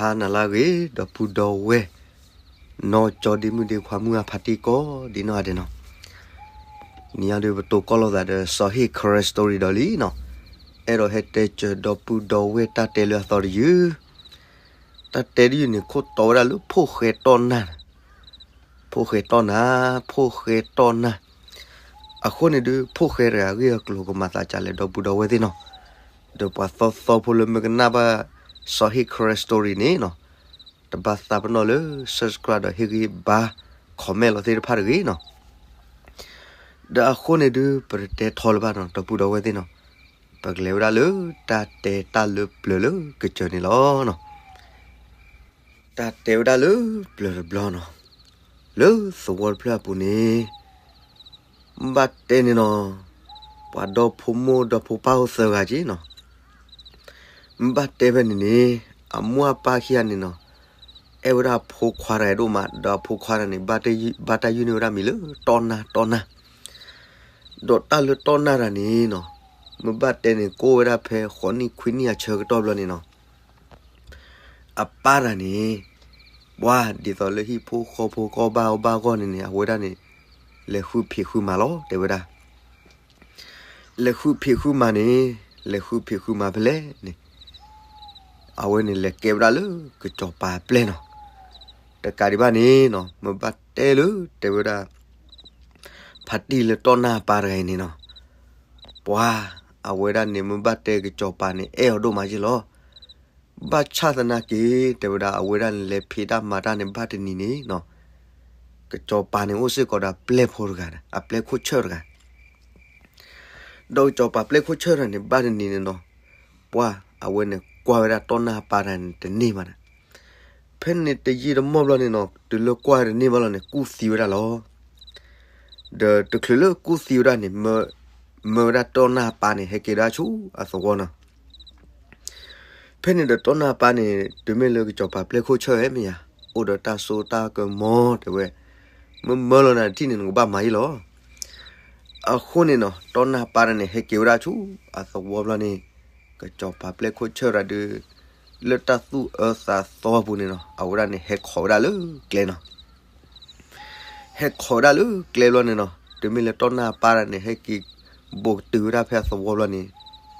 ဟါနၤလၢအဂ့ၤ ဒီပုၢ်ဒီဝဲၢ် နီၢ်ကၠီဒ့မုၣ်ဒ့ခွါမုၣ်အဖါတံၢ်ကိးဒ်နီၢ်ဂၤဒဲးနီၤ, နံၤအံၤဒုးပတိၢ်ကီၢ်လိာ်သးဒီး စီၤဟ့ၣ် Karen story ဒီးလံနီၤ, အဲၣ်ဒိးဟဲတဲစၢၤဒီပုၢ်ဒီဝဲၢ်တၢ်တဲလၢအသီတယုၢ်, တၢ်တဲတယုၢ်န့ၣ် ခိၣ်တီဝဲဒၣ်လၢဖိၣ်ဃဲတီၢ်နၢ် ဖိၣ်ဃဲတီၢ်နၢ်, ဖိၣ်ဃဲတီၢ်နၢ်, အဃိန့ၣ်ဒုး ဖိၣ်ဃဲတဂၤအဂ့ၢ်အကျိၤကမၤသးဒ်လဲၣ် ဒီပုၢ်ဒီဝဲၢ်သ့ၣ်နီၤ, ဒီးပှၤသီသီဖိလၢမ့ၢ်ကနၣ်ဘၣ် စီၤဟ့ၣ် Karen story န့ၣ်နီၤ, တဘၣ်သးပ့ၤနီၣ်လၢ subscribe ဒီးဟ့ၣ်ဂံၢ်ဘါ comment လီၤသ့ၣ်တဖၣ်တဂ့ၤနီၤ, ဒီးအဃိန့ၣ်ဒုး ပတတဲထီလၢၤဘၣ်နီၤ ဒီပုၢ်ဒီဝဲၢ်သ့ၣ်နီၤ, ပကလဲၤဝဲဒၣ်လၢတၢ်တဲတၢ်လၢပျၢၤလၢကစၢၢ်န့ၣ်လီၤနီၤ. တၢ်တဲဝဲဒၣ်လၢပျၢၤတဘျီနီၤ, လၢသဝီတဖျၢၣ်အပူၤန့ၣ်, မ့ၢ်ဘၣ်တဲန့ၣ်နီၤ, ပှၤဒီဖိမိၢ်ဒီဖိပၢ်အိၣ်သၢဂၤက့နီၤ, မ့ၢ်ဘၣ်တဲဖဲန့ၣ်န့ၣ်, အမိၢ်အပၢ်ခံဂၤန့ၣ်နီၤ, အဲၣ်ဝဲဒၣ်အဖိခွါတဂၤဒိၣ်မး ဒီးအဖိခွါတဂၤန့ၣ် ဘၣ်တၢ်ယုၢ်န့ၢ်ဝဲဒၣ်မံၤလၢတီၢ်နၢ်တီၢ်နၢ် ဒီးတၢ်လၢတီၢ်နၢ်တဂၤန့ၣ်နီၤ, မ့ၢ်ဘၣ်တဲန့ၣ် ကအိၣ်ဝဲဒၣ်ဖဲဃိးနံၣ်ခွံနံၣ်အဆၢကတီၢ်ဘျီန့ၣ်နီၤ, အပၢ်တဂၤန့ၣ်, ပှၤဒ်သိးလၢဟံၣ်ဖိဃီဖိကအီၣ်ဘၣ်အီဘၣ်အဂီၢ်န့ၣ်န့ၣ် အဝဲဒၣ်န့ၣ်, လဲၤဃုဖံးဃုမၤလီၤ တဲဝဲဒၣ် လဲၤဃုဖံးဃုမၤန့ၣ်, လဲၤဃုဖံးဃုမၤဖဲလဲၣ်န့ၣ်, အဝဲန့ၣ်လဲၤကဲဝဲဒၣ်လၢကစီၤပၤအပျဲၢ်နီၤ, တကးဒံးဘၣ်န့ၣ်နီၤ မ့ၢ်ဘၣ်တဲလၢတဲဝဲဒၣ် ဖါတံၢ်လၢတီၢ်နၢ်အပၢ်တဂၤအံၤန့ၣ်နီၤ, ပှၤ, အဝဲဒၣ်န့ၣ်မ့ၢ်ဘၣ်တဲကစီၤပၤန့ၣ် အဲၣ်အီၤဒိၣ်မးယ့ၢ်လီၤ. ဘၣ်ဆၣ်သနာ်က့ တဲဝဲဒၣ် အဝဲဒၣ်န့ၣ်လဲၤဖံးတၢ်မၤတၢ်န့ၣ် ဘၣ်တနံၤန့ၣ်နီၤ, ကစီၤပၤန့ၣ်အိၣ်စ့ၢ်ကီးဒီးအပျဲၢ်ဖိတဂၤ, အပျဲၢ်ခိၣ်ဆၢၣ်တဂၤ ဒီးကစီၤပၤပျဲၢ်ခိၣ်ဆၢၣ်တဂၤန့ၣ် ဘၣ်တနံၤန့ၣ်နီၤ, ပှၤ, အဝဲန့ၣ်ကွၢ်ဝဲဒၣ်တီၢ်နၢ်အပၢ်တဂၤန့ၣ်တန့ၢ်ဘၣ်န့ၣ်, ဖဲန့ၣ်တယံာ်တမီၢ်ဘျီန့ၣ်နီၤ တုၤလၢကွၢ်တန့ၢ်ဘၣ်လီၤန့ၣ် ကူၣ်သံဝဲဒၣ်လီၤ. ဒီးတချုးလၢကူၣ်သံဝဲဒၣ်န့ၣ် မၢဝဲဒၣ်တီၢ်နၢ်အပၢ်န့ၣ် ဟဲက့ၤဝဲဒၣ်ဆူအသဝီနီၤ. ဖဲန့ၣ်ဒီးတီၢ်နၢ်အပၢ်န့ၣ် တုၤမ့ၢ်လၢကစီၤပၤပျဲၢ်ခိၣ်ဆၢၣ်ဧါမ့ၢ်ဧါ, အိၣ်ဒီးတၢ်စိတၢ်ကမီၤတဲဝဲ, မ့ၢ်မၢလီၤနၤတထံၣ်န့ၣ် နကဘၣ်မၤယ့ၢ်လီၤ. အဃိန့ၣ်နီၤ တီၢ်နၢ်အပၢ်တဂၤန့ၣ် ဟဲက့ၤဝဲဒၣ်ဆူအသဝီဘျီန့ၣ်, ကစီၤပၤပျဲၢ်ခိၣ်ဆၢၣ်တဂၤဒုး လၢတၢ်သူၣ်အၢသးသီအပူၤန့ၣ်နီၤ အဝဲဒၣ်န့ၣ်ဟဲခိးဝဲဒၣ်လၢကျဲနီၤ. ဟဲခိးဝဲဒၣ်လၢကျဲဘျီန့ၣ်နီၤ တုၤမ့ၢ်လၢတီၢ်နၢ်အပၢ်တဂၤန့ၣ် ဟဲက့ၤဘူးကတုၤဝဲဒၣ်ဖဲ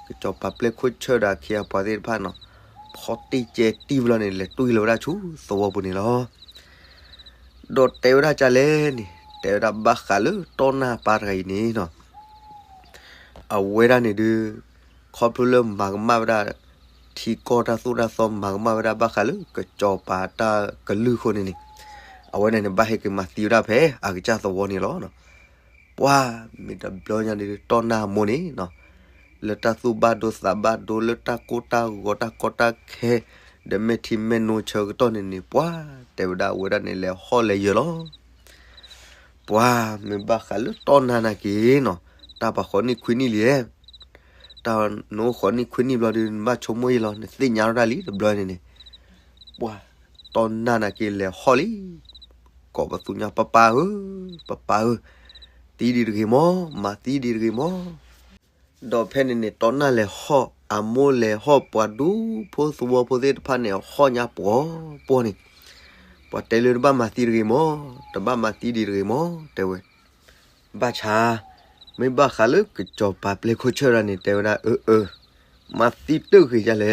အသဝီဘျီန့ၣ်, ကစီၤပၤပျဲၢ်ခိၣ်ဆၢၣ်ဒီးအခ့အပှၤသ့ၣ်တဖၣ်နီၤ, ဖီၣ်တံၢ်ကဲတံၢ်ဘျီန့ၣ် လဲၤတွံၢ်လီၤဝဲဒၣ်ဆူသဝီပူၤန့ၣ်လီၤ. ဒီးတဲဝဲဒၣ်ကလဲၣ်န့ၣ် တဲဝဲဒၣ်ဘၣ်ဃးလၢတီၢ်နၢ်အပၢ်တဂၤအံၤန့ၣ်နီၤ အဝဲဒၣ်န့ၣ်ဒုး ခီဖျိလၢမၤကမၣ်ဝဲဒၣ် ထံကီၢ်တၢ်သိၣ်တၢ်သီ မၤကမၣ်ဝဲဒၣ်ဘၣ်ဃးလၢကစီၤပၤတၢ်ကလုၢ်အဃိန့ၣ်န့ၣ်, အဝဲန့ၣ်န့ၣ် ဘၣ်ဟဲက့ၤမၤသံဝဲဒၣ်ဖဲအကစၢ်သဝီန့ၣ်လီၤ. ပှၤမ့ၢ်တဘျီညါန့ၣ်ဒုး တီၢ်နၢ်အမိၢ်န့ၣ်နီၤ, လၢတၢ်သူၣ်ဘၣ်ဒိသးဘၣ်ဒိ လၢတၢ်ကိၢ်တၢ်ဂီၤတၢ်ကီတၢ်ခဲ ဒီးမဲာ်ထံမဲာ်နိဆၢကတီၢ်န့ၣ်န့ၣ် ပှၤတဲဝဲဒၣ်အဝဲဒၣ်န့ၣ် လဲၤဟီၣ်လဲၤယၢၤလီၤ. ပှၤမ့ၢ်ဘၣ်ဃးလၢတီၢ်နၢ်နာ်က့နီၤ, တၢ်ပှၤဃိးနံၣ်ခွံနံၣ်လံဧါ, တၢ်နအိၣ်ဃိးနံၣ်ခွံနံၣ်ဘျီဒုး နဘၣ်ဆိကမိၣ်ယ့ၢ်လီၤ နသ့ၣ်ညါထီၣ်ဒၣ်လံတဘျီန့ၣ်န့ၣ်, ပှၤတီၢ်နၢ်နာ်က့လဲၤဟီၣ်လံ, ကိးပသူညါ ပၢ်ပၢ်ဧၢ, ပၢ်ပၢ်ဧၢ, သံဒံးတဂ့ၤမး, မၤသံဒံးတဂ့ၤမး. ဒီးဖဲန့ၣ်န့ၣ် တီၢ်နၢ်လဲၤဟီၣ်, အမိၢ်လဲၤဟီၣ်, ပှၤဒူဖိသဝီဖိသ့ၣ်တဖၣ်န့ၣ် ဟီၣ်ညါပှီၤပှီၤန့ၣ်, ပှၤတဲလၢတဘၣ်မၤသံတဂ့ၤမး, တဘၣ်မၤသံဒံးတဂ့ၤမး တဲဝဲ. ဘၣ်ဆၣ်, မ့ၢ်ဘၣ်ဃးလၢကစီၤပၤပျဲၢ်ခိၣ်ဆၢၣ်တဂၤန့ၣ် တဲဝဲဒၣ် အၢ အၢ, မၤသံတဂ့ၤဒ်လဲၣ်, ကွၢ်ဃီၤလံ,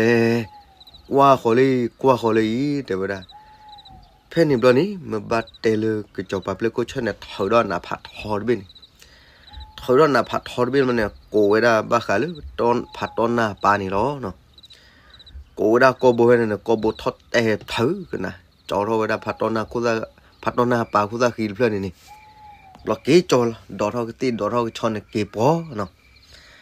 ကွၢ်ဃီၤလံအံၤ တဲဝဲဒၣ်. ဖဲန့ၣ်ဘျီန့ၣ် မ့ၢ်ဘၣ်တဲလၢကစီၤပၤပျဲၢ်ခိၣ်ဆၢၣ်န့ၣ် ထုးဒီးနးဖးထီတဘ့ၣ်န့ၣ်, ထုးဒီးနးဖးထီတဘ့ၣ်န့ၣ် ကိးဝဲဒၣ်ဘၣ်ဃးလၢ ဖးတီၢ်နၢ်အပၢ်န့ၣ်လီၤ. ကိးဝဲဒၣ်ကိာ်ဘိဖဲန့ၣ်န့ၣ် ကိာ်ဘိထီၣ်တဲာ်ထုးကနၤ, ကၠီထီၣ်ဝဲဒၣ် ဖးတီၢ်နၢ်အပၢ်ခိၣ်သၣ်ဃံတဖျၢၣ်န့ၣ်န့ၣ်, ဘျီက့ၤကၠီလီၤ, ဒိးထီၣ်ကသ့ၣ်ဒိးထီၣ်ကဆီန့ၣ်က့ၤပှီၤနီၤ.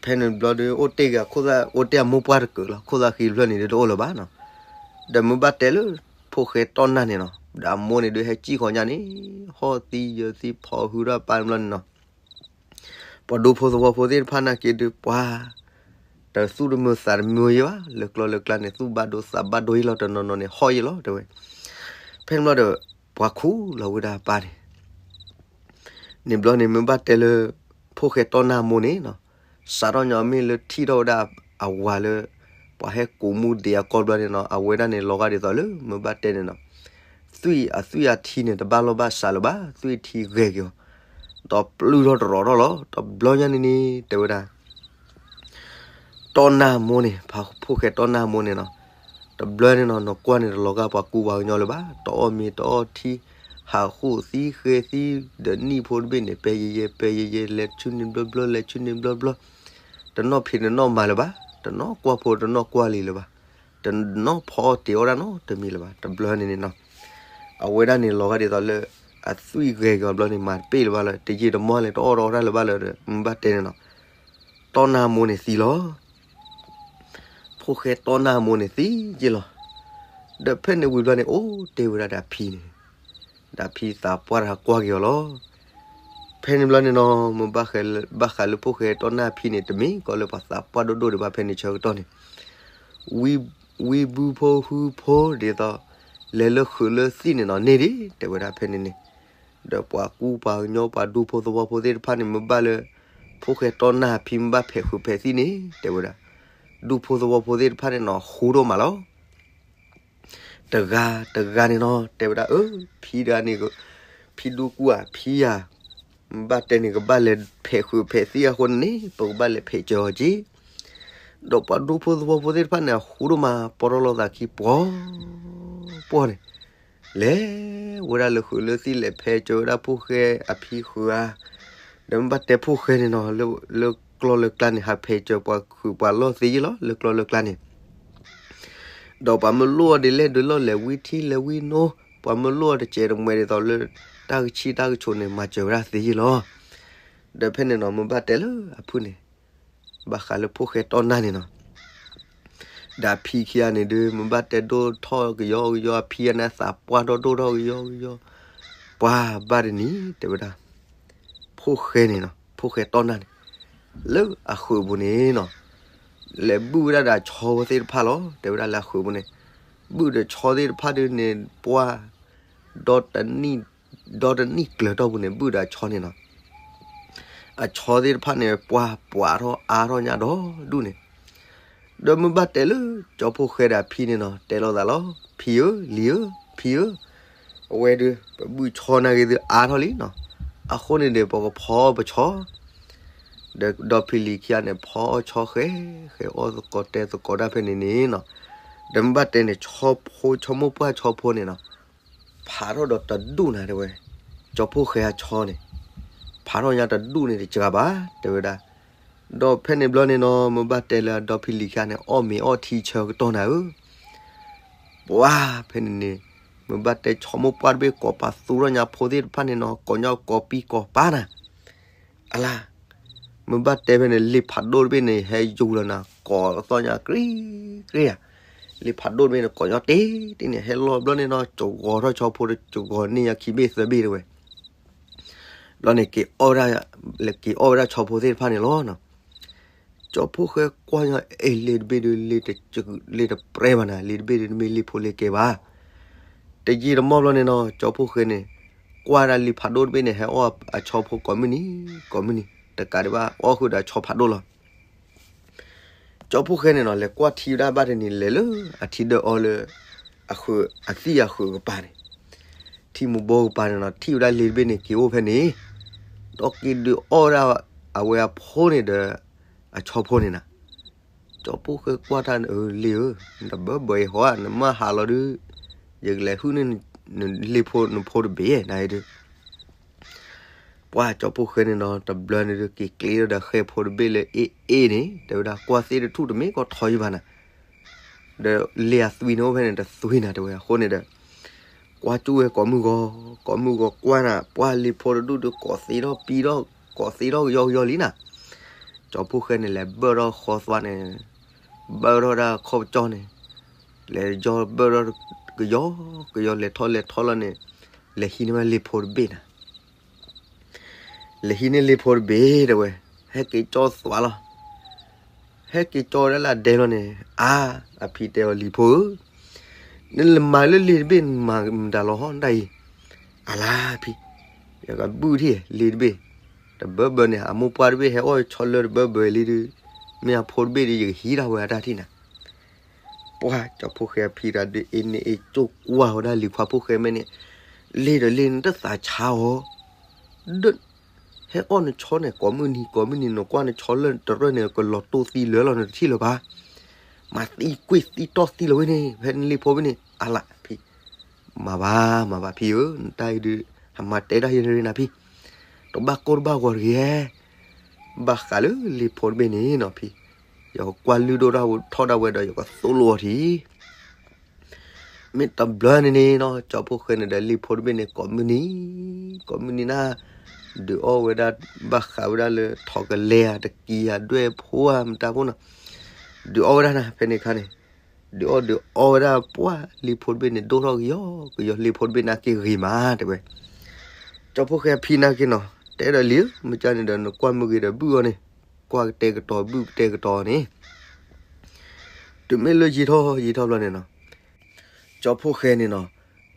ဖဲန့ၣ်ဘျီဒီး အိၣ်တ့ၢ်ဂၤခိၣ်သၣ် အိၣ်တ့ၢ်အမိၢ်ပှၢ်တကၢၢ်လီၤ, ခိၣ်သၣ်ဃံတဖျၢၣ်န့ၣ်ဒီးတအိၣ်လၢၤဘၣ်နီၤ. ဒီးမ့ၢ်ဘၣ်တဲလၢ ဖိၣ်ဃဲတီၢ်နၢ်န့ၣ်နီၤ, ဒီးအမိၢ်န့ၣ်ဒုးဟဲစံၣ်ဃီၤညါန့ၣ်, ဟီၣ်သံယၢၤသံဖီၣ်ဟုဒီးပၢ်န့ၣ်ဘျီန့ၣ်နီၤ, ပှၤဒူဖိသဝီဖိသ့ၣ်တဖၣ်နာ်က့ဒုး ပှၤ တသူၣ်တမုာ်သးတမုာ်ယဲဘၣ်, လၢကျီလၢကျါန့ၣ် သူၣ်ဘၣ်ဒိသးဘၣ်ဒိယဲလီၤ, တနီၤနီၤန့ၣ် ဟီၣ်ယဲလီၤ တဲဝဲ. ဖဲန့ၣ်ဘျီဒီး ပှၤခူၣ်လီၤဝဲဒၣ်အပၢ်န့ၣ် န့ၣ်ဘျီန့ၣ် မ့ၢ်ဘၣ်တဲလၢ ဖိၣ်ဃဲတီၢ်နၢ်အမိၢ်န့ၣ်နီၤ, စးထီၣ်ညီမ့ၢ်လၢထံၣ်ထီၣ်ဝဲဒၣ်အဝၤလၢ ပှၤဟဲကိးမူဒံးအကီၢ်ဘျီန့ၣ်နီၤ, အဝဲဒၣ်န့ၣ်လီၤဂာ်ဒ်သိးလၢမ့ၢ်ဘၣ်တဲန့ၣ်နီၤ, သွံၣ်အသွံၣ်အထံန့ၣ် တဘၣ်လီၢ်ဘၣ်စးလၢၤဘၣ်, သွံၣ်ထံဂဲၤက့ၤအီၤ, ဒီးပျုၢ်ထီၣ်တရီးထီၣ်လီၤ. တဘျီညါန့ၣ်န့ၣ် တဲဝဲဒၣ် တီၢ်နၢ်မိၢ်န့ၣ်, ဖးဖိၣ်ဃဲတီၢ်နၢ်မိၢ်န့ၣ်နီၤ, တဘျီန့ၣ်နီၤ နကွၢ်န့ၣ်တလီၤဂာ်ပှၤကူပှၤကညီလၢၤဘၣ်, တအီၣ်မ့ၤတအီၣ်ထံ, ဟးဃုာ်သံဃဲသံ, ဒီးနံၣ်ဖိတဘ့ၣ်န့ၣ် ပဲယဲယဲ ပဲယဲယဲ လဲၤဆူန့ၣ်ဘျီဘျီ လဲၤဆူန့ၣ်ဘျီဘျီ, တနီၣ်ဖံးတနီၣ်မၤလၢၤဘၣ်, တနီၣ်ကွၢ်ဖိတနီၣ်ကွၢ်လံၤလၢၤဘၣ်, တနီၣ်ဖီအီၣ်တ့ၤအီၣ်တၢ်နီတမံၤလၢၤဘၣ်. တဘျီန့ၣ်န့ၣ်နီၤ အဝဲဒၣ်န့ၣ်လီၤဂာ်ဒ်သိးလၢ အသွံၣ်ဂဲၤက့ၤအီၤဘျီန့ၣ် မၤတပ့ၢ်လၢၤဘၣ်လၢ တယံာ်တမီၢ်လဲၣ် တအီၣ်တ့ၤအီၣ်တၢ်လၢၤဘၣ်လၢၤဒီး မ့ၢ်ဘၣ်တဲန့ၣ်နီၤ, တီၢ်နၢ်မိၢ်န့ၣ်သံလီၤ. ဖိၣ်ဃဲတီၢ်နၢ်မိၢ်န့ၣ်သံယ့ၢ်လီၤ. ဒီးဖဲန့ၣ်ဝံၤဘျီန့ၣ် အိၣ်တ့ၢ်ဝဲဒၣ်ဒီးအဖံန့ၣ်, ဒီးအဖံသးပှၢ်တၢ်ကွၢ်က့ၤအီၤလီၤ. ဖဲန့ၣ်ဘျီန့ၣ်နီၤ မ့ၢ်ဘၣ်ဃးလၢဖိၣ်ဃဲတီၢ်နၢ်အဖံန့ၣ် တမ့ၢ်ကီးလၢပှၤသးပှၢ်ဒိၣ်ဒိၣ်ဒံးဘၣ် ဖဲန့ၣ်ဆၢကတီၢ်န့ၣ် ဝံဘုဖိဟုဖိဒ်သိး လဲၤလၢဃုာ်လၢသံၣ်န့ၣ်နီၤန့ၢ်ဒံး တဲဝဲဒၣ်ဖဲန့ၣ်န့ၣ်, ဒီးပှၤကူပှၤကညီပှၤဒူဖိသဝီဖိသ့ၣ်တဖၣ်န့ၣ် မ့ၢ်ဘၣ်လၢ ဖိၣ်ဃဲတီၢ်နၢ်အဖံမ့ၢ်ဘၣ်ဖဲးဃုာ်ဖဲးသံၣ်န့ၣ် တဲဝဲဒၣ် ဒူဖိသဝီဖိသ့ၣ်တဖၣ်န့ၣ်နီၤ ဃူဒိၣ်မးလီၤ. တဂၤတဂၤန့ၣ်နီၤ တဲဝဲဒၣ် အၢ ဖံတဂၤန့ၣ်, ဖံဒူကူဧါ ဖံဧါ, ဘၣ်တဲန့ၣ် ကဘၣ်လဲၤဖဲးဃုာ်ဖဲးသံၣ်အဃိန့ၣ် ပကဘၣ်လဲၤဖဲးစၢၤအီၤက့ၤ, ဒီးပှၤဒူဖိသဝီဖိသ့ၣ်တဖၣ်န့ၣ် အဃူဒိၣ်မး ပီၢ်ထီၣ်လိာ်သးခံပှီၤပှီၢ်န့ၣ် လဲၤဝဲဒၣ်လၢဃုာ်လၢသံၣ် လဲၤဖဲးစၢၤဝဲဒၣ်ဖိၣ်ဃဲအဖံဃုာ်ဧါ, ဒီးမ့ၢ်ဘၣ်တဲဖိၣ်ဃဲန့ၣ်နီၤ လၢကျီၢ်လၢကျါန့ၣ် ဟးဖဲးစၢၤပှၤဃုာ်ပှၤလီၢ်သ့ယ့ၢ်လီၤ လၢကျီၢ်လၢကျါန့ၣ် ဒီးပှၤမ့ၢ်လိၣ်အီၤဒ်လဲၣ်ဒ်လဲၣ် လဲၤဝံထံလဲၤဝံနိ, ပှၤမ့ၢ်လိၣ်အီၤတစဲးတမှဲးဒ်သိးလၢ တၢ်ကဆံၣ်တၢ်ကဆိးန့ၣ် မၤစၢၤဝဲဒၣ်သ့ယ့ၢ်လီၤ. ဒီးဖဲန့ၣ်နီၤ မ့ၢ်ဘၣ်တဲလၢအဖုၣ်န့ၣ် ဘၣ်ဃးလၢဖိၣ်ဃဲတီၢ်နၢ်န့ၣ်နီၤ ဒီးအဖံခံဂၤန့ၣ်ဒုး မ့ၢ်ဘၣ်တဲဒိၣ်ထီၣ်ကယီကယီ အဖံအန့ၣ်သးပှၢ်ထီၣ်ဒိၣ်ထီၣ်ကယီကယီ, ပှၤဘၣ်တနံၤ တဲဝဲဒၣ် ဖိၣ်ဃဲန့ၣ်နီၤ ဖိၣ်ဃဲတီၢ်နၢ်န့ၣ် လၢအဃုာ်ပူၤန့ၣ်နီၤ လဲၤဘုၣ်ဝဲဒၣ်ဒီးဆီဖိသ့ၣ်တဖၣ်လီၤ တဲဝဲဒၣ်လၢအဃုာ်ပူၤန့ၣ်, ဘုၣ်ဒီးဆီသ့ၣ်တဖၣ်ဒုးန့ၣ် ပှၤ ဒီတနံၣ်ကျၢၤတီၢ်ပူၤန့ၣ် ဘုၣ်ဒီးအဆီန့ၣ်နီၤ အဆီသ့ၣ်တဖၣ်န့ၣ် ပှၤပှၤထီၣ်အါထီၣ်ညါဒီးဒူၣ်န့ၣ်, ဒီးမ့ၢ်ဘၣ်တဲလၢ ကၠီဖိၣ်ဃဲဒီးအဖံန့ၣ်နီၤ တဲလိာ်သးလီၤ ဖံဧၢ လံၤဧၢ ဖံဧၢ, အဝဲဒုး ပဘုၣ်ဆီနာ်ဂ့ၤဒုးအါထီၣ်လံနီၤ, အဃိန့ၣ်ဒီး ပကဖီအီၣ်ပဆီ ဒီးဒီဖံလံၤခံဂၤန့ၣ် ဖီအီၣ်ဆီဃဲ ဃဲအီၣ်သကိးတဲသကိးတၢ်ဖဲန့ၣ်န့ၣ်နီၤ, ဒီးမ့ၢ်ဘၣ်တဲန့ၣ် ဆီဖိ ဆီမိၢ်ပှၢ်ဆီဖိန့ၣ်နီၤ ဖးထီၣ်ဒီးတဒူၣ်နၤတဲဝဲ, ကၠီဖိၣ်ဃဲအဆီန့ၣ် ဖးထီၣ်ညါတဒူၣ်န့ၣ်တစှၤဘၣ် တဲဝဲဒၣ်, ဒီးဖဲန့ၣ်ဘျီန့ၣ်နီၤ မ့ၢ်ဘၣ်တဲလၢအဒီဖံလံၤခံဂၤန့ၣ် အီၣ်မ့ၤအီၣ်ထံဆၢကတီၢ်နၤဧၢ ပှၤဖဲန့ၣ်န့ၣ် မ့ၢ်ဘၣ်တဲဆီမိၢ်ပှၢ်တဘ့ၣ်ကိးပသူထီၣ်ညါဖိသ့ၣ်တဖၣ်န့ၣ်နီၤ ကိးညီကိးပံၤကိးပၤနၤ, အလါ, မ့ၢ်ဘၣ်တဲဖဲန့ၣ် လံာ်ဖးဒိၣ်တဘ့ၣ်န့ၣ် ဟဲယူၤလီၤနၤ ကိးသီၣ်ညါကြံကြံဧါ, လံာ်ဖးဒိၣ်တဘ့ၣ်န့ၣ် ကိးညီတ့ၢ်တ့ၢ်န့ၣ် ဟဲလီၤဘျီန့ၣ်နီၤ ကဂီၤထီၣ်ဆီဖိ ကဂီၤန့ၢ်ညါခံဘ့ၣ်သၢဘ့ၣ်တဲဝဲ ဘျီန့ၣ် က့ၤအီၣ်ဝဲဒၣ်ဆီဖိသ့ၣ်တဖၣ်န့ၣ်လီၤနီၤ, ကၠီဖိၣ်ဃဲကွၢ်ညီ အဲ လံာ်တဘ့ၣ်ဒုး လံာ်တပြဲဘၣ်နၤ လံာ်တဘ့ၣ်ဒုး တမ့ၢ်လံာ်ဖိလံာ်ကဲဘၣ်, တယံာ်တမီၢ်ဘျီန့ၣ်နီၤ ကၠီဖိၣ်ဃဲန့ၣ် ကွၢ်ဒၣ်လံာ်ဖးဒိၣ်တဘ့ၣ်န့ၣ် ဟဲအီၣ်အဆီဖိကိးမုၢ်နံၤ ကိးမုၢ်နံၤ တကးဒံးဘၣ် အီၣ်ဃုာ်ဒီးဆီဖးဒိၣ်လီၤ ကၠီဖိၣ်ဃဲန့ၣ်နီၤ လဲၤကွၢ်ထံဝဲဒၣ်ဘၣ်တနံၤ လဲၤလၢအထံဒၢအီၤလၢ အဃုာ်အသံၣ်အဃုာ်ကပၤန့ၣ်, ထံမူဘိကပၤန့ၣ်နီၤ ထံၣ်ဝဲဒၣ်လံာ်တဘ့ၣ်န့ၣ် က့ၤအိၣ်ဖဲန့ၣ်, ဒီးက့ၤဒုးအီၣ်ဝဲဒၣ်အဝဲအဖိန့ၣ်ဒီး အဆီဖိန့ၣ်နၤ, ကၠီဖိၣ်ဃဲကွၢ်တၢ်န့ၣ် အၢ လံာ်ဧၢ, နတဘၢဘၢအံၤဟီဧါ, နမ့ၢ်ဟးလီၤဒုး ယကလဲၤဟုၣ်န့ၢ်နလံာ်ဖိနဖိတဘ့ၣ်နၤဒုး ပှၤကၠီဖိၣ်ဃဲန့ၣ်နီၤ တဘျီန့ၣ်ဒုး က့ၤကျ့ထီၣ်ဒီးဃဲဖိတဘ့ၣ်လၢအ့ၣ်အ့ၣ်န့ၣ် တဲဝဲဒၣ် ကွၢ်သ့ၣ်တထူၣ်တမ့ၢ်ကီၢ်ထီယံၤဘၣ်နၤ, ဒီးလံာ်အသွံန့ၣ်အိၣ်ဖဲန့ၣ်တသွံနၤတဲဝဲ အဃိန့ၣ်ဒီး ကွၢ်ကၠူၣ်ဝဲကိးမုၢ်ဂီၤ ကိးမုၢ်ဂီၤကွၢ်နၤ ပှၤလံာ်ဖိတဒူၣ်ဒုး ကိးသ့ထီၣ်ပံထီၣ် ကိးသ့ထီၣ်ကယီကယီလံနၤ, ကၠီဖိၣ်ဃဲန့ၣ် လဲၤဘၢၣ်ထီၣ်ဃီသွါန့ၣ် ဘၢၣ်ထီၣ်ဒၣ်ခီပကၠီန့ၣ် လဲၤယီဘၢၣ်ထီၣ်ကယီကယီ လဲၤထီၣ်လဲၤထီၣ်လီၤန့ၣ် လဲၤဟံးန့ၢ်ဝဲလံာ်ဖိတဘ့ၣ်နၤ လဲၤဟံးန့ၢ်လံာ်ဖိတဘ့ၣ်တဲဝဲ, ဟဲက့ၤကၠီသွါလီၤ, ဟဲက့ၤကၠီဝဲဒၣ်လၢအဒဲလီၤန့ၣ် အါ, အဖံတဲအီၤ လံာ်ဖိဧၢ, နလဲၤမၤလၢလံာ်တဘ့ၣ် နမၤမတၤလီၤဟီဒၣ်အံၤ, အလါဖံ, ယကဘုၣ်ထံၣ်လံာ်တဘ့ၣ်, တဘၢဘၢန့ၣ် အမိၢ်ပှၢ်တဘ့ၣ်ဟဲအီၣ်ဆီလၢတဘၢဘၢလံဒုး, မ့ၢ်အဖိတဘ့ၣ်ဒီး ယကဟံးဒၣ်ဝဲအတၢ်ထံၣ်နၤ, ပှၢ်ကၠီဖီၣ်ဃဲအဖံတၢ်ဒုးအ့န့ၣ်အ့ကၠိၣ်ကွၢ်ဝဲဒၣ်လံၤခွါဖီၣ်ဃဲမဲန့ၣ်, လ့ၤဒီးလ့ၤန့ၣ်တသးဆါအီၤ, ဒီး ဟဲအီၣ်နဆီန့ၣ် ကိးမုၢ်နံၤ ကိးမုၢ်နံၤ နကွၢ်နဆီလၢတရၢၢ်န့ၣ် ကလီၤတိၢ်သံလၢာ်လီၤ နတထံၣ်လၢၤဘၣ်, မၤသံကွံာ်သံတီၢ်သံလီၤဝဲန့ၣ် ဖဲနလ့ၤဖိဘ့ၣ်န့ၣ် အါလၢ်ဖံ မၤဘၣ် မၤဘၣ်ဖံဧၢ, နတၢ်အံၤဒုး ဟးမၤတဲဒၣ်ယဲၢ်နရ့နၤဖံ, တဘၣ်ကိၢ်တဘၣ်ဂီၤတဂ့ၤ, ဘၣ်ဃးလၢလ့ၤဖိတဘ့ၣ်န့ၣ်နီၤဖံ, ယကကွၢ်လုၢ်ဒိၣ်ထီၣ်ဝဲဒီး ယကသိၣ်လိအီၤထံ မ့ၢ်တဘျီန့ၣ်န့ၣ်နီၤ ကၠီဖီၣ်ဃဲန့ၣ်ဒီးလ့ၤဖိတဘ့ၣ်န့ၣ် ကိးမုၢ်နံၤ ကိးမုၢ်နံၤနၤ, ဒုးအီၣ်ဝဲဒၣ် ဘၣ်ဃးဝဲဒၣ်လၢ ထိးကလဲၤဧါ တကံၤဧါ ဒွဲၣ်ဖိဧါ မတၤဖိနီၤ, ဒုးအီၣ်ဝဲဒၣ်နၤ ဖဲန့ၣ်အခါန့ၣ်, ဒုးအီၣ်ဒုးအီဝဲဒၣ် ပှၢ်လ့ၤဖိတဘ့ၣ်န့ၣ် ဒိၣ်ထီၣ်ကယီကယီ လ့ၤဖိတဘ့ၣ်န့ၣ်က့ၤဂ့ၤမးတဲဝဲ, ကၠီဖီၣ်ဃဲအဖံန့ၣ်က့ၤနီၤ တဲဒီးလံၤဧၢ မ့ၢ်ကန့ၣ်ဒီး နကွၢ်မ့ၢ်ဂ့ၤဒီးဘုၣ်အီၤန့ၣ်, ကွၢ်ကတဲာ်ကတီၤဘုၣ်ကတဲာ်ကတီၤန့ၣ် တုၤမ့ၢ်လၢယံာ်ထီၣ်ယံာ်ထီၣ်ဘျီန့ၣ်နီၤ, ကၠီဖီၣ်ဃဲန့ၣ်နီၤ,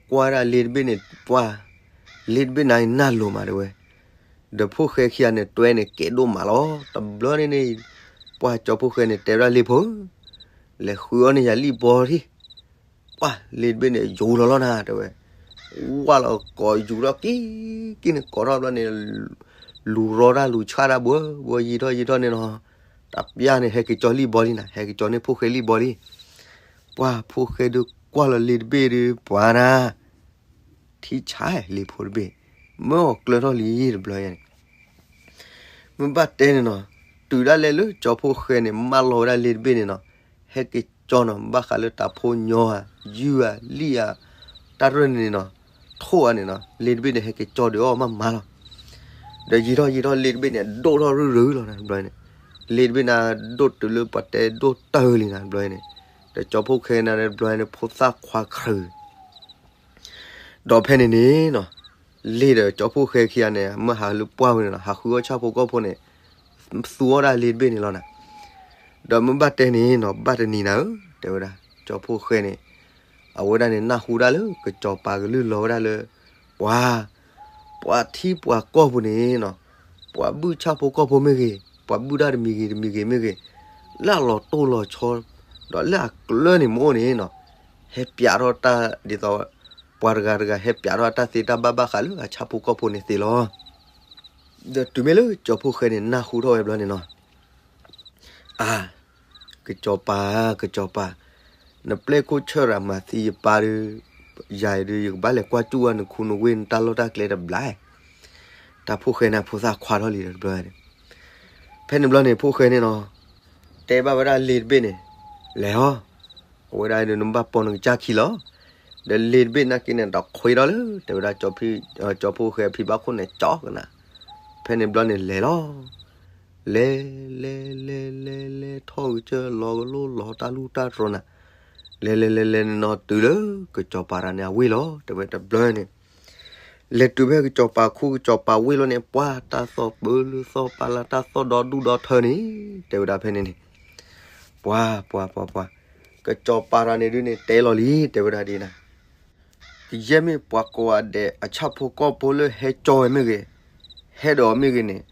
ကွၢ်ဒၣ်လ့ၤတဘ့ၣ်န့ၣ် ပှၢ်, လ့ၤတဘ့ၣ်န့ၣ်နၢ်လိၤမးတဲဝဲ, ဒီးဖီၣ်ဃဲခံဂၤန့ၣ် တွဲန့ၣ်ကဲဒိၣ်မးလီၤ. တဘျီန့ၣ်န့ၣ်, ပှၢ်ကၠီဖီၣ်ဃဲန့ၣ် တဲဝဲဒၣ်လ့ၤဖိဧၢ, လဲၤဃုအီၣ်န့ၢ်ယၤလံၣ်ဘီထံၣ်, ပှၢ်လ့ၤတဘ့ၣ်န့ၣ် ယူၤလီၤလီၤနၤတဲဝဲ, ဝၢ်လီၤကိးယူၤထီၣ်က့ၤက့ၤန့ၣ် ကိးထီၣ်ဘျီန့ၣ် လူၤရီတၢ်လူၤဆၣ်တၢ်ဘှီဘှီယံာ်ထီၣ်ယံာ်ထီၣ်န့ၣ်နီၤ, တပျၢ်န့ၣ် ဟဲက့ၤကၠီလံၣ်ဘီလံနၤ, ဟဲက့ၤကၠီန့ၢ်ဖီၣ်ဃဲလံၣ်ဘီလံ. ပှၢ်ဖီၣ်ဃဲဒုးကွၢ်လီၤလ့ၤတဘ့ၣ်ဒုး ပှၢ်နၤ, ထံဆါလ့ၤဖိတဘ့ၣ်, မၢအီၤကျၢၤထီၣ်လံတဘျီန့ၣ် မ့ၢ်ဘၣ်တဲန့ၣ်နီၤ, တုၤဒၣ်လဲာ်လၢကၠီဖီၣ်ဃဲန့ၣ် မၢလီၤဝဲဒၣ်လ့ၤတဘ့ၣ်န့ၣ်နီၤ, ဟဲက့ၤကၠီနီၤ ဘၣ်ဃးလၢတၢ်ဖိညီဧါ, ယုၢ်ဧါ, လံၣ်ဧါ, တၢ်ရၢၢ်န့ၣ်နီၤ, ထိၣ်ဧါန့ၣ်နီၤ, လ့ၤတဘ့ၣ်န့ၣ် ဟဲက့ၤကၠီဒုးအီၣ်မးမးလီၤ. ဒီးယံာ်ထီၣ်ယံာ်ထီၣ်လ့ၤတဘ့ၣ်န့ၣ် ဒိၣ်ထီၣ်ရုၢ်ရုၢ်လီၤနၤတဘျီန့ၣ်, လ့ၤတဘ့ၣ်န့ၣ် ဒိၣ်တုၤလၢပှၤတဲဒိၣ်တၢၢ်လံနၤတဘျီန့ၣ်, ဒီးကၠီဖီၣ်ဃဲနၤတဘျီန့ၣ် ဖိသၣ်ခွါခရၢၣ် ဒီးဖဲန့ၣ်န့ၣ်နီၤ, လ့ၤဒီးကၠီဖီၣ်ဃဲခံဂၤန့ၣ် မၢဟးလၢပှၢ်ဝဲန့ၣ်နီၤ, ဟးဃုအီၣ်ဆၣ်ဖိကီၢ်ဖိန့ၣ်, သူအီၣ်ဒၣ်လ့ၤတဘ့ၣ်န့ၣ်လီၤနၤ. ဒီးမ့ၢ်ဘၣ်တဲန့ၣ်နီၤ, ဘၣ်တနံၤနၤဧၢ, တဲဝဲဒၣ်, ကၠီဖီၣ်ဃဲန့ၣ်, အဝဲဒၣ်န့ၣ် နၢ်ဟူဒၣ်လၢ ကစီၤပၤကလုၢ်လီၤဝဲဒၣ်လၢ, ပှၤ, ပှၤထံပှၤကီၢ်ဖိန့ၣ်နီၤ, ပှၤဘုၣ်ဆၣ်ဖိကီၢ်ဖိမ့ၢ်ဂ့ၤ, ပှၤဘုၣ်တၢ်တမံၤဂ့ၤတမံၤဂ့ၤမ့ၢ်ဂ့ၤ, လၢအလီၤတိၢ်လီၤဆီ, ဒီးလၢအကျၢၤန့ၣ်မ့ၢ်အိၣ်န့ၣ်နီၤ, ဟဲပျးထီၣ်တၢ်ဒ်သိး, ပှၤတဂၤတဂၤ ဟဲပျးထီၣ်အတၢ်သ့တၢ်ဘၣ်ဘၣ်ဃးလၢအဆၣ်ဖိကီၢ်ဖိန့ၣ်သ့လီၤ. ဒီးတုၤမ့ၢ်လၢကၠီဖီၣ်ဃဲန့ၣ် နၢ်ဟူထီၣ်ဝဲဘျီန့ၣ်နီၤ, အါ, ကစီၤပၤ, ကစီၤပၤ, နပျဲၢ်ခိၣ်ဆၢၣ်ရၤမၤသံယပၢ်ဒီး, ယၤအံၤဒီး ယကဘၣ်လဲၤကွၢ်ကၠူၣ်ဝဲနခူနဝ့ၢ်နတၢ်လီၢ်တၢ်ကျဲတဘျီ, တၢ်ဖီၣ်ဃဲန့ၣ်ဖိသၣ်ခွါထီၣ်လံဒီးတဘျီန့ၣ်, ဖဲန့ၣ်ဘျီန့ၣ် ဖီၣ်ဃဲန့ၣ်နီၤ, တဲဘၣ်ဝဲဒၣ်လ့ၤတဘ့ၣ်န့ၣ်, လဲၤဟီ, အဝဲဒၣ်ဒီးနဘၣ်ပိာ်နကစၢ်ခံလီၤ. ဒီးလ့ၤတဘ့ၣ်နာ်က့န့ၣ် ဒီးခွ့ထီၣ်လၢ တဲဝဲဒၣ်, ကၠီဖီၣ်ဃဲအဖံဘၣ်ခိၣ်န့ၣ် ကၠီကနၤ, ဖဲန့ၣ်ဘျီန့ၣ်လဲၤလီၤ. လဲၤ, လဲၤ, လဲၤ, လဲၤ, လဲၤထီၣ်ကစၢၢ်လီၤကလိလီၤတၢ်လူၢ်တၢ်တြီၤနၤ, လဲၤလဲၤလဲၤလဲၤန့ၣ်နီၤ တုၤလၢကစီၤပၤတဂၤန့ၣ် အဝ့ၢ်လီၤ တဲဝဲတဘျီန့ၣ်, လဲၤတုၤဖဲကစီၤပၤခူကစီၤပၤဝ့ၢ်လီၤန့ၣ် ပှၤတၢ်သီၣ်ပၢလၢသီၣ်ပာ်လၢတၢ်သီၣ်ဒီဒူၣ်ဒီထၢန့ၣ်, တဲဝဲဒၣ်ဖဲန့ၣ်န့ၣ်, ပှၤ, ပှၤ, ပှၤ, ပှၤ, ကစီၤပၤတဂၤန့ၣ်ဒုးန့ၣ် တဲလီၤလံ တဲဝဲဒၣ်ဒ်နၤ ကယဲၢ်မ့ၢ်ပှၤကိးဂၤဒဲး အဆၣ်ဖိကီၢ်ဖိလၢဟဲကၠီဝဲမ့ၢ်ဂ့ၤ, ဟဲဒီးမ့ၢ်ဂ့ၤန့ၣ်,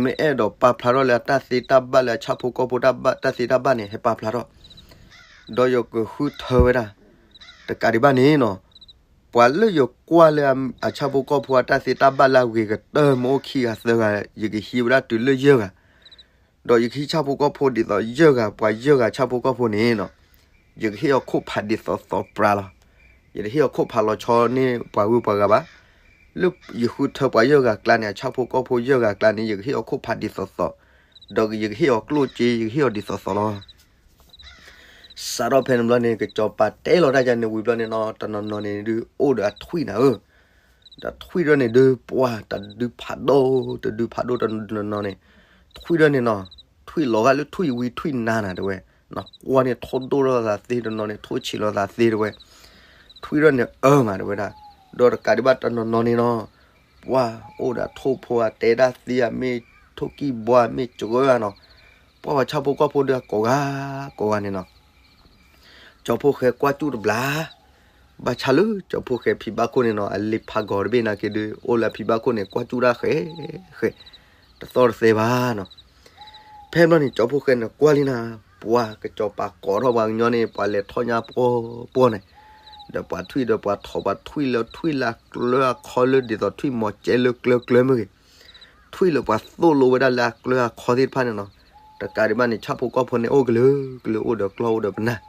မ့ၢ်အဲၣ်ဒိးပာ်ဖျါထီၣ်လၢအတၢ်သ့တၢ်ဘၣ်လၢအဆၣ်ဖိကီၢ်ဖိတၢ်သ့တၢ်ဘၣ်န့ၣ် ဟဲပာ်ဖျါထီၣ်, ဒီးယကဃုထၢဝဲဒၣ်, တကးဒံးဘၣ်န့ၣ်နီၤ, ပှၤလၢယကွၢ်လၢအဆၣ်ဖိကီၢ်ဖိအတၢ်သ့တၢ်ဘၣ်လၢအဂ့ၤကတၢၢ်မ့ၢ်အိၣ်ခံဂၤသၢဂၤ, ယကဟံးဝဲဒၣ်တုၤလၢယဲၢ်ဂၤ ဒီးယကဟံးဆၣ်ဖိကီၢ်ဖိဒ်သိးယဲၢ်ဂၤ ပှၤယဲၢ်ဂၤဆၣ်ဖိကီၢ်ဖိန့ၣ်နီၤ, ယကဟ့ၣ်အီၤခိၣ်ဖးဒ်သိးသိးပြးလီၤ. ယတဟ့ၣ်အီၤခိၣ်ဖးလီၤဆီန့ၢ်ပှၤဂုၤပှၤဂၤဘၣ်. လၢယဃုထၢပှၤယဲၢ်ဂၤကျါန့ၣ် အဆၣ်ဖိကီၢ်ဖိယဲၢ်ဂၤကျါန့ၣ် ယကဟ့ၣ်အီၤခိၣ်ဖးဒ်သိးသိး, ဒီးယကဟ့ၣ်အီၤကျိၣ်စ့ ယကဟ့ၣ်အီၤဒ်သိးသိးလီၤ. စးထီၣ်ဖဲန့ၣ်ဘျီန့ၣ် ကစီၤပၤတဲလီၤတၢ်ယၤန့ၣ်ဝံၤဘျီန့ၣ်နီၤ တနီၤနီၤန့ၣ်ဒုးအိၣ်ဒီးအထွံၣ်နၤဧၢ ဒီးထွံၣ်ဒၢန့ၣ်ဒုး ပှၤတဒုဖးဒိၣ် တဒုဖးဒိၣ်တနီၤနီၤန့ၣ်, ထွံၣ်ဒၢန့ၣ်နီၤ, ထွံၣ်လီၤဂာ်လၢထွံၣ်ဝံထွံၣ်နါနၤတဲဝဲ, နကွၢ်န့ၣ်ထိၣ်ဒိၣ်လိာ်သးသ့ တနီၤန့ၣ်ထိၣ်ဆံးလိာ်သးသ့တဲဝဲ, ထွံၣ်ဒၢန့ၣ်အၢမးတဲဝဲဒၣ်, ဒီးတကးဒံးဘၣ်တနီၤနီၤန့ၣ်နီၤ, ပှၤအိၣ်ဒီးထိၣ်ဖိအတဲဒၣ်သ့ဧါ မ့ၢ်ထိၣ်ကံၢ်ဘှါမ့ၢ်ကရၢဧါနီၤ, ပှၤပှၤဆၣ်ဖိကီၢ်ဖိဒုးကိးဂၤ ကိးဂၤန့ၣ်နီၤ ကၠီဖီၣ်ဃဲကွၢ်ကၠူၣ်တဘျီ, ဘၣ်ဆၣ်လၢကၠီဖီၣ်ဃဲဖံးဘၣ်ခိၣ်န့ၣ်နီၤ အလ့ၤဖးဂီၤတဘ့ၣ်နာ်က့ဒုး အိၣ်လၢအဖံးဘၣ်ခိၣ်န့ၣ် ကွၢ်ကၠူၣ်တၢ်ဃဲးဃဲး, တသီၣ်တသဲဘၣ်နီၤ. ဖဲဘျီန့ၣ် ကၠီဖီၣ်ဃဲန့ၣ်ကွၢ်လံနၤ, ပှၤကစီၤပၤကိးထီၣ်ပှၤကညီန့ၣ် ပှၤလဲၤထီၣ်ညါပှီၢ်ပှီၢ်န့ၣ်, ဒီးပှၤထွံၣ်ဒီးပှၤထိး ပှၤထွံၣ်လၢထွံၣ်လၢအကျၢၤအခီလၢ ဒ်သိးထွံၣ်မီၤကဲလၢကျၢၤကျၢၤမ့ၢ်ဂ့ၤ, ထွံၣ်လၢပှၤသိၣ်လိဝဲဒၣ်လၢအကျၢၤအခီသ့ၣ်တဖၣ်န့ၣ်နီၤ, တကးဒံးဘၣ်န့ၣ် ဆၣ်ဖိကီၢ်ဖိန့ၣ် အိၣ်ကလုာ်ကလုာ် အိၣ်ဒီးကျီၢ် အိၣ်ဒီးပနၢ်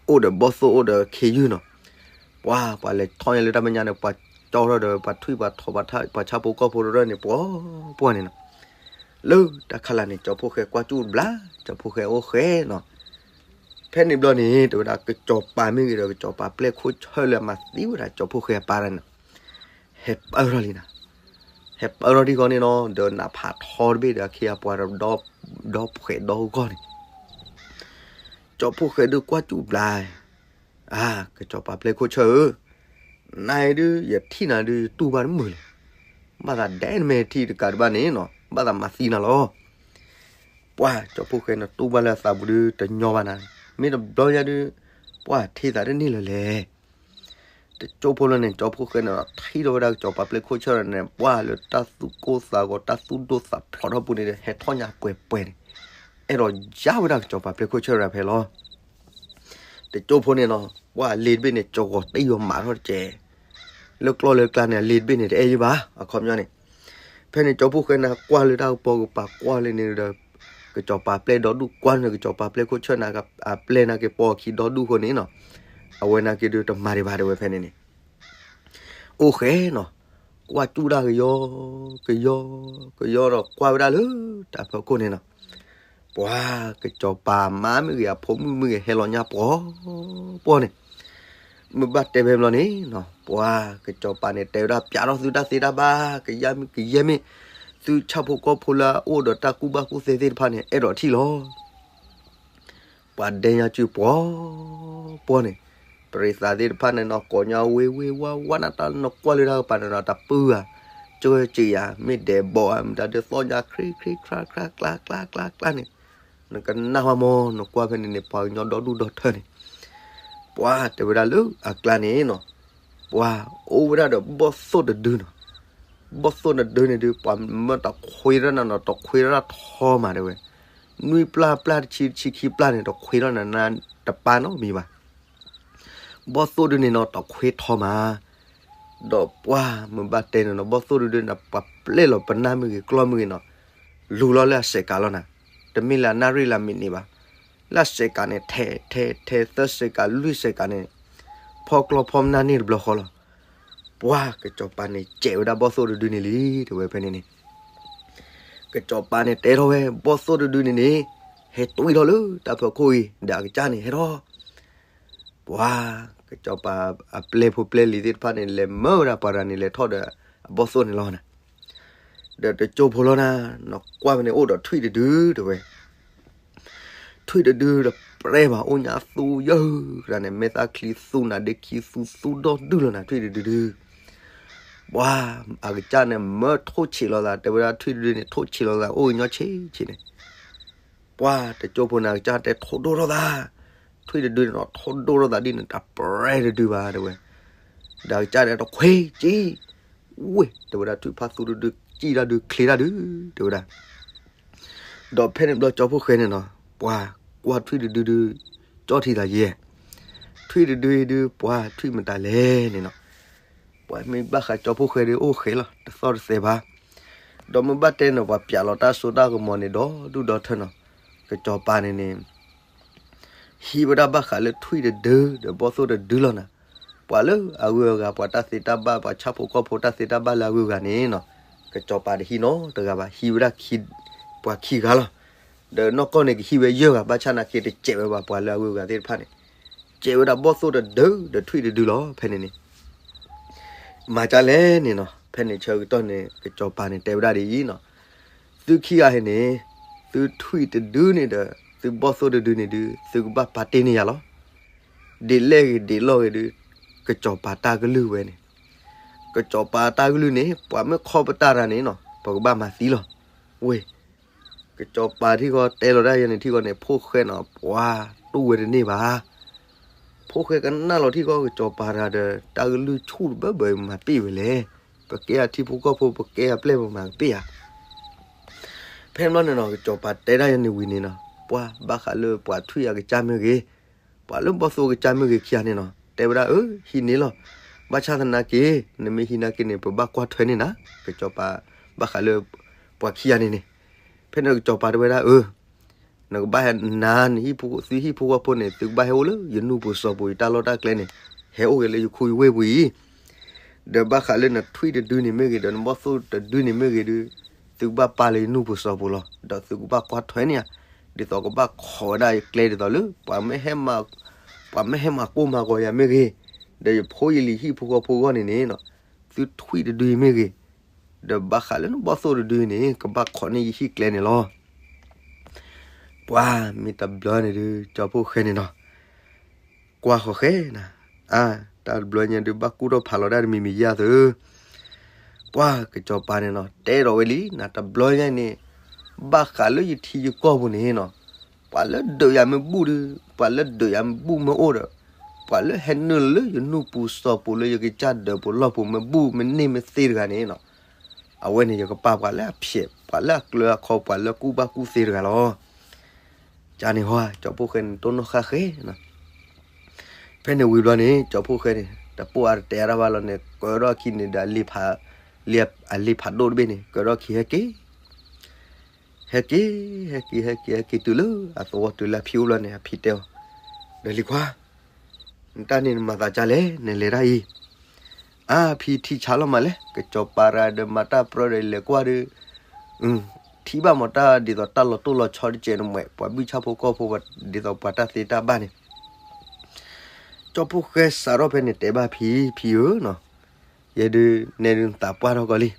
အိၣ်ဒီးဘီၣ်သိၣ်အိၣ်ဒီးခ့ယုၢ်နီၤ, ပှၤ ပှၤလဲၤထီၣ်ညါလၢတၢ်မဲာ်ညါန့ၣ် ပှၤကၠီထီၣ်ဒီးပှၤထွံၣ်ပှၤထိး ပှၤဆၣ်ဖိကီၢ်ဖိတရၢၢ်န့ၣ် ပှီၢ်ပှီၢ်န့ၣ်နီၤ, လၢတၢ်ခါလာ်န့ၣ် ကၠီဖိဃဲကွၢ်စူၣ်ဘျါ, ကၠီဖိဃဲအိၣ်ဃဲနီၤ, ဖဲန့ၣ်ဘျီန့ၣ် တဲဝဲဒၣ်ကစီၤပၤမ့ၢ်ဂ့ၤဒီး ကစီၤပၤပျဲၢ်ခိၣ်ဆၢၣ်လၢအမၤသံဝဲဒၣ်ကၠီဖိဃဲအပၢ်တဂၤန့ၣ် ဟဲပၢၢ်ထီၣ်လံနီၤ, ဟဲပၢၢ်ထီၣ်ထံဃီန့ၣ်နီၤ ဒီးနးဖးထီတဘ့ၣ်ဒီးအခ့အပှၤဒီး ဒီဖှဲးဒီဂီၢ်န့ၣ် ကၠီဖိဃဲဒုးကွၢ်စူၣ်ဘျါ, အါ ကစီၤပၤပျဲၢ်ခိၣ်ဆၢၣ်ဧၢ, နၤအံၤဒုး ယထံၣ်နၤဒုး ယတူၢ်ဘၣ်တမုာ်လဲၣ်, ဘၣ်သးဒဲနမဲာ်ထံတကးတဘၣ်န့ၣ်နီၤ ဘၣ်သးမၤသံနၤလီၤ, ပှၤကၠီဖိဃဲန့ၣ် တူၢ်ဘၣ်လၢအသးပူၤဒုး တညီဘၣ်နၤ, မ့ၢ်တဘျီညါဒုး ပှၤထံၣ်သးတန့ၢ်လၢၤလဲၣ် တကၠိဖိလၢန့ၣ် ကၠီဖိဃဲန့ၣ်ဒီး ထံၣ်ထီၣ်ဝဲဒၣ်ကစီၤပၤပျဲၢ်ခိၣ်ဆၢၣ်န့ၣ် ပှၤလၢတၢ်သူၣ်ကိၢ်သးဂီၤ တၢ်သူၣ်ဒိၣ်သးဖျိးထီၣ်ပူၤန့ၣ်ဒီး ဟဲထီၣ်ညါပှဲၤပှဲၤန့ၣ်, အဲၣ်ဒိးယါဝဲဒၣ်ကစီၤပၤပျဲၢ်ခိၣ်ဆၢၣ်ရၤဖဲလီၤ. တကၠိဖိန့ၣ်နီၤ ပှၤလ့တဘ့ၣ်န့ၣ် ကၠီဂီၤတံၢ်ယီၤမးထီၣ်တကဲး, လၢကျီၢ်လၢကျါန့ၣ် အလ့တဘ့ၣ်န့ၣ် တအဲၣ်ယုၢ်ဘၣ် အခီပညီန့ၣ်, ဖဲန့ၣ် ကၠီဖိဃဲန့ၣ် ကွၢ်လၢတၢ်ကပီၤကပၤကွၢ်လၢန့ၣ်ဒီး ကစီၤပၤပျဲၢ်ဒီဒူၣ်ကွၢ်န့ၣ် ကစီၤပၤပျဲၢ်ခိၣ်ဆၢၣ်န့ၣ် အပျဲၢ်န့ၣ်က့ၤပိာ်အခံဒီဒူၣ်အဃိန့ၣ်နီၤ, အဝဲန့ၣ်က့ၤဒုးတမၤဒံးဘၣ်တဲဝဲဖဲန့ၣ်န့ၣ် အိၣ်ဃဲနီၤ, ကွၢ်စူၣ်ဒၣ်ကယီ ကယီ ကယီဒီးကွၢ်ဝဲဒၣ်လၢတၢ်ဖီခိၣ်န့ၣ်နီၤ, ပှၤကစီၤပၤမါမ့ၢ်ဂ့ၤ အဖိမုၣ်မ့ၢ်ဂ့ၤ ဟဲလီၤညါပှီၢ်ပှီၢ်န့ၣ်, မ့ၢ်ဘၣ်တဲဖဲဘျီန့ၣ်နီၤ ပှၤကစီၤပၤန့ၣ် တဲဝဲဒၣ်ပျးထီၣ်သုတၢ်သ့တၢ်ဘၣ် ကယဲၢ်မ့ၢ် ကယဲၢ်မ့ၢ် သုဆၣ်ဖိကီၢ်ဖိလၢအအိၣ်ဒီးတၢ်ကူၣ်ဘၣ်ကူၣ်သ့သ့ၣ်တဖၣ်န့ၣ် အဲၣ်ဒိးထံၣ်လီၤ ပှၤဒဲညါစုပှီၢ်ပှီၢ်န့ၣ်, ပရံးသးသ့ၣ်တဖၣ်န့ၣ်နီၤ ကိးညါဝ့ဝ့ဝါဝါနၤ တၢ်နကွၢ်လၢတၢ်ကပၤန့ၣ်နီၤ တၢ်ပုၢ်ဧါ, ကၢက့ၤဧါ, မ့ၢ်ဒဲးဘီဧါ, မတၤဒုးသီၣ်ညါ ခရံခရံခရါခရါ ကျါကျါကျါကျါန့ၣ်, နကနၣ်ဝဲမီၤ နကွၢ်ဖဲန့ၣ်န့ၣ် ပှၤကညီဒီဒူၣ်ဒီထၢန့ၣ်, ပှၤတဲဝဲဒၣ်လၢအကျါန့ၣ်နီၤ ပှၤအိၣ်ဝဲဒၣ်ဒီးဘီၣ်သိၣ်တဒုနီၤ, ဘီၣ်သိၣ်တဒုန့ၣ်ဒုး ပှၤမၢတခွ့ရၣ်နၤနီၤ တခွ့ရၣ်ထီမးတဲဝဲ, နွံပျၢ်ပျၢ်တဆံတဆံခံပျၢ်န့ၣ် တခွ့ထီၣ်နၤနၤတပၢ်နီတမံၤဘၣ်, ဘီၣ်သိၣ်ဒုန့ၣ်နီၤ တခွ့ထီမး, ဒီးပှၤမ့ၢ်ဘၣ်တဲန့ၣ်နီၤ ဘီၣ်သိၣ်ဒုဒုန့ၣ် ပှၤပျဲၢ်လီၤပနၢ်မ့ၢ်ဂ့ၤ ကျီၢ်မ့ၢ်ဂ့ၤနီၤ, လူၤလီၤလၢအစဲးကးလီၤနၤ, တမ့ၢ်လၢအနၣ်ရံၣ်လၢအမံးနံးဘၣ်, လၢအစဲးကးန့ၣ် ထဲထဲထဲသၢစဲးကး လွံၢ်စဲးကးန့ၣ် ဖီကျီၢ်ဖီမနၢ်န့ၢ်တဘျီဃီလီၤ. ပှၤကစီၤပၤန့ၣ် စဲးဝဲဒၣ်ဘီၣ်သိၣ်တဒုန့ၣ်လံ တဲဝဲဖဲန့ၣ်န့ၣ်, ကစီၤပၤန့ၣ် တဲထီၣ်ဝဲ ဘီၣ်သိၣ်တဒုန့ၣ်န့ၣ် ဟဲတွံၢ်ထီၣ်လၢတၢ်ဖီခိၣ်အံၤ ဒီးအကစၢ်န့ၣ်ဟဲထီၣ် ပှၤကစီၤပၤအပျဲၢ်ဖိပျဲၢ်လံၤသ့ၣ်တဖၣ်န့ၣ် လဲၤမၢဝဲဒၣ်ပှၤတဂၤန့ၣ် လဲၤထီၣ်ဒီးအဘီၣ်သိၣ်န့ၣ်လီၤနၤ, ဒီးတကၠိဖိလီၤနၤ, နကွၢ်ဖဲန့ၣ် အိၣ်ဒီးထွံၣ်တဒုတဲဝဲ ထွံၣ်တဒုဒီးပြဲဘၣ် အိၣ်ညါသူယၢၢ်ကရၢန့ၣ် မဲာ်သၣ်ချံသူနၤဒ့ခံသူသူဒီဒူၣ်လီၤနၤ ထွံၣ်တဒုဒု, ပှၤအကစၢ်န့ၣ် မၢထိၣ်ဆံးလိာ်သး တဲဝဲဒၣ်ထွံၣ်တဒုန့ၣ် ထိၣ်ဆံးလိာ်သး အိၣ်ကညီဆံးဆံးန့ၣ်, ပှၤတကၠိဖိန့ၣ် အကစၢ်တဲထိၣ်ဒိၣ်ထီၣ်သး, ထွံၣ်တဒုန့ၣ်နီၤ ထိၣ်ဒိၣ်ထီၣ်သးဒ်န့ၣ် တပြဲတဒုဘၣ်တဲဝဲ, ဒီးအကစၢ်န့ၣ်တခွ့ကံ ဝ့ၢ် တဲဝဲဒၣ်ထွံၣ်ဖးသူတဒု ကံၣ်တၢ်ဒု ချ့တၢ်ဒု တဲဝဲဒၣ်, ဒီးဖဲန့ၣ်ဘျီကၠီဖိဃဲန့ၣ်နီၤ ပှၤကွၢ်ထွံၣ်တဒုဒု ကၠီထံသးယဲၢ်, ထွံၣ်တဒုအံၤဒု ပှၤထွံၣ်မတၤလဲၣ်န့ၣ်နီၤ, ပှၤမ့ၢ်ဘၣ်ဃးကၠီဖိဃဲဒု အိၣ်ဃဲလီၤ တသီၣ်တသဲးဘၣ်, ဒီးမ့ၢ်ဘၣ်တဲန့ၣ် ပှၤပျးလီၤတၢ်စိတၢ်ကမီၤန့ၣ် ဒီဒူၣ်ဒီထၢနီၤ, ကစီၤပၤန့ၣ်န့ၣ် ဟံးဝဲဒၣ်ဘၣ်ဃးလၢထွံၣ်တဒု ဒီးဘီၣ်သိၣ်တဒုလီၤနၤ, ပှၤလၢအဂုၤအဂၤ ပှၤတၢ်သ့တၢ်ဘၣ် ပှၤဆၣ်ဖိကီၢ်ဖိတၢ်သ့တၢ်ဘၣ်လၢအဂုၤအဂၤန့ၣ်နီၤ, ကစီၤပၤတဟံးနီတဂၤဘၣ် ဟံးဝဲဒၣ်ခံ ပှၤခံဂၤလီၤ, ဒီးနီၢ်ကီၢ်န့ၣ် ကဟံးဝဲယဲၢ်ဂၤ ဘၣ်ဆၣ်နာ်က့ တစဲးဝဲဘၣ် ပှၤလၢအဂုၤအဂၤသ့ၣ်တဖၣ်န့ၣ်, စဲးဝဲဒၣ်ဘီၣ်သိၣ်တဒု ဒီးထွံၣ်တဒုလီၤ ဖဲန့ၣ်န့ၣ် မၤဒ်လဲၣ်န့ၣ်နီၤ, ဖဲန့ၣ်ဆၢကတီၢ်န့ၣ် ကစီၤပၤန့ၣ် တဲဝဲဒၣ်ဒ်အံၤနီၤ, သုခံဂၤအံၤန့ၣ် သုထွံၣ်တဒုန့ၣ်ဒီး သုဘီၣ်သိၣ်တဒုန့ၣ်ဒု သုကဘၣ်ပာ်တ့ၢ်န့ၢ်ယၤလီၤ. ဒ်လဲၣ်ဂ့ၤဒ်လဲၣ်ဂ့ၤဒု ကစီၤပၤတၢ်ကလုၢ်ဝဲန့ၣ်, ကစီၤပၤတၢ်ကလုၢ်န့ၣ် ပှၤမ့ၢ်ခီပတာ်တၢ်န့ၣ်နီၤ ပကဘၣ်မၤသံလီၤ. ဝ့ၢ် ကစီၤပၤထံၣ်ဃီတဲလီၤတၢ်ယဲန့ၣ်ထံၣ်ဃီန့ၣ် ဖိၣ်ဃဲနီၤ ပှၤတူၢ်ဝဲတန့ၢ်ဘၣ်. ဖိၣ်ဃဲကနၣ်လီၤထံၣ်ဃီ ကစီၤပၤတဂၤဒီး တၢ်ကလုၢ်ဆူၣ်တဘၢဘၢ မၤပ့ၢ်ဝဲလဲၣ်. ပကဲအထံဖိကီၢ်ဖိ ပကဲအပျဲၢ် ပမၤကပ့ၢ်ဧါ. ဖဲန့ၣ်ဘျီန့ၣ်နီၤ ကစီၤပၤတဲဒၣ်ယဲန့ၣ်ဝံၤန့ၣ်နီၤ, ပှၤဘၣ်ဃးလၢပှၤထွံၣ်အကစၢ်မ့ၢ်ဂ့ၤ, ပှၤလၢဘီၣ်သိၣ်အကစၢ်မ့ၢ်ဂ့ၤခံဂၤန့ၣ်နီၤ, တဲဝဲဒၣ်အၢ ဟံးန့ၢ်လီၤ. ဘၣ်ဆၣ်သနာ်က့ နမ့ၢ်ဟံးနာ်က့န့ၣ် ပဘၣ်ကွၢ်ထွဲန့ၢ်နၤ, ကစီၤပၤဘၣ်ဃးလၢပှၤခံဂၤန့ၣ်န့ၣ်, ဖဲန့ၣ်ကစီၤပၤတဲဝဲဒၣ်အၢ နကဘၣ်ဟဲနၤ နဟံၣ်ဖိ သုဟံၣ်ဖိဃီဖိန့ၣ် သုကဘၣ်ဟဲအိၣ်လၢယနူၢ်ပူၤစီၤပူၤ ယတၢ်လီၢ်တၢ်ကျဲန့ၣ် ဟဲအိၣ်ဂ့ၤလၢယခူယဝ့ၢ်ပူၤအံၤ, ဒီးဘၣ်ဃးလၢနထွံၣ်တဒုန့ၣ်မ့ၢ်ဂ့ၤ ဒီးနဘီၣ်သိၣ်တဒုန့ၣ်မ့ၢ်ဂ့ၤဒီး သုကဘၣ်ပာ်လၢယနူၢ်ပူၤစီၤပူၤလီၤ. ဒီးသုကဘၣ်ကွၢ်ထွဲန့ၢ်ဧါ, ဒ်သိးကဘၣ်ခိးဝဲဒၣ်ယကျဲဒ်သိးလၢ ပှၤမ့ၢ်ဟဲမၤ ပှၤမ့ၢ်ဟဲမၤကိၢ်မၤဂီၤယၤမ့ၢ်ဂ့ၤ, ဒီးယဖိယလံၤဟံၣ်ဖိဃီဖိအဂီၢ်န့ၣ်န့ၣ်, သုထွံၣ်တဒုအံၤမ့ၢ်ဂ့ၤ, ဒီးဘၣ်ဃးလၢနဘီၣ်သိၣ်တဒုန့ၣ် ကဘၣ်ခိးန့ၢ်ယဟံၣ်ကျဲန့ၣ်လီၤ. ပှၤမ့ၢ်တဘျီန့ၣ်ဒုး ကၠီဖိၣ်ဃဲန့ၣ်နီၤ, ကွၢ်ဃီဃဲနၤ, အါ တၢ်တဘျီညါဒုး ဘၣ်ကူၣ်ထီၣ်ဖးလီၤဒၣ်တမံၤမံၤယါသု, ပှၤကစီၤပၤန့ၣ်နီၤ တဲဒီးဝဲလံ နတဘျီညါန့ၣ် ဘၣ်ဃးလၢယထံယကီၢ်ပူၤန့ၣ်နီၤ, ပှၤလၢဒုးယၤမ့ၢ်ဘူၣ်ဒုး ပှၤလၢဒုးယၤမ့ၢ်ဘူၣ်မ့ၢ်အိၣ်ဒီး ပှၤလၢဟဲနုာ်လၢယနူၢ်ပူၤစီၤပူၤလၢယကစၢ်ဒၢးပူၤလီၢ်ပူၤမ့ၢ်ဘူၣ်မ့ၢ်န့ၢ်မ့ၢ်သ့တဂၤန့ၣ်နီၤ, အဝဲန့ၣ်ယကပာ်ပှၤလၢအဖျဲး ပှၤလၢအကျၢၤအခီ ပှၤလၢကူၣ်ဘၣ်ကူၣ်သ့တဂၤလီၤ. ကန့ၣ်ဟီ ကၠီဖိၣ်ဃဲန့ၣ် တိၢ်နီၣ်ဃၣ်ဃဲနီၤ, ဖဲန့ၣ်ဝံၤဘျီန့ၣ် ကၠီဖိၣ်ဃဲန့ၣ် တပိၢ်အါတတဲအါတၢ်ဘၣ်လီၤန့ၣ် ကၢထီၣ်အခံန့ၣ်ဒီး အလ့ဖးဒိၣ်တဘ့ၣ်န့ၣ် ကၢထီၣ်ခံဟဲက့ၤ ဟဲက့ၤ ဟဲက့ၤ ဟဲက့ၤ ဟဲက့ၤတုၤလၢအသဝီတုၤလၢအဖံအိၣ်ဘျီန့ၣ် အဖံတဲအီၤ, ဒီးလံၤခွါ နတၢ်န့ၣ်နမၤသးဒ်လဲၣ် နလဲၤတၢ်အံၤ, အါဖံထံဆါလီၤမးလဲၣ် ကစီၤပၤရၤဒီးမၤတၢ်ပြၢဒီးလဲၤကွၢ်ဒီး, ထံၣ်ဘၣ်မးတၢ်ဒ်သိးတၢ်လီၤတိၢ်လီၤဆီတကဲးန့ၣ်မး ပှၤဘုၣ်ဆၣ်ဖိကီၢ်ဖိဒ်သိးပှၤတၢ်သ့တၢ်ဘၣ်န့ၣ် ကၠီဖိၣ်ဃဲစးထီၣ်ဖဲန့ၣ်တဲဘၣ်ဖံ ဖံဧၢနီၤ, ယဲဒုးနဲဒုးနသးပှၢ်ထီၣ်ကီးလံ,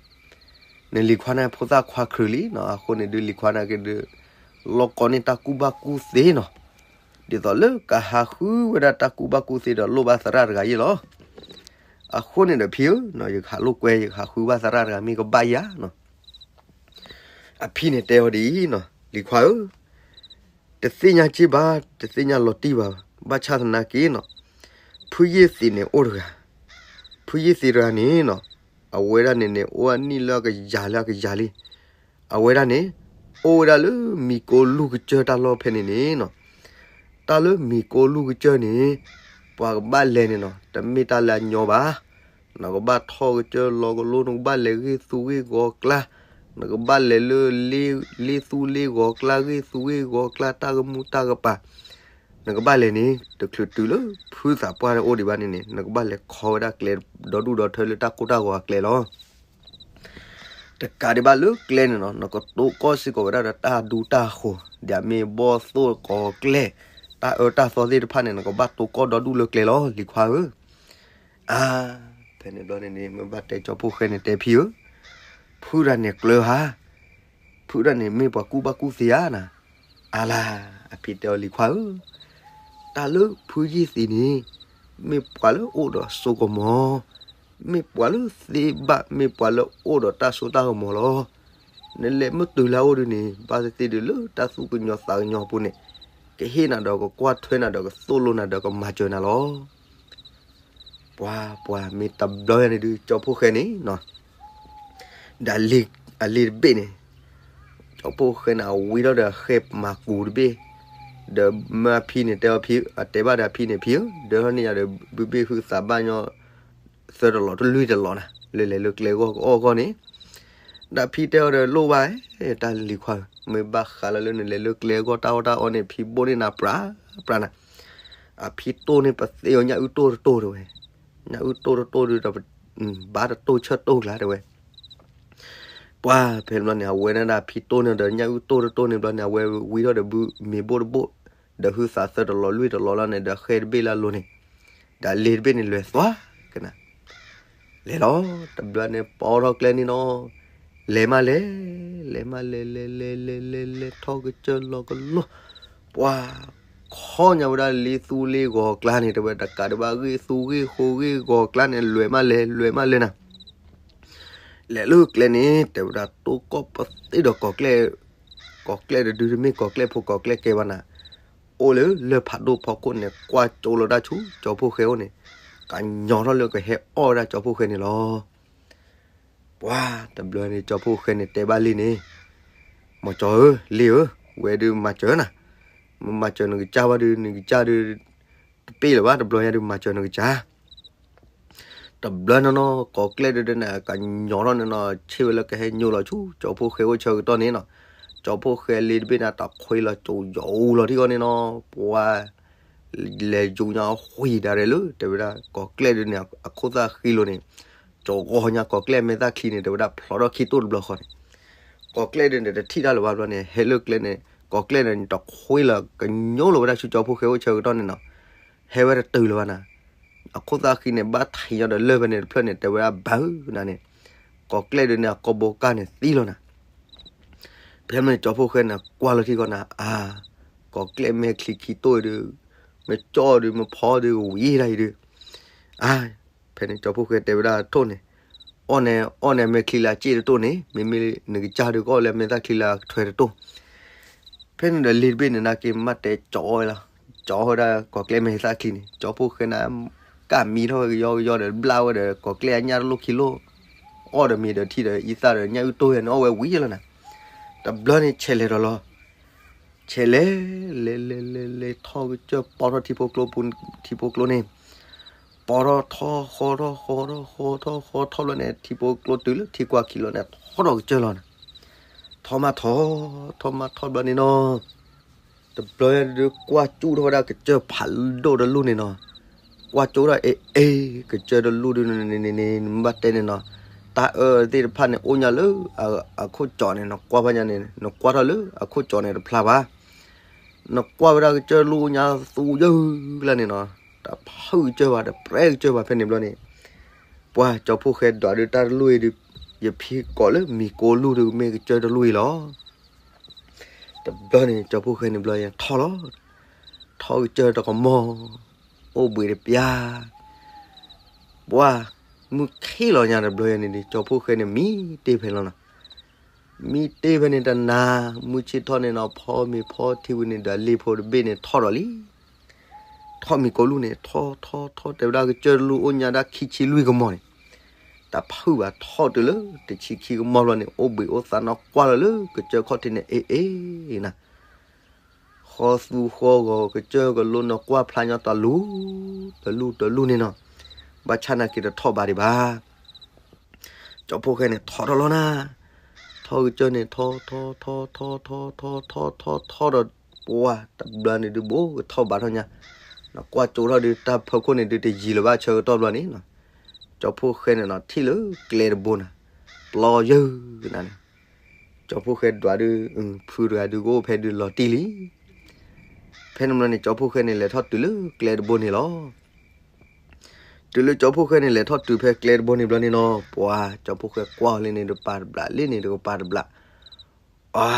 နလံၤခွါန့ၣ်ဖိသၣ်ခွါခရံာ်လံနီၤ, အဃိန့ၣ်ဒုးလံၤခွါန့ၣ်က့ၤဒုး လီၢ်ကီန့ၢ်တၢ်ကူၣ်ဘၣ်ကူၣ်သ့နီၤ, ဒ်သိးလၢကဟးဃုဝဲဒၣ်တၢ်ကူၣ်ဘၣ်ကူၣ်သ့ဒီးလိၣ်ဘၣ်သရၣ်တဂၤယဲၢ်လီၤ. အဃိန့ၣ်ဒီးဖံဧၢနီၤ, ယကဟးလိာ်ကွဲ ယကဟးဃုဘၣ်သရၣ်တဂၤမ့ၢ်ကဘၣ်ယၤနီၤ, အဖံန့ၣ်တဲအီၤဒ်အံၤနီၤ, လံၤခွါဧၢ တသ့ၣ်ညါစ့ၢ်ဘၣ် တသ့ၣ်ညါလီၤတံၢ်ဘၣ်, ဘၣ်ဆၣ်သနာ်က့နီၤ, ဖုယ့ၢ်သံးန့ၣ်အိၣ်တဂၤ, ဖုယ့ၢ်သံးတဂၤန့ၣ်နီၤ, အဝဲဒၣ်န့ၣ်န့ၣ် အိၣ်အနံၣ်လၢအကယၤလၢအကယၤလံ, အဝဲဒၣ်န့ၣ် အိၣ်ဝဲဒၣ်လၢမံၤကိလူၢ်ကစၢၢ်တၢ်လီၢ်ဖဲန့ၣ်န့ၣ်နီၤ, တၢ်လၢမံၤကိလူၢ်ကစၢၢ်န့ၣ် ပှၤကဘၣ်လဲၤန့ၣ်နီၤ တမ့ၢ်တၢ်လၢအညီဘၣ် နကဘၣ်ထီၣ်ကစၢၢ်လီၤကလိ နကဘၣ်လဲၤဂ့ၢ်သူဂ့ၢ်ဂီၤကျါ, နကဘၣ်လဲၤလၢ လ့သူလ့ဂီၤကျါ ဂ့ၢ်သူဂ့ၢ်ဂီၤကျါ တၢ်ကမူတၢ်ကပၤ, နကဘၣ်လဲၤန့ၣ် တချုးတုၤလၢဖုသးပှၢ်တအိၣ်ဒံးဘၣ်န့ၣ်န့ၣ် နကဘၣ်လဲၤခီဝဲဒၣ်ကျဲဒီဒူၣ်ဒီထၢလၢတၢ်ကိၢ်တၢ်ဂီၤအကျဲလီၤ. တကးဒံးဘၣ်လၢကျဲန့ၣ်နီၤ နကတိကီၢ်စ့ၢ်ကီးဝဲဒၣ်ဒီးတၢ်ဒူတၢ်ဃိၤ ဒ်အမ့ၢ်ဘီၣ်သိၣ်ကီၤကျဲၢ် တၢ်အၢတၢ်သီသ့ၣ်တဖၣ်န့ၣ် နကဘၣ်တိကီၢ်ဒီဒူၣ်လၢကျဲလီၤ လံၤခွါဧၢ. အါ ဖဲန့ၣ်ဘျီန့ၣ်န့ၣ် မ့ၢ်ဘၣ်တဲကၠီဖိၣ်ဃဲန့ၣ်တဲဖံဧၢ, ဖုဒၣ်န့ၣ်ကျၢၤဧါ, ဖုဒၣ်န့ၣ်မ့ၢ်ပှၤကူၣ်ဘၣ်ကူၣ်သ့ဧါနၤ, အါလါ, အဖံတဲအီၤလံၤခွါဧၢ, တၢ်လၢဖုယ့ၢ်သံးန့ၣ် မ့ၢ်ပှၤလၢအိၣ်ဒီးစိကမီၤ, မ့ၢ်ပှၤလၢသ့ဘၣ် မ့ၢ်ပှၤလၢအိၣ်ဒီးတၢ်စိတၢ်ကမီၤလီၤ. နလဲၤမ့ၢ်တုၤလၢအအိၣ်ဒုးန့ၣ် ဘၣ်သ့ၣ်သ့ၣ်ဒုးလၢတၢ်သူၣ်ကညီၤသးကညီၤအပူၤန့ၣ် ကဟ့ၣ်နၤဒီးကကွၢ်ထွဲနၤဒီးကသိၣ်လိနၤဒီးကမၤစၢၤနၤလီၤ. ပှၤ ပှၤမ့ၢ်တဘျီယၤန့ၣ်ဒုး ကၠီဖိၣ်ဃဲန့ၣ်နီၤ, ဒီးအလ့ၤတဘ့ၣ်န့ၣ် ကၠီဖိၣ်ဃဲန့ၣ် အဝံထီၣ်ဒီးအဃဲမၤကူးတဘ့ၣ်, ဒီးမၢအဖံန့ၣ်တဲအီၤဖံ အတဲဘၣ်ဒီးအဖံန့ၣ် ဖံဧၢ, ဒၢထီၣ်န့ၢ်ယၤဒီး ဘုဘ့ၣ်ဟုသးဘၣ်ညီ သၢတလီၤတလွံၢ်တလီၤနၤ လၢလဲၤလၢကျဲဂီၢ်ကအီၣ်ဂီၢ်န့ၣ်, ဒီးဖံတဲအီၤဒီးလိၣ်ဘၣ် တၢ်လံၤခွါဧၢ, မ့ၢ်ဘၣ်ဃးလၢလၢနလဲၤလၢကျဲဂီၢ်တၢ်အီၣ်တၢ်အီန့ၣ် ဖံဘိၣ်န့ၢ်နၤပြးပြးနၤ, အဖံတိၢ်န့ၢ်ပသ့အီၤညၣ်အုၣ်တိၢ်တတိၢ်တဲဝဲ, ညၣ်အုၣ်တိၢ်တတိၢ်ဒုးဒီး ဘါတတိၢ်ဆၢၣ်တိၢ်ကျါတဲဝဲ ပှၤဖဲန့ၣ်ဘျီန့ၣ် အဝဲဒၣ်ဒီးဖံတိၢ်န့ၢ်ဒီးညၣ်အုၣ်တိၢ်တတိၢ်န့ၢ်ဘျီန့ၣ် အဝဲဝံထီၣ်ဒီးဘုမ့ၤဘိၣ်တဘိၣ်, ဒီးဟုသးသၢတလီၤလွံၢ်တလီၤလီၤန့ၣ် ဒီးဃဲတဘ့ၣ်လၢအလိၤန့ၣ်, ဒီးလ့ၤတဘ့ၣ်န့ၣ်လဲၤသွါကနၤ လဲၤလီၤ တဘျီန့ၣ်ပိာ်ထီၣ်ကျဲန့ၣ်နီၤ, လဲၤမးလဲၤ, လဲၤမးလဲၤ လဲၤလဲၤလဲၤလဲၤလဲၤ ထီၣ်ကစၢၢ်လီၤကလိ, ပှၤခီညါဝဲဒၣ်လ့သူလ့ဂီၤကျါန့ၣ် တဲဝဲတကးဒံးဘၣ် ဂ့ၢ်သူဂ့ၢ်ဃိဂ့ၢ်ဂီၤကျါန့ၣ် လဲၤမးလဲၤ လဲၤမးလဲၤနၤ လဲၤလၢကျဲန့ၣ် တဲဝဲဒၣ်တိၢ်ကီၢ်ပသ့ဒီးကီၤကျဲၢ်, ကီၤကျဲၢ်တဒုတမ့ၢ်ကီၤကျဲၢ်ဖိကီၤကျဲၢ်ကဲဘၣ်နၤ, အိၣ်လၢလၢၢ်ဖးဒိၣ်ဖီခိၣ်န့ၣ် ကွၢ်ကၠိလီၤတၢ်ဆူ ကၠီဖိၣ်ဃဲအိၣ်န့ၣ်, ကညီထီၣ်လၢကဟဲအီၣ်ဝဲဒၣ်ကၠီဖိၣ်ဃဲန့ၣ်လီၤ. ပှၤတဘျီန့ၣ် ကၠီဖိၣ်ဃဲန့ၣ်တဲဘၣ်လံန့ၣ်, မီၤကၠီဧၢ, လ့ဧၢ, ဝဲဒုးမၤစၢၤနၤ မ့ၢ်မၤစၢၤနကစၢ်ဘၣ်ဒီး နကစၢ်ဒီး တပ့ၢ်လၢၤဘၣ် တဘျီညါဒုးမၤစၢၤနကစၢ်. တဘျီနီၢ်နီၢ် ကိးကျဲၣ်ဒုးန့ၣ် ကညီထီၣ်န့ၣ်နီၤ ဆ့ၣ်ဝဲလၢကဟဲညိလီၤဆူ ကၠီဖှိၣ်ဃဲအိၣ်ဆၢကတီၢ်န့ၣ်နီၤ, ကၠီဖှိၣ်ဃဲလ့တဘ့ၣ်န့ၣ် တခွ့လီၤ ကၠိယိၤလီၤထံဂီၢ်န့ၣ်နီၤ, ပှၤ လဲၤယူၤညါဃံၤဒၣ်ရဲၣ်လၢ တဲဝဲဒၣ် ကိးကျဲၣ်ဒုးန့ၣ် အခိၣ်သၣ်ဃံလိၤန့ၣ်, ကၠီဂီၤညါကိးကျဲၣ်မဲာ်သၣ်ချံန့ၣ် တဲဝဲဒၣ်ဖျိးထီၣ်ခံတိၢ်တဘျီဃီန့ၣ်, ကိးကျဲၣ်ဒုးန့ၣ် တထံၣ်တၢ်လၢၤဘၣ်ဘျီန့ၣ် ဟဲလၢကျဲန့ၣ် ကိးကျဲၣ်န့ၣ် တခွ့လီၤ ကညီလီၤဝဲဒၣ်ဆူကၠီဖှိၣ်ဃဲအိၣ်ဆၢကတီၢ်န့ၣ်နီၤ, ဟဲဝဲတတုၤလၢၤဘၣ်နၤ, အခိၣ်သၣ်ဃံန့ၣ် ဘၣ်ထံးညီဒီးလၢၢ်ဖဲန့ၣ်တဖျၢၣ်န့ၣ် တဲဝဲဒၣ်ဘၣ်နၤန့ၣ်, ကိးကျဲၣ်ဒုးန့ၣ် အကိာ်ဘိကၢ်န့ၣ်သံလီၤနၤ. ဖဲမ့ၢ်ကၠီဖှိၣ်ဃဲန့ၣ် ကွၢ်လီၤထံဂီၢ်နၤ အါ, ကိးကျဲၣ်မဲာ်ချံခံတိၢ်အံၤဒုး, မ့ၢ်ကၠီဒုး မ့ၢ်ဖီဒုး ကဝံၤဒၣ်အံၤဒုး, အါ, ဖဲန့ၣ်ကၠီဖှိၣ်ဃဲတဲဝဲဒၣ်ထိၣ်န့ၣ်, အီၣ်န့ၣ် အီၣ်န့ၣ်မဲာ်ချံလၢအစ့ၣ်တတိၢ်န့ၣ် မ့မ့ၢ်နကစၢ်ဒုးကအီၣ်လၢမဲာ်သၣ်ချံလၢအထွဲတတိၢ် ဖဲန့ၣ်ဒီးလ့တဘ့ၣ်န့ၣ် နာ်က့မ့ၢ်တဲကၠီဝဲလီၤ, ကၠီဝဲဒၣ်ကိးကျဲၣ်မဲာ်သၣ်ချံန့ၣ် ကၠီဖှိၣ်ဃဲန့ၣ် ကၢ်မံထီၣ်ဝဲကယီကယီဒီးဘျၣ်ဝဲဒီး ကိးကျဲၣ်အညၣ်တလိၣ်ခံလိၣ်, အီၣ်ဒီးမ့ၤဒီးထံဒီး အံသၣ်ဒီးညၣ်အုၣ်တိၢ်ယၤန့ၣ် အီၣ်ဝဲဝံၤလီၤနၤ. တဘျီန့ၣ် ဆဲးလဲၤဒီးလီၤ, ဆဲးလဲၤ လဲၤလဲၤလဲၤလဲၤထီၣ်ကစၢၢ်ပီထီၣ်ထံဖိကျိပူၤ, ထံဖိကျိန့ၣ် ပီထီၣ်ထီၣ်ဃီထီၣ်ဃီထီၣ်ဃီထီၣ်ဃီထီၣ်ဘျီန့ၣ် ထံဖိကျိတုၤလၢထံကွၢ်ခံလီၤန့ၣ် ထီၣ်ဒီးကစၢၢ်လီၤနၤ. ထီၣ်မးထီၣ်, ထီၣ်မးထီၣ်ဘျီန့ၣ်နီၤ, တဘျီဒုးကွၢ်ကၠူၣ်ထီၣ်ဝဲဒၣ်ကစၢၢ်ဖးဒိၣ်တလူၢ်န့ၣ်နီၤ, ကွၢ်ကၠူၣ်ဒၣ်အ့ၣ်အ့ၣ် ကစၢၢ်တလူၢ်ဒုးန့ၣ်န့ၣ်န့ၣ် နဘၣ်တဲန့ၣ်နီၤ, တၢ်အၢသ့ၣ်တဖၣ်န့ၣ်အိၣ်ညါလၢအခိၣ်ကၠီန့ၣ် နကွၢ်ဘၣ်ညါန့ၣ် နကွၢ်ထီၣ်လၢအခိၣ်ကၠီန့ၣ်တဖျါဘၣ် နကွၢ်ဝဲဒၣ်ကစၢၢ်တလူၢ်အိၣ်ညါသူယုၢ်ကျါန့ၣ်နီၤ, တဖုၣ်ကစၢၢ်ဘၣ် တပြဲကစၢၢ်ဘၣ်ဖဲန့ၣ်ဘျီန့ၣ်, ပှၤကၠီဖှိၣ်ဃဲဒွးဒုးတၢ်တလူၢ်အံၤဒုး, ယဖံးကိးလၢမံၤကိလူၢ်ဒုးမ့ၢ်ကစၢၢ်တလူၢ်အံၤလီၤ. တဘျီန့ၣ် ကၠီဖှိၣ်ဃဲန့ၣ်ဘျီယထီၣ်လီၤ, ထီၣ်ကစၢၢ်တကမီၤ, အိၣ်ဘှံးတပျၢ် ပှၤမုၢ်ခ့လီၤညါတဘျီယၤန့ၣ်ဒီး ကၠီဖှိၣ်ဃဲန့ၣ်မံတ့ၢ်ဖဲလီၤနီၤ, မံတ့ၢ်ဖဲန့ၣ်တနၤ, မုၢ်ဆ့ၣ်ထီၣ်န့ၣ်နီၤ ဖီမ့ၤဖီထံဝံၤန့ၣ်ဒီး လ့ဖိတဘ့ၣ်န့ၣ်ထီၣ်ဒီးလံ, ထီၣ်မံၤကိလူၢ်န့ၣ် ထီၣ်ထီၣ်ထီၣ် တဲဝဲဒၣ်ကစၢၢ်တလူၢ်အိၣ်ညါဒၣ်ခံဆံလွံၢ်ကမီၤန့ၣ်, တၢ်ဖုၣ်ဘၣ်ထီၣ်တုၤလၢတဆံခံကမီၤဘျီန့ၣ် အိၣ်ဘှံးအိၣ်သါနီၤ ကွၢ်လီၤလၢကစၢၢ်ခီၣ်ထံးန့ၣ် အ့ၣ်အ့ၣ်နၤ ဃီသူဃီဂီၤ ကစၢၢ်ကလိနကွၢ်ဖျါညီတလူၢ်, တလူၢ်တလူၢ်န့ၣ်နီၤ, ဘၣ်ဆၣ်နာ်က့တထီၣ်ဘးဒံးဘၣ်. ကၠီဖှိၣ်ဃဲန့ၣ်ထီၣ်ထီၣ်လီၤနၤ, ထီၣ်ကစၢၢ်န့ၣ် ထီၣ်ထီၣ်ထီၣ်ထီၣ်ထီၣ်ထီၣ်ထီၣ်ထီၣ်ထီၣ်ထီၣ်ဒီး ပှၤတဘျီန့ၣ်ဒုးဘိကထီၣ်ဘးထီၣ်ညါ, နကွၢ်ကၠိထီၣ်ဒုး တၢ်ဖၢခိၣ်န့ၣ်ဒုးတယံၤလၢၤဘၣ်ဆၢကတီၢ်ဘျီန့ၣ်နီၤ, ကၠီဖှိၣ်ဃဲန့ၣ်နီၤ ထံၣ်လၢကျဲတဘိနၤ, ပျီယုၢ်နၤန့ၣ် ကၠီဖှိၣ်ဃဲဒွးဒုး ဖုတဂၤဒုးကအိၣ်ဖဲဒုးလီၤတံၢ်လံ. ဖဲန့ၣ်ဘျီန့ၣ် ကၠီဖှိၣ်ဃဲန့ၣ် လဲၤထီၣ်တုၤလၢကျဲတဘိန့ၣ်လီၤ. တုၤလၢကၠီဖှိၣ်ဃဲန့ၣ် လဲၤထီၣ်တုၤဖဲကျဲတဘိန့ၣ်ဘျီန့ၣ်နီၤ, ပှၤကၠီဖှိၣ်ဃဲကွၢ်လံန့ၣ်တပၤတဘျးလံန့ၣ် တကပၤတဘျး အါ,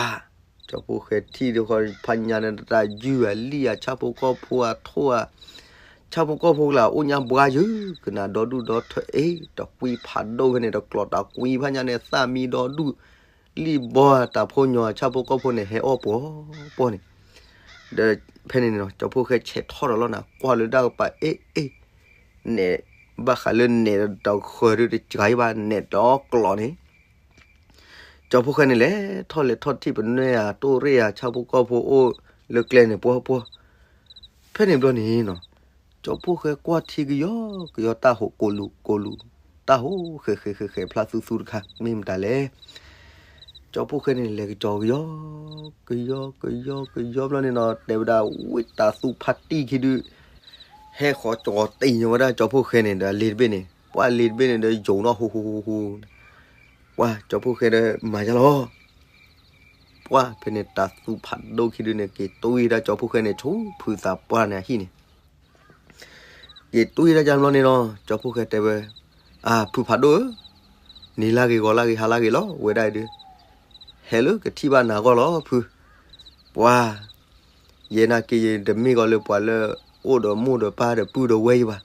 ကၠီဖှိၣ်ဃဲထံၣ်ဒုးဃီဖးညါန့ၣ် တၢ်ယုၢ်ဧါလံၣ်ဧါ ဆၣ်ဖိကီၢ်ဖိဧါထိၣ်ဧါ, ဆၣ်ဖိကီၢ်ဖိကျါအိၣ်ညါဘှါယုၢ် ကနၣ်ဒီဒူၣ်ဒီထၢအ့ၣ် တကွံဖးဒိၣ်ဖဲန့ၣ် တကျိးတၢ်ကွံဖးညါန့ၣ် သၣ်မံဒီဒူၣ် လံၣ်ဘီဧါ တၢ်ဖိညီဆၣ်ဖိကီၢ်ဖိန့ၣ် ဟဲအီၣ်ပှီၤပှီၤန့ၣ်, ဒီးဖဲန့ၣ်န့ၣ်နီၤ ကၠီဖှိၣ်ဃဲဆဲးထီၣ်ဒီးလီၤနၤ ကွၢ်လၢတၢ်ကပၤအ့ၣ်အ့ၣ်, နဲၣ် ဘၣ်ဃးလၢနဲၣ်တဃၢၤဒုးတစှၤအံၤဘၣ် နဲၣ်ဒီကျိးန့ၣ် ကၠီဖှိၣ်ဃဲန့ၣ် လဲၤထီၣ်လဲၤထီၣ်ထံၣ်ပနွဲၣ်ဧါ တိၢ်ရ့ၣ်ဧါ ဆၣ်ဖိကီၢ်ဖိအိၣ်လၢကျဲန့ၣ်ပှီၤပှီၤ, ဖဲန့ၣ်ဘျီန့ၣ်နီၤ ကၠီဖှိၣ်ဃဲကွၢ်ထံကယီကယီ တၢ်ဟိးကိးလူၤကိးလူၤ, တၢ်ဟိးဃဲးဃဲးဃဲးဃဲးဖျါသူသူတခါ မ့ၢ်မတၤလဲၣ်. ကၠီဖှိၣ်ဃဲန့ၣ် လဲၤကစီၤကယီ ကယီကယီကယီ ဘျီန့ၣ်နီၤ တဲဝဲဒၣ်ဝံတၢ်သူဖးတံၢ်ခံဒုး ဟဲဃီၤကၠီၤတ့ၢ်ညီဝဲဒၣ်ကၠီဖှိၣ်ဃဲန့ၣ်ဒီး လ့တဘ့ၣ်န့ၣ် ပှၤလ့တဘ့ၣ်န့ၣ်ဒီး ယိာ်နီၣ်ဟူဟူဟူဟူ, ပှၤကၠီဖှိၣ်ဃဲဒီးမၤယါလီၤ. ပှၤဖဲန့ၣ် တၢ်သူဖးဒိၣ်ခံဒုးန့ၣ် က့ၤတွံၢ်ဒၣ်ကၠီဖှိၣ်ဃဲန့ၣ် ဆူဖုသးပှၢ်န့ၣ်အဟံၣ်န့ၣ် က့ၤတွံၢ်ဒၣ်ကၠီဘျီန့ၣ်နီၤ ကၠီဖှိၣ်ဃဲတဲဝဲ, အါ ဖုဖးဒိၣ်ဧၢ, နံၤလၢဂ့ၤဂီၤလၢဂ့ၤဟါလၢဂ့ၤလီၤ ဝဲဒၣ်အံၤဒုး, ဟဲလၢကထံၣ်ဘၣ်နၤဂီၢ်လီၤဖု, ပှၤ ယဲနာ်က့ၤယတမ့ၢ်ဂီၤလၢပှၤလၢ အိၣ်ဒီးမိၢ်ဒီးပၢ်ဒီးပုၢ်ဒီးဝဲၢ်ယဘၣ်,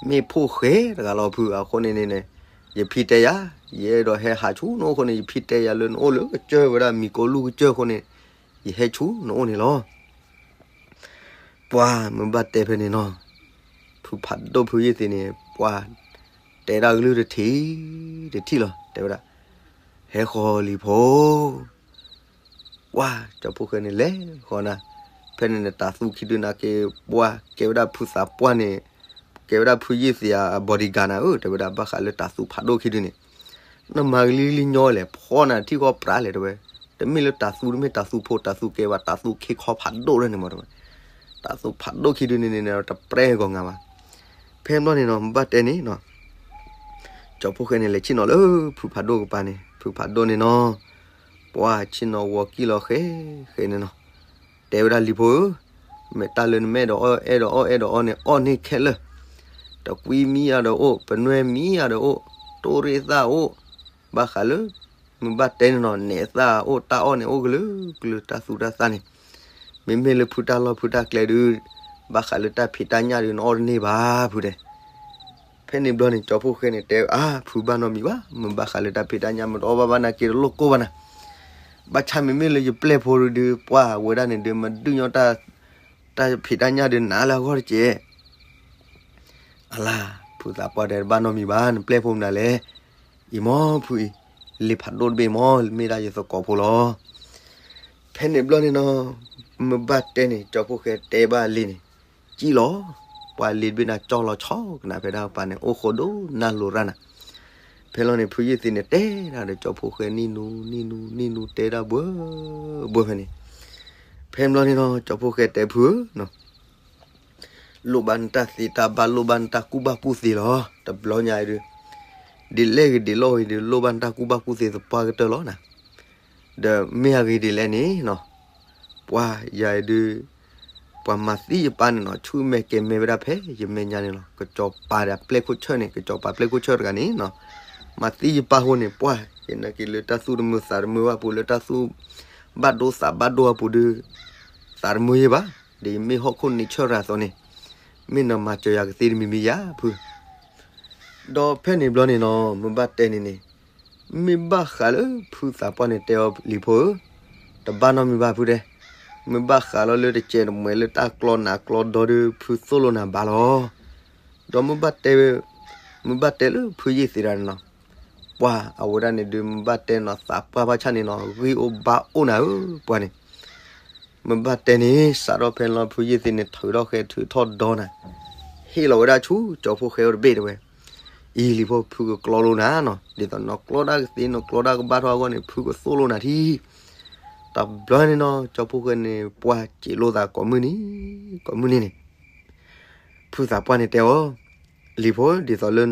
မ့ၢ်ဖိၣ်ဃဲတဂၤလီၤဖု, အဃိန့ၣ်န့ၣ်န့ၣ် ယဖံတဲယၤ, ယအဲၣ်ဒိးဟဲဟးဆူနအိၣ်အဃိန့ၣ် ယဖံတဲယၤလၢနအိၣ်လၢကစၢၢ်ဝဲဒၣ်မံၤကိးလူၢ်ကစၢၢ်အဃိန့ၣ် ယဟဲဆူနအိၣ်န့ၣ်လီၤ. ပှၤမ့ၢ်ဘၣ်တဲဖဲန့ၣ်နီၤ, ဖုဖးဒိၣ်ဖုယ့ၢ်သ့ၣ်န့ၣ် ပှၤတဲဒၣ်ကလုၢ်တထံၣ်တထံၣ်လီၤ တဲဝဲဒၣ်, ဟဲဃီၤလံဖိ ပှၤကၠီဖှိၣ်ဃဲန့ၣ် လဲၤဃီၤနၤ, ဖဲန့ၣ်န့ၣ် တၤသူခံဒုန့ၣ်က့ၤ ပှၢ်ကဲဝဲဒၣ်ဖုသးပှၢ်န့ၣ်, ကဲဝဲဒၣ်ဖုယ့ၢ်သ့ၣ်အ bodyguard နၤဧၢ, တဲဝဲဒၣ်ဘၣ်ဃးလၢတၤသူဖးဒိၣ်ခံဒုန့ၣ်, နမၤကလံၤလံၤညီလဲၣ်, ဖီနၤထံၣ်ဃီပြးလဲၣ် တဲဝဲ, တမ့ၢ်လၢတၤသူ တမ့ၢ်တၤသူဖိ တၤသူကဲဘၣ် တၤသူခ့ခီဖးဒိၣ်လၢန့ၣ်မး တဲဝဲ, တၤသူဖးဒိၣ်ခံဒုန့ၣ်န့ၣ် တပြဲဂီၤငါဘၣ်. ဖဲဘျီန့ၣ်နီၤ မ့ၢ်ဘၣ်တဲန့ၣ်နီၤ ကၠီဖီၣ်ဃဲန့ၣ် လဲၤဆ့ၣ်နီၤလၢဖုဖးဒိၣ်ကပၤန့ၣ်, ဖုဖးဒိၣ်န့ၣ်နီၤ, ပှၢ်ဆ့ၣ်နီၤဝီၤကံၣ်လီၤဃဲဃဲန့ၣ်နီၤ, တဲဝဲဒၣ်လံၤဖိဧၢ, မ့ၢ်တၢ်လၢနမ့ၢ်အဲၣ်ဒိးအီၣ် အဲၣ်ဒိးအီၣ် အဲၣ်ဒိးအီၣ်န့ၣ် အီၣ်န့ၢ်ခဲလၢာ်, တကွံမံအါဒီးအိၣ်, ပနွဲမံအါဒီးအိၣ်, တိၢ်ရ့ၣ်သၣ်အိၣ်, ဘၣ်ဃးလၢ မ့ၢ်ဘၣ်တဲန့ၣ်နီၤ နဲးသၣ်အိၣ် တၢ်အီၣ်န့ၣ်အိၣ်ကလုာ်ကလုာ် တၢ်သူတၢ်သၣ်န့ၣ်, မ့မ့ၢ်လၢဖုတၢ်လီၢ်ဖုတၢ်ကျဲဒုး, ဘၣ်ဃးလၢတၢ်ဖံးတၢ်ညၣ်ဒုး နအီၣ်တန့ၢ်ဘၣ်ဖုတဲ ဖဲန့ၣ်ဘျီန့ၣ် ကၠီဖီၣ်ဃဲန့ၣ် တဲအါဖုဘၣ်နီတမံၤဘၣ်, မ့ၢ်ဘၣ်ဃးလၢတၢ်ဖံးတၢ်ညၣ် မ့ၢ်တအီၣ်ဘၣ်ဘၣ်နာ်က့ တလိၣ်ကိၢ်ဘၣ်နၤ, ဘၣ်ဆၣ်မ့မ့ၢ်လၢယပျဲၢ်ဖိဒုး ပှၢ်ဝဲဒၣ်န့ၣ်ဒုး မၤဒုၣ်ညီတၢ်, တၢ်ဖံးတၢ်ညၣ်ဒုး နၤလၢအဂီၢ်တက့ၢ်. အလါ, ဖုသးပှၢ်တဲတဘၣ်နီတမံၤဘၣ်, နပျဲၢ်ဖိမနုၤလဲၣ်, အံၤမ့ၢ်ဖုအံၤ, လံၤဖးဒိၣ်တဘ့ၣ်မ့ၢ် မ့ၢ်ဒၣ်ယသကိးဖိလီၤ. ဖဲန့ၣ်ဘျီန့ၣ်နီၤ, မ့ၢ်ဘၣ်တဲန့ၣ် ကၠီဖီၣ်ဃဲတဲဘၣ်လံၤန့ၣ်, ကံၣ်လီၤ, ပှၢ်လ့တဘ့ၣ်န့ၣ်ကၠီလီၤဆီကနၣ်ဖဲဒၣ်ပၢ်န့ၣ် အိၣ်ဃိဒိၣ်နၢ်လိၤရၣ်နၤ, ဖဲလီၤန့ၣ် ဖုယ့ၢ်သ့ၣ်န့ၣ် တဲဒၣ်ဒီးကၠီဖီၣ်ဃဲ နံၣ်နူ နံၣ်နူ နံၣ်နူ တဲဒၣ်ဘှၢဘှၢဖဲန့ၣ်, ဖဲဘျီန့ၣ်နီၤ ကၠီဖီၣ်ဃဲတဲဖုဧၢ လိၣ်ဘၣ်နတၢ်သ့တၢ်ဘၣ် လိၣ်ဘၣ်နတၢ်ကူၣ်ဘၣ်ကူၣ်သ့လီၤ. တဘျီညါအံၤဒုး, ဒ်လဲၣ်ဂ့ၤဒ်လဲၣ်ဂ့ၤဒုး လိၣ်ဘၣ်နတၢ်ကူၣ်ဘၣ်ကူၣ်သ့သပှၢ်ကတၢၢ်လီၤနၤ. ဒီးမ့ၢ်အဂ့ၤဒ်လဲၣ်န့ၣ်နီၤ, ပှၤယၤအံၤဒုး, ပှၤမၤသံယပၢ်န့ၣ်နီၤ ဆူမဲာ်ကဲၤမဲာ်ဝဲဒၣ်ဖဲယမဲာ်ညါန့ၣ်လီၤ. ကစီၤပၤဒီးပျဲၢ်ခိၣ်ဆၢၣ်န့ၣ် ကစီၤပၤပျဲၢ်ခိၣ်ဆၢၣ်တဂၤန့ၣ်နီၤ, မၤသံယပၢ်အဃိန့ၣ် ပှၢ်ယနာ်က့ၤလၢတၢ်သူၣ်တမုာ်သးတမုာ်ဘၣ်ပူၤ လၢတၢ်သူၣ်ဘၣ်ဒိသးဘၣ်ဒိအပူၤဒုး, သးတမုာ်ယဲဘၣ်, ဒီးယမ့ၢ်ဟီၣ်ခိၣ်န့ဆၢၣ်ရၤအသိးန့ၣ်, မ့ၢ်နမၤစၢၤယၤကသ့တမံၤမံၤယၤဖု ဒီးဖဲန့ၣ်ဘျီန့ၣ်နီၤ မ့ၢ်ဘၣ်တဲန့ၣ်န့ၣ်, မ့ၢ်ဘၣ်ဃးလၢဖုသးပှၢ်န့ၣ်တဲအီၤလံၤဖိဧၢ, တဘၣ်နီတမံၤဘၣ်ဖုတဲ, မ့ၢ်ဘၣ်ဃးလီၤလၢတစဲးတမှဲးလၢတၢ်ကျီနးကျီဒီဒုး ဖုသိၣ်လိနၤဘၣ်လီၤ. ဒီးမ့ၢ်ဘၣ်တဲ, မ့ၢ်ဘၣ်တဲလၢဖုယ့ၢ်သ့တဂၤန့ၣ်နီၤ, ပှၢ်အဝဲဒၣ်န့ၣ်ဒုး မ့ၢ်ဘၣ်တဲနီၤ သးပှၢ်ဘၣ်ဆၣ်န့ၣ်နီၤ ဂံၢ်အိၣ်ဘါအိၣ်နၤဧၢ ပှၢ်န့ၣ် မ့ၢ်ဘၣ်တဲန့ၣ် စးထီၣ်ဖဲလီၤဖုယ့ၢ်သ့ၣ်န့ၣ် ထုးထီၣ်ဃဲထုးထီၣ်ဒီနၤ, ဟ့ၣ်လီၤဝဲဒၣ်ဆူကၠီဖီၣ်ဃဲအိၣ်တဘ့ၣ်တဲဝဲ, အံၤလံၤဖိ ဖုကကျီလိနၤနီၤ, ဒ်သိးနကျီတၢ်ကသ့ နကျီတၢ်ကဘၣ်ထီၣ်အဂီၢ်န့ၣ် ဖုကသိၣ်လိနၤထံ, တဘျီန့ၣ်နီၤ ကၠီဖီၣ်ဃဲန့ၣ် ပှၢ်စံးလိာ်သးကိးမုၢ်နံၤ, ကိးမုၢ်နံၤန့ၣ် ဖုသးပှၢ်န့ၣ်တဲအီၤ, လံၤဖိ ဒ်သိးလၢ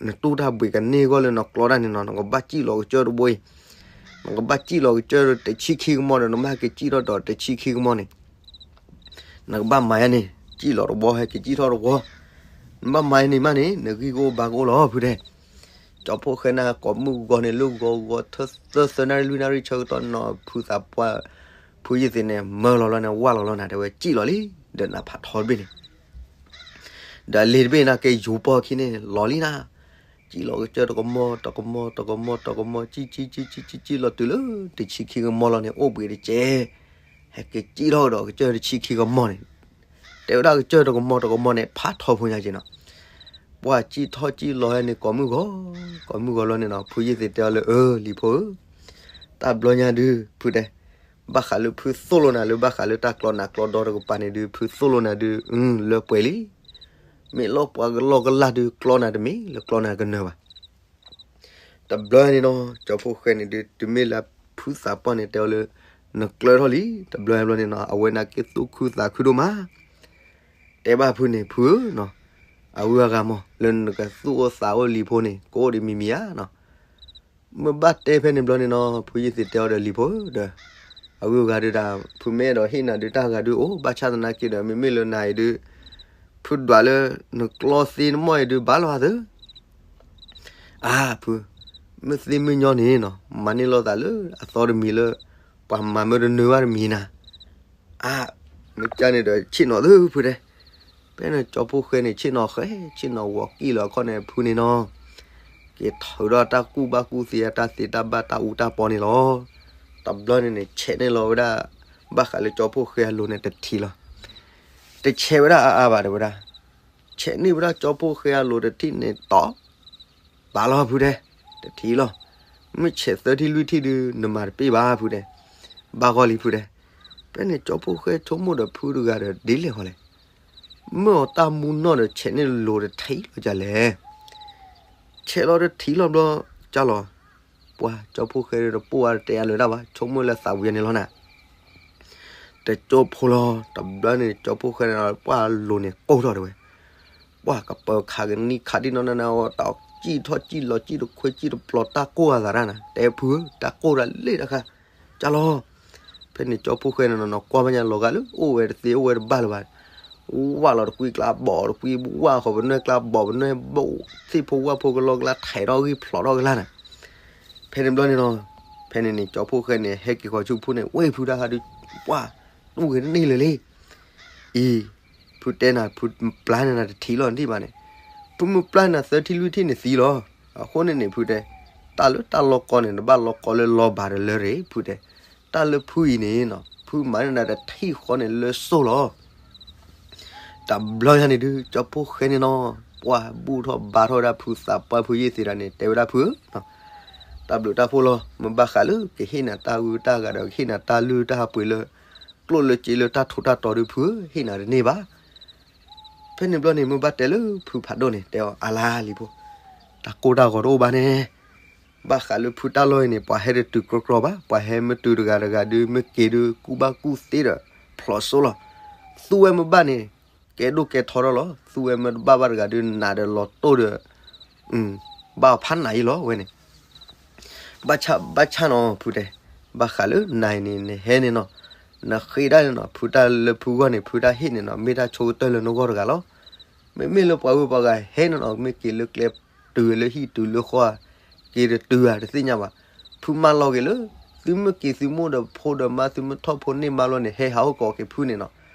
နတူၢ်တၢ်ဘှံးကန့ၢ်အဂီၢ်လၢနကျီတၢ်န့ၣ်နီၤ နကဘၣ်စံၣ်လီၤကစၢၢ်တဘိအံၤ, နကဘၣ်စံၣ်လီၤကစၢၢ်တဆံခံကမီၢ်ဒီး နမ့ၢ်ဟဲက့ၤစံၣ်ထီၣ်ဒီးတဆံခံကမီၢ်န့ၣ် နကဘၣ်မၤယါန့ၣ် စံၣ်လီၤတဝီ ဟဲက့ၤစံၣ်ထီၣ်တဝီ, နဘၣ်မၤယါန့ၣ်မးန့ၣ် နဂံၢ်ကအိၣ်ဘါကအိၣ်လီၤ ဖုတဲ. ကၠီဖီၣ်ဃဲန့ၣ် ကိးမုၢ်ဂီၤန့ၣ် လၢဂီၤဂီၤထၢသၢသၢနၣ်ရံၣ်လွံၢ်နၣ်ရံၣ်ဆၢကတီၢ်နီၤ ဖုသးပှၢ် ဖုယ့ၢ်သ့ၣ်န့ၣ် မၢလီၤလီၤန့ၣ် ဝၢ်လီၤလီၤနၤ တဲဝဲ စံၣ်လီၤလံ, ဒီးနဖးထီတဘ့ၣ်န့ၣ် ဒီးလ့ၤတဘ့ၣ်န့ၣ်က့ၤယူၤပီၢ်ခံန့ၣ် လီၤလံနၤ, စံၣ်လီၤကစၢၢ်တကမီၢ် တကမီၢ် တကမီၢ် တကမီၢ် စံၣ်စံၣ်စံၣ်စံၣ်စံၣ်စံၣ်လီၤတုၤလၢ တဆံခံကမီၢ်လီၤန့ၣ် အိၣ်ဘှံးတကဲး, ဟဲက့ၤစံၣ်ထီၣ်ကဒီးကစၢၢ်တဆံခံကမီၢ်န့ၣ်, တဲဝဲဒၣ်ကစၢၢ်တကမီၢ်တကမီၢ်န့ၣ် ဖးထီဖိညါက့ၤနီၤ, ပှၢ်စံၣ်ထီၣ်စံၣ်လီၤဟဲန့ၣ် ကိးမုၢ်ဂီၤ, ကိးမုၢ်ဂီၤလီၤန့ၣ်နီၤ ဖုယ့ၢ်သ့ၣ်တဲအီၤလၢ အၢ လံၤဖိဧၢ, တၢ်ဘျီညါဒုး ဖုတဲ ဘၣ်ဃးလၢဖုသိၣ်လိနၤလၢ ဘၣ်ဃးလၢတၢ်ကျီနးကျီဒီတကပၤန့ၣ်ဒုး ဖုသိၣ်လိနၤဒုး လၢပှဲၤလံ, မ့ၢ်လီၤပှၤကလီကလၢ်ဒုး ကျီနၤတမ့ၢ်လၢကျီနၤကနၢၤဘၣ်. တဘျီန့ၣ်နီၤ ကၠီဖီၣ်ဃဲန့ၣ်ဒုး တုၤမ့ၢ်လၢဖုသးပှၢ်န့ၣ်တဲအီၤလၢ နကျၢၤထီၣ်လံ, တဘျီဘျီန့ၣ်နီၤ အဝဲန့ၣ်က့ၤသူၣ်ခုသးခုဒိၣ်မး, တဲဘၣ်ဖုန့ၣ် ဖုဧၢနီၤ, အဂုၤအဂၤမး လၢနကသူၣ်အိၣ်သးအိၣ်လံၤဖိန့ၣ် ကအိၣ်ဒံးမံၤမံၤဧါနီၤ မ့ၢ်ဘၣ်တဲဖဲန့ၣ်ဘျီန့ၣ်နီၤ ဖုယ့ၢ်သ့ၣ်တဲအီၤဒီး လံၤဖိဧၢဒီး အဂုၤအဂၤဒုးဒၣ် ဖုမ့ၢ်အဲၣ်ဒိးဟ့ၣ်နၤဒုး တၢ်ဂၤဒုးအိၣ် ဘၣ်ဆၣ်သနာ်က့ဒီး မ့မ့ၢ်လၢနၤအံၤဒုး ဖုဒွးလၢနကျီသ့နမီၢ်အံၤဒုး ဘၣ်လီၤသၢ အါဖု, မ့ၢ်သ့မ့ၢ်ညီန့ၣ်နီၤ မၤန့ၢ်လိာ်သးလၢအသီတမံၤလၢ ပှၤမၤမၢတနၢၤဘၣ်တမံၤနၤ, အါ, မ့ၢ်ကန့ၣ်ဒီး ဆ့ၣ်နီၤသုဖုတဲ, ဖဲန့ၣ်ကၠီဖီၣ်ဃဲန့ၣ် ဆ့ၣ်နီၤဃဲ ဆ့ၣ်နီၤဝီၤကံၣ်လီၤအခီၣ်န့ၣ် ဖုန့ၣ်နီၤ, က့ၤထုးဒီးတၢ်ကူၣ်ဘၣ်ကူၣ်သ့အတၢ်သ့တၢ်ဘၣ်တၢ်အူတၢ်ပီန့ၣ်လီၤ. တဘျီန့ၣ်န့ၣ် ဆဲးန့ၢ်လီၤဝဲဒၣ် ဘၣ်ဃးလၢကၠီဖီၣ်ဃဲအလိၤန့ၣ်တထံးလီၤ. တဆဲးဝဲဒၣ်အါအါဘၣ်တဲဝဲဒၣ်, ဆဲးန့ၢ်ဝဲဒၣ်ကၠီဖီၣ်ဃဲအလိၤတထံးန့ၣ်တီ ဘၣ်လီၤဖုတဲ, တထံးလီၤ. မ့ၢ်ဆဲးသၢထံၣ်လွံၢ်ထံၣ်ဒုး နမၤတပ့ၢ်ဘၣ်ဖုတဲ, ဘၣ်ဂီၢ်လံဖုတဲ, ဖ ဖဲန့ၣ်ကၠီဖှိၣ်ဃဲဆိကမိၣ်ဒီးဖုတဂၤဒီးဒ်လဲၣ်ဃီလဲၣ်, မၢအီၤတၢ်မူနီၢ်ဒီးဆဲးန့ၢ်လိၤတထံးလီၤကလဲၣ်. ဆဲးလီၤတထံးလီၤဘျီ, ကၢ်လီၤ, ပှၤကၠီဖှိၣ်ဃဲဒီးတပိၢ်အါတတဲအါလၢၤတၢ်ဘၣ်, ဆိကမိၣ်လၢသးဝံၤန့ၣ်လီၤနၤ. တကၠိဖိလီၤ, တဘျီန့ၣ် ကၠီဖှိၣ်ဃဲန့ၣ်ဒီး ပှၤလိၤန့ၣ်ကိၢ်ထီၣ်တဲဝဲ, ပှၤကပၢၤခးကနံၣ်ခးဒ်နီၢ်နၢ်နၢ်အီၤ တၢ်ကံၣ်ထီၣ်ကံၣ်လီၤကံၣ်တခွဲကံၣ်တပျီၤတၢ်ကိၢ်အသးတၢ်နၤ, တဲဖုဧၢ တၢ်ကိၢ်တၢ်လ့ၣ်တခါ, ကၢ်လီၤ. ဖဲန့ၣ်ကၠီဖှိၣ်ဃဲန့ၣ်နီၤ ကွၢ်ဘၣ်ညါလီၤဂာ်လၢအိၣ်ဝဲတသ့အိၣ်ဝဲတဘၣ်လၢၤဘၣ်, ဝၢ်လီၤတကွံကျါဘီၣ်တကွံ, ဝၢ်ဃီၤပနွဲၢ်ကျါဘီၣ်ပနွဲၢ်ဘီၣ်, သ့ၣ်ဖိဝၣ်ဖိကလီကလါထဲးထီၣ်ဂံၢ်ဖျိးထီၣ်ကလါနၤ. ဖဲန့ၣ်ဘျီန့ၣ်နီၤ, ဖဲန့ၣ်န့ၣ် ကၠီဖှိၣ်ဃဲန့ၣ် ဟဲက့ၤဃီၤဆူဖုန့ၣ် ဝဲဖုတၢ်ဟးဒုး, ပှၤ, တူၢ်ဂ့ၤတန့ၢ်လၢၤလံ. အံၤ, ဖုတဲနၤ ဖုပျါန့ၢ်နၤတထံးလီၤနထံၣ်ဘၣ်န့ၣ်, ဖုမ့ၢ်ပျါန့ၢ်နၤသၢထံၣ်လွံၢ်ထံၣ်န့ၣ်သံလီၤ. အဃိန့ၣ်န့ၣ် ဖုတဲ, တၢ်လၢတၢ်လီၤကီန့ၣ် တဘၣ်လီၤကီလၢလီၤဘၣ်တလၢရ့ၣ် ဖုတဲ, တၢ်လၢဖုအံၤန့ၣ်နီၤ ဖုမၤန့ၢ်နၤတထံၣ်ဃီန့ၣ်လၢစိၢ်လီၤ. တဘျီညါန့ၣ်ဒုး ကၠီဖှိၣ်ဃဲန့ၣ်နီၤ, ပှၤဘူၣ်ထီၣ်ဘါထီၣ်ဝဲဒၣ်ဖုသးပှၢ်ဖုယ့ၢ်သ့ၣ်တၢ်န့ၣ် တဲဝဲဒၣ်ဖုဧၢ, တၢ်ဘျုးတၢ်ဖှိၣ်လီၤ, မ့ၢ်ဘၣ်ဃးလၢကဟ့ၣ်နၤတၢ်ဂုၤတၢ်ဂၤဒီး ကဟ့ၣ်နၤတၢ်လုၢ်တၢ်ပှ့ၤလၢ ကျိၣ်လၢစ့လၢတၢ်ထူးတၢ်တီၤဒုးဖုဧၢ ဟ့ၣ်နၤတန့ၢ်ဘၣ်. ဖဲန့ၣ်ဘျီန့ၣ် မ့ၢ်ဘၣ်တဲလၢဖုဖးဒိၣ်န့ၣ် တဲအီၤအါလါလံဖိ, တၢ်ကိၢ်တၢ်ဂီၤတအိၣ်ဘၣ်န့ၣ်, ဘၣ်ဃးလၢဖုတၢ်လီၢ်အံၤန့ၣ် ပှၤဟဲတတုၤကြီကြီဘၣ်, ပှၤဟဲမ့ၢ်တုၤတဂၤတဂၤဒုး မ့ၢ်က့ၤဒုးကူၣ်ဘၣ်ကူၣ်သ့ဒီး ဖျိးစိလီၤ. သူဝဲမ့ၢ်ဘၣ်န့ၣ် ကဲဒိၣ်ကဲထီထီၣ်လီၤ, သူဝဲမ့ၢ်တဘၣ်ဘၣ်တဂၤဒုး နးဒီးလီၤတိၢ်ဒီး ဘၣ်အီၤဖးနးအံၤလီၤဝဲန့ၣ်. ဘၣ်ဆၣ်ဘၣ်ဆၣ်နီၤ ဖုတဲ, ဘၣ်ဃးလၢနၤအံၤန့ၣ် နဟဲန့ၣ်နီၤ, နဃ့ဒၣ်န့ၣ်နီၤ ဖုတၢ်လၢဖုဂီၢ်န့ၣ် ဖုတၢ်ဟ့ၣ်န့ၣ်နီၤ မ့ၢ်တၢ်ဆိကတၢၢ်လၢနဂီၢ်တဂၤလီၤ. မ့မ့ၢ်လၢပှၤဂုၤပှၤဂၤဟဲန့ၣ်နီၤ မ့ၢ်က့ၤလၢကျဲတုၤလၢဟံၣ်တုၤလၢဃီ, က့ၤတတုၤဧါတသ့ၣ်ညါဘၣ်. ဖုမၤလီၤက့ၤလၢ သုမ့ၢ်က့ၤသုမိၢ်ဒီးဖိဒီးမါ သုမ့ၢ်ထီၣ်ဖိန့ၢ်မါလီၤန့ၣ် ဟဲဟးအိၣ်ကိးက့ၤဖုန့ၣ်နီၤ,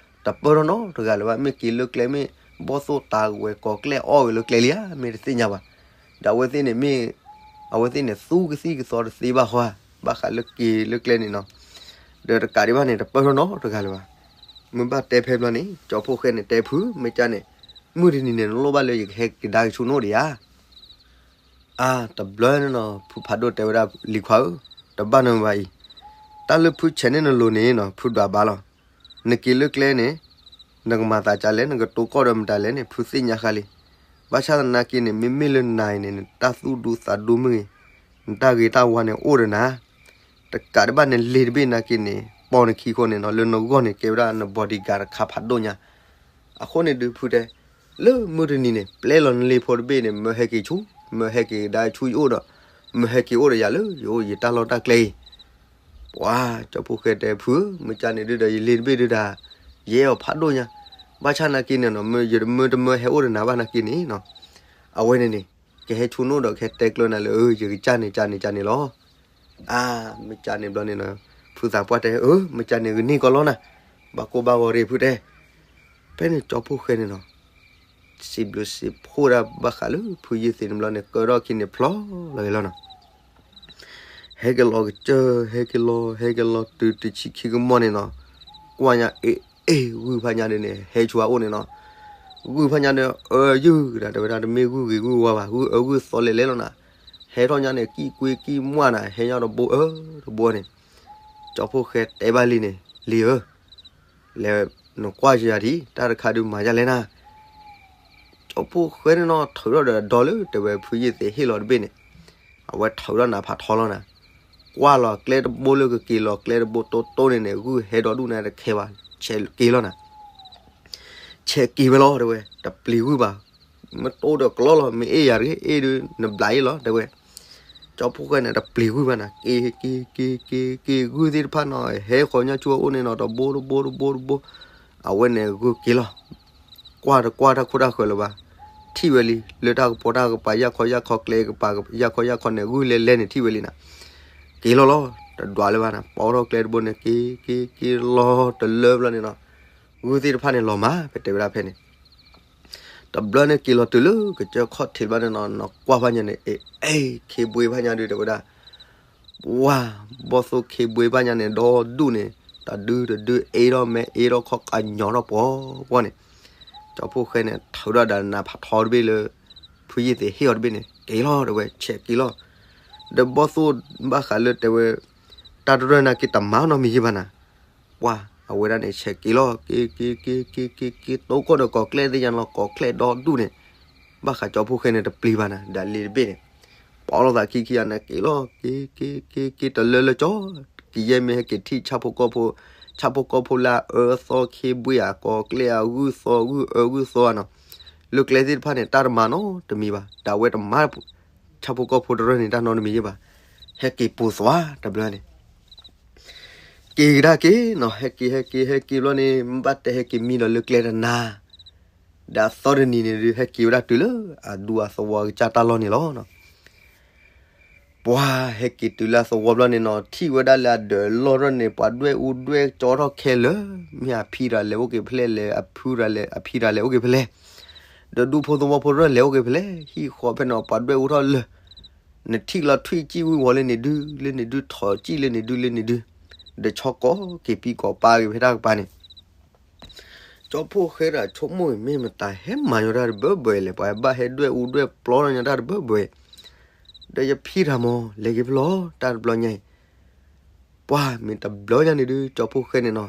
တပၢၢ်ထီၣ်နီတဂၤလၢၤဘၣ်. မ့ၢ်က့ၤလၢကျဲမ့ၢ် ဘီၣ်သိၣ်တၤဝဲၤကိးကျဲအီၣ်ဝဲလၢကျဲလံဧါ မ့ၢ်တသ့ၣ်ညါဘၣ်. ဒီးအဝဲသ့ၣ်န့ၣ်မ့ၢ် အဝဲသ့ၣ်န့ၣ် သူကသံၣ်ကသီတသ့ဘၣ်ဃီဧါ, ဘၣ်ဃးလၢက့ၤလၢကျဲန့ၣ်နီၤ, ဒီးတကးဒံးဘၣ်န့ၣ် တပၢၢ်ထီၣ်နီတဂၤလၢၤဘၣ်. မ့ၢ်ဘၣ်တဲဖဲဘျီန့ၣ် ကၠီဖှိၣ်ဃဲန့ၣ်တဲဖု မ့ၢ်ကၢ်န့ၣ် မုၢ်တနံၤန့ၣ် နလိၣ်ဘၣ်လၢယကဟဲကဒါက့ၤဆူနအိၣ်ဒံးဧါ. အါ တဘျီန့ၣ်နီၤ ဖုဖးဒိၣ်တဲဝဲဒၣ် လံၤခွါဧၢ, တဘၣ်နဘၣ်အံၤ, တၢ်လၢဖုဆဲးန့ၢ်နလိၤန့ၣ်နီၤ ဖုဒွးဘၣ်လီၤ. နက့ၤလၢကျဲန့ၣ် နကမၤသးဒ်လဲၣ် နကတိၤကီၢ်ဒီးမတၤလဲၣ်န့ၣ် ဖုသ့ၣ်ညါဃါလံ. ဘၣ်ဆၣ်သနာ်က့န့ၣ် မ့မ့ၢ်လၢနၤအံၤန့ၣ် နတၢ်သူၣ်ဒူသးဒူမ့ၢ်ဂ့ၤ, နတၢ်ဂ့ၤတၢ်ဝါန့ၣ်အိၣ်ဒီးနၤ, တကးဒံးဘၣ်နလ့ၤတဘ့ၣ်နာ်က့န့ၣ် ပိာ်နခံဃိန့ၣ်နီၤ လၢနဂီၢ်န့ၣ် ကဲဝဲဒၣ်န bodyguard တခါဖးဒိၣ်ညါ. အဃိန့ၣ်ဒုးဖုတဲ လၢမုၢ်တနံၤန့ၣ် ပျဲလီၤနလ့ၤဖိတဘ့ၣ်န့ၣ် မၢဟဲက့ၤဆူ, မၢဟဲက့ၤဒါဆူယအိၣ်ဒီး မၢဟဲက့ၤအိၣ်ဒီးယၤလၢယအိၣ်ယတၢ်လီၢ်တၢ်ကျဲအံၤ. ပှၤကၠီဖှိၣ်ဃဲတဲဖုဧၢ, မ့ၢ်ကၢ်န့ၣ်ဒုးဒီး ယလ့ၤတဘ့ၣ်ဒုးဒၣ် ယအဲၣ်အီၤဖးဒိၣ်ညါ. ဘၣ်ဆၣ်နာ်က့န့ၣ်နီၤ ယတမၢတမၢဟဲအိၣ်ဒီးနၤဘၣ်နာ်က့န့ၣ်နီၤ အဝဲန့ၣ်န့ၣ် ကဟဲဆူနအိၣ်ဒီးကဟဲတဲကျၢၤနၤလၢ ယကစၢ်န့ၣ်ကၢ်န့ၣ်ကၢ်န့ၣ်လီၤ. အါ မ့ၢ်ကၢ်န့ၣ်ဘျီန့ၣ်နီၤ ဖုသးပှၢ်တဲ အၢ မ့ၢ်ကၢ်န့ၣ်ဂ့ၤန့ၢ်ကီးလီၤနၤ, ဘၣ်ကိၢ်ဘၣ်ဂီၤရ့ၣ်ဖုတဲ. ဖဲန့ၣ်ကၠီဖှိၣ်ဃဲန့ၣ်နီၤ စံးဘျုးစံးဖှိၣ်ဒၣ်ဘၣ်ဃးလၢဖုယ့ၢ်သ့ၣ်န့ၣ်ဘျီန့ၣ် ကၢထီၣ်ခံန့ၣ်ဖျီလီၤဂ့ၤလီၤနီၤ. ဟဲက့ၤလီၤကစၢၢ် ဟဲက့ၤလီၤ ဟဲက့ၤလီၤတုၤတဆံခံကမီၢ်န့ၣ်နီၤ, ကွၢ်ညါအ့ၣ်အ့ၣ် ဂုၢ်ဖးညါဒုးန့ၣ် ဟဲဆူအအိၣ်န့ၣ်နီၤ. ဂုၢ်ဖးညါဒုး အၢယုၢ်ဒၣ်တဲဝဲဒၣ် တမ့ၢ်ဂုၢ်ဂ့ၤဂုၢ်ဝါဘၣ် ဂုၢ်အၢဂုၢ်သီလဲၤလဲၤလီၤနၤ. ဟဲထီၣ်ညါန့ၣ် ကံၣ်ကွ့ကံၣ်မွၢ်နၤ ဟဲညီတဘိအၢတဘိန့ၣ် ကၠီဖှိၣ်ဃဲတဲဘၣ်လံန့ၣ် လံၤဧၢ လဲၤနကွၢ်ယၤဒံး တၢ်တခါဒုးမၤယၤလဲၣ်နၤ. ကၠီဖှိၣ်ဃဲန့ၣ်နီၤ ထုးထီၣ်ဒီးဒီလၢတဲဝဲဖုယ့ၢ်သ့ၣ်ဟ့ၣ်လီၤတဘ့ၣ်န့ၣ် အဝဲထုးထီၣ်နၤဖးထီလီၤနၤ. ကွၢ်လီၤကျဲတဘိလၢကက့ၤလီၤကျဲတဘိတိတိန့ၣ်န့ၣ် ဂုၢ်ဟဲဒီဒူၣ်န့ၣ်တခဲဘၣ် ဆဲးက့ၤလီၤနၤ. ဆဲးက့ၤဝဲလီၤတဲဝဲ တပျံၤဂုၢ်ဘၣ်. မ့ၢ်တိဒီးကျီလီၤ မ့ၢ်အ့ၣ်ယၤတဂ့ၤ အ့ၣ်ဒုးနဘျးအ့ၣ်လီၤတဲဝဲ. ကၠီဖှိၣ်ဃဲန့ၣ် တပျံၤဂုၢ်ဘၣ်နၤ က့ၤက့ၤက့ၤက့ၤက့ၤ ဂုၢ်သ့ၣ်တဖၣ်နီၤ ဟဲဃီၤညီဆူအအိၣ်န့ၣ်နီၤ တဘိတဘိတဘိတဘိ အဝဲန့ၣ်ဂုၢ်က့ၤလီၤ. ကွၢ်တကွၢ်တၢ်ခိၣ်တၢ်ဃၢၤလၢၤဘၣ် ထံၣ်ဝဲလံ လၢတၢ်ကပီၤတၢ်ကပၤ ယၢ်ခီယၢ်ခီကျဲကပၤ ယၢ်ခီယၢ်ခီန့ၣ် ဂုၢ်လဲၤလဲၤန့ၣ်ထံၣ်ဝဲလံနၤ. က့ၤလီၤလီၤ တဒွးလၢၤဘၣ်နၤ ပိာ်ထီၣ်ကျဲတဘိန့ၣ် က့ၤက့ၤက့ၤလီၤတလၢဘျီန့ၣ်နီၤ ဂုၢ်သ့ၣ်တဖၣ်န့ၣ်လီၤမၢ် ပတဲဝဲဒၣ်ဖဲန့ၣ် တဘျီန့ၣ်က့ၤလီၤတုၤလၢကစၢၢ်ခီၣ်ထံးဘျီန့ၣ်နီၤ နကွၢ်ဖးညါန့ၣ် အ့ၣ် ခ့ဘှ့ဖးညါဒုးတဲဝဲဒၣ် ဝါ ဘီၣ်သိၣ်ခ့ဘှ့ဖးညါန့ၣ် ဒီဒူၣ်န့ၣ် တဒုတဒုအ့ၣ်ထီၣ်မဲအ့ၣ်ထီၣ်ခီၣ်ကညီထီၣ်ပှီၤပှီၤန့ၣ် ကၠီဖှိၣ်ဃဲန့ၣ် ထုးထီၣ်ဒီးနၤဖးထီတဘ့ၣ်လၢ ဖုယ့ၢ်သ့ၣ်ဟ့ၣ်အီၤတဘ့ၣ်န့ၣ် က့ၤလီၤတဲဝဲ ဆဲးက့ၤလီၤ. ဒီးဘီၣ်သိၣ်ဘၣ်ဃးလၢတဲဝဲ တၢ်တရၢၢ်နာ်က့တမၤနီတမံၤယံၤဘၣ်နၤ ပှၤ အဝဲဒၣ်န့ၣ် ဆဲးက့ၤလီၤ က့ၤ က့ၤ က့ၤ က့ၤ က့ၤ က့ၤ တိကိၣ်ဒီးကီၤကျဲသ့ၣ်ညါလီၤ ကီၤကျဲဒီဒူၣ်န့ၣ်, ဘၣ်ဃးကၠီဖှိၣ်ဃဲန့ၣ်တပျံၤဘၣ်နၤ ဒီးလ့ၤတဘ့ၣ်န့ၣ်, ပီလီၤသးခံခံဂၤန့ၣ်က့ၤလီၤ က့ၤ က့ၤ က့ၤ က့ၤ တလၢလၢကၠီ, ကယဲၢ်မ့ၢ်ဟဲက့ၤထံၣ်ဆၣ်ဖိကီၢ်ဖိ, ဆၣ်ဖိကီၢ်ဖိလၢအအၢသီခ့ဘှ့ၣ်ဧါ ကီၤကျဲအဂုၢ်သီဂုၢ်အၢဂုၢ်သီဧါနီၤ, လၢကျဲသ့ၣ်တဖၣ်န့ၣ် တၢ်တမၤနီတမံၤဘၣ် ဒီးအဝဲတမၤ ဆၣ်ဖိကီၢ်ဖိတရၢၢ်န့ၣ် တၢ်နီတမံၤယ့ၢ်ဘၣ်, ဟဲက့ၤပိာ်သွါတဘျီန့ၣ် က့ၤကဒါက့ၤနီၤ ဟဲက့ၤ ဟဲက့ၤ ဟဲက့ၤဘျီန့ၣ် မ့ၢ်ဘၣ်တဲဟဲက့ၤမံဒီးလၢကျဲတနၤ, ဒီးအသီတနံၤန့ၣ်ဒုး ဟဲက့ၤဝဲဒၣ်တုၤလၢအဒူအသဝီကစၢ်တၢ်လီၢ်န့ၣ်လီၤ. ပှၤဟဲက့ၤတုၤလၢအသဝီဘျီန့ၣ်နီၤ ထံၣ်ဝဲဒၣ်လၢအဒၢးလီၢ်ထီၣ်န့ၣ် ပှၤဒွဲၣ်အူဒွဲၣ်ကၠီထီၣ်ခဲလၢာ်, မ့ၢ်အဖံတဂၤလဲၤအိၣ်က့ၤဖဲလဲၣ် အဖုတဂၤလဲၤ အဖံတဂၤလဲၤအိၣ်က့ၤဖဲလဲၣ်, ဒီးဒူဖိသဝီဖိတရၢၢ်လဲၤအိၣ်က့ၤဖဲလဲၣ်, ဟံၣ်ဃီဖဲန့ၣ် ပှၤဒွဲၣ်အူထီၣ်လၢာ် နထံၣ်လီၤထွံၣ်စံၣ်ဝံၤဝီၤလၢန့ၣ်ဒု လၢန့ၣ်ဒု ထိးစံၣ်လၢန့ၣ်ဒု လၢန့ၣ်ဒု, ဒီးဆီကီၢ်က့ၤပံကီၢ်ပၤက့ၤဖဲတၢ်ကပၤန့ၣ်, ကၠီဖှိၣ်ဃဲဒီးဆိကမိၣ်အံၤ မ့ၢ်မတၤဟဲမၤညီတၢ်တဘၢဘၢအံၤလဲၣ်, ပှၤဘၣ်ဟဲဒွဲၣ်အူဒွဲၣ်ပျီထီၣ်ညီတၢ်တဘၢဘၢအံၤ, ဒီးယဖံတဂၤမ့ၢ်လဲၤက့ၤဖဲလဲၣ် တၢ်တဘျီညါအံၤ, ပှၤမ့ၢ်တဘျီညါန့ၣ်ဒု ကၠီဖှိၣ်ဃဲန့ၣ်နီၤ,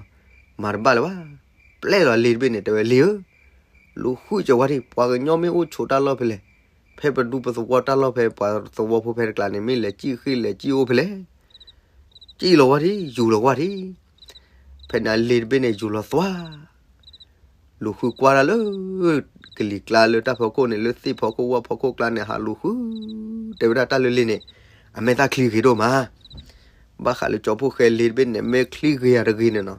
မၤတဘၣ်လၢၤဘၣ်, ပျဲလီၤလ့ၤတဘ့ၣ်န့ၣ် တဲဝဲလ့ၤဧၢ လူၤဃုကၢၤဝဲဒၣ် ပှၤကညီမ့ၢ်အိၣ်ဆိးတၢ်လီၢ်ဖဲလဲၣ်, ဖဲပဒူပသဝီတၢ်လီၢ်ဖဲပှၤသဝီဖိဖဲတကျါန့ၣ် မ့ၢ်လဲၤစံၣ်ဃ့ၢ်လဲၤစံၣ်အိၣ်ဖဲလဲၣ်, စံၣ်လီၤဝဲဒၣ် ယူၤလီၤဝဲဒၣ်, ဖဲန့ၣ်အလ့ၤတဘ့ၣ်န့ၣ် ယူၤလီၤသွါ လူၤဃုကွၢ်တၢ်လၢ ကလံၤကျါလၢတၢ်ဖီခိၣ်န့ၣ် လၢသ့ၣ်ဖီခိၣ်ဝၣ်ဖီခိၣ်ကျါန့ၣ် ဟးလူၤဃု တဲဝဲဒၣ်တၢ်လၢလ့ၤန့ၣ် အမဲာ်သၣ်ချံဂ့ၤဒိၣ်မး, ဘၣ်ဃးလၢကၠီဖှိၣ်ဃဲလ့ၤတဘ့ၣ်န့ၣ် မဲာ်ချံဂ့ၤယၤတဂ့ၤန့ၣ်နီၤ,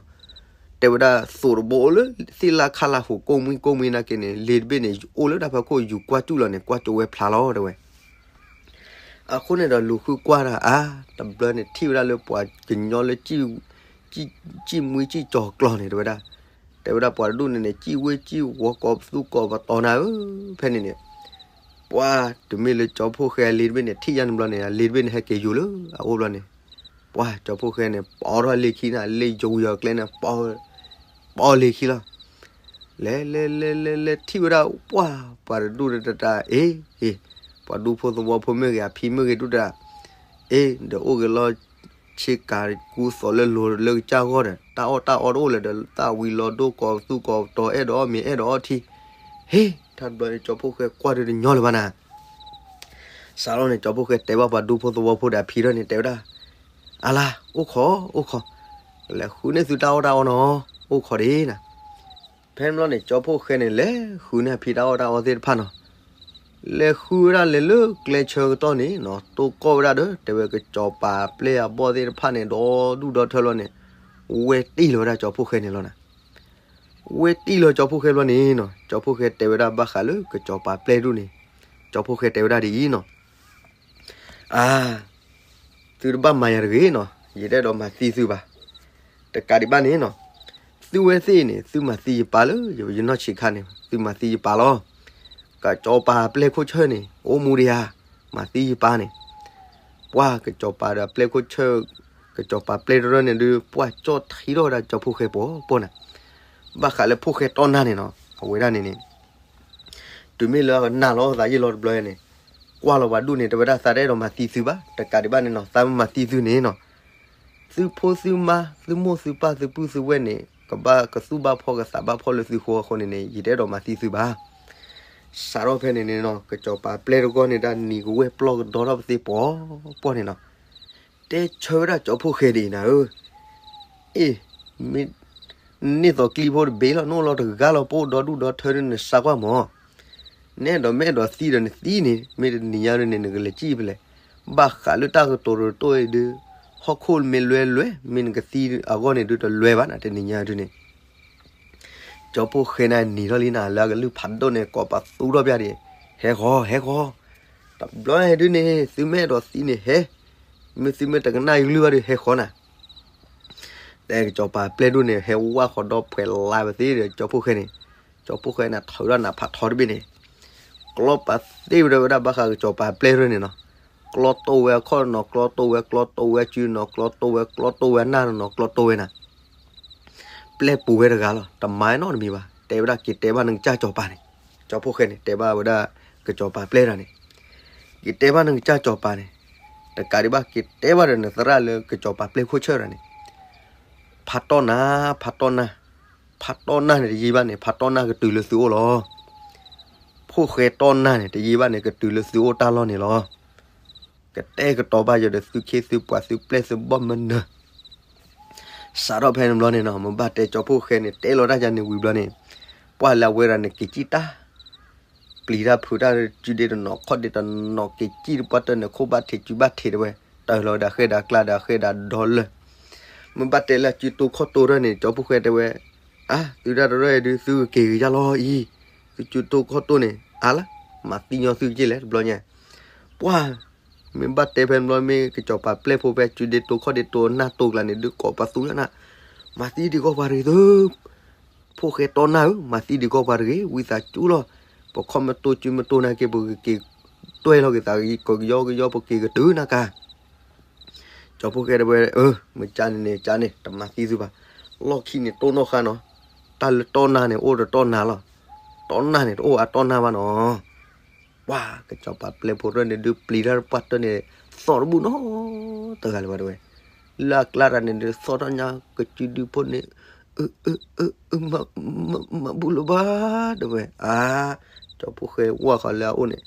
တဲဝဲဒၣ်သိးတဘိအိၣ်လၢသ့ၣ်လၢ်ခါလၢ်ဟူးကိၣ်မှံကိၣ်မှံနာ်က့န့ၣ် လ့ၤတဘ့ၣ်န့ၣ် အိၣ်လၢတၢ်ဖီခိၣ်ယူၤကွၢ်စူၣ်လီၤန့ၣ် ကွၢ်ကၠိဝဲဖျါလီၤတဲဝဲ အဃိန့ၣ်ဒီးလူၤဃုကွၢ်တၢ်အါ, တဘျီန့ၣ်ထံၣ်ဝဲဒၣ်လၢပှၤကညီလၢ စံၣ်မှံစံၣ်ကၠီၤကျီၤန့ၣ် တဲဝဲဒၣ်, တဲဝဲဒၣ်ပှၤတဒူၣ်န့ၣ်န့ၣ် စံၣ်ဝ့စံၣ်ဝီၤကီးသူကီးပတီၢ်နၤဧၢ, ဖဲန့ၣ်န့ၣ်, ပှၤတမ့ၢ်လၢကၠီဖှိၣ်ဃဲအလ့ၤတဘ့ၣ်န့ၣ် ထံၣ်ယါန့ၣ်ဘျီန့ၣ် အလ့ၤတဘ့ၣ်န့ၣ်ဟဲက့ၤယူၤလၢအအိၣ်ဘျီန့ၣ်, ပှၤကၠီဖှိၣ်ဃဲန့ၣ် ပိာ်ထီၣ်လ့ၤခံန့ၣ် လ့ၤယူၤယီၤကျဲန့ၣ် ပိာ်လ့ၤခံလီၤ လဲၤလဲၤလဲၤလဲၤလဲၤထံၣ်ဝဲဒၣ် ပှၤ ပှၤတဒူၣ်တတၢ် အ့ အ့ ပှၤဒူဖိသဝီဖိမ့ၢ်ဂ့ၤ အဖံမ့ၢ်ဂ့ၤဒူၣ်တၢ်, အ့ ဒီးအိၣ်ဂ့ၤလီၤ ဆ့ကၤကူသိးလၢလိၤလၢကစၢ်ဂီၢ်ဒီး တၢ်အီၣ်တၢ်အီတအိၣ်လၢၤဒီး သၣ်ဝံၤလီၤဒိၣ်ကီးသူကီးပတီၢ် အဲၣ်ဒိးအီၣ်မ့ၤအဲၣ်ဒိးအီထံ, ဟ့ တၢ်တဘျီန့ၣ် ကၠီဖှိၣ်ဃဲကွၢ်ဒုးတညီလၢၤဘၣ်နၤ စးထီၣ်န့ၣ် ကၠီဖှိၣ်ဃဲတဲဘၣ်ပှၤဒူဖိသဝီဖိဒီးအဖံထီၣ်န့ၣ် တဲဝဲဒၣ်, အလါ အိၣ်ခိး အိၣ်ခိး, လဲၤဃုန့ၢ်သုတၢ်အီၣ်တၢ်အီနီၤ, အိၣ်ခိးဒံးနၤ. ဖဲန့ၣ်ဘျီန့ၣ် ကၠီဖှိၣ်ဃဲန့ၣ် လဲၤဃုန့ၢ်အဖံတၢ်အီၣ်တၢ်အီသ့ၣ်တဖၣ်နီၤ, လဲၤဃုဝဲဒၣ်လဲၤလၢကျဲဆၢကတီၢ်န့ၣ်နီၤ တိၢ်ကီၢ်ဝဲဒၣ်ဒီး တဲဝဲကစီၤပၤပျဲၢ်အဘီၣ်သ့ၣ်တဖၣ်န့ၣ် ဒီဒူၣ်ဒီထၢလီၤန့ၣ်, ဝဲတံၢ်လီၤဝဲဒၣ်ကၠီဖှိၣ်ဃဲန့ၣ်လီၤနၤ ဝဲတံၢ်လီၤကၠီဖှိၣ်ဃဲဘျီန့ၣ်နီၤ ကၠီဖှိၣ်ဃဲတဲဝဲဒၣ်ဘၣ်ဃးလၢကစီၤပၤပျဲၢ်ဒူၣ်န့ၣ်, ကၠီဖှိၣ်ဃဲတဲဝဲဒၣ်ဒ်အံၤနီၤ, အါ, သုတဘၣ်မၤယၤတဂ့ၤနီၤ ယတအဲၣ်ဒိးမၤသံသုဘၣ်, တကးဒံးဘၣ်န့ၣ်နီၤ, သုဝဲသ့ၣ်န့ၣ် သုမၤသံယပၢ်လၢယနီၢ်ဆံးခါန့ၣ် သုမၤသံယပၢ်လီၤ, ကစီၤပၤပျဲၢ်ခိၣ်ဆၢၣ်န့ၣ် အိၣ်မူဒံးဧါ, မၤသံယပၢ်န့ၣ် ပှၤကစီၤပၤဒီးပျဲၢ်ခိၣ်ဆၢၣ်, ကစီၤပၤပျဲၢ်တရၢၢ်န့ၣ်ဒုး ပှၤကၠီၣ်ထံထီၣ်ဝဲဒၣ်ကၠီဖှိၣ်ဃဲပိာ်ပိာ်နၤ, ဘၣ်ဃးလၢဖှိၣ်ဃဲတီနၢ်န့ၣ်နီၤ အဝဲဒၣ်န့ၣ်န့ၣ်, တုၤမ့ၢ်လၢနၢ်လီၤသးယ့ၢ်လီၤတဘျီန့ၣ်, ကွၢ်လီၤပှၤဒူၣ်န့ၣ် တဲဝဲဒၣ်သးတအဲၣ်ဒိးမၤသံသုဘၣ် တကးဒံးဘၣ်န့ၣ်နီၤ သးမ့ၢ်မၤသံသုန့ၣ်နီၤ, သုဖိသုမါ သုမိၢ်သုပၢ်သုပုၢ်သုဝဲၢ်န့ၣ် ကဘၣ်ကသူၣ်ဘၣ်ဖှီၣ်ကသးဘၣ်ဖှီၣ်လၢသုဃိအဃိန့ၣ်န့ၣ် ယတအဲၣ်ဒိးမၤသံသုဘၣ် စးထီၣ်ဖဲန့ၣ်န့ၣ်နီၤ ကစီၤပၤပျဲၢ်တဂီၢ်န့ၣ်ဒၣ်နံၤကဝဲၢ်ပျီၢ်ကဒီထီၣ်ပသ့ၣ်ပီၤပီၢ်န့ၣ်နီၤ, တဲဆၢဝဲဒၣ်ကၠီဖှိၣ်ဃဲဒ်အံၤနၤဧၢ, အ့ၣ်, မ့ၢ်နန့ၢ်သိးကျံဖိတဘ့ၣ်လီၤ နအိၣ်လီၤတဂၤလီၤ ပအိၣ်ဒီဒူၣ်ဒီထၢဒုးနစၢ်ကွၢ်မး, နအဲၣ်ဒိးမ့ၢ်အဲၣ်ဒိးသံဒီးနသံန့ၣ် မ့ၢ်တနံၤညါဒုးန့ၣ် နကလဲၤစံၣ်ဖဲလဲၣ်, ဘၣ်ဃးလၢတၢ်ကတိၤတတိၢ်အံၤဒုး, ဟီၣ်ခိၣ်မ့ၢ်လွဲလွဲ မ့ၢ်နကသံအဂီၢ်န့ၣ်ဒုးတလွဲဘၣ်နၤ တနံၤညါဒုးန့ၣ် ကၠီဖှိၣ်ဃဲန့ၣ်နံၤထီၣ်လံနၤ လၢအကလုၢ်ဖးဒိၣ်န့ၣ် ကိးပသူထီၣ်ပျၢ်ဒံး, ဟဲဃီၤ ဟဲဃီၤ, တဘျီဟဲဒုးန့ၣ် သုမ့ၢ်အဲၣ်ဒိးသံန့ၣ်ဟဲ, မ့ၢ်သုမ့ၢ်တကနၣ်ယကလုၢ်ဘၣ်ဒုး ဟဲဃီၤနၤ, တဲကစီၤပၤပျဲၢ်ဒိၣ်န့ၣ် ဟဲဝါဃီၤဒီးဖှဲးလါပသ့ဒီး ကၠီဖှိၣ်ဃဲန့ၣ်, ကၠီဖှိၣ်ဃဲန့ၣ် ထုးထီၣ်နးဖးထီတဘ့ၣ်န့ၣ်, ကျီပာ်သ့ၣ်ဝဲဒၣ်ဝဲဒၣ်ဘၣ်ဃးကစီၤပၤပျဲၢ်ဒိၣ်န့ၣ်နီၤ, ကျီတိၢ်ဝဲအခီၣ်နီၤ ကျီတိၢ်ဝဲ ကျီတိၢ်ဝဲအစုနီၤ ကျီတိၢ်ဝဲ ကျီတိၢ်ဝဲအနၢ်နီၤ ကျီတိၢ်ဝဲနၤ ပျဲပူၤဝဲတဂၤလီၤ တမၤနီတမံၤဘၣ် တဲဝဲဒၣ်က့ၤတဲဘၣ်နကစၢ်ကစီၤပၤန့ၣ်, ကၠီဖှိၣ်ဃဲန့ၣ် တဲဘၣ်ဝဲဒၣ် ကစီၤပၤပျဲၢ်တဂၤန့ၣ်, က့ၤတဲဘၣ်နကစၢ်ကစီၤပၤန့ၣ်, တကးဒံးဘၣ်က့ၤတဲဘၣ်ဒီးနသရၣ်လၢကစီၤပၤပျဲၢ်ခိၣ်ဆၢၣ်တဂၤန့ၣ်, ဖးတီၢ်နၢ်, ဖးတီၢ်နၢ်, ဖးတီၢ်နၢ်န့ၣ်တယံာ်ဘၣ်န့ၣ် ဖးတီၢ်နၢ်ကတုၤလၢသုအိၣ်လီၤ. ဖိၣ်ဃဲတီၢ်နၢ်န့ၣ် တယံာ်ဘၣ်န့ၣ် ကတုၤလၢသုအိၣ်တၢ်လီၢ်န့ၣ်လီၤ. ကတဲာ်ကတီၤဘၣ်ယဒီးသုခ့သုပှၤသုပျဲၢ်သုဘီၣ်မနၢၤ စးထီၣ်ဖဲန့ၣ်ဘျီန့ၣ်နီၤ မ့ၢ်ဘၣ်တဲကၠီဖိၣ်ဃဲန့ၣ် တဲလီၤတၢ်ယါန့ၣ်ဝံၤဘျီန့ၣ်, ပှၢ်လၢအဝဲဒၣ်န့ၣ်က့ၤကံၣ်တၢ်, ပျံၤတၢ်ဖုးတၢ် စုဒ့တနီၤခီၣ်ဒ့တနီၤ က့ၤကံၣ်တပှၢ်တၢၢ်န့ၣ် ခိၣ်ဘၣ်ထံးစုဘၣ်ထံးတဝဲ, တၢ်လီၤဝဲဒၣ်ဃဲဒၣ်ကျါဒီးဃဲဒၣ်ဒီလၢ မ့ၢ်ဘၣ်တဲလၢအစုတိၢ်ခီၣ်တိၢ်တၢ်န့ၣ် ကၠီဖိၣ်ဃဲတဲဝဲ, အါ သုတၢ်တရၢၢ်အံၤဒုး သုကက့ၤကယါလီၤအံၤ, သုစုတိၢ်ခီၣ်တိၢ်န့ၣ် အါလၢ မၤသံညီသုက့ၢ်လဲၣ်တဘျီညါ, ပှၢ် မ့ၢ်ဘၣ်တဲဖဲန့ၣ်ဘျီ မ့ၢ်ကစီၤပၤပျဲၢ်ဖိဖဲစုဒ့တိၢ်ခီၣ်ဒ့တိၢ်နၢ်တိၢ်ကျါန့ၣ် ဒုးကိးပသူညါနၤ, မၤသံဒံးကီးပှၤတဂ့ၤသု, ဖိၣ်ဃဲတီနၢ်ဧၢ, မၤသံဒံးကီးပှၤတဂ့ၤ, ဝံသးစူၤလီၤ, ပခီၣ်မတိၢ်စုမတိၢ်နာ်က့ ပကက့ၤတွဲၢ်လီၤက့ၤသးကယီကယီ ပက့ၤကတုၤနၤကါ ကၠီဖိၣ်ဃဲတဲဝဲ, အၢ မ့ၢ်ကန့ၣ်န့ၣ် ကန့ၣ် တမၤသံသုဘၣ်, လီၢ်ခံန့ၣ်တိၢ်နီၣ်ဃာ်နီၤ, တၢ်လၢတီနၢ်န့ၣ် အိၣ်ဒီးတီနၢ်လီၤ, တီနၢ်န့ၣ် တအိၣ်အတီနၢ်ဘၣ်နီၤ, ပှၢ် ကစီၤပၤပျဲၢ်ဖိတဖၣ်န့ၣ် ဒုးပျံၤတၢ်တပှၢ်တၢၢ်န့ၣ် သီၣ်တဘူၣ်နီတဂၤလၢၤဘၣ်တဲဝဲ, လၢအကျါတၢ်န့ၣ် ဒုးသီၣ်ထီၣ်ညါကစုဒုဖိန့ၣ်, အၢ အၢ အၢ မၤဘူၣ်လၢၤဘၣ် တဲဝဲ, အါ ကၠီဖိၣ်ဃဲဝၢ်ဃီလၢအအိၣ်န့ၣ်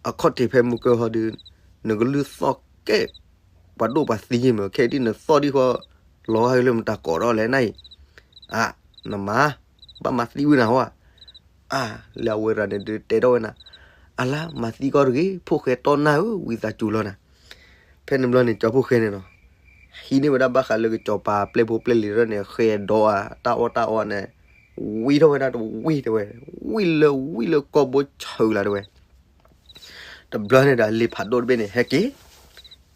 အခီၣ်ထံးဖဲမုၢ်ကၢဟီဒုး, နကလုၢ်သီၣ်ကဲ ပှၤဒိၣ်ပှၤသံယ့ၢ်မ့ၢ် ခဲအံၤဒ်နသီၣ်ဒံးဃီ, လီၤဂာ်လၢမတၤကိးထီၣ်လဲၣ်နၤအံၤ, အါ နမၤ, ဘၣ်မၤသံဝံၤနၤဟီဧါ, အါ လၢအဝဲရၤန့ၣ်ဒုးတဲထီၣ်ဝဲနၤ, အလါ မၤသံကီးတဂ့ၤ ဖိၣ်ဃဲတီနၢ်ဧၢ ဝံသးစူၤလီၤနၤ, ဖဲန့ၣ်ဘျီန့ၣ် ကၠီဖိၣ်ဃဲန့ၣ်နီၤ, ဟံးန့ၢ်ဝဲဒၣ်ဘၣ်ဃးလၢကစီၤပၤပျဲၢ်ဖိပျဲၢ်လံၤတဖၣ်န့ၣ် ဃဲၤဒီးအတၢ်အီၣ်တၢ်အီန့ၣ်, ဝံထီၣ်ဝဲဒၣ်တဝံၣ်တဲဝဲ, ဝံၣ်လၢဝံၣ်လၢကီၢ်ဘိဆၢၣ်လီၤတဲဝဲ တဘျီန့ၣ်ဒီးလံာ်ဖးဒိၣ်တဘ့ၣ်န့ၣ် ဟဲက့ၤ,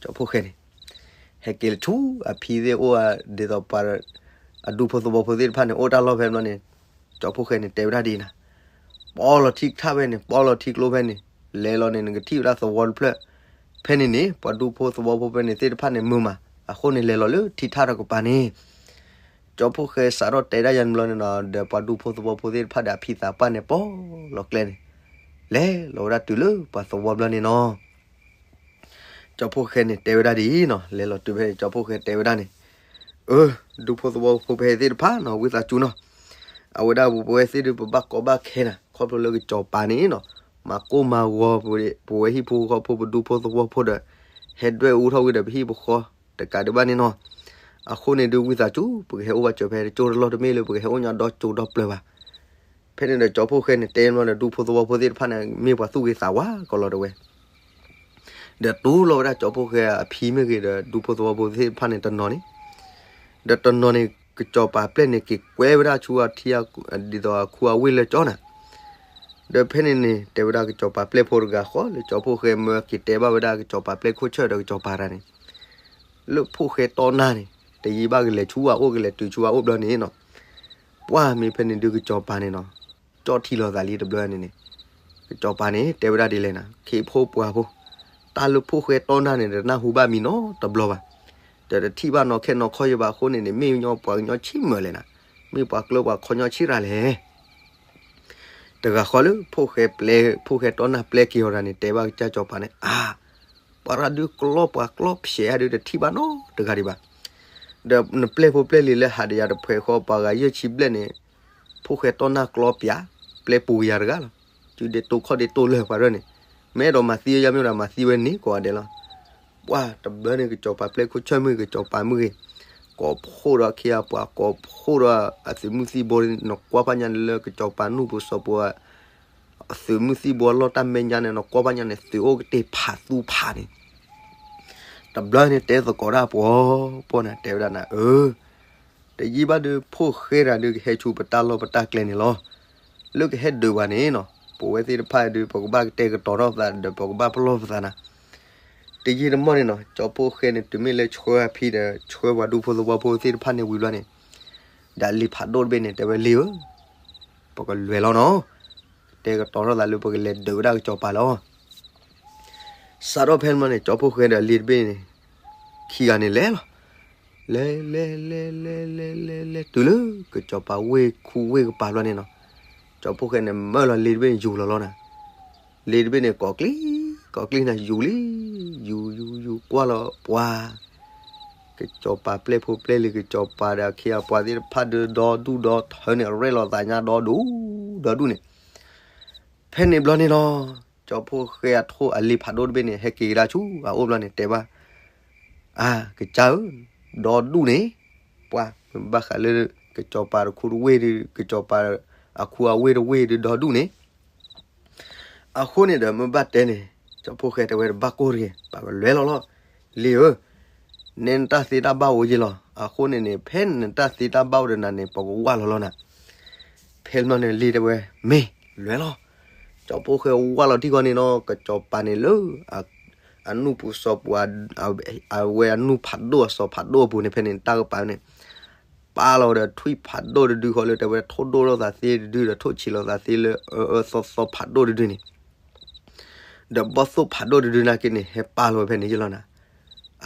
ကၠီဖိၣ်ဃဲန့ၣ်, ဟဲက့ၤလၢဆူအဖံသ့ၣ်အိၣ်ဧါ, ဒ်သိးပှၤ, အဒူဖိသဝီဖိသ့ၣ်တဖၣ်န့ၣ် အိၣ်တၢ်လီၢ်ဖဲဘျီန့ၣ်, ကၠီဖိၣ်ဃဲန့ၣ် တဲဝဲဒၣ်ဒ်နၤ, ပီလီၤထံကထၣ်ဖဲန့ၣ် ပီလီၤထံကျိဖဲန့ၣ်, လဲၤလီၤန့ၣ် နကထံၣ်ဝဲဒၣ်သဝီတဖျၢၣ်, ဖဲန့ၣ်န့ၣ် ပှၤဒူဖိသဝီဖိဖဲန့ၣ်သ့ၣ်တဖၣ်န့ၣ်မုာ်မး, အဃိန့ၣ်လဲၤလီၤလၢထံထၣ်တကပၤန့ၣ် ကၠီဖိၣ်ဃဲစးထီၣ်တဲဒၣ်ယၤန့ၣ်ဘျီန့ၣ်နီၤ ဒီးပှၤဒူဖိသဝီဖိသ့ၣ်တဖၣ်ဒီးအဖံသးပှၢ်န့ၣ် ပီလီၤကျဲန့ၣ်, လဲၤလီၤဝဲဒၣ်တုၤလၢပှၤသဝီဘျီန့ၣ်နီၤ, ကၠီဖိၣ်ဃဲန့ၣ် တဲဝဲဒၣ်ဒ်အံၤနီၤ, လဲၤလီၤတုၤဖဲန့ၣ် ကၠီဖိၣ်ဃဲတဲဝဲဒၣ်န့ၣ်, အၢ, ဒူဖိသဝီဖိဖဲသ့ၣ်တဖၣ်နီၤ ဝံသးစူၤနီၤ, အဝဲဒၣ်ပဝဲသ့ၣ်ဒုးပဘၣ်ကီဘၣ်ခဲနၤ ခီဖျိလၢကစီၤပၤန့ၣ်နီၤ, မၤကိၢ်မၤဂီၤ ပဝဲဟံၣ်ဖိဃီဖိပဒူဖိသဝီဖိဒီး, ဟဲဒွဲၣ်အူထီၣ်ဝံၤဒီးပဟံၣ်ပဃီ တကးဒံးဘၣ်န့ၣ်နီၤ, အဃိန့ၣ်ဒုးဝံသးစူၤ ပကဟဲအိၣ်ဘၣ်စၢၤဖဲတကၠိတလီၢ်တမ့ၢ်လၢပကဟဲအိၣ်ညါဒီကၠိဒီပျၢၤဘၣ် ဖဲန့ၣ်ဒီးကၠီဖိၣ်ဃဲန့ၣ် တဲမ့ၢ်ဒီးဒူဖိသဝီဖိသ့ၣ်တဖၣ်န့ၣ် မ့ၢ်ပှၤသူၣ်ဂ့ၤသးဝါကီးလီၤတဲဝဲ, ဒီးတူၢ်လိာ်ဝဲဒၣ်ကၠီဖိၣ်ဃဲအဖံမ့ၢ်ဂ့ၤဒီးဒူဖိသဝီဖိသ့ၣ်တဖၣ်န့ၣ်တနီၤန့ၣ်, ဒီးတနီၤန့ၣ် ကစီၤပၤပျဲၢ်န့ၣ် က့ၤကွဲဝဲဒၣ်ဆူအထံ ဒ်သိးအခူအဝ့ၢ်လၢကၠီနၤ, ဒီးဖဲန့ၣ်န့ၣ် တဲဝဲဒၣ်ကစီၤပၤပျဲၢ်ဖိတဂၤဃီလၢကၠီဖိၣ်ဃဲမၢက့ၤတဲဘၣ်ဝဲဒၣ်ကစီၤပၤပျဲၢ်ခိၣ်ဆၢၣ်ဒီးကစီၤပၤတၢ်န့ၣ် လၢဖိၣ်ဃဲတီနၢ်န့ၣ် တယံာ်ဘၣ်ကလဲၤဆူအအိၣ်ကလဲၤတုၤဆူအအိၣ်ဘျီန့ၣ်နီၤ, ပှၢ်မ့ၢ်ဖဲန့ၣ်ဒုးကစီၤပၤန့ၣ်နီၤ, ကၠီၣ်ထံလီၤသးလံတဘျီန့ၣ်န့ၣ်, ကစီၤပၤန့ၣ် တဲဝဲဒၣ်ဒ်လဲၣ်နၤ ခ့ဖိပှၤဖိ, တၢ်လၢဖိၣ်ဃဲတီနၢ်န့ၣ် တနၢ်ဟူဘၣ်မံၤနီတဘျီဘၣ်, ဒီးတထံၣ်ဘၣ်နီၢ်ခဲနီၢ်ခီယဘၣ်အဃိန့ၣ်န့ၣ် မ့ၢ်ညီပှၤကညီဆံးမုာ်လဲၣ်နၤ, မ့ၢ်ပှၤကျၢပှၤခီညီဆံးရၤလဲၣ် တဂၤဃီလၢ ဖိၣ်ဃဲတီနၢ်ပျဲက့ၤအီၤတၢ်န့ၣ် တဲဘၣ်ကစၢ်ကစီၤပၤန့ၣ် အါ, ပှၤရၤဒုးကျီပှၤကျီဖျဲးဒုးတထံၣ်ဘၣ်နီတဂၤဒံးဘၣ်, ဒီးနပျဲၢ်ဖိပျဲၢ်လံၤလၢဟးဒီးယၤတဖှဲးဃီပှၤဂၤယဲၢ်ဆံဘျဲၣ်န့ၣ်, ဖိၣ်ဃဲတီနၢ်ကျီပျး, ပျဲပူၤကယၤတဂၤလီၤ, စုဒ့တိၢ်ခီၣ်ဒ့တိၢ်လၢပှၤရၢၢ်န့ၣ်, မ့ၢ်အဲၣ်ဒိးမၤသံဝဲယါမ့ၢ်ဒၣ်မၤသံဝဲန့ၣ်ကိးဂၤဒဲးလီၤ ပှၢ်တဘျီန့ၣ် ကစီၤပၤပျဲၢ်ခိၣ်ဆၢၣ်မ့ၢ်ဂ့ၤ ကစီၤပၤမ့ၢ်ဂ့ၤ, ကိးဖှိၣ်ဒီးအခ့အပှၤ ကိးဖှိၣ်ဒီးအသုးမုၢ်သံၣ်ဘိန့ၣ် နကွၢ်ဖးညါန့ၣ်လၢကစီၤပၤနူၢ်ပူၤစီၤပူၤ သုးမုၢ်သံၣ်ဘိအလီၢ်တၢ်မဲာ်ညါန့ၣ် နကွၢ်ဖးညါန့ၣ် သုးအိၣ်ကတ့ၢ်ဖးသူဖးန့ၣ် တဘျီန့ၣ်တဲသကိးတၢ်ပှီၤပှီၤန့ၣ် တဲဝဲဒၣ်နၤဧၢ, တယံာ်ဘၣ်ဒုး ဖိၣ်ဃဲတဂၤဒုးကဟဲဆူပတၢ်လီၢ်ပတၢ်ကျဲန့ၣ်လီၤ. လၢကဟဲဒုးပှၤန့ၣ်နီၤ ပဝဲသ့ၣ်တဖၣ်ဒုး ပကဘၣ်ကတဲာ်ကတီၤထီၣ်ပသးဒီး ပကဘၣ်ပလီၢ်ပသးနၤ. တယံာ်တမီၢ်န့ၣ်နီၤ ကၠီဖိၣ်ဃဲန့ၣ် တုၤမ့ၢ်လၢဆှၢအဖံဒီး ဆှၢပှၤဒူဖိသဝီဖိသ့ၣ်တဖၣ်န့ၣ်ဝံၤဘျီန့ၣ် ဒီးလံာ်ဖးဒိၣ်တဘ့ၣ်န့ၣ် တဲဝဲလံဧၢ, ပကလဲၤလီၤနီၤ. တဲာ်ကတီၤထီၣ်သးလၢပကလဲၤဒုးဝဲဒၣ်ကစီၤပၤလီၤ. စးထီၣ်ဖဲန့ၣ် ကၠီဖိၣ်ဃဲဒီးလံာ်တဘ့ၣ်န့ၣ် ခံဂၤန့ၣ်လဲၤလီၤ. လဲၤ လဲၤ လဲၤ လဲၤ လဲၤ လဲၤ လဲၤ တုၤလၢကစီၤပၤဝ့ၢ်ခူဝ့ၢ်ကပၤဘျီန့ၣ်နီၤ, ကၠီဖိၣ်ဃဲန့ၣ် မၢလီၤလံာ်တဘ့ၣ်န့ၣ် ယူၤလီၤလီၤနၤ. လံာ်တဘ့ၣ်န့ၣ် ကိးကျံ ကိးကျံနၤ ယူၤလံ, ယူၤ ယူၤ ယူၤ ကွၢ်လီၤပှၤ, က ကစီၤပၤပျဲၢ်ဖိပျဲၢ်လံၤ ကစီၤပၤဒီးအခ့အပှၤသ့ၣ်တဖၣ်ဒီး ဒီဒူၣ်ဒီထၢန့ၣ် ရဲၣ်လီၤသးညါဒီဒူၣ်ဒီဒူၣ်န့ၣ်, ဖဲန့ၣ်ဘျီန့ၣ်လီၤ, ကၠီဖှိၣ်ဃဲအထိၣ်အလံၤဖးဒိၣ်တဘ့ၣ်န့ၣ် ဟဲက့ၤကဒါဆူအအိၣ်ဘျီန့ၣ် တဲဘၣ်, အါ ကစၢ်ဧၢ, ဒီဒူၣ်န့ၣ်, ပှၤ မ့ၢ်ဘၣ်ဃးလၢ ကစီၤပၤတခူတဝ့ၢ်ဒီး ကစီၤပၤအခူအဝ့ၢ်တဝ့ၢ်ဒီး ဒီဒူၣ်န့ၣ် အဃိန့ၣ်ဒီး မ့ၢ်ဘၣ်တဲန့ၣ်, ကၠီဖှိၣ်ဃဲတဲဝဲတဘၣ်ကိၢ်တဂ့ၤ, ပှၤကလဲၤလီၤလီၤ, လံၤဧၢ, နဲနတၢ်သ့တၢ်ဘၣ်အိၣ်ယ့ၢ်လီၤ, အဃိန့ၣ်န့ၣ် ဖဲနတၢ်သ့တၢ်ဘၣ်အိၣ်ဒီးနၤန့ၣ် ပကဝၢ်လီၤလီၤနၤ. ဖဲန့ၣ်ဘျီန့ၣ် လံၤတဲဝဲ, မ့ၢ်လဲၤလီၤ. ကၠီဖှိၣ်ဃဲဝၢ်လီၤထံၣ်ဃီန့ၣ်နီၤ ကစီၤပၤန့ၣ်လၢ အနူၢ်ပူၤစီၤပူၤ အဝဲအနူၢ်ဖးဒိၣ်အစီၤဖးဒိၣ်အပူၤန့ၣ် ဖဲန့ၣ်တၢ်ကပၤန့ၣ် ပာ်လီၤဒီးထွံၣ်ဖးဒိၣ်တဒုဃီလၢတဲဝဲ ထိၣ်ဒိၣ်လိာ်သးသ့တဒုဒီး ထိၣ်ဆံးလိာ်သးသ့လၢအအၢအၢသီသီဖးဒိၣ်တဒုန့ၣ် ဒီးဘီၣ်သိၣ်ဖးဒိၣ်တဒုနာ်က့န့ၣ် ဟဲပာ်လီၤဝဲဖဲန့ၣ်ယ့ၢ်လီၤနၤ.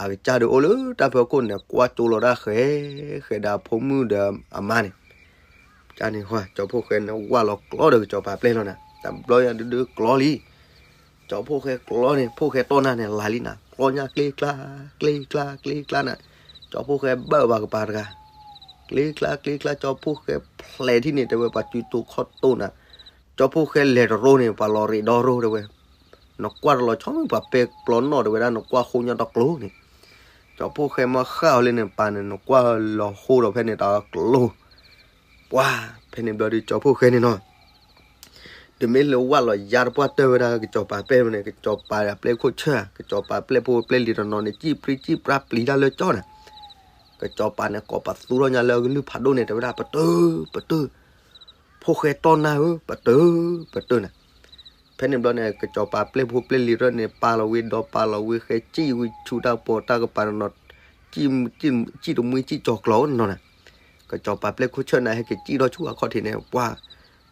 အကစၢ်ဒုးအိၣ်လၢတၢ်ဖၢခိၣ်န့ၣ် ကွၢ်ကၠိလီၤတၢ်ဃဲၤဃဲၤဒီးအဖိမုၣ်ဒီးအမါန့ၣ် ကန့ၣ်ဃီ ကၠီဖှိၣ်ဃဲန့ၣ် ဝၢ်လီၤကျီဒီးကစီၤပၤပျဲၢ်လီၤနၤ. တဘျီညါဒုဒုကျီလံ ကၠီဖှိၣ်ဃဲကျီန့ၣ် ဖှိၣ်ဃဲတီၢ်နၢ်န့ၣ် လၤလံနၤ ကျီညါကျ့ကျါ ကျ့ကျါ ကျ့ကျါနၤ. ကၠီဖှိၣ်ဃဲဘၣ်ဘၣ်ကပၤတဂၤ ကျ့ကျါ ကျ့ကျါ ကၠီဖှိၣ်ဃဲ ဖျဲးထံၣ်န့ၣ် တဲဝဲပှၤစုတိခီၣ်တိၢ်နၤ. ကၠီဖှိၣ်ဃဲလဲၤတရိန့ၣ် ပှၤလီၤရ့းဒီရိတဲဝဲ နကွၢ်တလီၤဆီမ့ၢ်ပှၤပဲကျီနီၣ်တဲဝဲဒၣ် နကွၢ်ဃိညါတကျိၤန့ၣ်. ကၠီဖှိၣ်ဃဲမ့ၢ်ဃၣ်အီၤလၢန့ၣ် ပၤန့ၣ် နကွၢ်လီၤဃိဒီးဖဲန့ၣ်တကျိၤ ပှၤ ဖဲန့ၣ်ဘျီဒုးကၠီဖှိၣ်ဃဲန့ၣ်နီၤ ဒ်မ့ၢ်လၢဝၢ်လီၤယါတပှၢ်တၢၢ်ဝဲဒၣ်ကစီၤပၤပျဲၢ်န့ၣ် ကစီၤပၤအပျဲၢ်ခိၣ်ဆၢၣ် ကစီၤပၤပျဲၢ်ဖိပျဲၢ်လံၤတနီၤန့ၣ် စံၣ်ပြံစံၣ်ပြါပျံၤတၢ်လၢကၠီနၤ. ကစီၤပၤန့ၣ် ကိးပသူထီၣ်ညါလၢအကလုၢ်ဖးဒိၣ်န့ၣ် တဲဝဲဒၣ် ပတုာ် ပတုာ် ဖှိၣ်ဃဲတီၢ်နၢ်ဧၢ ပတုာ် ပတုာ်နၤ. ဖဲန့ၣ်ဘျီန့ၣ် ကစီၤပၤပျဲၢ်ဖိပျဲၢ်လံၤတနီၤန့ၣ် ပာ်လီၤဝံၤဒီးပာ်လီၤဝံၤ ဃဲစံၣ်ဝံၤဆူတၢ်ပီးတၢ်ကပၤတနီၤ စံၣ်တမှံစံၣ်ကၠီၤကျီၤနီၤနၤ. ကစီၤပၤပျဲၢ်ခိၣ်ဆၢၣ်န့ၣ် ဟဲက့ၤစံၣ်ထီၣ်ဆူအခီၣ်ထံးန့ၣ် ပှၤ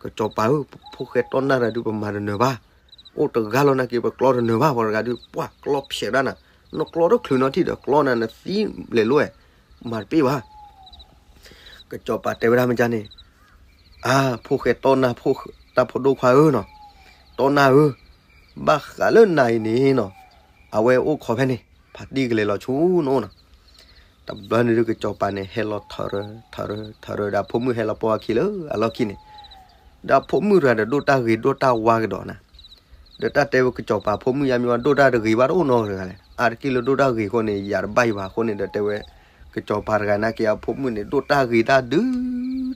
ကစီၤပၤဧၢ ဖှိၣ်ဃဲတီၢ်နၢ်တၢ်ဒုး ပမၤတနၢၤဘၣ်. အိၣ်တဂၤလီၤနာ်က့ ပကျီတနၢၤဘၣ် ပှၤတဂၤဒုး ပှၤကျီဖျဲးဒၣ်နၤ. နကျီတချုးနီထံၣ်ဒီး ကျီနၤ နသံလဲၤလိၤဝဲ မၤတပ့ၢ်ဘၣ်. ကစီၤပၤတဲဝဲဒၣ်မ့ၢ်ကန့ၣ် အါ ဖှိၣ်ဃဲတီၢ်နၢ် တၢ်ဖိဒိၣ်ခွါဧၢနီၤ, တီၢ်နၢ်ဧၢ, ဘၣ်ဃးလၢနၤအံၤန့ၣ်နီၤ, အဝဲအိၣ်ခိးဖဲန့ၣ် ဖးတံၢ်ကလဲၤလီၤဆူနအိၣ်နီၤ. တဘျီန့ၣ်ဒုးကစီၤပၤန့ၣ် ဟဲလီၤထီၣ်ရၢ ထီၣ်ရၢ ထီၣ်ရၢ ဒီးအဖိမုၣ်ဟဲလီၤပိာ်အခံလၢအလီၢ်ခံန့ၣ်, ဒီးအဖိမုၣ်တဂၤဒီးဒိၣ်တၢ်ဂ့ၤဒိၣ်တၢ်ဝါကဒီးနၤ ဒီးတၢ်တဲဝဲကစီၤပၤဖိမုၣ်ယါမ့ၢ်ဝဲဒိၣ်တၢ်တဂ့ၤဘၣ်တအိၣ်နီတဂၤလဲၣ်, အါတက့ၢ်လၢဒိၣ်တၢ်ဂ့ၤအဃိန့ၣ် ယၤတဘၣ်ယံၤဘၣ်အဃိန့ၣ်ဒီးတဲဝဲ, ကစီၤပၤတဂၤနာ်က့အဖိမုၣ်န့ၣ် ဒိၣ်တၢ်ဂ့ၤတၢ်ဒုး,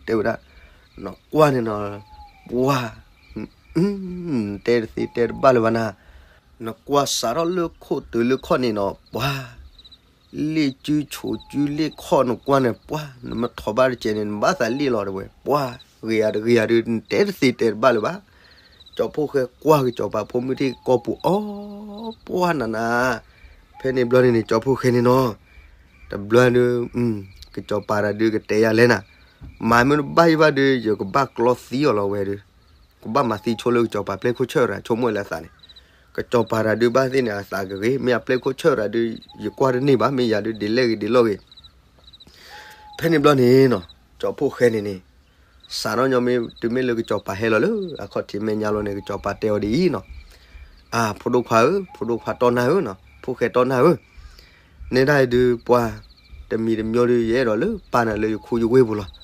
တဲဝဲဒၣ်, နကွၢ်န့ၣ်နီၤ, ပှၤ, တဲတသ့တဲတဘၣ်လၢၤဘၣ်နၤ, နကွၢ်စးထီၣ်လၢခိၣ်တုၤလၢခီၣ်န့ၣ်နီၤ ပှၤ လ့ၣ်စုဆိးစုလ့ၣ်ခီၣ်နကွၢ်န့ၣ် ပှၤ နမ့ၢ်ထီၣ်ဘၣ်တစဲးန့ၣ် နဘၣ်သးလ့ၣ်လီၤတဲဝဲ, ပှၤ ဂ့ၤယၤတဂ့ၤယၤဒုး နတဲတသ့တဲတဘၣ်လၢၤဘၣ်. ကၠီဖှိၣ်ဃဲကွၢ် ကစီၤပၤဖိမုၣ်ထံၣ်ကီၢ်ပူၤအီၤ, ပှၤနၤနၤ, ဖဲန့ၣ်ဘျီန့ၣ်န့ၣ် ကၠီဖှိၣ်ဃဲန့ၣ်နီၤ, တဘျီဒုး, ကစီၤပၤတဂၤဒုးကတဲယၤလဲၣ်နၤ, မၤမ့ၢ်တဘၣ်ယံၤဘၣ်ဒုး ယကဘၣ်ကျီသံအီၤလီၤဝဲဒုး ကဘၣ်မၤသံဆိလၢကစီၤပၤပျဲၢ်ခိၣ်ဆၢၣ်တဂၤ ဆိကမိၣ်လၢအသးန့ၣ်, ကစီၤပၤတဂၤဒုးဘၣ်သ့ၣ်န့ၣ် အသးကဂ့ၤ, မ့ၢ်အပျဲၢ်ခိၣ်ဆၢၣ်တဂၤဒုး ယကွၢ်တန့ၢ်ဘၣ်, မ့ၢ်ယၤဒုးဒ်လဲၣ်ဂ့ၤဒ်လဲၣ်ဂ့ၤ. ဖဲန့ၣ်ဘျီန့ၣ်နီၤ, ကၠီဖှိၣ်ဃဲန့ၣ်န့ၣ်, စးထီၣ်ညီမ့ၢ်တုၤမ့ၢ်လၢကစီၤပၤဟဲလီၤလၢအခီၣ်ထံးမဲာ်ညါလီၤန့ၣ် ကစီၤပၤတဲအီၤဒ်အံၤနီၤ, အါ ဖိဒိၣ်ခွါဧၢ, ဖိဒိၣ်ခွါတီၢ်နၢ်ဧၢနီၤ, ဖိၣ်ဃဲတီၢ်နၢ်ဧၢ နဲဒၣ်အံၤဒုးပှၤ, တမံၤတမံၤဒုး ယအဲၣ်ဒိးလၢပာ်နၤလၢယခူယဝ့ၢ်ပူၤလီၤ.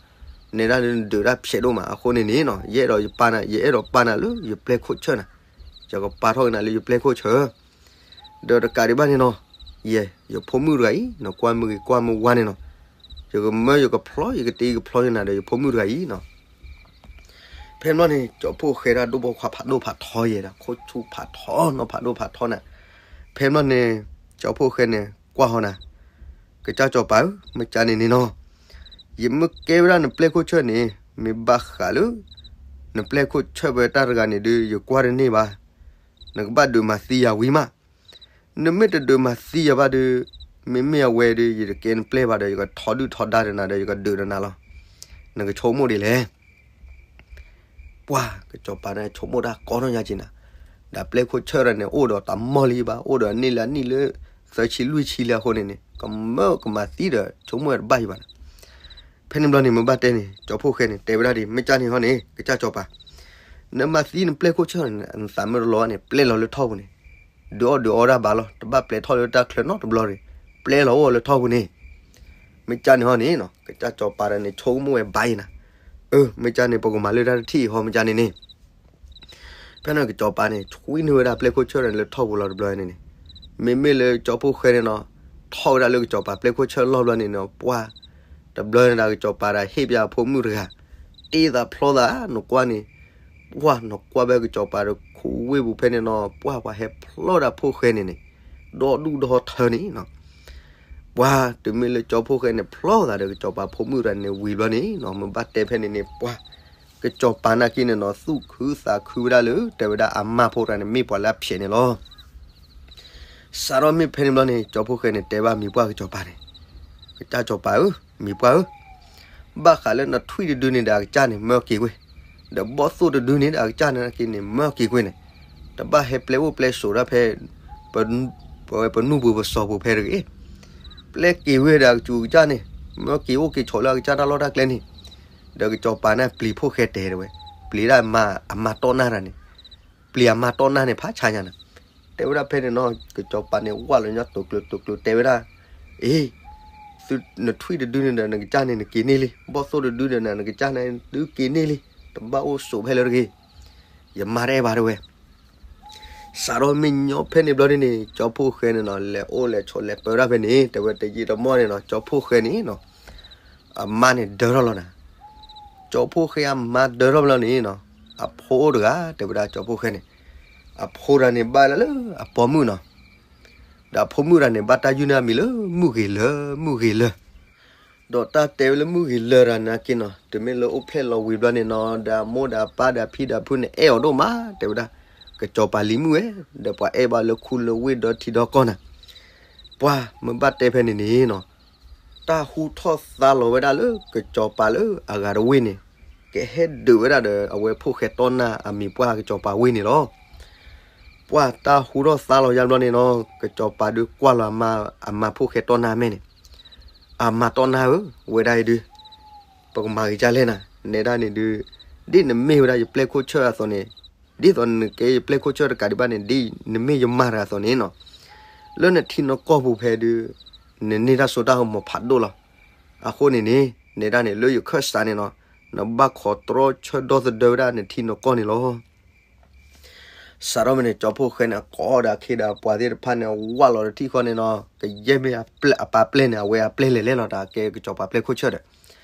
နဲဒၣ်ဒုးနဒုးတၢ်ဖျဲးဒိၣ်မး အဃိန့ၣ်န့ၣ်နီၤ, ယအဲၣ်ဒိးယပာ်နၤ ယအဲၣ်ဒိးပာ်နၤလၢယပျဲၢ်ခိၣ်ဆၢၣ်နၤ, ယကပာ်ထီၣ်က့ၤနၤလၢယပျဲၢ်ခိၣ်ဆၢၣ် ဒီးတကးဒံးဘၣ်န့ၣ်နီၤ, ယဲ ယဖိမုၣ်တဂၤအံၤ နကွၢ်မုၢ်ဂ့ၤကွၢ်မုၢ်ဝါန့ၣ်နီၤ, ယကမၢယကဖျီ ယကတ့ယကဖျီယနၤဒီးယဖိမုၣ်တဂၤအံၤနီၤ. ဖဲန့ၣ်ဘျီန့ၣ် ကၠီဖှိၣ်ဃဲဒၣ်ဒိၣ်ဘီခွါဖးဒိၣ်ဖးထီယဲဒီး ခိၣ်ဆူၣ်ဖးထီနီၤ ဖးဒိၣ်ဖးထီနၤ. ဖဲန့ၣ်ဘျီန့ၣ် ကၠီဖှိၣ်ဃဲန့ၣ် ကွၢ်ဃီနၤ, ကစၢ်စီၤပၤဧၢ, မ့ၢ်ကန့ၣ်န့ၣ်နီၤ, ယမ့ၢ်ကဲဝဲဒၣ်နပျဲၢ်ခိၣ်ဆၢၣ်န့ၣ် မ့ၢ်ဘၣ်ဃးလၢ နပျဲၢ်ခိၣ်ဆၢၣ်ဝဲတၢ်တဂၤန့ၣ်ဒုး ယကွၢ်တန့ၢ်ဘၣ်. နကဘၣ်ဒုးမၤသံယၤဝံၤမး. နမ့ၢ်တဒုးမၤသံယၤဘၣ်ဒုး, မ့မ့ၢ်အဝဲဒုး ယတကဲနပျဲၢ်ဘၣ်ဒီး ယကထီဒုၣ်ထီဒါဒီးနၤဒီး ယကဒုးဒီးနၤလီၤ. နကဆိကမိၣ်ဒ်လဲၣ်. ပှၤ ကစီၤပၤန့ၣ်ဆိကမိၣ်တၢ်ကီထီၣ်ညါက့ၤနၤ, ဒီးပျဲၢ်ခိၣ်ဆၢၣ်တဂၤန့ၣ် အိၣ်ဒီးတၢ်မီၢ်လံဘၣ်, အိၣ်ဒီးအနံၣ်လၢအနံၣ်လၢ သၢဆံလွံၢ်ဆံလံအဃိန့ၣ်န့ၣ် ကမၢကမၤသံဒီး ဆိကမိၣ်ဝဲတဘၣ်ယံၤဘၣ်နၤ. ဖဲန့ၣ်ဘျီန့ၣ် မ့ၢ်ဘၣ်တဲန့ၣ် ကၠီဖှိၣ်ဃဲန့ၣ် တဲဝဲဒၣ်ဒ် မ့ၢ်ကန့ၣ်ဟီန့ၣ် ကစၢ်စီၤပၤ, နမၤသံနပျဲၢ်ခိၣ်ဆၢၣ်န့ၣ် နသးမ့ၢ်တလီၤဘၣ်န့ၣ် ပျဲလီၤလၢထီၣ်ပူၤန့ၣ်, ဒုးအီၣ်ဒုးအီတၢ်ဘၣ်လီၤ, တဘၣ်ပျဲထီၣ်လၢတၢ်ချၢနီတဘျီန့ၣ်, ပျဲလီၤအိၣ်လၢထီၣ်ပူၤန့ၣ်. မ့ၢ်ကန့ၣ်ဟီန့ၣ်နီၤ ကစၢ်စီၤပၤတဂၤန့ၣ် ဆိကမိၣ်ဝဲဘၣ်အံၤနၤ, အၢ မ့ၢ်ကန့ၣ် ပကမၤလၢတၢ်တထံၣ်အံၤဟီ မ့ၢ်ကန့ၣ်န့ၣ် ဖဲန့ၣ်ကစီၤပၤန့ၣ် ဆွံနုာ်ဝဲဒၣ်ပျဲၢ်ခိၣ်ဆၢၣ်န့ၣ်လၢထီၣ်ပူၤလီၤတဘျီန့ၣ်န့ၣ်, မ့မ့ၢ်လၢကၠီဖှိၣ်ဃဲန့ၣ်နီၤ ထီၣ်ဝဲဒၣ်လၢကစီၤပၤပျဲၢ်ခိၣ်ဆၢၣ်လီၢ်ဘျီန့ၣ်နီၤ ပှၢ် တဘျီန့ၣ်ဒီးကစီၤပၤဒီးဟ့ၣ်ပၠးအဖိမုၣ်တဂၤ, တ့သးဖျီသး နကွၢ်န့ၣ်, ပှၢ်နကွၢ်ဖဲကစီၤပၤဒီးခူဝ့ၢ်ပူၤဖဲန့ၣ်နီၤ ပှၢ်ပှၤဟဲဖျီဒၣ်ဖှိၣ်ဃဲန့ၣ်န့ၣ်, ဒီဒူၣ်ဒီထၢန့ၣ်နီၤ ပှၢ်တုၤမ့ၢ်လၢကၠီဖှိၣ်ဃဲန့ၣ် ဖျီသးဒီးကစီၤပၤဖိမုၣ်တဂၤန့ၣ်ဝံၤဘျီန့ၣ်နီၤ မ့ၢ်ဘၣ်တဲဖဲန့ၣ်န့ၣ် ပှၢ် ကစီၤပၤနာ်က့န့ၣ်နီၤ သူၣ်ခုသးခုဝဲဒၣ်လၢ တဲဝဲဒၣ်အမါဖိတဂၤန့ၣ် မ့ၢ်ပှၤလၢအဖျဲးန့ၣ်လီၤ. စးထီၣ်မ့ၢ်ဖဲန့ၣ်ဘျီန့ၣ် ကၠီဖှိၣ်ဃဲန့ၣ် တဲဘၣ်မံၤပှၢ်ကစီၤပၤန့ၣ်, ကစၢ်စီၤပၤဧၢ, မံၤပှၢ်ဧၢ, ဘၣ်ဃးလၢနထွံၣ်တဒုန့ၣ်ဒီးအကစၢ်န့ၣ် မၢက့ၤကွ့ၢ်, ဒီးဘီၣ်သိၣ်တဒုန့ၣ်ဒီးအကစၢ်န့ၣ်က့န့ၣ် မၢက့ၤကွ့ၢ်န့ၣ်, တဘၣ်ဟဲပျဲအိၣ်ပျဲဆိးဒၣ်ဖဲ ပဝဲပနူၢ်ပူၤပစီၤပူၤဖဲတဂ့ၤ, ပျဲက့ၤဝဲဒီးအကစၢ်ကစၢ်န့ၣ် မၢက့ၤအိၣ်က့ၤဆိးလၢအကစၢ်တၢ်လီၢ်တၢ်ကျဲန့ၣ်, ဒီးကစီၤပၤန့ၣ်ပျံၤဖှိၣ်ဃဲတဲာ်တဝဲ, ပျံၤဒၣ်အမါတီၢ်နၢ်တၢ်န့ၣ်, ပျံၤအမါတီၢ်နၢ်န့ၣ် ဖးဆါညါနၤ, တဲဝဲဒၣ်ဖဲန့ၣ်နီၤ ကစီၤပၤန့ၣ် ဝၢ်လီၤညီတိာ်ကျိၤတိာ်ကျိၤတဲဝဲဒၣ်, အ့ သုနထွံၣ်တဒုန့ၣ်ဒီးနကစၢ်န့ၣ် နက့ၤန့ၢ်လံ, ဘီၣ်သိၣ်တဒုဒီးနကစၢ်န့ၣ် သုက့ၤန့ၢ်လံ, တဘၣ်အိၣ်ဆိးဖဲလၢတဂ့ၤ, ယမါတအဲၣ်ဘၣ်တဝဲ စးထီၣ်မ့ၢ်ညီဖဲန့ၣ်ဘျီန့ၣ်န့ၣ် ကၠီဖှိၣ်ဃဲန့ၣ်နီၤ လဲၤအိၣ်လဲၤဆိးလဲၤပၢဒၣ်ဖဲန့ၣ် တဲဝဲတယံာ်တမီၢ်န့ၣ်နီၤ ကၠီဖှိၣ်ဃဲန့ၣ်နီၤ အမါန့ၣ်ဒၢထီၣ်လီၤနၤ, ကၠီဖှိၣ်ဃဲအမါဒၢထီၣ်ဘျီန့ၣ်နီၤ အဖိအိၣ်တဂၤ တဲဝဲဒၣ်ကၠီဖှိၣ်ဃဲန့ၣ်, အဖိတဂၤန့ၣ်ဘၣ်လၢအပိာ်မုၣ်နီၤ, ဒီးအဖိမုၣ်တဂၤန့ၣ် ဘၣ်တၢ်ယုၢ်န့ၢ်အမံၤလၢ မုၢ်ဂ့ၤလၢ မုၢ်ဂ့ၤလၢ ဒီးတၢ်တဲဝဲလၢမုၢ်ဂ့ၤလၢတဂၤနာ်က့နီၤ တုၤမ့ၢ်လၢအိၣ်ဖျဲၣ်လီၤဝံၤဘျီန့ၣ်နီၤ ဒီးအမိၢ်ဒီးအပၢ်ဒီးအဖံဒီးအဖုန့ၣ် အဲၣ်အီၤဒိၣ်မး တဲဝဲဒၣ်, ကစီၤပၤလံၤမုၣ်ဝဲ, ဒီးပှၤအဲၣ်ဘၣ်လၢခူလၢဝ့ၢ်ဒီထံဒီကီၢ်နၤ, ပှၢ်မ့ၢ်ဘၣ်တဲဖဲန့ၣ်န့ၣ်နီၤ တၢ်ဟူထီၣ်သါလီၤဝဲဒၣ်လၢကစီၤပၤလၢအဂၤတဝ့ၢ်န့ၣ်, ကဟဲဒုးဝဲဒၣ်ဒီးအဝဲဖိၣ်ဃဲတီၢ်နၢ်အမံၤပှၢ်ကစီၤပၤဝ့ၢ်န့ၣ်လီၤ. ပှၢ်တၢ်ဟူထီၣ်သါလီၤယါဘျီန့ၣ်နီၤ ကစီၤပၤဒုးကွၢ်လီၤအမါ အမါဖိၣ်ဃဲတီၢ်နၢ်မဲာ်န့ၣ်, အမါတီၢ်နၢ်ဧၢ, ဝဲဒၣ်အံၤဒုး ပကမၤက့ၤဒ်လဲၣ်နၤ, နဲဒၣ်န့ၣ်ဒုး ဒ်နမ့ၢ်ဝဲဒၣ်ယပျဲၢ်ခိၣ်ဆၢၣ်အသိးန့ၣ်, ဒ်သိးနကဲယပျဲၢ်ခိၣ်ဆၢၣ်တကးဒံးဘၣ်န့ၣ် ဒ်နမ့ၢ်ယမါတဂၤအသိးန့ၣ်နီၤ, လၢနထံနကီၢ်ပူၤဖဲဒုး နန့ၢ်တၢ်စိတၢ်ကမီၤဖးဒိၣ်လီၤ. အဃိန့ၣ်န့ၣ် နဲဒၣ်န့ၣ် လၢယခၢၣ်စးန့ၣ်နီၤ, နဘၣ်ခိးတြီဆၢဒီသဒၢဝဲဒၣ်နထံနကီၢ်န့ၣ်လီၤ. စးထီၣ်မ့ၢ်န့ၣ် ကၠီဖှိၣ်ဃဲန့ၣ် ကိးဒီးအခ့ဒီးအပှၤသ့ၣ်တဖၣ်န့ၣ် ဝၢ်လီၤတထံၣ်ဃီန့ၣ်နီၤ, ကယဲၢ်မ့ၢ်အပျဲၢ်လဲၤလဲၣ်လီၤ တၢ်ကဲကစီၤပၤပျဲၢ်ခိၣ်ဆၢၣ်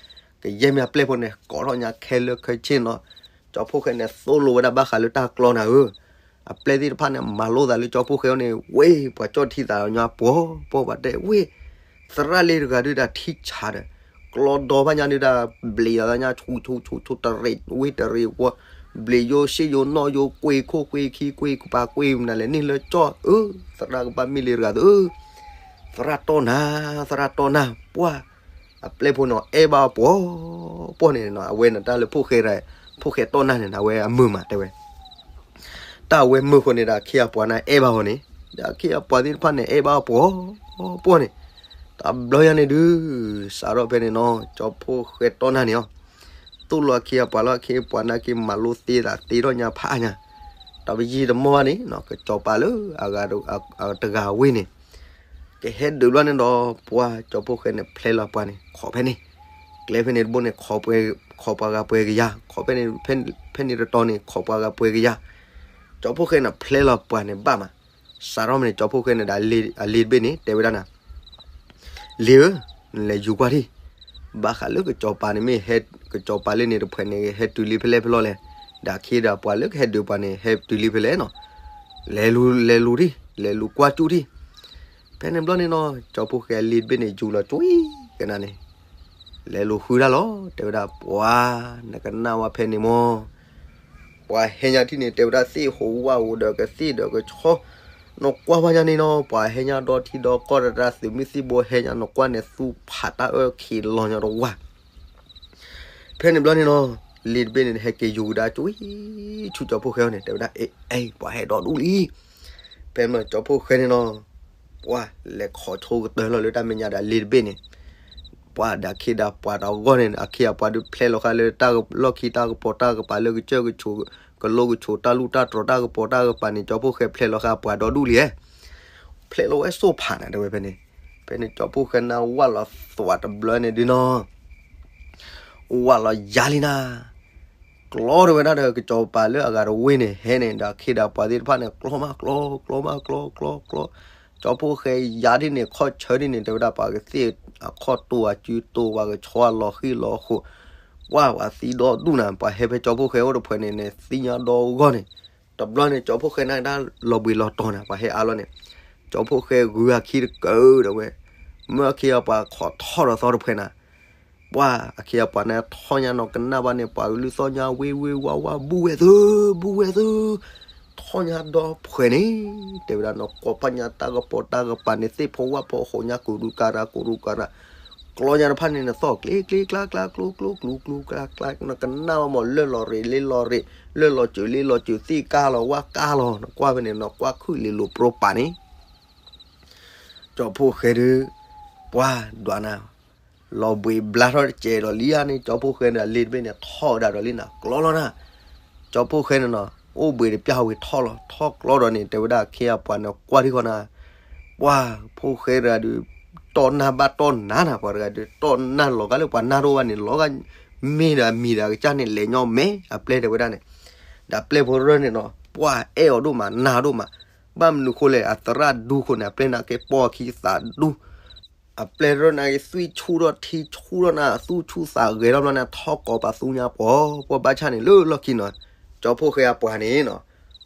ဒီး ကယဲၢ်မ့ၢ်အပျဲၢ်ဖိန့ၣ် ကိးထီၣ်ညါခဲလၢာ်ခဲဆ့နီၤ, ကၠီဖှိၣ်ဃဲန့ၣ် သိၣ်လိဝဲဒၣ်ဘၣ်ဃးလၢတၢ်ကျီနၤဧၢ, အပျဲၢ်သ့ၣ်တဖၣ်န့ၣ် မၤလိသးလၢကၠီဖှိၣ်ဃဲအအိၣ်န့ၣ် ဝ့ၢ်ပှၤကၠီၣ်ထံသးညီပှီၤပှီၤပှၤတဲ ဝ့ၢ် သရၣ်လ့တဂၤဒုးဒၣ်ထံဆးဒီး ကျီဒီဘၣ်ညါဒုးဒၣ် ဘျံးအသးညါ ဆူၣ်ဆူၣ်ဆူၣ်ဆူၣ် တရံးဝ့ၢ်တရံးဝီၤ, ဘျံးယိၣ်စ့ယိၣ်နီၣ်ယိၣ် ကွ့ၢ်ခိၣ်ကွ့ၢ်ခံ ကွ့ၢ်ပၤကွ့ၢ်မနုၤလဲၣ် န့ၢ်လၢကၠီၣ်ဧၢ, သရၣ်ကဘၣ်မ့ၢ်လ့တဂၤဧၢ, သရၣ်တီၢ်နၤ သရၣ်တီၢ်နၤ ပှၢ် အပျဲၢ်ဖိန့ၣ် အဲၣ်ဘၣ်အီၤပှီၤပှီၤန့ၣ်နီၤ, အဝဲန့ၣ်တၢ်လၢဖိၣ်ဃဲ ဖိၣ်ဃဲတီၢ်နၢ်န့ၣ် အဝဲအမုာ်မးတဲဝဲ တၢ်အဝဲမုာ်ဃိန့ၣ်ဒီး အခ့အပှၤန့ၣ်အဲၣ်ဘၣ်အီၤန့ၣ်, ဒီးအခ့အပှၤသ့ၣ်တဖၣ်န့ၣ် အဲၣ်ဘၣ်အီၤပှီၤပှီၤန့ၣ်, တဘျီယါန့ၣ်ဒုး စးထီၣ်ဖဲန့ၣ်နီၤ ကၠီဖှိၣ်ဃဲတီၢ်နၢ်န့ၣ်အီၤ, သိၣ်လိအခ့အပှၤလီၤ, အခ့အပှၤနာ်က့ မၤလိသ့သးသ့ထီၣ်ညါဖးအါညါ, တၢ်ပယံာ်တမီၢ်ဘၣ်န့ၣ်နီၤ ကစီၤပၤလၢအဂၤတဂၤဝ့ၢ်န့ၣ် ကဟဲဒုးဘျီန့ၣ်ဒီး ပှၤကၠီဖှိၣ်ဃဲန့ၣ် ဖျဲလီၤပှၤန့ၣ် ခိးဖဲန့ၣ်, ကျဲဖဲန့ၣ်တဘိန့ၣ် ခိးပှၤဂၤပှဲၤကယၤ, ခိးဖဲန့ၣ် ဖဲန့ၣ်တတီၤန့ၣ် ခိးပှၤဂၤပှဲၤကယၤ, ကၠီဖှိၣ်ဃဲန့ၣ် ဖျဲလီၤပှၤန့ၣ်ဘၣ်မး, စးထီၣ်မ့ၢ်န့ၣ် ကၠီဖှိၣ်ဃဲန့ၣ်ဒီး အလ့ၤတဘ့ၣ်န့ၣ် တဲဝဲဒၣ်နၤ လ့ၤဧၢ, နလဲၤယူၤကွၢ်ထံၣ်, ဘၣ်ဃးလၢကစီၤပၤန့ၣ်မ့ၢ်ဟဲ, ကစီၤပၤလၢန့ၣ်တဖှဲးန့ၣ် ဟဲတုၤလံဖဲလဲၣ်ဖဲလဲၣ်လဲၣ်, ဒီးအခ့ဒီးပှၤလၢကဟဲဒုးပှၤန့ၣ် ဟဲတုၤလံဖဲလဲၣ်နီၤ, လဲၤလူၤ လဲၤလူၤထံၣ်, လဲၤလူၤကွၢ်ကၠူၣ်ထံၣ်, ဖဲန့ၣ်ဘျီန့ၣ်နီၤ ကၠီဖှိၣ်ဃဲအလ့ၤတဘ့ၣ်န့ၣ် ယူၤလီၤကွံာ်ကနၤန့ၣ် လဲၤလူၤဃုတၢ်လီၤ, တဲဝဲဒၣ် ပှၤ နကနၣ်ဝဲဖဲန့ၣ်မီၢ်, ပှၤဟဲညါထံၣ်န့ၣ် တဲဝဲဒၣ်သ့ၣ်ဟူးဝၣ်ဟူးဒီးကသ့ၣ်ဒီးကဆီ, နကွၢ်ဝဲညါန့ၣ်နီၤ ပှၤဟဲညါဒီထံဒီကီၢ်ဒီးတၢ်သုးမုၢ်သံၣ်ဘိဟဲညါ နကွၢ်န့ၣ် သူၣ်ဖးတၢ်အၢခံးလီၤညီတဝၢ် ဖဲန့ၣ်ဘျီန့ၣ်နီၤ လ့ၤတဘ့ၣ်န့ၣ် ဟဲက့ၤယူၤကဒါကွံာ်ဆူကၠီဖှိၣ်ဃဲအအိၣ်န့ၣ် တဲဝဲဒၣ် အ့ အ့ ပှၤဟဲဒီဒူၣ်လံ, ဖဲမ့ၢ်ကၠီဖှိၣ်ဃဲန့ၣ်နီၤ ပှၤလဲၤခိးဆိကတၢၢ်လီၤလၢတၢ်မဲာ်ညါဒီးလ့ၤတဘ့ၣ်န့ၣ်, ပှၤဒီးအခ့ဒီးပှၤတဂီၢ်န့ၣ် အခ့အပှၤဒုးဖျဲလီၤဃာ်လၢတၢ်လီၢ်ခံ တၢ်ကပီၤတၢ်ကပၤလၢကစၢၢ်ကဆိး ကလိကဆိး တၢ်လူၢ်တၢ်တြီၤ တၢ်ကပီၤတၢ်ကပၤန့ၣ် ကၠီဖှိၣ်ဃဲဖျဲလီၤဃာ်ပှၤဒီဒူၣ်လံဧါ, ဖျဲလီၤဝဲစိၣ်ဖးနၤ တဲဝဲဖဲန့ၣ်, ဖဲန့ၣ်ကၠီဖှိၣ်ဃဲန့ၣ်ဝၢ်လီၤသွးတဘျီန့ၣ်ဒုးနီၤ, ဝၢ်လီၤယါလံနၤ, ကျီထီၣ်ဝဲဒၣ်ဒီး ကစီၤပၤလၢအဂၤတဝ့ၢ်န့ၣ် ဟဲန့ၣ်ဒီး အခ့ဒီးပှၤသ့ၣ်တဖၣ်န့ၣ် ကျီမးကျီ, ကျီမးကျီ, ကျီကျီ, ကၠီဖှိၣ်ဃဲယါဒ်န့ၣ် ခီၣ်ဆၢဒ်န့ၣ် တဲဝဲဒၣ် ပှၤကသ့ၣ်အခီၣ်တိၢ်အစုတိၢ် ပှၤကဆီအလီၤဃံၢ်လီၤဃိး, ပှၤပှၤသံဒီဒူၣ်နၤ, ပှၤဟဲဖဲကၠီဖှိၣ်ဃဲအိၣ်တဖှဲးန့ၣ်န့ၣ် သ့ၣ်ညါဒီဂီၢ်န့ၣ်, တဘျီန့ၣ် ကၠီဖှိၣ်ဃဲန့ၣ်ဒၣ်လီၤဘှံးလီၤတီၤနၤ, ပှၤဟဲအါလီၤန့ၣ်, ကၠီဖှိၣ်ဃဲဂုၤအခံတကၢဒီးဝဲ, မၢအခ့အပှၤခိးထီၣ်ဒီးသီတဖှဲးနၤ ပှၤအခ့အပှၤန့ၣ်ထီၣ်ညါနီၤ ကနၣ်ဘၣ်န့ၣ် ပှၤကလုၢ်သီၣ်ညါဝ့ဝ့ဝါဝါ ဘူးဝဲသု, ဘူးဝဲသု, ထီၣ်ညါဒီဖှဲးန့ၣ်, တဲဝဲဒၣ်နီၤ ကွၢ်ဖးညါတၢ်ကပီၤတၢ်ကပၤန့ၣ် သ့ၣ်ဖိဝၣ်ဖိအဃိးညါ ကူးဒူးကၤရၤ ကူးဒူးကၤရၤ, ကျီညါတဖၣ်န့ၣ်န့ၣ် သီၣ်ကျ့ကျ့ကျါကျါ ကျိကျိကျါကျါကျါ နကနၣ်ဘၣ်မး လၢၢ်လီၤရ့းလ့လီၤရ့း, လၢၢ်လီၤစၢၤလ့လီၤစၢၤ သ့ၣ်ကါလီၤဝၣ်ကါလီၤ နကွၢ်ဖဲန့ၣ်နီၤ ကွၢ်ခုၣ်လ့လိာ်ပြိပာ်န့ၣ် ကၠီဖှိၣ်ဃဲဒုး, ပှၤဒွးနၤ, လီၤဘှံးဘျါထီၣ်တစဲးဒီးလံဧါန့ၣ် ကၠီဖှိၣ်ဃဲန့ၣ် အလ့တဘ့ၣ်န့ၣ် ထီၣ်ဝဲဒၣ်ဒီးလံနၤ ကျီလီၤနၤ, ကၠီဖှိၣ်ဃဲန့ၣ်နီၤ အိၣ်ဘှံးတပျၢ်ဝံၤထီၣ်လီၤ ထီၣ်ကျီဒီးန့ၣ် တဲဝဲဒၣ်အခ့အပှၤန့ၣ် ကွၢ်ထံၣ်ဃီနၤ, ပှၤဖိၣ်ဃဲတဂၤဒုး, တီၢ်နၢ်ဘၣ်တီၢ်နါနၤ ပှၤတဂၤဒုး တီၢ်နၢ်လီၤဂာ်လၢပှၤနၢ်တအိၣ်ဘၣ်န့ၣ် လီၤဂာ်, မ့ၢ်ဒီးအမံၤဒီးအကစၢ်န့ၣ် လဲၤညီမဲအပျဲၢ်တဲဝဲဒၣ်န့ၣ်, ဒီးအပျဲၢ်ဖိရၢၢ်န့ၣ်နီၤ ပှၤအဲၣ်အီၤဒိၣ်မး နၢ်ဒိၣ်မး ဘၣ်မနုၤဃိလဲၣ် အသရၣ်ဒူဃိန့ၣ် အပျဲၢ်န့ၣ်က့ၤပီၢ်အခံသးဒူ, အပျဲၢ်ရၢၢ်န့ၣ်က့ၤသွံၣ်ဆူၣ်ထီၣ်ထံဆူၣ်ထီၣ်နၤ သူၣ်ဆူၣ်သးဂဲၤထီၣ်ဘျီန့ၣ် ထီၣ်ကိးပသူညါပှီၤ, ပှၤဘၣ်ဆၣ်န့ၣ်လၢလီၢ်ခံနီၤ, ကၠီဖှိၣ်ဃဲအပှၤန့ၣ်နီၤ,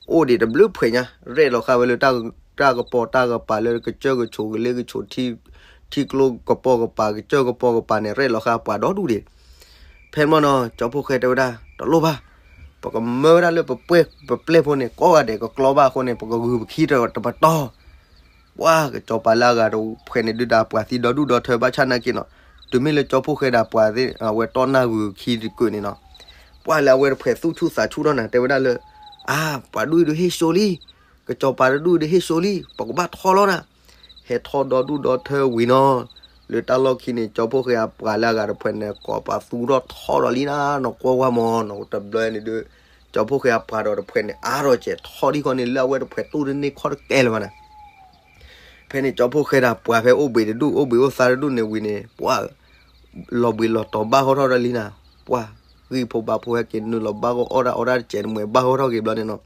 အိၣ်ဒံးတဘျုးဖှဲးညါ ရဲၣ်လီၤဃာ်ဝဲလၢ တၢ်ကပီၤတၢ်ကပၤလၢကစၢၢ်ကဆိးကလ့ကဆိး ထံကျိကပီၤကပၤ ကစၢၢ်ကပီၤကပၤန့ၣ် ရဲၣ်လီၤဃာ်ပှၤဒီဒူၣ်ဒံး, ဖဲမီၢ်နီၤ ကၠီဖှိၣ်ဃဲတဲဝဲဒၣ် တလိၣ်ဘၣ်, ပကမၢဝဲဒၣ်လၢပပှဲၢ်ပပျဲၢ်ဖိန့ၣ် ကိးဂၤဒဲးကကျီဘၣ်အဃိန့ၣ် ပကဂုာ်ပခံတပတီၢ်, ပှၤကစီၤပၤလၢအဂၤတဖှဲးန့ၣ်ဒုးဒီးပှၤသံဒီဒူၣ်ဒီထၢဘၣ်ဆၣ်နာ်က့နီၤ, တုၤမ့ၢ်လၢကၠီဖှိၣ်ဃဲဒီးပှၤသ့ၣ် အဝဲတီၢ်နၢ်ဂုာ်ခံတကုာ်န့ၣ်နီၤ, ပှၤလၢအဝဲတဖှဲးသူၣ်ဆူၣ်သးဆူၣ်ထီၣ်နၤ တဲဝဲဒၣ်လၢ, အါ, ပှၤဒူၣ်အံၤဒုးဟ့ၣ်စိလံ, ကစီၤပၤတဒူၣ်အံၤဒုးဟ့ၣ်စိလံ ပကဘၣ်ထီၣ်လီၤနၤ, ဟဲထီၣ်ဒီဒူၣ်ဒီထၢဝံၤနီၤ, လၢတၢ်လီၢ်ခံန့ၣ် ကၠီဖှိၣ်ဃဲအပှၤလၢအဂၤတဖှဲးန့ၣ် ကိးပသူထီၣ်ထီၣ်ဒီးလံနၤ နီၢ်ကွၢ်ဝါမီၤနီၤ တဘျီန့ၣ်ဒုး, ကၠီဖှိၣ်ဃဲအပှၤဒီးတဖှဲးန့ၣ် အါထီၣ်စဲးထီၣ်ဒံးဃီန့ၣ် လၢအဝဲတဖှဲးသူၣ်တန့ၢ်ခီၣ်တကဲလၢၤဘၣ်နၤ ဖဲန့ၣ် ကၠီဖှိၣ်ဃဲဒီးပှၤဖဲအိၣ်ဘှံးတဒူၣ် အိၣ်ဘှံးအိၣ်သါတဒူၣ်န့ၣ်ဝံၤန့ၣ် ပှၤလီၤဘှံးလီၤတီၤဘၣ်ဂီၢ်ထီၣ်ဒီးလံနၤ, ပှၤဂံၢ်ဖိဘါဖိဟဲက့ၤနုာ်လီၤဘၣ်ဂီၢ်အီၣ်ဒၣ်အီဒၣ်တစဲးတမှဲၤဘၣ်ဂီၢ်ထီၣ်က့ၤဘျီန့ၣ်နီၤ,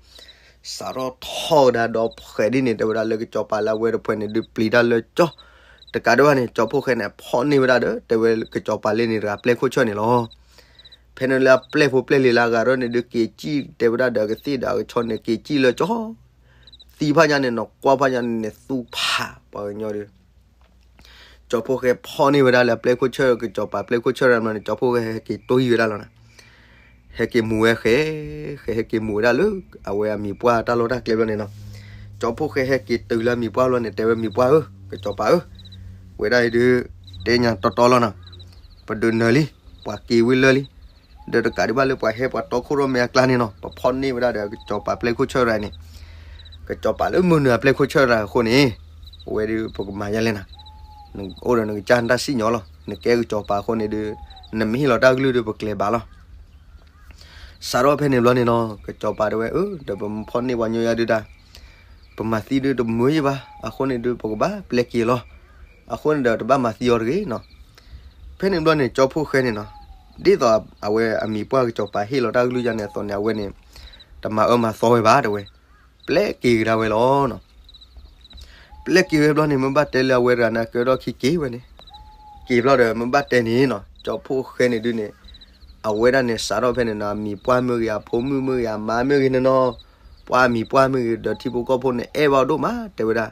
စးထီၣ်ထီၣ်ကဒါဒီးဖှဲးဒ်န့ၣ် တဲဝဲဒၣ်လၢကစီၤပၤလၢအဝဲတဖှဲးန့ၣ်ဒုးပျံၤတၢ်လၢကၠီ, တကးဒံးဘၣ်န့ၣ် ကၠီဖှိၣ်ဃဲန့ၣ် ဖီၣ်န့ၢ်ဝဲဒၣ်ဒီး တဲဝဲကစီၤပၤလၢန့ၣ်တဂၤပျဲၢ်ခိၣ်ဆၢၣ်န့ၣ်လီၤ ဖဲန့ၣ်လၢအပျဲၢ်ဖိပျဲၢ်လံၤလၢအဂၤရၢၢ်န့ၣ်ဒုးက့ၤစံၣ်တဲဝဲဒၣ်ဒီးအကသ့ၣ်ဒီးအကဆီန့ၣ် က့ၤစံၣ်လၢကၠီ, သံဖၣ်ညါန့ၣ်နီၤ ကွၢ်ဖၣ်ညါန့ၣ်န့ၣ် သူၣ်ဖးပှၤကညီဒုး, ကၠီဖှိၣ်ဃဲဖီၣ်န့ၢ်ဝဲဒၣ်လၢအပျဲၢ်ခိၣ်ဆၢၣ် ကစီၤပၤပျဲၢ်ခိၣ်ဆၢၣ်ရၢၢ်န့ၣ် ကၠီဖှိၣ်ဃဲဟဲက့ၤတိၢ်ယံၤဝဲဒၣ်လီၤနၤ, ဟဲက့ၤမူၤဝဲဃဲ, ဃဲဟဲက့ၤမူၤဝဲဒၣ်လၢ အဝဲအမံၤပှၢ်တၢ်လီၢ်တၢ်ကျဲဘျီန့ၣ်နီၤ, ကၠီဖှိၣ်ဃဲဟဲက့ၤတုၤလၢအမံၤပှၢ်ဘျီန့ၣ် တဲဝဲမံၤပှၢ်ဧၢ, ကစီၤပၤဧၢ, ဝဲဒၣ်အံၤဒုး, တဲညါတီတီလီၤနီၤ, ပဒုးနၢၤလံ, ပှၤက့ၤဝံၤလၢလံ, ဒီးတကးဒံးဘၣ်လၢပှၤဟဲပှၤတီခိၣ်ရိၣ်မဲအကျါန့ၣ်နီၤ ပဖီၣ်န့ၢ်ဝဲဒၣ်ဒီးကစီၤပၤပျဲၢ်ခိၣ်ဆၢၣ်ရၢၢ်န့ၣ်, ကစီၤပၤလၢမုၢ်နုာ်အပျဲၢ်ခိၣ်ဆၢၣ်ရၢၢ်အဃိန့ၣ်, အဝဲဒုးပကမၤယဲလဲၣ်နၤ, နအိၣ်ဒီးနကစၢ်နတၢ်စံၣ်ညီၣ်လီၤ နကဲကစီၤပၤအဃိန့ၣ်ဒုး, နမ့ၢ်ဟ့ၣ်လီၤတၢ်ကလုၢ်ဒုးပကျဲၤဘၣ်လီၤ စးထီၣ်ဖဲန့ၣ်ဘျီန့ၣ်နီၤ ကစီၤပၤတဲဝဲအၢ ဒီးပဖီၣ်န့ၢ်ပှၤကညီယါဒုးဒၣ်, ပမၤသံဒုးတမုာ်ယံၤဘၣ် အဃိန့ၣ်ဒုးပကဘၣ်ပျဲက့ၤလီၤ, အဃိန့ၣ်ဒီးတဘၣ်မၤသံအီၤတဂ့ၤနီၤ, ဖဲန့ၣ်ဘျီန့ၣ် ကၠီဖှိၣ်ဃဲန့ၣ်နီၤ, ဒ်သိးအဝဲအမံၤပှၢ်ကစီၤပၤဟ့ၣ်လီၤတၢ်ကလုၢ်ယါန့ၣ်အသိးန့ၣ် အဝဲန့ၣ်, တမၤအၢမၤသီဝဲဘၣ်တဲဝဲ, ပျဲက့ၤကဒါဝဲလီၤနီၤ ပျဲက့ၤဝဲဘျီန့ၣ် မ့ၢ်ဘၣ်တဲလၢအဝဲတဂၤန့ၣ်ကဲထီၣ်ခံက့ၤဝဲန့ၣ်, က့ၤဘျီဒီးမ့ၢ်ဘၣ်တဲန့ၣ်နီၤ ကၠီဖှိၣ်ဃဲန့ၣ်ဒုးန့ၣ်, အဝဲဒၣ်န့ၣ်စးထီၣ်ဖဲန့ၣ်နီၤ အမံၤပှၢ်မ့ၢ်ဂ့ၤ အဖိမုၣ်မ့ၢ်ဂ့ၤ အမါမ့ၢ်ဂ့ၤန့ၣ်နီၤ, ပှၤအမံၤပှၢ်မ့ၢ်ဂ့ၤ ဒီးထံဖိကီၢ်ဖိန့ၣ် အဲၣ်ဘၣ်အီၤဒိၣ်မး တဲဝဲဒၣ်,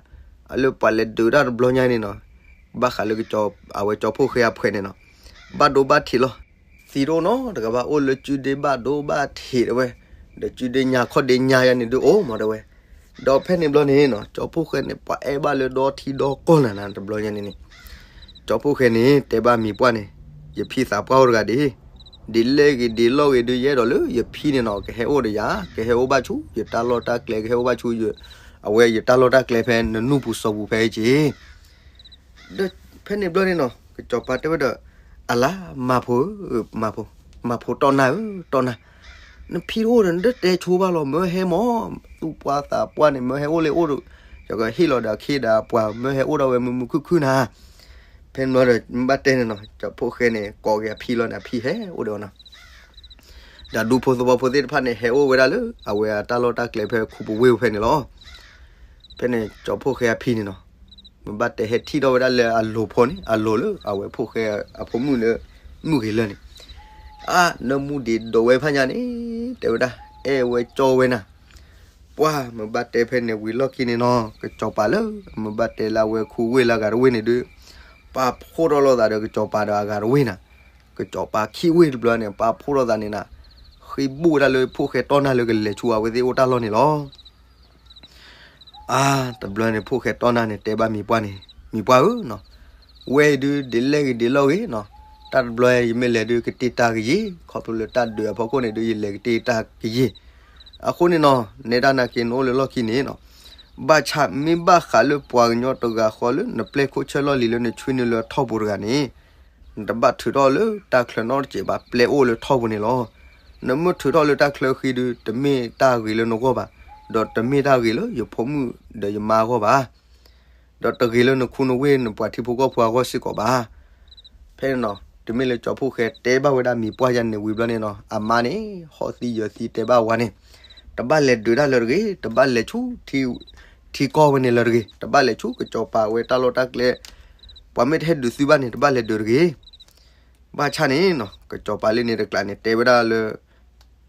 အလၢပှၤလဲၤဒုးတၢ်တဘျီညါန့ၣ်နီၤ, ဘၣ်ဃးလၢကၠီ, အဝဲကၠီဖှိၣ်ဃဲအဖှဲးန့ၣ်နီၤ, ဘၣ်ဒိဘၣ်ထံးလီၤ, သံတအိၣ်နီတဂၤဘၣ် အိၣ်လၢကုဒ့ဘၣ်ဒိဘၣ်ထံးတဲဝဲ, ဒီးကုဒ့ညါခီၣ်ဒ့ညါယါန့ၣ်ဒုးအိၣ်မးတဲဝဲ, ဒီးဖဲန့ၣ်ဘျီန့ၣ်နီၤ ကၠီဖှိၣ်ဃဲန့ၣ် ပှၤအဲၣ်ဘၣ်လၢဒီထံဒီကီၢ်နၤနၤတဘျီညါန့ၣ်န့ၣ်, ကၠီဖှိၣ်ဃဲန့ၣ် တဲဘၣ်မံၤပှၢ်န့ၣ်, ယဖံသးပှၢ်အိၣ်တဂၤဒၣ်, ဒ်လဲၣ်ဂ့ၤဒ်လဲၣ်ဂ့ၤဒုးယအဲၣ်ဒိးလၢယဖံန့ၣ်နီၤ ကဟဲအိၣ်ဒီးယၤ ကဟဲအိၣ်ဘၣ်ဆူ ယတၢ်လီၢ်တၢ်ကျဲ ကဟဲအိၣ်ဘၣ်ဆူ အဝဲယတၢ်လီၢ်တၢ်ကျဲဖဲနနူၢ်ပူၤစီၤပူၤဖဲအံၤက့ၤ ဒီးဖဲန့ၣ်ဘျီန့ၣ်နီၤ ကစီၤပၤတဲဝဲဒီး, အလါ မၤဖိဧၢ, မၤဖိ, မၤဖိတီၢ်နၢ်ဧၢ, တီၢ်နၢ်, နဖံတအိၣ်ဒီးနတတဲဆိဘၣ်လီၤ မၢဟဲမၢ်, သူၣ်ပှၢ်သးပှၢ်န့ၣ် မၢဟဲအိၣ်လၢအိၣ်ဒီး, ယကဟ့ၣ်လီၤဒီးအခ့ဒီးအပှၤ မၢဟဲအိၣ်ဒၣ်ဝဲမုာ်မုာ်ခုၣ်ခုၣ်နၤ, ဖဲန့ၣ်ဘျီဒီး မ့ၢ်ဘၣ်တဲန့ၣ်နီၤ, ကၠီဖှိၣ်ဃဲန့ၣ် ကိးက့ၤအဖံလီၤန့ၣ် အဖံဟဲအိၣ်ဒီးအီၤနီၤ. ဒီးဒူဖိသဝီဖိသ့ၣ်တဖၣ်န့ၣ် ဟဲအိၣ်ဝဲဒၣ်လၢ အဝဲအတၢ်လီၢ်တၢ်ကျဲဖဲခူပဝ့ၢ်ဖဲန့ၣ်လီၤ. ဖဲန့ၣ် ကၠီဖှိၣ်ဃဲအဖံန့ၣ်နီၤ, မ့ၢ်ဘၣ်တဲဟဲထံၣ်ထီၣ်ဝဲဒၣ်လၢအလိၤဖိန့ၣ်, အလိၤလၢအဝဲဖှိၣ်ဃဲအဖိမုၣ်လၢ မုၢ်ဂ့ၤလၢာ်န့ၣ်, အါ, နၢမူဒံးဒိးဝဲဖးညါန့ၣ်, တဲဝဲဒၣ်, အဲၣ်ဝဲကၠီဝဲနၤ. ပှၢ်မ့ၢ်ဘၣ်တဲဖဲန့ၣ်ဝံၤလီၢ်ခံန့ၣ်နီၤ, ကစီၤပၤလၢ မ့ၢ်ဘၣ်တဲလၢအဝဲခူဝ့ၢ်လၢအဂၤတဝ့ၢ်န့ၣ်ဒုး, ပာ်ဖှိၣ်ထီၣ်လိာ်သးဒီးကစီၤပၤဒီးအဂၤတဝ့ၢ်နၤ, ကစီၤပၤခံဝ့ၢ်တဘျီန့ၣ် ပာ်ဖှိၣ်ထီၣ်သးန့ၣ်နၤ, ဃ့ဘိၣ်ဝဲဒၣ်လၢဖှိၣ်ဃဲတီနၢ်လၢကလဲၤဆူအဝဲသ့ၣ်အိၣ်တၢ်လီၢ်န့ၣ်လီၤ. အါ, တဘျီန့ၣ် ဖှိၣ်ဃဲတီနၢ်န့ၣ် တဲဘၣ်မံၤပှၢ်န့ၣ်, မံၤပှၢ်ဧၢနီၤ, ဝဲအံၤဒုးဒ်လဲၣ်ဂ့ၤဒ်လဲၣ်ဂ့ၤနီၤ, တၢ်တဘျီယမ့ၢ်လဲၤဒုးကတ့တၢ်ကယ့ၢ်, ခီဖျိလၢတၢ်ဒုးအဖီခိၣ်န့ၣ်ဒုး ယလဲၤကတ့တၢ်ကယ့ၢ်. အဃိန့ၣ်နီၤ, နဲဒၣ်နာ်က့နအိၣ်လၢလီၢ်ခံန့ၣ်နီၤ, ဘၣ်ဆၣ်မ့ၢ်ဘၣ်ဃးလၢပှၤကညီတဂၤဃီလၢနပျဲၢ်ခိၣ်ဆၢလီၢ်လံၤလၢနဆွံနုာ်လၢထီၣ်ပူၤတဂၤန့ၣ်, နတဘၣ်ထုးထီၣ်လၢတၢ်ချၢနီတစဲးဘၣ်, ပျဲအိၣ်လၢထီၣ်ပူၤန့ၣ်လီၤ. နမ့ၢ်ထုးထီၣ်လၢတၢ်ချၢဃံဒုး တမ့ၢ်တၢ်ဂ့ၤလၢနဂီၢ်ဘၣ်, ဒီးတမ့ၢ်တၢ်ဂ့ၤလၢယဖိမုၣ်ဒီးယမါအဂီၢ်ဘၣ်, ဒီးတဂ့ၤလၢနခူနဝ့ၢ်နပှၤထံဖိကီၢ်ဖိအဂီၢ်စ့ၢ်ကီးဘၣ်. ဖဲန့ၣ်နီၤ, တမ့ၢ်လၢကၠီဖှိၣ်ဃဲတဲဘၣ်ဝဲဒၣ်မံၤပှၢ်ယၤန့ၣ်ဝံၤဘျီန့ၣ်နီၤ, အမါန့ၣ် ဟီၣ်သံယၢၤသံတဲဘၣ်ဝဲန့ၣ်, တဘၣ်လဲၤဒုးတၢ်လၢတဂ့ၤ, တဘၣ်လဲၤဆူ ထံကီၢ်ဝဲန့ၣ်လၢတဂ့ၤ, တဘၣ်လဲၤဆူကစီၤပၤဝဲတၢ်လီၢ်တၢ်ကျဲ, ပှၤမ့ၢ်တဟဲဒုးသုဘၣ်န့ၣ် တဘၣ်လဲၤဒုးတဂ့ၤ. ဘၣ်ဆၣ်န့ၣ်နီၤ, ကစီၤပၤလၢန့ၣ်တကျးန့ၣ် တဲဝဲဒၣ်လၢ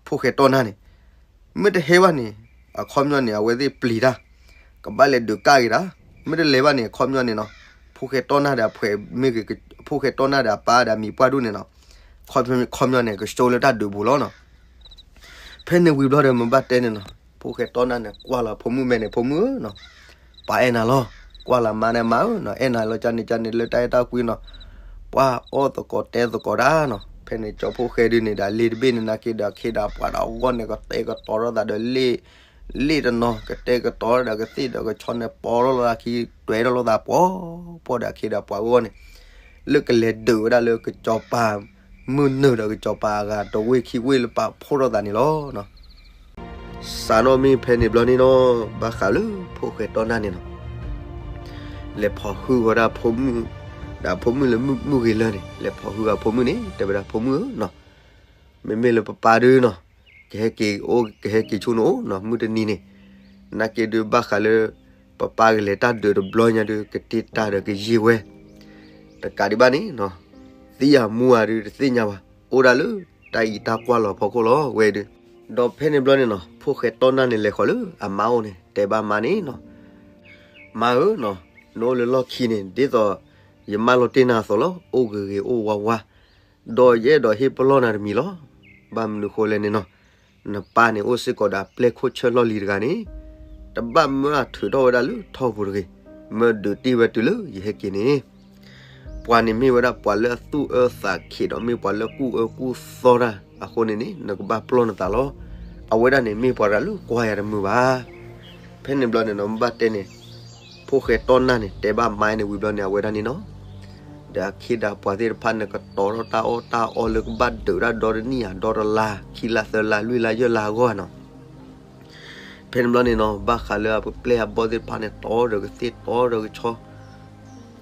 ဖှိၣ်ဃဲတီနၢ်န့ၣ်, မ့ၢ်တဟဲဘၣ်န့ၣ် အခီပညီန့ၣ် အဝဲသ့ၣ်ပျံၤတၢ်, ကဘၣ်လဲၤဒုးကၣ်က့ၤတၢ်, မ့ၢ်တလဲၤဘၣ်န့ၣ် အခီပညီန့ၣ်နီၤ, ဖှိၣ်ဃဲတီနၢ်ဒီးအဖှဲးမ့ၢ်ဂ့ၤ, ဖှိၣ်ဃဲတီနၢ်ဒီးအပၢ်ဒီးအမံၤပှၢ်ဒူၣ်န့ၣ်နီၤ, အခီပညီန့ၣ် ကစိလၢတၢ်ဒုးပူၤလီၤနီၤ. ဖဲန့ၣ်ဝံၤဘျီဒီး မ့ၢ်ဘၣ်တဲန့ၣ်နီၤ, ဖှိၣ်ဃဲတီနၢ်န့ၣ် ကွၢ်လီၤဖိမုၣ်မဲာ်န့ၣ်, ဖိမုၣ်ဧၢနီၤ, ပၢ်အဲၣ်နၤလီၤ, ကွၢ်လီၤမါန့ၣ်, မါဧၢနီၤ, အဲၣ်နၤလီၤကန့ၣ်ကန့ၣ်လၢတၢ်အဲၣ်တၢ်ကွံနီၤ, ပှၤအီၣ်သကိးတဲသကိးတၢ်နီၤ. ဖဲန့ၣ်ကၠီဖှိၣ်ဃဲဒုးန့ၣ်ဒီး လ့ၣ်တဘ့ၣ်န့ၣ်နာ်က့ဒီး အခ့ဒီးအပှၤဒီးအဂီၢ်န့ၣ် ကတဲာ်ကတီၤထီၣ်သးဒီးလ့ၣ်, လ့ၣ်တနီၤ ကတဲာ်ကတီၤဒီးကသ့ၣ်ဒီးကဆီန့ၣ် ပီထီၣ်လိာ်သးခံ တွဲထီၣ်လိာ်သးပှီၤပှီၤဒီးအခ့ဒီးအပှၤအဂီၢ်န့ၣ်, လၢကလဲၤဒုးဝဲဒၣ်လၢကစီၤပၤ မုၢ်နုာ်ဒီးကစီၤပၤအဂၤတဝ့ၢ်ခံဝ့ၢ်လၢပာ်ဖှိၣ်ထီၣ်သးန့ၣ်လီၤ. စးထီၣ်မ့ၢ်ဖဲန့ၣ်ဘျီန့ၣ်နီၤ, ဘၣ်ဃးလၢဖှိၣ်ဃဲတီနၢ်န့ၣ်နီၤ, လဲၤဖိးဟုဝဲဒၣ်ဖိမုၣ်, ဒီးဖိမုၣ်လၢမုၢ်ဂ့ၤလၢာ်န့ၣ် လဲၤဖိးဟုအဖိမုၣ်န့ၣ် တဲဝဲဒၣ်ဖိမုၣ်ဧၢနီၤ, မ့မ့ၢ်လၢပပၢ်ဒုးနီၤ, ကဟဲက့ၤအိၣ် ကဟဲက့ၤဆူနအိၣ်နီၤ မုၢ်တနံၤန့ၣ်, နာ်က့ဒုးဘၣ်ဃးလၢ ပပၢ်ကလဲၤတၢ်ဒုးတဘျီညါဒုး ကတ့တၢ်ဒီးကယံာ်ဝဲ, တကးဒံးဘၣ်န့ၣ်နီၤ, သံအမူအဒုးတသ့ၣ်ညါဘၣ်, အိၣ်ဒၣ်လၢတၢ်အံၤတၢ်ကွၢ်လီၤဖီခိၣ်လီၤဝဲဒုး. ဒီးဖဲန့ၣ်ဘျီန့ၣ်နီၤ, ဖှိၣ်ဃဲတီနၢ်န့ၣ် လဲၤဃီၤလၢအမါအိၣ်န့ၣ် တဲဘၣ်မါန့ၣ်နီၤ, မါဧၢနီၤ, နအိၣ်လၢလီၢ်ခံန့ၣ် ဒ်သိးယမၢလီၤတ့ၢ်နၤအသိးလီၤ, အိၣ်ဂ့ၤဂ့ၤအိၣ်ဝါဝါ, ဒီးယအဲၣ်ဒိးဟ့ၣ်ပလီၢ်နၤတမံၤလီၤ. ဘၣ်မနုၤဃိလဲၣ်န့ၣ်နီၤ, နပၢ်န့ၣ်အိၣ်စ့ၢ်ကီးဒီးအပျဲၢ်ခိၣ်ဆၢလီၢ်လံၤတဂၤန့ၣ်, တဘၣ်မၢအထုးထီၣ်ဝဲဒၣ်လၢထီပူၤတဂ့ၤ, မၢဒုးတ့ၢ်ဝဲတုၤလၢယဟဲက့ၤန့ၣ် ပှၤန့ၣ်မ့ၢ်ဝဲဒၣ်ပှၤလၢအသူၣ်အၢသးခံးဒီး မ့ၢ်ပှၤလၢကူၣ်အၢကူၣ်သီတၢ်အဃိန့ၣ်န့ၣ် နကဘၣ်ပလီၢ်နသးလီၤ. အဝဲဒၣ်န့ၣ်မ့ၢ်ပှၤတဂၤလၢကွၢ်ယၤတမုာ်ဘၣ်. ဖဲန့ၣ်ဘျီန့ၣ်နီၤ မ့ၢ်ဘၣ်တဲန့ၣ်, ဖှိၣ်ဃဲတီနၢ်န့ၣ် တဲဘၣ်မါန့ၣ်ဝံၤဘျီန့ၣ် အဝဲဒၣ်န့ၣ်နီၤ, ဒီးအခ့ဒီးပှၤသ့ၣ်တဖၣ်န့ၣ် ကတီၤထီၣ်တၢ်အီၣ်တၢ်အီလၢကဘၣ်ဒုးတၢ်ဒီတနံၣ်ဧါ ဒီတလါ ခံလါသၢလါလွံၢ်လါယဲၢ်လါအဂီၢ်ဧါနီၤ. ဖဲန့ၣ်ဘျီန့ၣ်နီၤ ဘၣ်ဃးလၢအပျဲၢ်အဘီၣ်သ့ၣ်တဖၣ်န့ၣ် တီဒီးကသ့ၣ်တီဒီးကဆီ,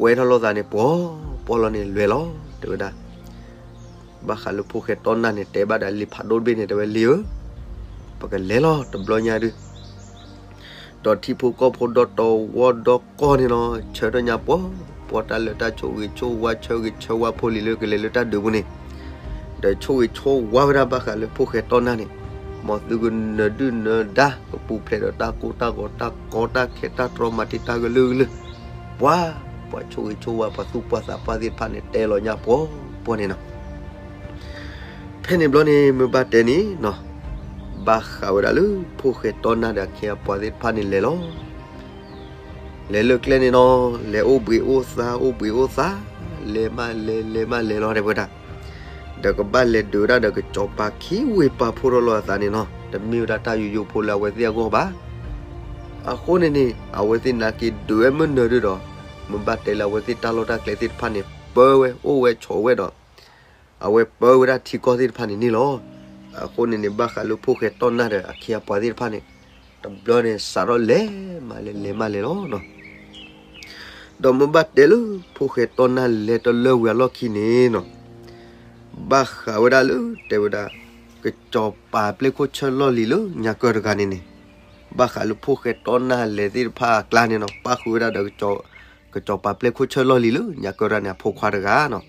ကွဲထီၣ်လိာ်သးန့ၣ် ပှီၤပှီၤလီၤန့ၣ် လဲၤလီၤ တဲဝဲဒၣ်. ဘၣ်ဃးလၢဖှိၣ်ဃဲတီနၢ်န့ၣ် တဲဘၣ်ဒီးလံာ်ဖးဒိၣ်တဘ့ၣ်န့ၣ် တဲဝဲလံာ်ဧၢ, ပကလဲၤလီၤတဘျီညါဒုး ဒီးထံဖိကီၢ်ဖိဒီတဝီဒီကီၢ်န့ၣ်နီၤ ဆၢထၢၣ်ညါပှီၤပှီၤ တၢ်လၢတၢ်ဆိၣ်ဂ့ၤဆိၣ်ဝါ ဆၢဂ့ၤဆၢဝါဖိလံၤလၢကလဲၤလၢတၢ်ဒုးပူၤန့ၣ်, ဒီးဆိၣ်ဂ့ၤဆိၣ်ဝါဝဲဒၣ်ဘၣ်ဃးလၢဖှိၣ်ဃဲတီနၢ်န့ၣ်, မ်သုကနၢၤဒုၣ်နၢၤဒါ ကပူၤဖျဲးဒီးတၢ်ကိၢ်တၢ်ဂီၤတၢ်ကီတၢ်ခဲတၢ်တြီမၤတံာ်တာ်ကလုာ်ကလုာ်, ပှၤ, ပှၤဆိၣ်ဂ့ၤဆိၣ်ဝါပှၤသူၣ်ပှၢ်သးပှၢ်သ့ၣ်တဖၣ်န့ၣ် တဲလီၤညါပှီၤပှီၤန့ၣ်နီၤ. ဖဲန့ၣ်ဘျီန့ၣ် မ့ၢ်ဘၣ်တဲန့ၣ်နီၤ, ဘၣ်ဃးဝဲဒၣ်လၢဖှိၣ်ဃဲတီနၢ်ဒီးအခ့အပှၤသ့ၣ်တဖၣ်န့ၣ်လဲၤလီၤ. လဲၤလၢကျဲန့ၣ်နီၤ, လဲၤအိၣ်ဘှံးအိၣ်သါ အိၣ်ဘှံးအိၣ်သါ, လဲၤမးလဲၤ လဲၤမးလဲၤလီၤ တဲဝဲဒၣ်. ဒီးကဘၣ်လဲၤဒုးဝဲဒၣ်ဒီးကစီၤပၤခံဝ့ၢ်ပာ်ဖှိၣ်ထီၣ်လိာ်အသးန့ၣ်နီၤ, တမ့ၢ်ဝဲဒၣ်တၢ်ယိယိဖိလၢအဝဲသ့ၣ်အဂီၢ်ဘၣ်. အဃိန့ၣ်န့ၣ် အဝဲသ့ၣ်နာ်က့ဒုးဝဲမုၢ်နၤဒုးဒီး, မ့ၢ်ဘၣ်တဲလၢအဝဲသ့ၣ်တၢ်လီၢ်တၢ်ကျဲသ့ၣ်တဖၣ်န့ၣ် ပၢဝဲအိၣ်ဝဲဆိးဝဲဒီး အဝဲပၢဝဲဒၣ်ထံကီၢ်သ့ၣ်တဖၣ်န့ၣ်န့ၣ်လီၤ. အဃိန့ၣ်န့ၣ် ဘၣ်ဃးလၢဖှိၣ်ဃဲတီနၢ်ဒီးအခ့အပှၤသ့ၣ်တဖၣ်န့ၣ်, တဘျီန့ၣ်စးထီၣ်လဲၤမးလဲၤ လဲၤမးလဲၤလီၤနီၤ. ဒီးမ့ၢ်ဘၣ်တဲလၢ ဖိၣ်ဃဲတီၢ်နၢ်လဲၤတလၢဝံၤအလီၢ်ခံန့ၣ်နီၤ, ဘၣ်ဃးဝဲဒၣ်လၢ တဲဝဲဒၣ် ကစီၤပၤပျဲၢ်ခိၣ်ဆၢၣ်လီၢ်လံၤလၢညါကၢၢ်တဂၤန့ၣ်န့ၣ်, ဘၣ်ဃးလၢဖိၣ်ဃဲတီၢ်နၢ်လဲၤသ့ၣ်တဖၣ်အကျါန့ၣ်နီၤ, ပၣ်ဃုာ်ဝဲဒၣ်ဒီး ကစီၤပၤပျဲၢ်ခိၣ်ဆၢၣ်လီၢ်လံၤလၢညါကၢၢ်တဂၤန့ၣ် အဖိခွါတဂၤနီၤ.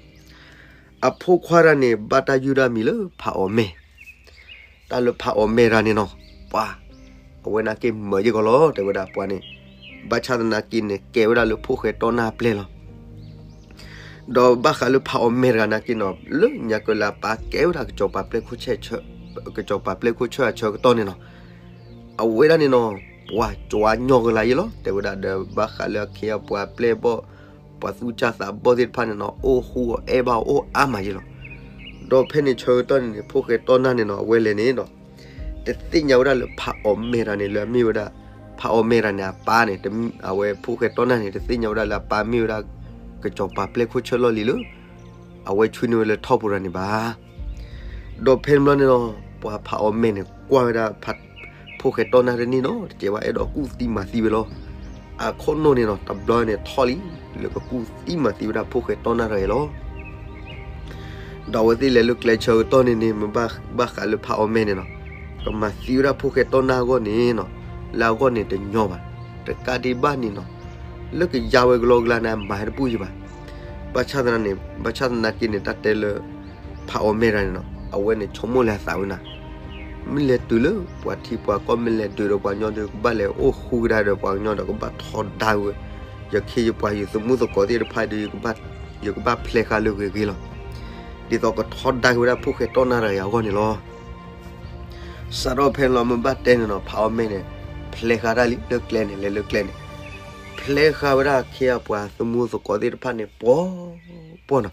အဖိခွါတဂၤန့ၣ် ဘၣ်တၢ်ယုၢ်တၢ်မံၤလၢဖးအီၣ်မဲာ်, တၢ်လၢဖးအီၣ်မဲာ်တဂၤန့ၣ်နီၤ, ပှၤ အဝဲနာ်က့မၢယ့ၢ်ကီးလီၤ တဲဝဲဒၣ်ပှၤန့ၣ်, ဘၣ်ဆၣ်သနာ်က့န့ၣ် ကဲဝဲဒၣ်လၢဖိၣ်ဃဲတီၢ်နၢ်အပျဲၢ်လီၤ. ဒီးဘၣ်ဃးလၢဖးအီၣ်မဲာ်တဂၤနာ်က့နီၤ, လၢညါကၢၢ်လၢအပၢ်ကဲဝဲဒၣ် ကစီၤပၤပျဲၢ်ခိၣ်ဆၢၣ်အဆၢကတီၢ်န့ၣ်နီၤ, အဝဲဒၣ်န့ၣ်နီၤ, ပှၤကၠီအညီကလါယ့ၢ်လီၤ တဲဝဲဒၣ်ဒီး ဘၣ်ဃးလၢအခ့အပှၤပျဲၢ်ဘီၣ်, ပှၤသူၣ်စၢ်သးဘီၣ်သ့ၣ်တဖၣ်န့ၣ်နီၤ အိၣ်ဃူအီၣ်အဲၣ်ဘၣ်အီၤအိၣ်အါမးယ့ၢ်လီၤ. ဒီးဖဲန့ၣ်ဆၢကတီၢ်န့ၣ်န့ၣ် ဖိၣ်ဃဲတီၢ်နၢ်န့ၣ်နီၤ အဝဲလဲၤန့ၣ်နီၤ, တသ့ၣ်ညါဝဲဒၣ်လၢဖးအီၣ်မဲာ်တဂၤန့ၣ် လၢအမ့ၢ်ဝဲဒၣ်, ဖးအီၣ်မဲာ်တဂၤန့ၣ် အပၢ်န့ၣ်, အဝဲဖိၣ်ဃဲတီၢ်နၢ်န့ၣ် တသ့ၣ်ညါဝဲဒၣ်လၢအပၢ်မ့ၢ်ဝဲဒၣ် ကစီၤပၤပျဲၢ်ခိၣ်ဆၢၣ်လီၢ်လံၤလၢ အဝဲဆွံနုာ်ဝဲလၢထီၣ်ပူၤတဂၤန့ၣ်ဘၣ်. ဒီးဖဲန့ၣ်ဘျီန့ၣ်နီၤ, ပှၤဖးအီၣ်မဲာ်န့ၣ် ကွၢ်ဝဲဒၣ် ဖိၣ်ဃဲတီၢ်နၢ်တန့ၢ်နီတစဲးဘၣ် အဲၣ်ဒိးကူၣ်သံမၤသံဝဲလီၤ. အခိၣ်နူာ်န့ၣ်နီၤ တဘျီန့ၣ်ထီၣ်လံ, လၢကကူၣ်သံမၤသံဝဲဒၣ်ဖိၣ်ဃဲတီၢ်နၢ်တဂၤအံၤလီၤ. ဒီးအဝဲသ့ၣ်လဲၤလၢကျဲဆၢကတီၢ်န့ၣ်န့ၣ် မ့ၢ်ဘၣ်ဃးလၢဖးအီၣ်မဲာ်န့ၣ်နီၤ, ကမၤသံဝဲဒၣ်ဖိၣ်ဃဲတီၢ်နၢ်အဂီၢ်န့ၣ်နီၤ, လၢအဂီၢ်န့ၣ်တညီဘၣ်, တကးဒံးဘၣ်န့ၣ်နီၤ, လၢကယါဝဲကလီကလီန့ၣ် မၤဟဲတပူၤယံၤဘၣ်. ဘၣ်ဆၣ်သနာ်က့န့ၣ် ဘၣ်ဆၣ်သနာ်က့န့ၣ် တၢ်တဲလၢ ဖးအီၣ်မဲာ်တဂၤန့ၣ်နီၤ, အဝဲန့ၣ်ဆိကမိၣ်လၢအသးဝဲနၤ, မ့ၢ်လဲၤတုၤလၢပှၤထံပှၤကီၢ် မ့ၢ်လဲၤဒုးဒီးပှၤကညီဒီး ကဘၣ်လဲၤအိၣ်ဃူကဒါဒီးပှၤကညီဒီး ကဘၣ်ထီဒါဝဲ ယခ့ယပှၤယသမူသကိးသ့ၣ်တဖၣ်ဒီး ယကဘၣ်ဖျဲးဃာ်လၢဂ့ၤဂ့ၤလီၤ. ဒ်သိးကထီဒါက့ၤဝဲဒၣ်ဖိၣ်ဃဲတီၢ်နၢ်တဂၤအံၤအဂီၢ်န့ၣ်လီၤ. စးထီၣ်ဖဲန့ၣ်လီၤ မ့ၢ်ဘၣ်တဲန့ၣ်နီၤ ဖးအီၣ်မဲာ်န့ၣ် ဖျဲးဃာ်တၢ်လံလၢကျဲန့ၣ် လဲၤလၢကျဲန့ၣ်, ဖျဲးဃာ်ဝဲဒၣ်အခ့အပှၤသမူသကိးသ့ၣ်တဖၣ်န့ၣ် ပှီၤပှီၤနီၤ.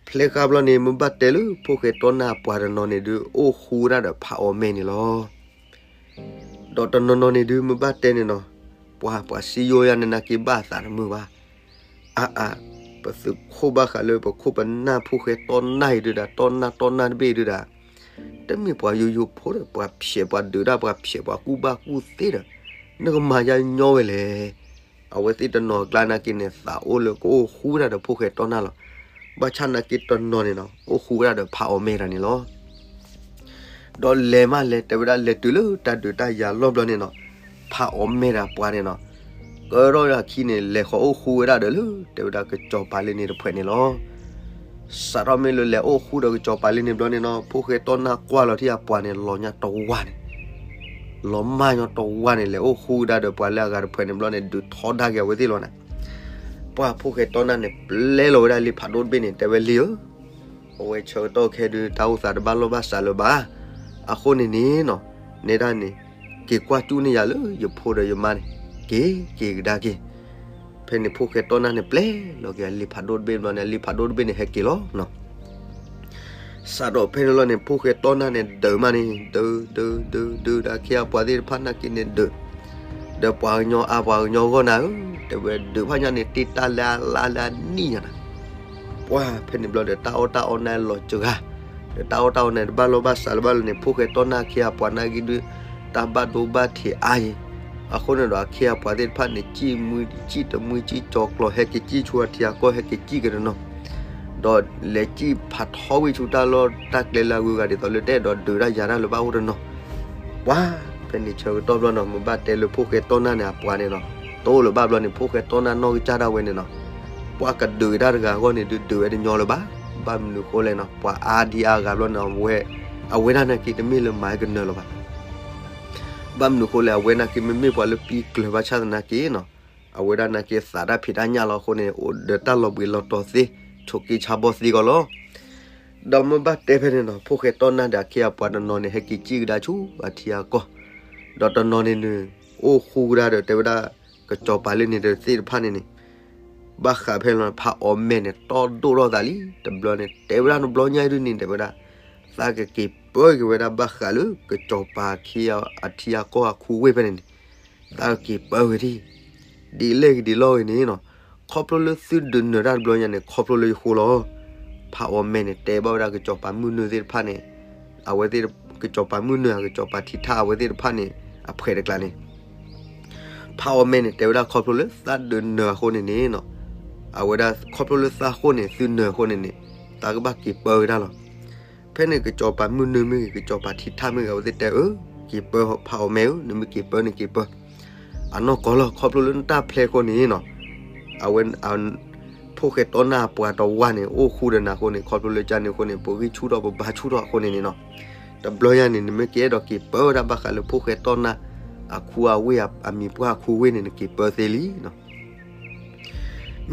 ဖျဲးဃာ်ဘျီန့ၣ် မ့ၢ်ဘၣ်တဲလၢဖိၣ်ဃဲတီၢ်နၢ်အပှၤတနီၤန့ၣ်ဒုး အိၣ်ဃူဝဲဒၣ်ဒီးဖးအီၣ်မဲာ်န့ၣ်လီၤ. ဒီးတနီၤနီၤန့ၣ်ဒုး မ့ၢ်ဘၣ်တဲန့ၣ်နီၤ, ပှၤပှၤစံယိယါန့ၣ်နာ်က့ဘၣ်အသးတမုာ်ဘၣ်. အါအါ, ပသုးခိၣ်ဘၣ်ဃးလၢပခိၣ်ပနၢ်ဖိၣ်ဃဲတီၢ်နၢ်အံၤဒုးဒီး တီၢ်နၢ်တီၢ်နၢ်တဘ့ၣ်အံၤဒုးဒီး တမ့ၢ်ပှၤယိယိဖိဒီး ပှၤဖျဲးပှၤဒုးတၢ် ပှၤဖျဲးပှၤကူၣ်ဘၣ်ကူၣ်သ့ဒီး နကမၤယါညီဝဲလဲၣ်. အဝဲသ့ၣ်တနီၤအကျါနာ်က့န့ၣ် သးအိၣ်လၢကအိၣ်ဃူဝဲဒၣ်ဒီးဖိၣ်ဃဲတီၢ်နၢ်လီၤ. ဘၣ်ဆၣ်နာ်က့တနီၤန့ၣ်နီၤ အိၣ်ဃူဝဲဒၣ်ဒီးဖးအီၣ်မဲာ်တဂၤန့ၣ်လီၤ. ဒီးလဲၤမးလဲၤတဲဝဲဒၣ်လဲၤတုၤလၢတၢ်ဒုးတၢ်ယၤလီၢ်ဘျီန့ၣ်နီၤ, ဖးအီၣ်မဲာ်တဂၤပှၤန့ၣ်နီၤ, ကၢထီၣ်အခံန့ၣ် လဲၤဃီၤအိၣ်ဃူဝဲဒၣ်ဒီးလၢ တဲဝဲဒၣ်ကစီၤပၤလ့န့ၣ်တဖျၢၣ်န့ၣ်လီၤ. စးထီၣ်မ့ၢ်လၢလဲၤအိၣ်ဃူဒီးကစီၤပၤလ့န့ၣ်ဘျီန့ၣ်နီၤ ဖိၣ်ဃဲတီၢ်နၢ်ကွၢ်လီၤထံအပှၤန့ၣ် လီၤညါတဝါန့ၣ် လီၤမၢ်ညီတဝါန့ၣ် လဲၤအိၣ်ဃူကဒါဒီးပှၤလၢအဂၤတဖျၢၣ်န့ၣ်ဘျီန့ၣ် ဒုးထီဒါက့ၤအဝဲသ့ၣ်လီၤန့ၣ်. ပှၤဖိၣ်ဃဲတီၢ်နၢ်န့ၣ် ပျဲလီၤဝဲဒၣ်လ့ဖးဒိၣ်တဘ့ၣ်န့ၣ် တဲဝဲလ့ဧၢ, အဝဲဆၢကတီၢ်ခဲဒုး တၢ်အိၣ်သးတဘၣ်လိာ်ဘၣ်စးလၢၤဘၣ်. အဃိန့ၣ်န့ၣ်နီၤ, နဲဒၣ်န့ၣ် က့ၤကွၢ်ကၠူၣ်န့ၢ်ယၤလၢယဖိဒီးယမါန့ၣ် က့ၤက့ၤကဒါက့ၤ. ဖဲန့ၣ်ဖိၣ်ဃဲတီၢ်နၢ်န့ၣ် ပျဲလီၤက့ၤအလ့ဖးဒိၣ်တဘ့ၣ်ဘျီန့ၣ် အလ့ဖးဒိၣ်တဘ့ၣ်န့ၣ် ဟဲက့ၤလီၤနီၤ. စးထီၣ်ဖဲန့ၣ်လီၤန့ၣ် ဖိၣ်ဃဲတီၢ်နၢ်န့ၣ် ဒုးမးန့ၣ် ဒုး ဒုး ဒုး ဒုး ဒီးအခ့အပှၤသ့ၣ်တဖၣ်နာ်က့န့ၣ် ဒုး ဒီးပှၤကညီအါပှၤကညီအဂီၢ်နၤဧၢ, တဲဝဲဒုးဖးညါန့ၣ် တ့တၢ်လၢအလါလၢအနံၣ်ညါနၤ. ပှၤဖဲန့ၣ်ဘျီဒီး တၢ်အီၣ်တၢ်အီန့ၣ်လီၤစှၤ, ဒီးတၢ်အီၣ်တၢ်အီန့ၣ် တဘၣ်လိာ်ဘၣ်စးလၢၤဘၣ်လၢၤန့ၣ် ဖိၣ်ဃဲတီၢ်နၢ်အခ့အပှၤနာ်က့ဒုး တၢ်ဘၣ်ဒိဘၣ်ထံးအါအံၤ, အဃိန့ၣ်ဒီး အခ့အပှၤသ့ၣ်တဖၣ်န့ၣ် စံၣ်မှံစံၣ်တမှံစံၣ်ကၠီၤကျီၤ ဟဲက့ၤစံၣ်ဆူအထံအကီၢ် ဟဲက့ၤစံၣ်က့ၤတနီၤ, ဒီးလဲၤစံၣ်ဖးထီဝံၤဆူတၢ်လီၢ်တၢ်ကျဲလၢအဂုၤအဂၤ ဒ်သိးလၢတအဲၣ်ဒိးဒုးတၢ်ယၤတၢ်လၢၤဘၣ်အိၣ်တနီၤ. ပှၤဖဲန့ၣ်ဆၢကတီၢ်ဘျီနီၤ မ့ၢ်ဘၣ်တဲလၢဖိၣ်ဃဲတီၢ်နၢ်န့ၣ် အပှၤန့ၣ်နီၤ တအိၣ်လၢၤဘၣ်ဘျီန့ၣ် ဖိၣ်ဃဲတီၢ်နၢ်နီၢ်ကစၢ်ဒၣ်ဝဲန့ၣ်နီၤ ပှၤကဒုးတၢ်တဂၤအဂီၢ်န့ၣ် ဒုးဒုးဝဲတညီလၢၤဘၣ်. ဘၣ်မနုၤဃိလဲၣ်နီၤ ပှၤအါဒံအါဂၤဘျီန့ၣ် အဝဲ အဝဲဒၣ်နာ်က့တမ့ၢ်လၢမၤကနၢၤလၢၤဘၣ်. ဘၣ်မနုၤဃိလဲၣ် အဝဲနာ်က့မ့မ့ၢ်ပှၤလၢပံကျၢၤဘၣ်ဆၣ်သနာ်က့နီၤ အဝဲဒၣ်နာ်က့သးတၢ်ဖံးတၢ်ညၣ်လီၤအဃိန့ၣ် အိၣ်ဒီးတၢ်လီၤဘှံးလီၤတီၤသ့ ဆိးက့ဆါဘီသ့ကီးလီၤ. ဒီးမ့ၢ်ဘၣ်တဲဖဲန့ၣ်နီၤ ဖိၣ်ဃဲတီၢ်နၢ်ဒီးအခ့အပှၤတနီၤန့ၣ် ဟဲက့ၤစံၣ်ကဒါဆူအထံအကီၢ်, ဒီးတနီၤန့ၣ်န့ၣ် အိၣ်ဃူကဒါဒီးတဲဝဲဒၣ် ကစီၤပၤလ့န့ၣ်တသ့ၣ်တဖၣ်န့ၣ်န့ၣ် ဘၣ်ဃးဖဲန့ၣ်လီၤ ဖးအီၣ်မဲာ်န့ၣ် တီၢ်ဒိၣ်ထီၣ်သးလံ တဘျီန့ၣ် တဲဝဲဒၣ်တဘျီညါအံၤဒ်န့ၣ် တဲဝဲဒၣ် သးကက့ၤပၢက့ၤဝဲဒၣ်ဘၣ်ဃးလၢ ကစီၤပၤအခ့အထံအကီၢ်အခူဝ့ၢ်ဖဲန့ၣ်န့ၣ် သးကက့ၤပၢဝဲဒၣ် ဒ်လဲၣ်ဂ့ၤဒ်လဲၣ်ဂ့ၤန့ၣ်နီၤ ခီဖျိလၢသုဒုးနၢၤတၢ်တဘျီညါန့ၣ် ခီဖျိလၢယဃိလီၤ. ဖးအီၣ်မဲာ်န့ၣ် တဲဘၣ်ဝဲဒၣ်ကစီၤပၤမုၢ်နုာ်သ့ၣ်တဖၣ်န့ၣ် အဝဲသ့ၣ် ကစီၤပၤမုၢ်နုာ် ကစီၤပၤထံးထးအဝဲသ့ၣ်တဖၣ်န့ၣ် အဖှဲးတကျါန့ၣ် ဖးအီၣ်မဲာ်န့ၣ် တဲဝဲဒၣ်ခီဖျိလၢသးဒုးနၢၤအဃိန့ၣ်န့ၣ်နီၤ, အဝဲဒၣ်ခီဖျိလၢသးဃိန့ၣ် သုနၢၤအဃိန့ၣ်န့ၣ် သးကဘၣ်က့ၤပၢဝဲဒၣ်လီၤ. ဖဲန့ၣ်ကစီၤပၤမုၢ်နုာ်မ့ၢ်ဂ့ၤ ကစီၤပၤထံထၣ်မ့ၢ်ဂ့ၤ အဝဲသ့ၣ်တဲအၢ က့ၤပၢဖးအီၣ်မဲာ်ဧၢ, နမ့ၢ်က့ၤပၢန့ၣ်က့ၤပၢ အနီၢ်ကီၢ်လီၤ. ခီဖျိလၢနတၢ်ဖျဲးအဃိန့ၣ်နီၤ, အဝဲ ဖိၣ်ဃဲတီၢ်နၢ်အပှၤတဝါန့ၣ် အိၣ်ဃူဒီးနၤအဃိန့ၣ် ခီဖျိလၢကန့ၣ်အဃိန့ၣ် ပဂံၢ်ဆူၣ်ထီၣ် ပဘါဆူၣ်ထီၣ်အဃိန့ၣ်န့ၣ်နီၤ, တဘျီညါန့ၣ် နမ့ၢ်ကအဲၣ်ဒိးက့ၤပၢဝဲဒၣ်ဘၣ်ဃးလၢဖိၣ်ဃဲတီၢ်နၢ် အခူအဝ့ၢ်အမံၤပှၢ်အခူဝ့ၢ်န့ၣ် နက့ၤပၢသ့လံနီၤ.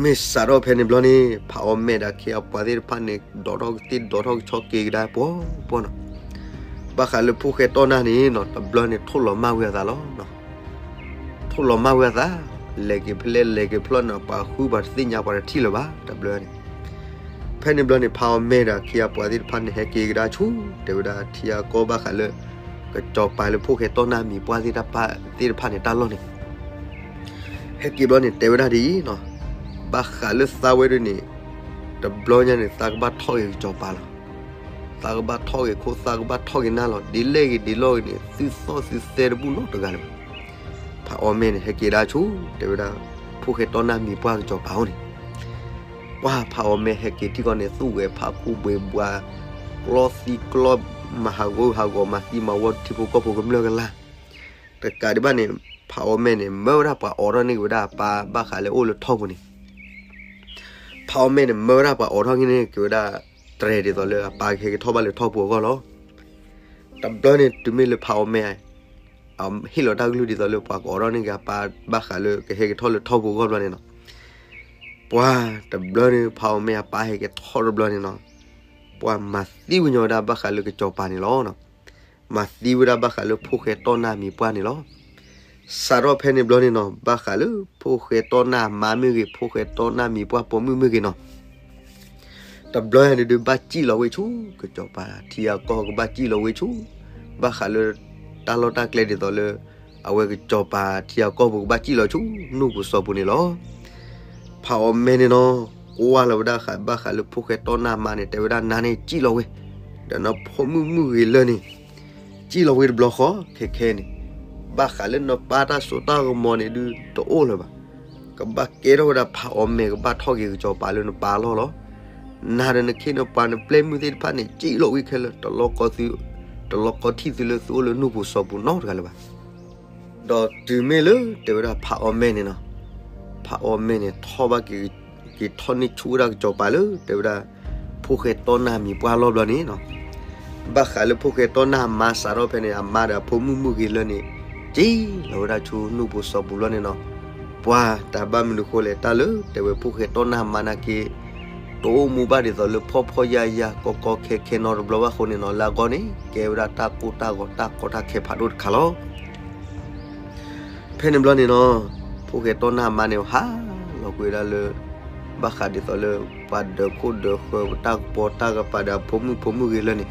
မ့ၢ်စးထီၣ်ဖဲန့ၣ်ဘျီန့ၣ် ဖးအီၣ်မဲာ်ဒီးအခ့အပှၤသ့ၣ်တဖၣ်န့ၣ် ဒိးထီၣ်ကသ့ၣ်ဒိးထီၣ်ကဆီက့ၤကဒါပှီၤပှီၤနီၤ. ဘၣ်ဃးလၢဖိၣ်ဃဲတီၢ်နၢ်န့ၣ်နီၤ တဘျီန့ၣ် ထိၣ်လီၤမၢ်ဝဲအသးလီၤ. ထိၣ်လီၤမၢ်ဝဲအသး, လဲၤက့ၤဖဲလဲၣ်လဲၤက့ၤဖဲလဲၣ်န့ၣ် ပှၤဃုပှၤတသ့ၣ်ညါပှၤတထံၣ်လၢၤဘၣ် တဘျီန့ၣ်. ဖဲန့ၣ်ဘျီန့ၣ် ဖးအီၣ်မဲာ်ဒီးအခ့အပှၤသ့ၣ်တဖၣ်န့ၣ် ဟဲက့ၤကဒါဆူ တဲဝဲဒၣ်ထံအကီၢ်ဘၣ်ဃးလၢ ကစီၤပၤလၢဖိၣ်ဃဲတီၢ်နၢ်မံၤပှၢ်သ့ၣ်တဖၣ်န့ၣ်တၢ်လီၢ်န့ၣ် ဟဲက့ၤဘျီန့ၣ် တဲဝဲဒၣ်ဒ်အံၤနီၤ, ဘၣ်ဃးလၢသးဝဲဒၣ်န့ၣ် တဘျီညါန့ၣ် သးကဘၣ်ထီၣ်က့ၤကစီၤပၤလီၤ. သးကဘၣ်ထီၣ်က့ၤခိၣ် သးကဘၣ်ထီၣ်က့ၤနၢ်လီၤ. ဒ်လဲၣ်ဂ့ၤဒ်လဲၣ်ဂ့ၤန့ၣ် သုသီၣ်သုသဲတဘူၣ်နီတဂၤလၢၤဘၣ်. ဖးအီၣ်မဲာ်န့ၣ် ဟဲက့ၤဒၣ်ဆူ တဲဝဲဒၣ် ဖိၣ်ဃဲတီၢ်နၢ်မံၤပှၢ်ကစီၤပၤအအိၣ်န့ၣ် ပှၢ်ဖးအီၣ်မဲာ်ဟဲက့ၤထံကီၢ်န့ၣ် သူၣ်ဂဲၤဖးခိၣ်ဘှံးဘှါ ကျီသံကျီ မၤဟးဂီၤဟးဂီၤ မၤသံမၤဝီထံဖိကီၢ်ဖိကမျၢၢ်ကလာ်. တကးဒံးဘၣ်န့ၣ် ဖးအီၣ်မဲာ်န့ၣ် မၢဝဲဒၣ်ပှၤအိးထီၣ်န့ၢ်က့ၤဝဲဒၣ်အပၢ်ဘၣ်ဃးလၢအိၣ်လၢထီၣ်ပူၤန့ၣ် ဖးအီၣ်မဲာ်န့ၣ် မၢဝဲဒၣ်ပှၤအိးထီၣ်န့ၢ်က့ၤဝဲဒၣ် တြဲၤဒ်သိးလၢအပၢ်ကဟဲက့ၤထီၣ်ဘၣ်လၢထီၣ်ပူၤအဂီၢ်လီၤ. တဘျီန့ၣ် တုၤမ့ၢ်လၢဖးအီၣ်မဲာ် ဟ့ၣ်လီၤတၢ်ကလုၢ်ဒ်သိးလၢပှၤကအိးထီၣ်န့ၢ်က့ၤအပၢ်ဘၣ်ဃးလၢကဟဲက့ၤထီၣ်လၢထီၣ်ပူၤအဂီၢ်ဘျီန့ၣ်နီၤ, ပှၢ်တဘျီန့ၣ် ဖးအီၣ်မဲာ်အပၢ်ဟဲက့ၤထီၣ်တဘျီန့ၣ်နီၤ, ပှၢ်မၤသံဝဲညီဝဲဒၣ်ဘၣ်ဃးလၢကစီၤပၤန့ၣ်လီၤ. မၤသံဝဲဒၣ်ဘၣ်ဃးလၢဖိၣ်ဃဲတီၢ်နၢ်မံၤပှၢ်န့ၣ်လီၤ. စးထီၣ်ဖဲန့ၣ်ဘျီန့ၣ်နီၤ ဘၣ်ဃးလၢဖိၣ်ဃဲတီၢ်နၢ်အမါမ့ၢ်ဂ့ၤ ဖိၣ်ဃဲတီၢ်နၢ်မံၤပှၢ်ပိာ်မုၣ်မ့ၢ်ဂ့ၤနီၤ တဘျီညါန့ၣ်ဒုးဘၣ်စံၣ်လီၤဝဲဆူ ကစီၤပၤထံအကီၢ်ကဘၣ်စံၣ်လီၤဝဲဆူ ဘၣ်ဃးလၢ တၢ်လီၢ်တၢ်ကျဲဒ်သိးလၢ အဝဲကစီၤပၤထံအကီၢ်ပူၤကဘၣ်စံၣ်လီၤဆူ နူၢ်ပူၤစီၤပူၤန့ၣ်လီၤ. ဖးအီၣ်မဲာ်န့ၣ်နီၤ ကွၢ်လီၤဝဲဒၣ်ဘၣ်ဃးလၢဖိၣ်ဃဲတီၢ်နၢ်မါန့ၣ် တဲဝဲဒၣ်နၤန့ၣ်စံၣ်လီၤဝဲ ဒီးနဖိမုၣ်မုၣ်ဂ့ၤလၢာ်န့ၣ် စံၣ်လီၤဝဲတဘျီဃီ ခဲခဲန့ၣ် ဘၣ်ဃးလၢနပၢ်တၢ်စိတၢ်ကမီၤန့ၣ်ဒုးတအိၣ်လၢၤဘၣ်. ကဘၣ်ကဲထီၣ်ဝဲဒၣ်ဖးအီၣ်မဲာ် ကဘၣ်ထီၣ်က့ၤကစီၤပၤလၢနပၢ်အလီၢ်လီၤ. နၤဒီးနခ့နပှၤနပျဲၢ်မုၣ်သ့ၣ်တဖၣ်န့ၣ် စံၣ်လီၤဝဲခဲလၢာ် တလီၤကီ တလီၤကီထံၣ်သုလၢသုအိၣ်လၢနူၢ်ပူၤစီၤပူၤနီတဂၤလၢၤဘၣ်. ဒီးတုၤမ့ၢ်လၢတဲဝဲဒၣ်ဖးအီၣ်မဲာ်န့ၣ်နီၤ ဖးအီၣ်မဲာ်န့ၣ် ထီၣ်ဘၣ်က့ၤ က့ၤထီၣ်န့ၢ်ဆူၣ်ဝဲဒၣ်ကစီၤပၤလၢ တဲဝဲဒၣ် ဖိၣ်ဃဲတီၢ်နၢ်မံၤပှၢ်လီၢ်ဘျီန့ၣ်နီၤ ဘၣ်ဃးလၢဖိၣ်ဃဲတီၢ်နၢ်အမါစးထီၣ်ဖဲန့ၣ် အမါဒီးအဖိမုၣ်မုၣ်ဂ့ၤလၢာ်န့ၣ် စံၣ်လီၤဝဲဒၣ်ဆူနူၢ်ပူၤစီၤပူၤလီၢ်န့ၣ်နီၤ ပှၤတၢ်ဘၣ်မနုၤဃိလဲၣ် တၢ်လၢတဲဝဲဖိၣ်ဃဲတီၢ်နၢ်အမါနာ်က့ တအိၣ်မူဘၣ်ဒ်သိးလၢဖှီၣ်ဖှီၣ်ယာ်ယာ် ကီကီခဲခဲနီတဘျီဘၣ်အဃိန့ၣ်နီၤ လၢအဂီၢ်န့ၣ် ကဲဝဲဒၣ်တၢ်ကိၢ်တၢ်ဂီၤတၢ်ကီတၢ်ခဲဖးဒိၣ်တခါလီၤ. ဖဲန့ၣ်ဘျီန့ၣ်နီၤ ဖိၣ်ဃဲတီၢ်နၢ်အမါန့ၣ် ဟးလီၤကွံာ်ဝဲဒၣ်လၢ ဘၣ်ဃးဒ်သိးလၢ ပှၤဒၢးခိၣ်ဒၢးဃၢၤ ပတၢ်ကပီၤတၢ်ကပၤဒီးအဖိမုၣ်ဖိမုၣ်ဂ့ၤလၢာ်န့ၣ်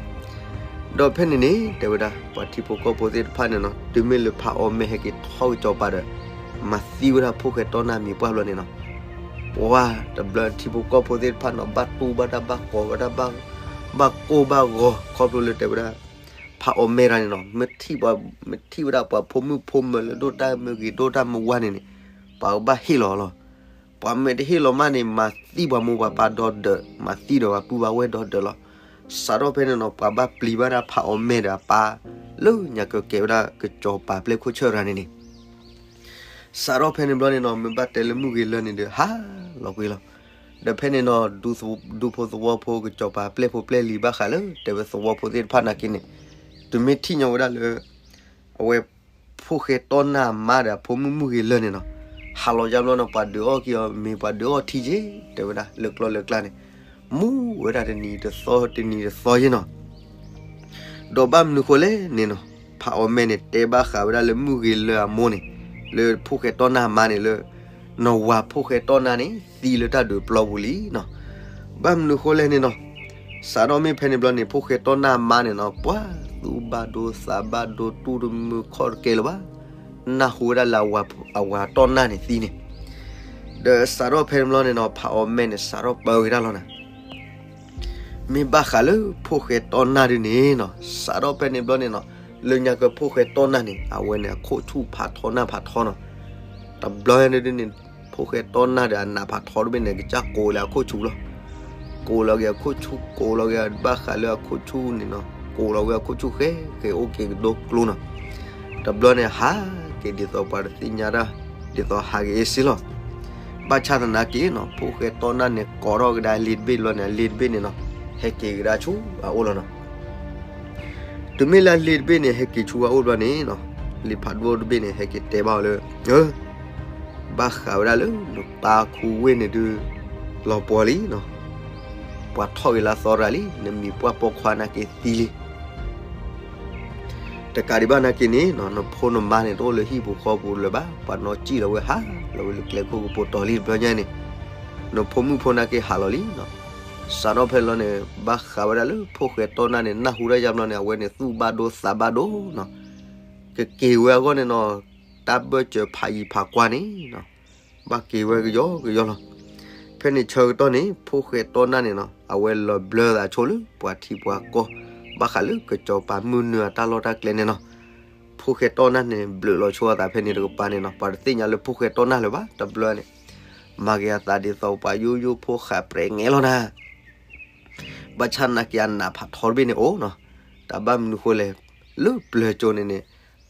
ဒီးဖဲန့ၣ်န့ၣ် တဲဝဲဒၣ် ပှၤထံဖိကီၢ်ဖိသ့ၣ်တဖၣ်န့ၣ်နီၤ တုၤမ့ၢ်လၢဖးအီၣ်မဲာ်ဟဲက့ၤထီၣ်ကစီၤပၤဒီး မၤသံဝဲဒၣ်ဖိၣ်ဃဲတီၢ်နၢ်မံၤပှၢ်ဘျီန့ၣ်နီၤ ပှၤတဘျီထံဖိကီၢ်ဖိသ့ၣ်တဖၣ်နီၤ ဘၣ်တူၢ်ဘၣ်တၢ်ဘၣ်ကိးဝဲဒၣ် ဘၣ်ကိၢ်ဘၣ်ဂီၤ ခီဖျိလၢတဲဝဲဒၣ် ဖးအီၣ်မဲာ်တဂၤန့ၣ်နီၤ မ့ၢ်ထံၣ်ဝဲဒၣ်ပှၤဖိမုၣ်ဖိမၢၤလၢဒိၣ်တၢ်မုၢ်ဂ့ၤဒိၣ်တၢ်မုၢ်ဝါန့ၣ်န့ၣ် ပှၤကဘၣ်ဟ့ၣ်လီၤလီၤ. ပှၤမ့ၢ်တဟ့ၣ်လီၤမးန့ၣ် မၤသံပှၤမိၢ်ပှၤပၢ်ဒီဒၢး မၤသံဒီးပှၤပုၢ်ပှၤဝဲၢ်ဒီဒၢးလီၤ. စးထီၣ်ဖဲန့ၣ်နီၤ ပှၤဘၣ်ပျံၤဘၣ်ဒၣ်ဖးအီၣ်မဲာ်ဒီးအပၢ် လၢညါကကဲဝဲဒၣ်ကစီၤပၤပျဲၢ်ခိၣ်ဆၢၣ်ရၤန့ၣ်န့ၣ် စးထီၣ်ဖဲန့ၣ်ဘျီန့ၣ်နီၤ မ့ၢ်ဘၣ်တဲလၢမုၢ်ဂ့ၤလၢာ်န့ၣ်ဒီး ဟးလီၤကွံာ်လီၤ. ဒီးဖဲန့ၣ်နီၤ ဒူဖိသဝီဖိကစီၤပၤပျဲၢ်ဖိပျဲၢ်လံၤဘၣ်ဃးလၢ တဲဝဲသဝီဖိသ့ၣ်တဖၣ်နာ်က့န့ၣ် တုၤမ့ၢ်ထံၣ်ညီဝဲဒၣ်လၢ အဝဲ ဖိၣ်ဃဲတီၢ်နၢ်အမါဒီးအဖိမုၣ်မုၢ်ဂ့ၤလၢာ်န့ၣ်နီၤ ဟးလီၤယါဘျီနီၤ ပှၤဒုးအီၣ်က့ၤအီၤ မ့ၢ်ပှၤဒုးအီၣ်ထံက့ၤ တဲဝဲဒၣ်လၢကျီၢ်လၢကျါန့ၣ် မူဝဲဒၣ်တနံၤတသီတနံၤတသီယ့ၣ်နီၤ ဒီးဘၣ်မနုၤဃိလဲၣ်န့ၣ်နီၤ ဖးအီၣ်မဲာ်န့ၣ် တဲဘၣ်ဃးဝဲဒၣ်လၢမုၢ်ဂ့ၤလၢာ်အမိၢ်န့ၣ် လၢဖိၣ်ဃဲတီၢ်နၢ်အမါန့ၣ်လၢ နဝၤဖိၣ်ဃဲတီၢ်နၢ်န့ၣ် သံလၢတၢ်ဒုးပျီပူၤလံနီၤ. ဘၣ်မနုၤဃိလဲၣ်န့ၣ်နီၤ စးထီၣ်မ့ၢ်ဖဲန့ၣ်ဘျီန့ၣ် ဖိၣ်ဃဲတီၢ်နၢ်အမါန့ၣ်နီၤ ပှၤသူၣ်ဘၣ်ဒိသးဘၣ်ဒိ တူၢ်တမုာ်ခီၣ်တကဲလၢၤဘၣ် နၢ်ဟူဝဲဒၣ်လၢအဝၤတီၢ်နၢ်န့ၣ်သံန့ၣ် ဒီးစးထီၣ်ဖဲန့ၣ်ဘျီန့ၣ်နီၤ ဖးအီၣ်မဲာ်န့ၣ် စးထီၣ်ပၢဝဲဒၣ်လီၤနၤ မ့ၢ်ဘၣ်ဃးလၢဖိၣ်ဃဲတီၢ်နၢ်ဒုန့ၣ်နီၤ စးထီၣ်ဖဲန့ၣ်ဘျီန့ၣ်နီၤ လၢညါကဖိၣ်ဃဲတီၢ်နၢ်န့ၣ် အဝဲန့ၣ်အခိၣ်ဆူၣ်ဖးထီနၢ်ဖးထီနီၤ တဘျီညါဒုန့ၣ် ဖိၣ်ဃဲတီနၢ်ဒီးအနးဖးထီတဘ့ၣ်န့ၣ် ကစၢ်ကိးလၢအခိၣ်ဆူၣ်လီၤ. ကိးလီၤက့ၤအခိၣ်ဆူၣ် ကိးလီၤက့ၤဘၣ်ဃးလၢအခိၣ်ဆူၣ်န့ၣ်နီၤ ကိးလီၤဝဲအခိၣ်ဆူၣ်ဃဲဃဲအိၣ်က့ၤကဒိကျိနီၤ. တဘျီန့ၣ်ဟးက့ၤဒ်သိးပှၤတသ့ၣ်ညါတၢ် ဒ်သိးဟးက့ၤအ့စ့လီၤ. ဘၣ်ဆၣ်သနာ်က့နီၤ ဖိၣ်ဃဲတီနၢ်န့ၣ် ကိးထီၣ်ကဒါအလ့တဘ့ၣ်တဘျီန့ၣ် အလ့တဘ့ၣ်န့ၣ်နီၤ ဟဲက့ၤကဒါဆူအအိၣ်လီၤနီၤ. တုၤမ့ၢ်လၢအလ့တဘ့ၣ်န့ၣ် ဟဲက့ၤဆူအအိၣ်တဘျီန့ၣ်နီၤ လ့ဖးဒိၣ်တဘ့ၣ်န့ၣ် ဟဲက့ၤတဲဘၣ်အီၤလၢ ဘၣ်ဃးဝဲဒၣ်လၢနပၢ်ခူဝ့ၢ်န့ၣ်ဒုး လီၤပှီၤလံနီၤ. ပှၤထီၣ်က့ၤလၢအသီတဂၤလံ နမံၤပှၢ်ပိာ်ခွါနာ်က့သံလံ. တကးဒံးဘၣ်နာ်က့န့ၣ်နီၤ နဖိနမါန့ၣ် တအိၣ်လၢဟံၣ်ပူၤဃီပူၤလၢၤဘၣ် ပှၤနီၣ်စံၣ်လီၤဝဲဟးလီၤဝဲလၢကျဲခိၣ်ကပူၤတီၤလံတဘျီညါန့ၣ် နဖိမုၣ်ဖိနာ်က့ဟးလီၤလံနီၤ. စးထီၣ်ဖဲလီၤန့ၣ် ဘၣ်ဃးဝဲဒၣ်လၢဖိၣ်ဃဲတီနၢ်န့ၣ် နၢ်ဟူတၢ်ယါဘျီန့ၣ် အဝဲန့ၣ်သူၣ်ဘၣ်ဒိသးဘၣ်ဒိနီၤ. ကက့ၤဝဲအဂီၢ်န့ၣ်နီၤ တၢ်ဘၢၣ်စၢၤဖးယံၤဖးကွၢ်န့ၣ်နီၤ ဘၣ်က့ၤဝဲကယီကယီလီၤ. ဖဲန့ၣ်ဆၢကတီၢ်န့ၣ် ဖိၣ်ဃဲတီနၢ်န့ၣ်နီၤ အဝဲလီၤဘျၢသးဆိလၢပှၤထံပှၤကီၢ် ဘၣ်ဃးလၢကစီၤပၤမုၢ်နုာ်အတၢ်လီၢ်တၢ်ကျဲန့ၣ်နီၤ. ဖိၣ်ဃဲတီနၢ်န့ၣ် ဘျုးလီၤဆိအသးဖဲန့ၣ်တကပၤန့ၣ်နီၤ ပှၤတသ့ၣ်ညါလၢဖိၣ်ဃဲတီနၢ်လၢၤဘၣ် တဘျီန့ၣ် မၤက့ၤအသးဒ်သိးပှၤယိယိဖိဃာ်ပြဲးငဲလီၤနၤ ဘၣ်ဆၣ်သနာ်က့အနးဖးထီတဘ့ၣ်န့ၣ်အိၣ်နီၤ. တၢ်ဘၣ်မနုၤဃိလဲၣ် လၢပျၢၤကၠိန့ၣ်န့ၣ်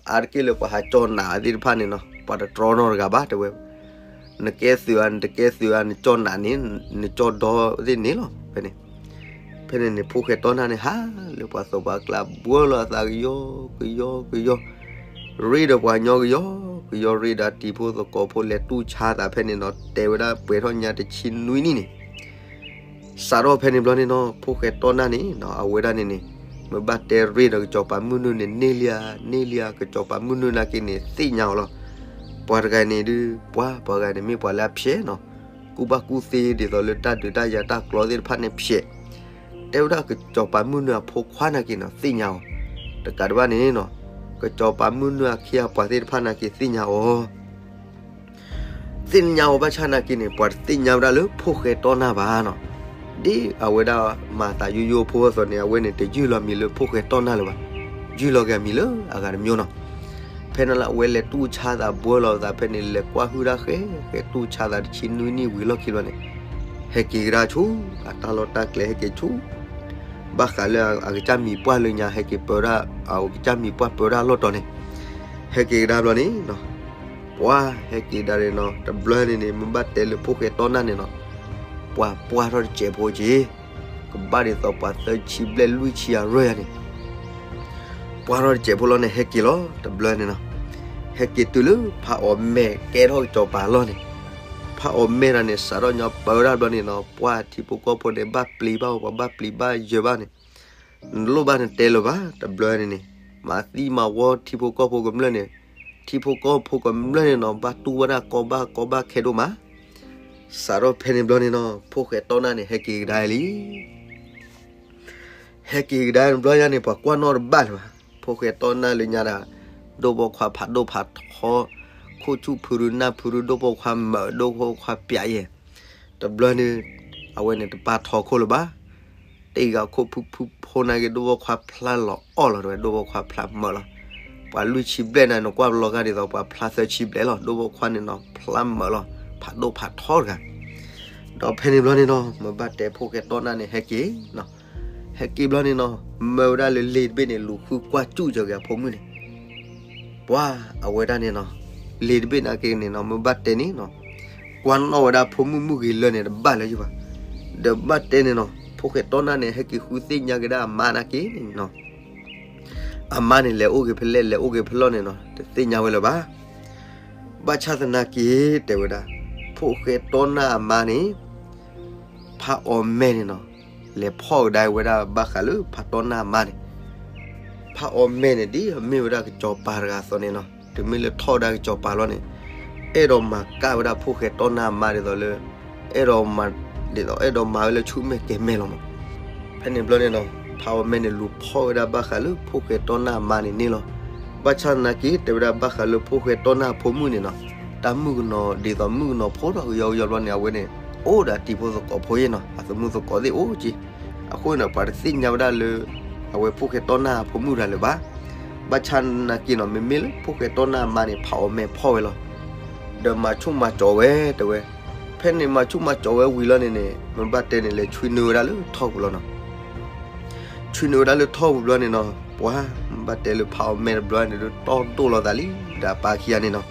အါတက့ၢ်လၢပှၤဟးကၠီၣ်နးသ့ၣ်တဖၣ်န့ၣ်နီၤ ပှၤတတြီနီတဂၤဘၣ်တဲဝဲ နကဲသုးဧါ နတကဲသုးဧါ နကၠီၣ်နးန့ၣ် နကၠီၣ်ဒီသ့ၣ်န့ၣ်လီၤ ဖဲန့ၣ် ဖဲန့ၣ်န့ၣ် ဖိၣ်ဃဲတီနၢ်န့ၣ် ဟးလၢပှၤသိးပှၤကျါ ဘှၢလီၤအသးကယီကယီကယီ ရ့ဒီးပှၤညီကယီကယီ ရ့ဒီးတံၤဖိသကိးဖိလဲၤတူၢ်ဆါသးဖဲန့ၣ်နီၤ တဲဝဲဒၣ်ပှဲၤထီၣ်ညါတဆံနွံနံၣ်န့ၣ် စးထီၣ်ဖဲန့ၣ်ဘျီန့ၣ်နီၤ ဖိၣ်ဃဲတီနၢ်န့ၣ်နီၤ အဝဲဒၣ်န့ၣ်န့ၣ် မ့ၢ်ဘၣ်တဲရ့ဒီးကစီၤပၤမုၢ်နုာ်န့ၣ် န့ၢ်လံဧါ န့ၢ်လံဧါ ကစီၤပၤမုၢ်နုာ်နာ်က့န့ၣ် သ့ၣ်ညါအီၤလီၤ. ပှၤတဂၤန့ၣ်ဒုး ပှၤ ပှၤဂၤန့ၣ်မ့ၢ်ပှၤလၢအဖျဲးနီၤ ကူၣ်ဘၣ်ကူၣ်သ့ဒ်သိးလၢတၢ်ဒုးတၢ်ယၤတၢ်ကျီသ့ၣ်တဖၣ်န့ၣ်ဖျဲး တဲဝဲဒၣ်ကစီၤပၤမုၢ်နုာ်အဖိခွါနာ်က့နီၤ သ့ၣ်ညါအီၤ တကးဒံးဘၣ်န့ၣ်နီၤ ကစီၤပၤမုၢ်နုာ်အခ့အပှၤသ့ၣ်တဖၣ်နာ်က့သ့ၣ်ညါအီၤ သ့ၣ်ညါအီၤဘၣ်ဆၣ်နာ်က့န့ၣ် ပှၤတသ့ၣ်ညါဝဲဒၣ်လၢဖိၣ်ဃဲတီနၢ်ဘၣ်နီၤ. ဒ်အဝဲဒၣ်မၤသးယိယိဖိအသိးန့ၣ် အဝဲန့ၣ်တယုၢ်လီၤမံၤလၢဖိၣ်ဃဲတီနၢ်လၢၤဘၣ်. ယုၢ်လီၤက့ၤအမံၤလၢအဂၤတမံၤနီၤ. ဖဲန့ၣ်လၢအဝဲလဲၤတူၢ်ဆါသးဘှၢလီၤသးဖဲန့ၣ် လဲၤကွၢ်ဟုၣ်ဒၣ်ဃဲ ဃဲတူၢ်ဆါသးတဆံနွံနံၣ်ဝံၤလီၢ်ခံဘျီန့ၣ် ဟဲက့ၤကဒါဆူ အတၢ်လီၢ်တၢ်ကျဲဟဲက့ၤဆူ ဘၣ်ဃးလၢအကစၢ်မံၤပှၢ်လၢညါ ဟဲက့ၤပၢဝဲဒၣ် အကစၢ်မံၤပှၢ်ပၢဝဲဒၣ်လီၢ်တီၤန့ၣ် ဟဲက့ၤကဒါဘျီန့ၣ်နီၤ ပှၤဟဲက့ၤဒၣ်န့ၣ်နီၤ တဘျီန့ၣ်န့ၣ် မ့ၢ်ဘၣ်တဲလၢဖိၣ်ဃဲတီနၢ်န့ၣ်နီၤ ပှၤပှၢ်ထီၣ်တစဲးဖိက့ၤ ကဘၣ်ဒ်သိးပှၤသၢဆံဘျဲၣ်လွံၢ်ဆံအရၢၢ်ယၤန့ၣ် ပှၢ်ထီၣ်တစဲးဖိလီၤန့ၣ် ဟဲက့ၤလီၤ တဘျီန့ၣ်နီၤ ဟဲက့ၤတုၤလၢဖးအီၣ်မဲာ်ကဲထီၣ်ကစီၤပၤလီၢ်န့ၣ် ဖးအီၣ်မဲာ်တၢ်န့ၣ် စးထီၣ်ညီပၢဝဲဒၣ်ဘျီန့ၣ်နီၤ ပှၤထံဖိကီၢ်ဖိန့ၣ် ဘၣ်ပျံၤဘၣ်အီၣ် ပှၤဘၣ်ပျံၤဘၣ်ယၢၤဘၣ်န့ၣ် နလိၣ်ဘၣ်နတဲလၢၤဘၣ် တဘျီန့ၣ်န့ၣ် မၤသံမၤဝီထံဖိကီၢ်ဖိကမျၢၢ်န့ၣ် ထံဖိကီၢ်ဖိကမျၢၢ်န့ၣ်နီၤ ဘၣ်တူၢ်ဝဲဒၣ်ကီဘၣ်ကီဘၣ်ခဲဒိၣ်မး စးထီၣ်ဖဲန့ၣ်ဘျီန့ၣ်နီၤ ဖိၣ်ဃဲတီနၢ်န့ၣ် ဟဲက့ၤကဒါလံ ဟဲက့ၤကဒါဘျီယါန့ၣ် ပှၤကွၢ်နီၣ်တဘၣ်လၢၤဘၣ်. ဖိၣ်ဃဲတီနၢ်လၢညါဒၣ် ဒိၣ်ဘီခွါဖးဒိၣ်ဖးထီ ခိၣ်ဆူၣ်ဖုရူနၢ်ဖုရူ ဒိၣ်ဘီခွါမၢး ဒိၣ်ဘီခွါပျးယဲၢ် တဘျီန့ၣ် အဝဲန့ၣ်တပာ်ထီခိၣ်လၢၤဘၣ်. တ့ၢ်ဂၤခိၣ်ဖုဖုဖိနာ်က့ ဒိၣ်ဘီခွါဖျါလီၤအီၣ်လီၤတဲဝဲ ဒိၣ်ဘီခွါဖျါမၢးလီၤ. ပှၤလွံၢ်ဆံဘျဲၣ်န့ၣ် နကွၢ်လီၤဂာ်ဒ်သိး ပှၤဖျါသၢဆံဘျဲၣ်လီၤ. ဒိၣ်ဘီခွါန့ၣ်နီၤ ဖျါမၢးလီၤ ဖးဒိၣ်ဖးထီတဂၤ ဒီးဖဲန့ၣ်ဘျီန့ၣ်နီၤ မ့ၢ်ဘၣ်တဲဖိၣ်ဃဲတီနၢ်န့ၣ် ဟဲက့ၤနီၤ ဟဲက့ၤဘျီန့ၣ်နီၤ မၢဝဲဒၣ်လၢလ့ၤတဘ့ၣ်န့ၣ် လူၤဃုကွၢ်စူၣ်က့ၤအဖိမုၣ်န့ၣ် ပှၤအဝဲဒၣ်န့ၣ်နီၤ လ့ၤတဘ့ၣ်နာ်က့န့ၣ်နီၤ မ့ၢ်ဘၣ်တဲန့ၣ်နီၤ ကွၢ်နီၣ်ဝဲဒၣ်ဖိမုၣ်မုၣ်ဂ့ၤလၢာ်န့ၣ် တဘၣ်လၢၤဘၣ်. ဒီးဘၣ်တဲန့ၣ်နီၤ ဖိၣ်ဃဲတီနၢ်န့ၣ် ဟဲက့ၤဃုသ့ၣ်ညါက့ၤဒၣ်အမါနာ်က့န့ၣ်နီၤ အမါန့ၣ် လဲၤအိၣ်က့ၤဖဲလဲၣ် လဲၤအိၣ်က့ၤဖဲလဲၣ်န့ၣ်နီၤ တသ့ၣ်ညါဝဲလၢၤဘၣ်. ဘၣ်ဆၣ်သနာ်က့ တဲဝဲဒၣ် ဖိၣ်ဃဲတီနၢ်အမါန့ၣ် ဖးအီၣ်မဲာ်န့ၣ်နီၤ လဲၤဖီၣ်ကဒါဝဲဒၣ်ဘၣ်ဃးလၢဖးတီနၢ်အမါန့ၣ် ဖးအီၣ်မဲာ်န့ၣ် ဒ်အမ့ၢ်ဝဲဒၣ်ကစီၤပၤတဂၤအသိးန့ၣ်နီၤ တုၤမ့ၢ်လၢထီၣ်ဝဲဒၣ်ကစီၤပၤလီၤန့ၣ် အဲၣ်ဒိးမၤကၣ်ဝဲဒၣ်ဖိၣ်ဃဲတီနၢ်အမါဒ်သိးလၢ အဲၣ်ဒိးမၤ ဒ်သိးအဲၣ်ဒိးမၤဝဲလၢဆူမဲာ်ကဲၤမဲာ်လီၤမး. ဖဲန့ၣ်ဘျီန့ၣ်နီၤ ဖးအီၣ်မဲာ်န့ၣ်လူၤဖီၣ်ဝဲဒၣ်ဘၣ်ဃးလၢဖိၣ်ဃဲတီနၢ်အမါန့ၣ်န့ၣ်လီၤ. ဘၣ်ဆၣ်သနာ်က့ တဲဝဲဒၣ်ဘၣ်ဃးလၢဖိၣ်ဃဲတီနၢ်အဖိမုၣ်န့ၣ်နီၤ တၢ်မုၣ်ကနီၤဒ်သိးမုၣ်ကနီၤဖိထီၣ်ကယီကယီဘျီန့ၣ် အဝဲန့ၣ် အိၣ်ဒီးတံၤဖိသကိးဖိယဲၢ်နီၤ အသမူသကိးသ့ၣ်အိၣ်က့ အဃိန့ၣ် ပှၤတသ့ၣ်ညါဝဲဒၣ်လၢ အဝဲဖိၣ်ဃဲတီနၢ်အဖိမုၣ်တဂၤလၢၤဘၣ်. ဘၣ်ဆၣ်သနာ်က့နီၤ မ့မ့ၢ်လၢဖိၣ်ဃဲတီနၢ်အမါန့ၣ် ဖးအီၣ်မဲာ်ဖီၣ်ဝဲလီၤ. ဒီးမၤဆူၣ်မၤစီၤဝဲတဲဝဲ. ဖဲန့ၣ်မၤဆူၣ်မၤစီၤဝဲဝံၤလီၤန့ၣ်န့ၣ် မုၢ်ဘၣ်တဲန့ၣ် လဲၤဆွံနုာ်ဝဲဒၣ်လၢထီၣ်ပူၤလီၤနီၤ. ဆွံနုာ်ဝဲဒၣ်လၢထီၣ်ပူၤဘျီန့ၣ်နီၤ, ပှၤမုၢ်ဘၣ်တဲလၢဖးအီၣ်မဲာ်တဘျီန့ၣ်ဒုး တီၢ်ဒိၣ်လီၤသးလံ ဒီးအပၢ်ခံဂၤန့ၣ်နီၤ.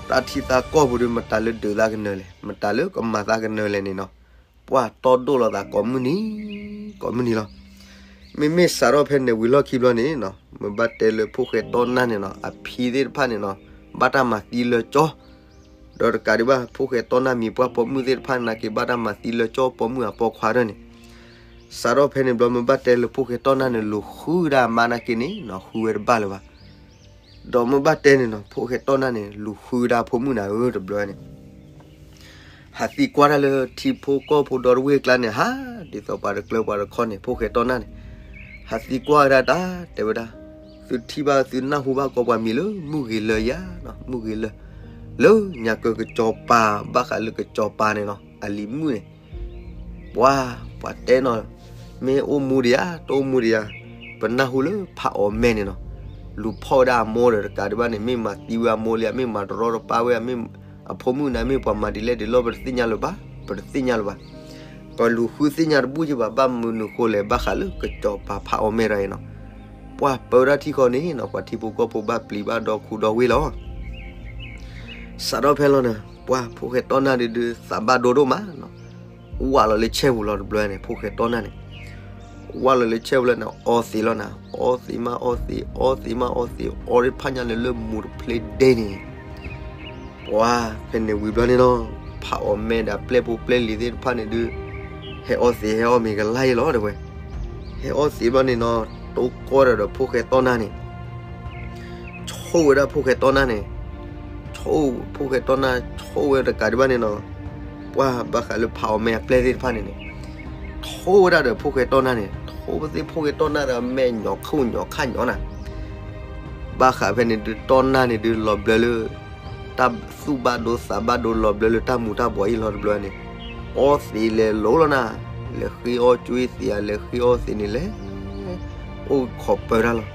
တၢ်ထံၣ်သးကီၢ်ပူၤဒုး မတၤလၢဒုးသးကနၢၤလဲၣ်, မတၤလၢကမၤသးကနၢၤလဲၣ်န့ၣ်နီၤ, ပှၤတီၢ်ဒိၣ်လီၤသးကိးမုၢ်နံၤ ကိးမုၢ်နံၤလီၤ. မ့မ့ၢ်စးထီၣ်ဖဲန့ၣ်ဝံၤလီၢ်ခံဘျီန့ၣ်နီၤ, မုၢ်ဘၣ်တဲလၢဖိၣ်ဃဲတီၢ်နၢ်န့ၣ်နီၤ အဖံသ့ၣ်တဖၣ်န့ၣ်နီၤ ဘၣ်တၢ်မၤသံလၢကၠီ, ဒီးတကးဒံးဘၣ် ဖိၣ်ဃဲတီၢ်နၢ်မံၤပှၢ်ပိာ်မုၣ်သ့ၣ်တဖၣ်နာ်က့ ဘၣ်တၢ်မၤသံလၢကၠီပိာ်မုၣ်အပိာ်ခွါဒၢန့ၣ်. စးထီၣ်ဖဲန့ၣ်ဘျီ မုၢ်ဘၣ်တဲလၢဖိၣ်ဃဲတီၢ်နၢ်န့ၣ် လူၤဃုဒၣ်အမါနာ်က့န့ၣ်နီၤ ဃုဝဲတဘၣ်လၢၤဘၣ်. ဒီးမုၢ်ဘၣ်တဲန့ၣ်နီၤ ဖိၣ်ဃဲတီၢ်နၢ်န့ၣ် လူၤဃုဒၣ်ဖိမုၣ်နၤဧၢတဘျီန့ၣ် ဟးသံကွၢ်တၢ်လၢထံဖိကီၢ်ဖိဒီတဝ့ၢ်အကျါန့ၣ် ဟးဒ်သိးပှၤတကျၢၤပှၤတခီန့ၣ် ဖိၣ်ဃဲတီၢ်နၢ်န့ၣ် ဟးသံကွၢ်ဝဲဒၣ်တၢ် တဲဝဲဒၣ်, သုထံၣ်ဘၣ်သုနၢ်ဟူဘၣ်ကီးပှၤမံၤလၢမုၢ်ဂ့ၤလၢယၤ, မုၢ်ဂ့ၤလၢ လၢညါကၢကစီၤပၤ ဘၣ်ဃးလၢကစီၤပၤန့ၣ်နီၤ အလံၤမုၣ်န့ၣ် ပှၤ ပှၤတဲနီၤ, မ့ၢ်အိၣ်မူဒံးဧါ တအိၣ်မူဒံးဧါ, ပနၢ်ဟူလၢဖးအီၣ်မဲာ်န့ၣ်နီၤ လူၤဖီၣ်ဝဲဒၣ်အမိၢ်ဒီးတကးဒံးဘၣ်န့ၣ် မ့ၢ်မၤသံဝဲအမိၢ်လံဧါ မ့ၢ်မၤတရီတပါဝဲဧါ မ့ၢ်အဖိမုၣ်န့ၣ် မ့ၢ်ပှၤမၤဒ်လဲၣ်ဒ်လဲၣ် ပတသ့ၣ်ညါလၢၤဘၣ်, ပတသ့ၣ်ညါလၢၤဘၣ်. ကလူၤဃုသ့ၣ်ညါတဘူၣ်က့ဘၣ် ဘၣ်မနုၤဃိလဲၣ် ဘၣ်ဃးလၢကစီၤပၤဖးအီၣ်မဲာ်တဂၤအံၤနီၤ. ပှၤပၢဝဲဒၣ်ထံဃီန့ၣ်နီၤ ပှၤထံဖိကီၢ်ဖိဘၣ်ပျံၤဘၣ်ဒီခူဒီဝ့ၢ်လီၤ. စးထီၣ်ဖဲလီၤန့ၣ် ပှၤဖိၣ်ဃဲတီၢ်နၢ်ဒုးဒုး သးဘၣ်ဒိဒိၣ်မးနီၤ, ဝၢ်လီၤလၢဆဲပူၤလီၤတဘျီန့ၣ် ဖိၣ်ဃဲတီၢ်နၢ်န့ၣ် ဝၢ်လီၤလၢဆဲပူၤလီၤန့ၣ် အီသံးလီၤနၤ, အီသံးမးအီသံး အီသံးမးအီသံး အီဒၣ်ဖးညါန့ၣ်လၢမူၤတဖျ့ဒဲန့ၣ် ပှၤဖဲန့ၣ်ဝံၤဘျီန့ၣ်နီၤ ဖးအီၣ်မဲာ်ဒီးပျဲၢ်ဖိပျဲၢ်လံၤသ့ၣ်တဖၣ်န့ၣ်ဒုး ဟဲအီသံးဟဲအီမ့ၤကလါယဲလီၤတဲဝဲ. ဟဲအီသံးဘျီန့ၣ်နီၤ တိကီၢ်ဒီးဒီးဖိၣ်ဃဲတီၢ်နၢ်န့ၣ် ဆိၣ်ဝဲဒၣ်ဖိၣ်ဃဲတီၢ်နၢ်န့ၣ်, ဆိၣ်ဖိၣ်ဃဲတီၢ်နၢ် ဆိၣ်ဝဲတကးဒံးဘၣ်န့ၣ်နီၤ, ပှၤဘၣ်ဃးလၢဖးအီၣ်မဲာ်အပျဲၢ်သ့ၣ်တဖၣ်န့ၣ်န့ၣ် ထိၣ်ဝဲဒၣ်ဒီးဖိၣ်ဃဲတီၢ်နၢ်န့ၣ် ထိၣ်ပသ့ၣ်ဖိၣ်ဃဲတီၢ်နၢ်ဒီးမဲာ်ညိးခူၣ်ညိးခၣ်ညိးနၤ, ဘၣ်ဃးဖဲန့ၣ်ဒုးတီၢ်နၢ်န့ၣ်ဒုးလီၤဘျၢလၢ တၢ်သူၣ်ဘၣ်ဒိသးဘၣ်ဒိလီၤဘျၢလၢတၢ်မူၤတၢ်ဘှီးအံၤလီၤတဘျီန့ၣ်, အီသံးလဲၤလိၤလီၤနၤ, လဲၤဃ့အီၣ်ကွံာ်သံးဧါ လဲၤဃ့အီၣ်သံးန့ၣ်လဲၤ အိၣ်ခိးပၢတၢ်လီ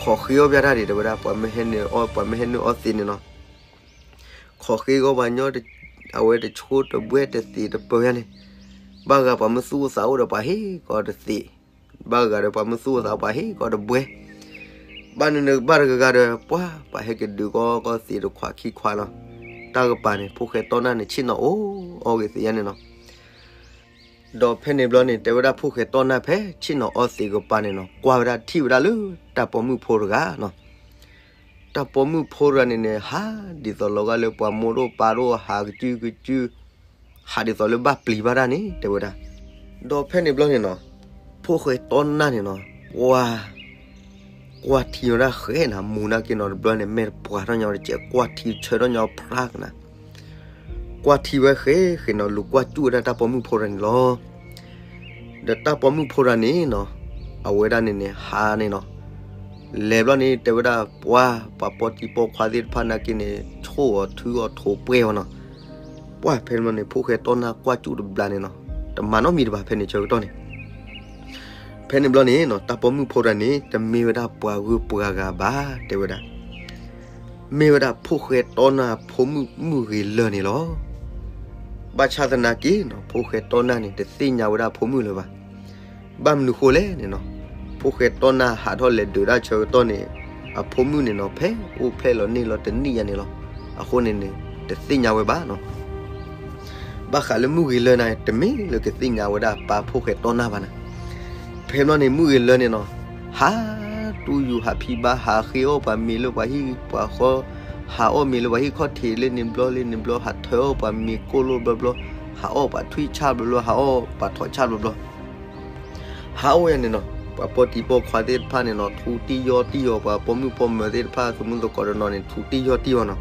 ၤ. ခိးဃ့အီၣ်ပျဲတၢ်ဒံးတဲဝဲဒၣ် ပှၤမ့ၢ်ဟဲနုာ်အီၣ် ပှၤမ့ၢ်ဟဲနုာ်အီသံးန့ၣ်နီၤ ခိးဃ့အီၣ်ပှၤညီ အဝဲတဆိတဘှဲတသံးတပၢယါန့ၣ်, ဘၣ်ဂၤပှၤမ့ၢ်သူၣ်အိၣ်သးအိၣ်ဒီးပှၤဟ့ၣ်ကီးတသံး, ဘၣ်ဂၤဒီးပှၤမ့ၢ်သူၣ်အိၣ်သးပှၤဟ့ၣ်ကီးတဘှဲ, ဘၣ်နုၤနုၤဘၣ်တဂၤဂၤဒီး ပှၤပှၤဟဲကဒုးကီကီသံးတခွးခံခွးလီၤ. တၢ်ကပၤန့ၣ် ဖိၣ်ဃဲတီၢ်နၢ်န့ၣ် ဆ့ၣ်နီၤအိၣ်အီၣ်ဂ့ၤသ့ၣ်ညါန့ၣ်နီၤ. ဒီးဖဲန့ၣ်ဘျီန့ၣ် တဲဝဲဒၣ်ဖိၣ်ဃဲတီၢ်နၢ်ဖဲဆ့ၣ်နီၤအီၣ်သံးကပၤန့ၣ်နီၤ ကွၢ်ဝဲဒၣ်ထံၣ်ဝဲဒၣ်လၢတၢ်ပိာ်မုၣ်ဖိတဂၤနီၤ. တၢ်ပိာ်မုၣ်ဖိတဂၤန့ၣ်န့ၣ် ဟးဒ်သိးလီၤဂာ်လၢပှၤမိၢ်ဒိၣ်ပၢ်ဒိၣ်ဟးကစုကစု, ဟးဒ်သိးလၢဘၣ်ပျံၤဘၣ်တၢ်န့ၣ် တဲဝဲဒၣ်. ဒီးဖဲန့ၣ်ဘျီန့ၣ်နီၤ ဖိၣ်ဃဲတီၢ်နၢ်န့ၣ်နီၤ ပှၤ ကွၢ်ထံဝဲဒၣ်ဃဲနၤ မူၤနာ်က့နီၤ တဘျီန့ၣ် မဲာ်တပှၢ်ထီၣ်ညီတစဲး ကွၢ်ထံဆၢထီၣ်ညီဖျါကနၤ, ကွၢ်ထံဝဲဃဲဃဲနီၤ လူၤကွၢ်စူၣ်ဝဲဒၣ်တၢ်ပိာ်မုၣ်ဖိတဂၤန့ၣ်လီၤ. ဒီးတၢ်ပိာ်မုၣ်ဖိတဂၤန့ၣ်နီၤ အဝဲဒၣ်န့ၣ်န့ၣ် ဟးန့ၣ်နီၤ လဲၤဘျီန့ၣ် တဲဝဲဒၣ် ပှၤ ပှၤပိာ်တံၤပိာ်ခွါသ့ၣ်တဖၣ်နာ်က့န့ၣ် ဆိၣ်အီၤထုအီၤထိးပှဲၤအီၤနီၤ. ပှၤဖဲန့ၣ်ဘျီန့ၣ် ဖိၣ်ဃဲတီၢ်နၢ်ကွၢ်စူၣ်တဘျီန့ၣ်နီၤ တမၤနီတမံၤတဘၣ် ဖဲန့ၣ်ဆၢကတီၢ်န့ၣ် ဖဲန့ၣ်ဘျီန့ၣ်နီၤ တၢ်ပိာ်မုၣ်ဖိတဂၤန့ၣ် တမ့ၢ်ဝဲဒၣ်ပှၤဂုၤပှၤဂၤဘၣ် တဲဝဲဒၣ်, မ့ၢ်ဝဲဒၣ်ဖိၣ်ဃဲတီၢ်နၢ်အဖိမုၣ်မုၢ်ဂ့ၤလၢာ်န့ၣ်လီၤ. ဘၣ်ဆၣ်သနာ်က့နီၤ ဖိၣ်ဃဲတီၢ်နၢ်န့ၣ် တသ့ၣ်ညါဝဲဒၣ်အဖိမုၣ်လၢၤဘၣ်. ဘၣ်မနုၤဃိလဲၣ်န့ၣ်နီၤ ဖိၣ်ဃဲတီၢ်နၢ်ဟးထီၣ်လဲၤဒုးတၢ်ဆၢကတီၢ်န့ၣ် အဖိမုၣ်န့ၣ်နီၤ ဖဲအိၣ်ဖျဲၣ်လီၤန့ၢ်လီၤတနံၣ်ယါန့ၣ်လီၤ. အဃိန့ၣ်န့ၣ် တသ့ၣ်ညါဝဲဘၣ်နီၤ. ဘၣ်ဃးလၢမုၢ်ဂ့ၤလၢာ်န့ၣ် တမ့ၢ်လၢကသ့ၣ်ညါဝဲဒၣ်ပၢ်ဖိၣ်ဃဲတီၢ်နၢ်ဘၣ်နၤ. ဖဲဘျီန့ၣ် မုၢ်ဂ့ၤလၢာ်န့ၣ်နီၤ ဟးတူၢ်ယူၤဟးဖံးဘါ ဟးဃ့အီၣ်ပှၤမ့ၤလၢပှၤဟံၣ်ပှၤဃီ, ဟးအီၣ်မ့ၤလၢပှၤဟံၣ်ခီၣ်ထံးလၢန့ၣ်ဘျီလၢန့ၣ်ဘျီ, ဟးထၢအီၣ်ပှၤမ့ၤကိၢ်လိၣ်ဘျီဘျီ, ဟးအီၣ်ပှၤထွံၣ်ဆၣ်ဘျီဘျီ, ဟးအီၣ်ပှၤထိးဆၣ်ဘျီဘျီ ဟးအိၣ်ယါန့ၣ်နီၤ, ပှၤပိာ်တံၤပိာ်ခွါသ့ၣ်တဖၣ်န့ၣ်နီၤ ထူတံၢ်ယီၢ်တံၢ်ယီၢ်, ပှၤပိာ်မုၣ်ပိာ်မၢၤသ့ၣ်တဖၣ် သမူသကိးတနီၤန့ၣ် ထူတံၢ်ယီၢ်တံၢ်ယီၢ်နီၤ,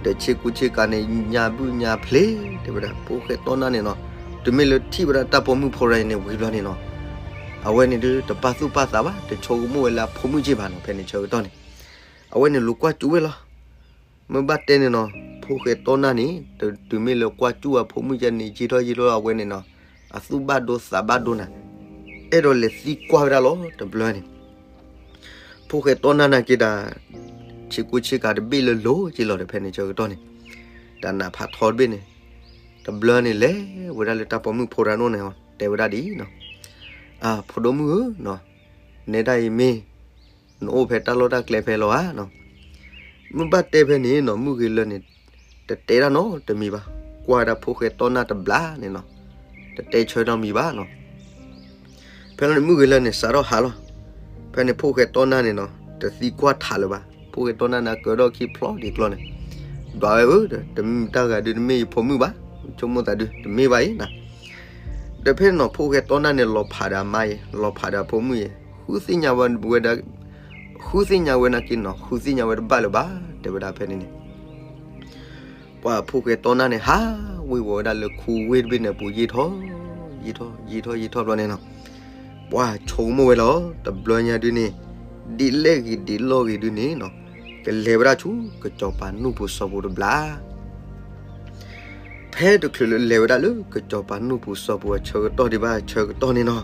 ဒီးဆ့ကူဆ့ကၤန့ၣ် ညါဘုၣ်ညါဖျ့, တဲဝဲဒၣ် ဖိၣ်ဃဲတီၢ်နၢ်န့ၣ်နီၤ, တုၤမ့ၢ်လၢထံၣ်ဝဲဒၣ်တၢ်ပိာ်မုၣ်ဖိတဂၤန့ၣ်ဝံၤဘျီန့ၣ်နီၤ, အဝဲန့ၣ်ဒုး တပာ်သူၣ်ပာ်သးဘၣ်, တဆိကမိၣ်ဝဲလၢအဖိမုၣ်က့ဘၣ်နီၤ, ဖဲန့ၣ်ဆၢကတီၢ်န့ၣ်, အဝဲန့ၣ်လူၤကွၢ်စူၣ်ဝဲလီၤ. မ့ၢ်ဘၣ်တဲန့ၣ်နီၤ, ဖိၣ်ဃဲတီၢ်နၢ်န့ၣ် တုၤမ့ၢ်လၢကွၢ်စူၣ်အဖိမုၣ်ယဲန့ၣ် ယံာ်ထီၣ်ယံာ်ထီၣ်အဝဲန့ၣ်နီၤ, အသူၣ်ဘၣ်ဒိသးဘၣ်ဒိနၤ, အဲၣ်ဒိးလဲၤသံကွၢ်ဝဲဒၣ်လီၤ တဘျီန့ၣ်, ဖိၣ်ဃဲတီၢ်နၢ်နာ်က့ဒၣ် ဆ့ကူဆ့ကၤတဘ့ၣ်လၢလိၤက့ၤလီၤဒီး ဖဲန့ၣ်ဆၢကတီၢ်န့ၣ် တၢ်နးဖးထီတဘ့ၣ်န့ၣ် တဘျီန့ၣ်လဲၤဝဲဒၣ်လၢတၢ်ပိာ်မုၣ်ဖိတဂၤန့ၣ် တဲဝဲဒၣ်ဒ်အံၤနီၤ, အၢ ဖိဒိၣ်မုၣ်ဧၢနီၤ, နဲဒၣ်အံၤမ့ၢ် နအိၣ်ဖဲတၢ်လီၢ်တၢ်ကျဲဖဲလီၤဧါနီၤ, မ့ၢ်ဘၣ်တဲဖဲန့ၣ်နီၤ မုၣ်ဂ့ၤလၢာ်န့ၣ် တတဲတၢ်နီတမံၤဘၣ်, ကွၢ်ဝဲဒၣ်ဖိၣ်ဃဲတီနၢ်တဘျီန့ၣ်နီၤ, တတဲဆၢနီတမံၤဘၣ်နီၤ. ဖဲလီၤန့ၣ် မုၣ်ဂ့ၤလၢာ်န့ၣ် စးထီၣ်ဟးလီၤ. ဖဲန့ၣ်ဖိၣ်ဃဲတီနၢ်န့ၣ်နီၤ တသံကွၢ်ထးလၢၤဘၣ်. ဖိၣ်ဃဲတီနၢ်န့ၣ် အကၢထီၣ်ခံဖျီဒံးကျီန့ၣ်, ဒွးဝဲဧၢဒီး တမ့ၢ်တၢ်ဂၤဒုး တမ့ၢ်ယဖိမုၣ်ဘၣ်, ဆိကမိၣ်သးဒုး တမ့ၢ်ဘၣ်အံၤနီၤ. ဒီးဖဲန့ၣ်နီၤ ဖိၣ်ဃဲတီနၢ်န့ၣ် လီၤဖးဒီးအမါအံၤ လီၤဖးဒီးအဖိမုၣ်အံၤ ဃုသ့ၣ်ညါဝဲဒၣ်, ဃုသ့ၣ်ညါဝဲနာ်က့နီၤ ဃုသ့ၣ်ညါဝဲတဘၣ်လၢၤဘၣ် တဲဝဲဒၣ်ဖဲန့ၣ်န့ၣ် ပှၤဖိၣ်ဃဲတီနၢ်န့ၣ် ဟးဝ့ၤဝီၤဝဲဒၣ်လၢခူဝ့ၢ်တဘ့ၣ်န့ၣ်အပူၤ ယံာ်ထီၣ်, ယံာ်ထီၣ် ယံာ်ထီၣ် ယံာ်ထီၣ်ဘျီန့ၣ်နီၤ, ပှၤဆိကမိၣ်ဝဲလီၤ တဘျီညါဒုးန့ၣ် ဒ်လဲၣ်ဂ့ၤဒ်လဲၣ်ဂ့ၤဒုးန့ၣ်နီၤ ကလဲၤဝဲဒၣ်ဆူ ကစီၤပၤနူၢ်ပူၤစီၤပူၤတဘျီ ဖဲတချုးလၢလဲၤဝဲဒၣ်လၢကစီၤပၤနူၢ်ပူၤစီၤပူၤအဆၢကတီၢ်ဒံးဘၣ်ဆၢကတီၢ်န့ၣ်နီၤ,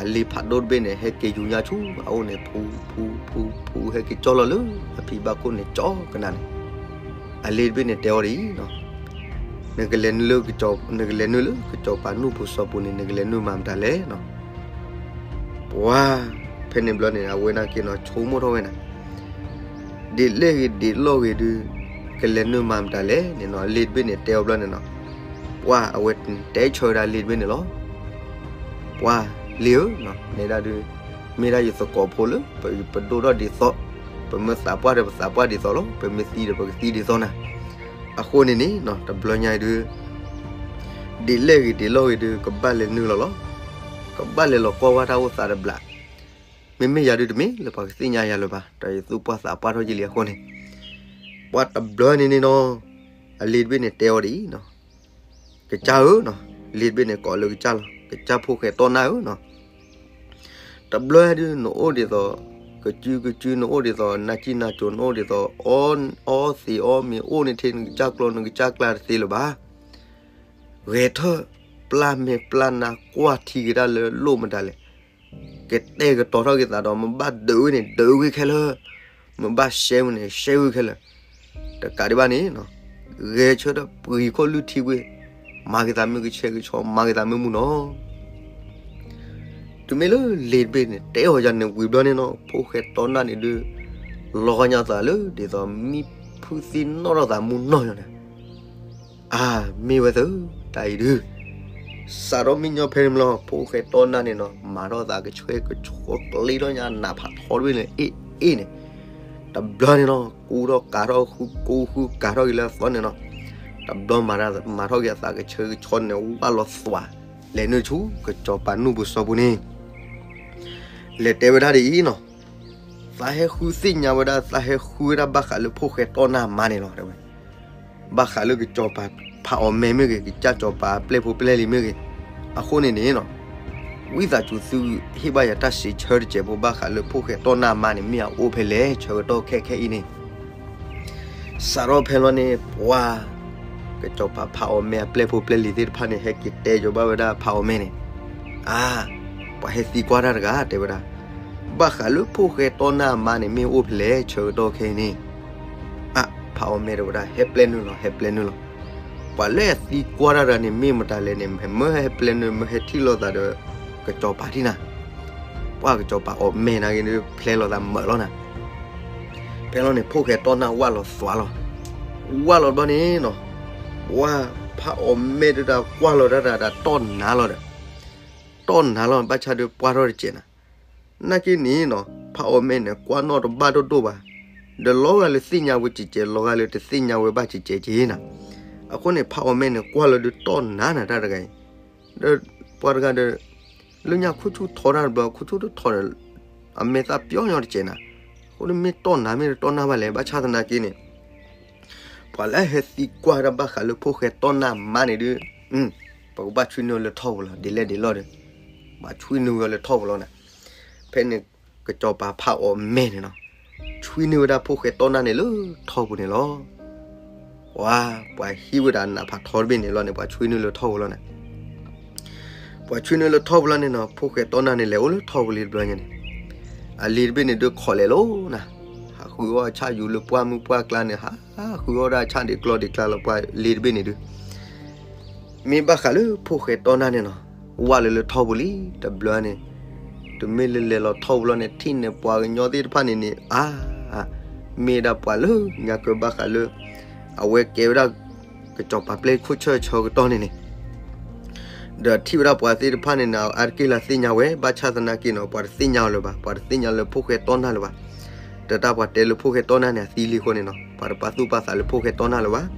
အလ့ဖးဒိၣ်တဘ့ၣ်န့ၣ် ဟဲက့ၤယူၤညါဆူအအိၣ်န့ၣ် ဖူ ဖူ ဖူ ဖူ ဟဲက့ၤကၠီၣ်လီၤလၢအဖံဘၣ်ခိၣ်န့ၣ် ကၠီကနၣ်န့ၣ်, အလ့တဘ့ၣ်န့ၣ်တဲအီၤဒ်အံၤနီၤ, နကလဲၤနုာ်လၢ နကလဲၤနုာ်လၢကစီၤပၤနူၢ်ပူၤစီၤပူၤန့ၣ် နကလဲၤနုာ်မၤမတၤလဲၣ်နီၤ. ပှၤ ဖဲန့ၣ်ဘျီန့ၣ် အဝဲနာ်က့နီၤ ဆိကမိၣ်ထီၣ်ဝဲန့ၣ် ဒ်လဲၣ်ဂ့ၤဒ်လဲၣ်ဂ့ၤဒုး ကလဲၤနုာ်မၤမတၤလဲၣ်န့ၣ်နီၤ လ့တဘ့ၣ်န့ၣ်တဲအီၤဘျီန့ၣ်နီၤ, ပှၤအဝဲတဲဆၢဝဲဒၣ်လ့တဘ့ၣ်န့ၣ်လီၤ. ပှၤလ့ဧၢ, နဲဒၣ်ဒုး မ့ၢ်ဒၣ်ယသကိးဖိလၢ ပဒိၣ်ထီၣ်ဒ်သိး, ပမ့ၢ်သးပှၢ်ဒီးပသးပှၢ်ဒ်သိးလီၤ, ပမ့ၢ်သံဒီးပကသံဒ်သိးနၤ, အဃိန့ၣ်န့ၣ် တဘျီညါအံၤဒုး ဒ်လဲၣ်ဂ့ၤဒ်လဲၣ်ဂ့ၤဒုး ကဘၣ်လဲၤနုာ်လီၤလီၤ, ကဘၣ်လဲၤလီၤကွၢ်ဝဲတၢ်အိၣ်သးတဘျီ, မ့မ့ၢ်ယၤဒုးတမ့ၢ်လၢပှၤကသ့ၣ်ညါယၤလၢၤဘၣ်, ဒီးယသူၣ်ပှၢ်သးပှၢ်ထီၣ်ယလံအဃိန့ၣ်, ပှၤတဘျီန့ၣ်န့ၣ်နီၤ, အလ့တဘ့ၣ်န့ၣ်တဲအီၤဒ်အံၤနီၤ, ကစၢ်ဧၢနီၤ, လ့တဘ့ၣ်န့ၣ်ကိးလၢကစၢ်လီၤ, ကစၢ်ဖိၣ်ဃဲတီနၢ်ဧၢနီၤ, တဘျီဒုးနအိၣ်ဒ်သိး ကစုကစု နအိၣ်ဒ်သိး နၢ်စံၣ်နၢ်စိၤ နအိၣ်ဒ်သိး အီသံးအီမ့ၤ အိၣ်န့ၣ်ထဲနကစၢ်ကျိနကစၢ်ကျါတသ့လၢၤဘၣ်, ဂဲၤထၢၣ်ပျၢ်မဲာ်ပျၢ်နါ ကွၢ်ထံက့ၤတၢ်လၢလိၣ်မတၤလဲၣ်, ကတဲာ်ကတီၤထီၣ်က့ၤသးဒီး မ့ၢ်ဘၣ်ဒုးဝဲန့ၣ် ဒုးဝဲခဲလၢာ်, မ့ၢ်ဘၣ်ရှဲဝဲန့ၣ် ရှဲဝဲခဲလၢာ်, တကးဒံးဘၣ်န့ၣ် ဂဲၤဆၢထၢၣ်ပှ့ၤခိၣ်လုၢ်ထံဝဲ, မၤက့ၤသးမုၢ်ကဆှဲကဆှီ မၤက့ၤသးမုၢ်မုၢ်နီၤ တုၤမ့ၢ်လၢလ့တဘ့ၣ်န့ၣ် တဲအီၤယၤန့ၣ်ဝံၤဘျီန့ၣ်နီၤ ဖိၣ်ဃဲတီနၢ်န့ၣ်ဒုး လီၤဂာ်ညါသးလၢ ဒ်သိးမံဖုသံနီၣ်ထီၣ်သးမူနီၢ်ယီၤန့ၣ်, အါ မ့ၢ်ဝဲသၢ တၢ်အံၤဒုး စးထီၣ်မံညီဖဲန့ၣ်လီၤ ဖိၣ်ဃဲတီနၢ်န့ၣ်နီၤ မၤထီၣ်သးကဆှဲကဆှီ ကျ့ထီၣ်ညါ နးဖးထီတဘ့ၣ်န့ၣ် အ့ၣ်အ့ၣ်န့ၣ်, တဘျီန့ၣ်နီၤ ကူထီၣ်ကၤထီၣ် ဃုကူဃုကၤထီၣ်က့ၤလၢအသီန့ၣ်နီၤ, တဘျီမၤထီၣ်က့ၤအသးကဆှဲကဆှီန့ၣ် ဝၢ်လီၤသွး လဲၤနုာ်ဆူ ကစီၤပၤနူၢ်ပူၤစီၤပူၤန့ၣ် လဲၤတဲဝဲဒၣ်ဒ်အံၤနီၤ, သးဟဲဃုသ့ၣ်ညါဝဲဒၣ် သးဟဲဃုဝဲဒၣ်ဘၣ်ဃးလၢဖိၣ်ဃဲတီနၢ်မါန့ၣ်လီၤ တဲဝဲ, ဘၣ်ဃးလၢကစီၤပၤဖးအီၣ်မဲာ်မ့ၢ်ဂ့ၤ ကစၢ်စီၤပၤအပျဲၢ်ဖိပျဲၢ်လံၤမ့ၢ်ဂ့ၤ, အဃိန့ၣ်န့ၣ်နီၤ, ဝံသးစူၤသုဟ့ၣ်ဘၣ်ယၤတၢ်စံးဆၢတစဲးဖိ ဘၣ်ဃးလၢဖိၣ်ဃဲတီနၢ်မါန့ၣ် မ့ၢ်အအိၣ်ဖဲလဲၣ်ဆၢကတီၢ်ခဲခဲအံၤန့ၣ် စးထီၣ်ဖဲလီၤန့ၣ် ပှၤ ကစီၤပၤဖးအီၣ်မဲာ်အပျဲၢ်ဖိပျဲၢ်လံၤသ့ၣ်တဖၣ်န့ၣ် ဟဲက့ၤတဲကၠီၤဘၣ်ဝဲဒၣ်ဖးအီၣ်မဲာ်န့ၣ်, အါ ပှၤဟဲသံကွၢ်တၢ်တဂၤ တဲဝဲဒၣ်, ဘၣ်ဃးလၢဖိၣ်ဃဲတီနၢ်အမါန့ၣ် မ့ၢ်အိၣ်ဖဲလဲၣ်ဆၢကတီၢ်ခဲအံၤန့ၣ်, အါ ဖးအီၣ်မဲာ်တဲဝဲဒၣ် ဟဲပျဲနုာ်လီၤ ဟဲပျဲနုာ်လီၤ, ပှၤလၢအသံကွၢ်တၢ်တဂၤန့ၣ် မ့ၢ်မတၤလဲၣ်န့ၣ် မ့ၢ်ဟဲပျဲနုာ် မ့ၢ်ဟဲထံၣ်လိာ်သးဒီး ကစီၤပၤထံၣ်နၤ ပှၤကစီၤပၤအီၣ်မဲာ်နာ်က့ ဖျဲလိာ်သးမၢလီၤနၤ, ဖဲလီၤန့ၣ် ဖိၣ်ဃဲတီနၢ်ဝၢ်လီၤသွးလီၤ, ဝၢ်လီၤဘျီန့ၣ်နီၤ, ပှၤဖးအီၣ်မဲာ်တဒၣ်ကွၢ်လီၤတၢ်တၢ်တီၢ်နါလီၤဒီး, တီၢ်နါလီၤ ဘၣ်ဆၣ်ဒီးပှၢ်ထီၣ်တစဲးနၤ, နာ်က့န့ၣ်နီၤ ဖးအီၣ်မဲာ်န့ၣ် ကွၢ်နီၣ်တဘၣ်ဒိၣ်ဒိၣ်ဘၣ်, ဒီးလီၤဂာ်လၢသ့ၣ်ညါဝဲစဲးစဲး လီၤဂာ်လၢတသ့ၣ်ညါဝဲဘၣ်စဲးစဲးက့နၤ, အဃိန့ၣ် ဖးအီၣ်မဲာ်န့ၣ် ကွၢ်လီၤဒီးတီၢ်နါနၤတၢ်တဂၤအံၤ ဒီးပှၤတဂၤဒီး လၢညါခိၣ်ဆူၣ်ထီတၢ်တဘျီ ခိၣ်ဆူၣ်တထီဒီး အမဲာ်သၣ်ပျီညီတစဲးနၤ, အဃိဒီးမ့ၢ်တီၢ်နါမ့ၢ်တတီၢ်နါဘၣ်လဲၣ် ဘၣ်ဆၣ်သနာ်က့န့ၣ် ပှၤလၢဟဲသံကွၢ်တၢ်ဘၣ်ဃးလၢဖိၣ်ဃဲတီၢ်နါမါန့ၣ်ဒုး ပကဘၣ်ဆွံနုာ်လၢထီၣ်ပူၤလီၤ ဒ်လဲၣ်ဒ်လဲၣ်ဒီး ဘၣ်ဆွံနုာ်ဝဲလၢထီၣ်ပူၤလီၤနၤ, ဖဲန့ၣ် ကစီၤပၤဖးအီၣ်မဲာ်န့ၣ်နီၤ ဆွံနုာ်ဝဲဒၣ်ဖိၣ်ဃဲတီၢ်နါန့ၣ်လၢထီၣ်ပူၤန့ၣ်လီၤ. ပှၤ ပှၤဟံးဝဲဒၣ်နးဖးထီတဘ့ၣ်န့ၣ်လီၤန့ၣ် ပှၤဆွံနုာ်လၢထီၣ်ပူၤလီၤန့ၣ်, ပှၤဆွံနုာ်လၢထီၣ်ပူၤလီၤန့ၣ်နီၤ ဖိၣ်ဃဲတီၢ်နါန့ၣ် လဲၤအိၣ်လၢထီၣ်ပူၤလံတဘျီညါန့ၣ်, အလံၤတဘ့ၣ်န့ၣ်ဒုးခိးလဲၤလီၤနၤ, ဟး ဟးဃုအီၣ်အဆၣ်ယူၤလၢပှၢ်မုၢ်ပှၢ်ကျါန့ၣ် ဟးဃုအီၣ်ဒၣ်အဆၣ်ဒံးကျီဒံးကျါလီၤ ပှၤလ့တဘ့ၣ်န့ၣ်ဒုး မ့ၢ်ဘၣ်ဃးလၢဖိၣ်ဃဲတီနၢ်န့ၣ်နီၤ, ဝၢ်လၢလၢထီၣ်ပူၤလံ တဘျီန့ၣ်, တမ့ၢ်လၢလဲၤလီၤထီၣ်ပူၤလီၤန့ၣ် ထံၣ်န့ၢ်ပှၤကညီသ့ၣ်တဖၣ်န့ၣ်န့ၣ် အါ, မ့ၢ်ဒၣ်ပှၤလၢညါကၢဘၣ်ဃးလၢ အဝဲကဲဝဲဒၣ် ကစီၤပၤပျဲၢ်ခိၣ်ဆၢၣ်ဆၢကတီၢ်န့ၣ်န့ၣ် ဒီးထံၣ်ဝဲဒၣ်ပှၤသ့ၣ်တဖၣ်န့ၣ်န့ၣ် အါတက့ၢ်လၢသ့ၣ်ညါဝဲ ဘၣ်ဆၣ်သနာ်က့န့ၣ် ပှၤတသ့ၣ်ညါအီၤလၢၤဘၣ်, ပှၤတသ့ၣ်ညါလၢဖိၣ်ဃဲတီနၢ်လၢၤဘၣ်, ဒီးတၢ်ပှၤတဲလၢဖိၣ်ဃဲတီနၢ်န့ၣ် အသံလံအဃိန့ၣ်နီၤ ပှၤတပာ်သူၣ်ပာ်သးလၢဖိၣ်ဃဲတီနၢ်လၢၤဘၣ်.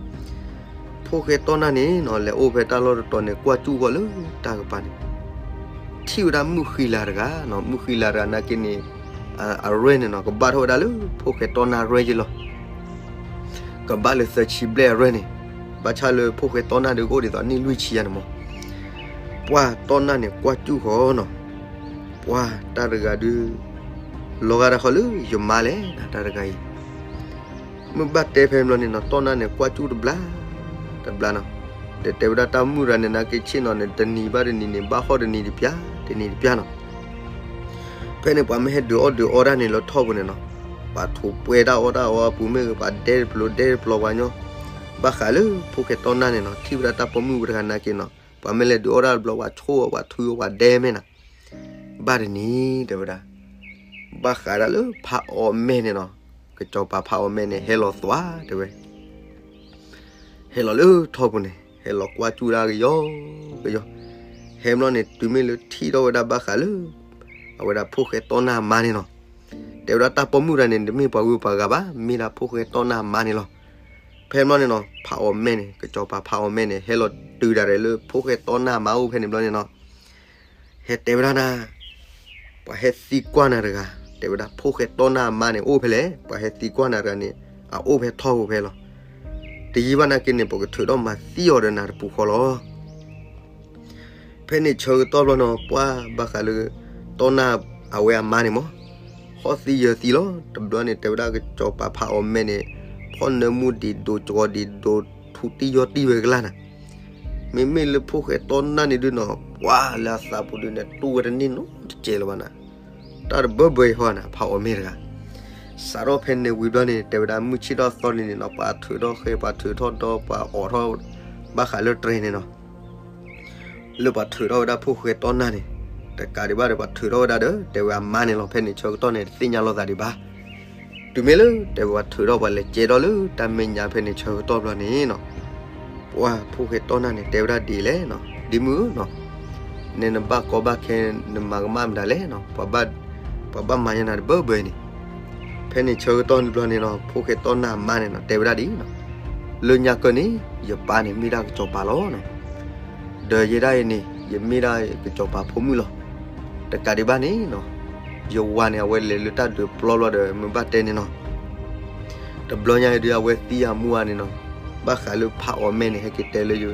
ဖိၣ်ဃဲတီနၢ်န့ၣ်နီၤ လဲၤအိၣ်ဖဲတၢ်လီၢ်တတီၤန့ၣ် ကွၢ်စူၣ်ဃီလၢတၢ်ကပၤန့ၣ် ထံၣ်ဝဲဒၣ်မုၣ်ဃံလၤတဂၤနီၤ, မုၣ်ဃံလၤတဂၤနာ်က့န့ၣ် အရဲၣ်န့ၣ်နီၤ ကဘၣ်ထီၣ်ဝဲဒၣ်လၢဖိၣ်ဃဲတီနၢ်ရဲၣ်ယ့လီၤ. ကဘၣ်လၢသၢဆံဘျဲၣ်အရဲၣ်န့ၣ်, ဘၣ်ဆၣ်လၢဖိၣ်ဃဲတီနၢ်ဒုးကအိၣ်ဒ်သိးနံၣ်လွံၢ်ဆံယါန့ၣ်မး, ပှၢ်တီနၢ်န့ၣ်ကွၢ်စူၣ်ဃီနီၤ, ပှၢ်တၢ်တဂၤဒုး လီၤဂာ်ဒၣ်ဃီလၢယမါလဲၣ်နၤတၢ်တဂၤအံၤ မုၢ်ဘၣ်တဲဖဲန့ၣ်ဘျီန့ၣ်နီၤ တီနၢ်န့ၣ် ကွၢ်စူၣ်တဘျါ, တဘျါနီၤ, ဒီးတဲဝဲဒၣ်တၢ်မုၣ်တဂၤန့ၣ် နာ်က့ဆ့ၣ်နီၤန့ၣ် တနံၤဘၣ်တနံၤန့ၣ် ဘၣ်ဟီၣ်တနံၤတပျၢ်, တနံၤတပျၢ်နီၤ. ဖဲန့ၣ်ပှၤမ့ၢ်ဟဲဒုးအီၣ်ဒုးအီတၢ်န့ၣ်လၢထီၣ်ပူၤန့ၣ်နီၤ, ပှၤထိးပှဲၤတၢ်အီၣ်တၢ်အီအပူၤမ့ၢ်ဂ့ၤ ပှၤဒဲတပျိၤဒဲတပျီၤပှၤညီ, ဘၣ်ဃးလၢဖိၣ်ဃဲတီနၢ်န့ၣ်နီၤ ထံၣ်ဝဲဒၣ်တၢ်ပိာ်မုၣ်ဝဲတဂၤနာ်က့နီၤ ပှၤမ့ၢ်လဲၤဒုးအီၣ်တၢ်တဘျီ ပှၤဆိၣ်အီၤ ပှၤထုအီၤ ပှၤဒဲမ့ၢ်နၤ ဘၣ်တနံၤတဲဝဲဒၣ်, ဘၣ်ဃးဒၣ်လၢဖးအီၣ်မဲာ်န့ၣ်နီၤ, ကစီၤပၤဖးအီၣ်မဲာ်န့ၣ် ဟဲလီၤသွါတဲဝဲ, ဟဲလီၤလၢထီၣ်ပူၤန့ၣ် ဟဲလီၤကွၢ်စူၣ်ဒၣ်ကယီကယီ, ဟဲဘျီန့ၣ် တုၤမ့ၢ်လၢထံၣ်ထီၣ်ဝဲဒၣ်ဘၣ်ဃးလၢ အဝဲဒၣ်ဖိၣ်ဃဲတီနၢ်အမါန့ၣ်နီၤ, တဲဝဲဒၣ်တၢ်ပိာ်မုၣ်တဂၤန့ၣ် တမ့ၢ်ပှၤဂုၤပှၤဂၤဘၣ် မ့ၢ်ဒၣ်ဖိၣ်ဃဲတီနၢ်အမါန့ၣ်လီၤ. ဖဲဘျီန့ၣ်နီၤ ဖးအီၣ်မဲာ်န့ၣ် ကစီၤပၤဖးအီၣ်မဲာ်န့ၣ် ဟဲလီၤတုၤဒၣ်လဲာ်လၢဖိၣ်ဃဲတီနၢ်အမါအိၣ်ဖဲန့ၣ်ဘျီန့ၣ်နီၤ ဟဲတဲဝဲဒၣ်နၤ, ပှၤဟဲသံကွၢ်နၤတဂၤ, တဲဝဲဒၣ်ဖိၣ်ဃဲတီနၢ်အမါန့ၣ်အိၣ်ဖဲလဲၣ်, ပှၤဟဲသံကွၢ်နၤတဂၤန့ၣ် အအိၣ်ဖဲထီၣ်ပူၤဖဲလီၤ. တယံာ်ဘၣ်နာ်က့န့ၣ် ပကထုးထီၣ်မၤသံအီၤဒီးနၤတပူၤဃီလီၤ. ဖဲန့ၣ်ဆၢကတီၢ်ဘျီနီၤ ပှၢ်ဘၣ်ဃးလၢ တီနၢ်အဝဲအမါန့ၣ်မး ဟီၣ်သံယၢၤသံလီၤ. တဘျီန့ၣ် တဲဝဲဒၣ်ကစီၤပၤဖးအီၣ်မဲာ်န့ၣ် ဖီၣ်နၢမူဒံးဒိး ကဝီၤဒံးဒိး ထူတံၢ်ယီၢ်တံၢ်ဝဲကလၢ်နၤ, မ့မ့ၢ်လၢဖိၣ်ဃဲတီနၢ်န့ၣ်ဒုးနီၤ ပှၢ်လၢအသးပူၤဒုးန့ၣ် တူၢ်ဝဲတန့ၢ်နီတစဲးလၢၤဘၣ်နၤ, တၢ်တဘၢဘၢအံၤဟီနၤ ဖးအီၣ်မဲာ်တဂၤ စးထီၣ်ဖဲန့ၣ်ဝံၤဘျီန့ၣ် တဲဝဲဒၣ်မုၢ်ဆ့ၣ်ထီၣ်သီန့ၣ်န့ၣ်နီၤ ပှၤထုးထီၣ်ဃဲ ပှၤထုးထီၣ်ဒီ ပှၤအီၣ်ထီၣ် ဘၣ်ဃးလၢတြဲၤန့ၣ်နီၤ လၢပှၤထုးထီၣ်ဝဲဒၣ်ဖိၣ်ဃဲတီနၢ်န့ၣ် တကးဒံးဘၣ်ဒီး ပှၤထုးထီၣ်ဝဲဒၣ်ဒီး တဲဝဲအမါန့ၣ်လီၤ. ဖဲန့ၣ်ဆၢကတီၢ်န့ၣ် တသ့ၣ်ညါလိာ်သးဒံးဘၣ်. တုၤမ့ၢ်လၢ တဲဝဲပှၤထုးထီၣ်ပှၤလဲၤကဲထီၣ်လၢတၢ်မဲာ်ညါဖဲန့ၣ်ဆၢကတီၢ်ဘျီန့ၣ်နီၤ ပှၢ်ဖိၣ်ဃဲတီနၢ်န့ၣ် တဲဝဲဒၣ်ဒ်လဲၣ်နီၤ ဒ်မုၢ်ဧၢနီၤ နဲနဘၣ်ကီဘၣ်ခဲ နမၤကမၣ်မတၤလဲၣ်နီၤ ပှၤဘၣ်မၤညါနၤတဘၢဘၢအံၤန့ၣ် ဖဲန့ၣ်ဆၢကတီၢ်န့ၣ်ဘျီန့ၣ်နီၤ ဖိၣ်ဃဲတီနၢ်အမါန့ၣ်နီၤ တဲဝဲဒၣ်ဒ်အံၤနီၤ လၢညါကၢန့ၣ် ယပၢ်န့ၣ်မ့ၢ်ဒၣ်ကစီၤပၤလီၤနီၤ ဒီးယဲဒၣ်အံၤန့ၣ် ယမ့ၢ်ဒၣ်ကစီၤပၤဖိမုၣ်လီၤ. တကးဒံးဘၣ်န့ၣ်နီၤ ယဝၤန့ၣ် အဝဲလဲၤလၢတၢ်ဒုးပျီဘျီဒီး မ့ၢ်ဘၣ်တဲန့ၣ်နီၤ တဘျီညါအံၤဒုး အဝဲသံအမူအါန့ၣ်နီၤ ဘၣ်ဃးလၢဖးအီၣ်မဲာ်န့ၣ် ဟဲက့ၤတဲလၢ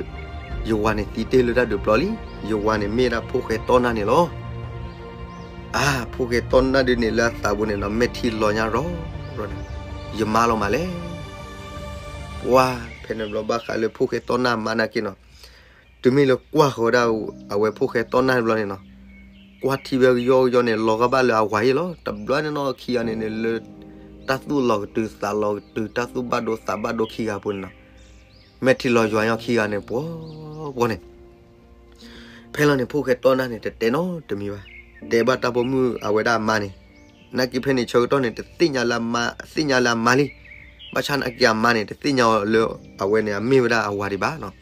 ယဝၤန့ၣ်သံတ့ၢ်လၢတၢ်ဒုးပျီလံ. ယဝၤန့ၣ်မ့ၢ်ဒၣ်ဖိၣ်ဃဲတီနၢ်န့ၣ်လီၤ. အါ ဖိၣ်ဃဲတီနၢ်ဒုးန့ၣ် လၢအသးပူၤန့ၣ်နီၤ မဲာ်ထံလီၤညါရီၤရီၤန့ၣ် ယမါလီၤမးလဲၣ်. ပှၢ်ဖဲန့ၣ်ဘျီဘၣ်ဃးလၢဖိၣ်ဃဲတီနၢ်မါနာ်က့နီၤ တုၤမ့ၢ်လၢကွၢ်ဃီၤဝဲဒၣ် အဝဲဖိၣ်ဃဲတီနၢ်ဘျီန့ၣ်နီၤ ကွၢ်ထံဝဲကယီကယီန့ၣ် လီၤဂာ်ဘၣ်လၢအဝၤယ့ၣ်လီၤ. တဘျီန့ၣ်နီၤ ခံဂၤန့ၣ်န့ၣ်လၢ တၢ်သူၣ်လီၤကတုၤသးလီၤကတုၤ တၢ်သူၣ်ဘၣ်ဒိသးဘၣ်ဒိခံဂၤအပူၤန့ၣ်နီၤ မဲာ်ထံလီၤယွၤညီခံဂၤန့ၣ် ပှီၤပှီၤန့ၣ် ဖဲလီၤန့ၣ် ဖိၣ်ဃဲတီနၢ်န့ၣ် တတဲနီတမံၤဘၣ်. တဲဘၣ်တၢ်ပိာ်မုၣ်အဝဲဒၣ်အမါန့ၣ် နာ်က့ဖဲန့ၣ်ဆၢကတီၢ်န့ၣ် တသ့ၣ်ညါလၢအမါ သ့ၣ်ညါလၢအမါလံ. ဘၣ်ဆၣ်နာ်က့အမါန့ၣ် တသ့ၣ်ညါလၢအဝဲန့ၣ် အမ့ၢ်ဝဲဒၣ်အဝၤဒံးဘၣ်နီၤ.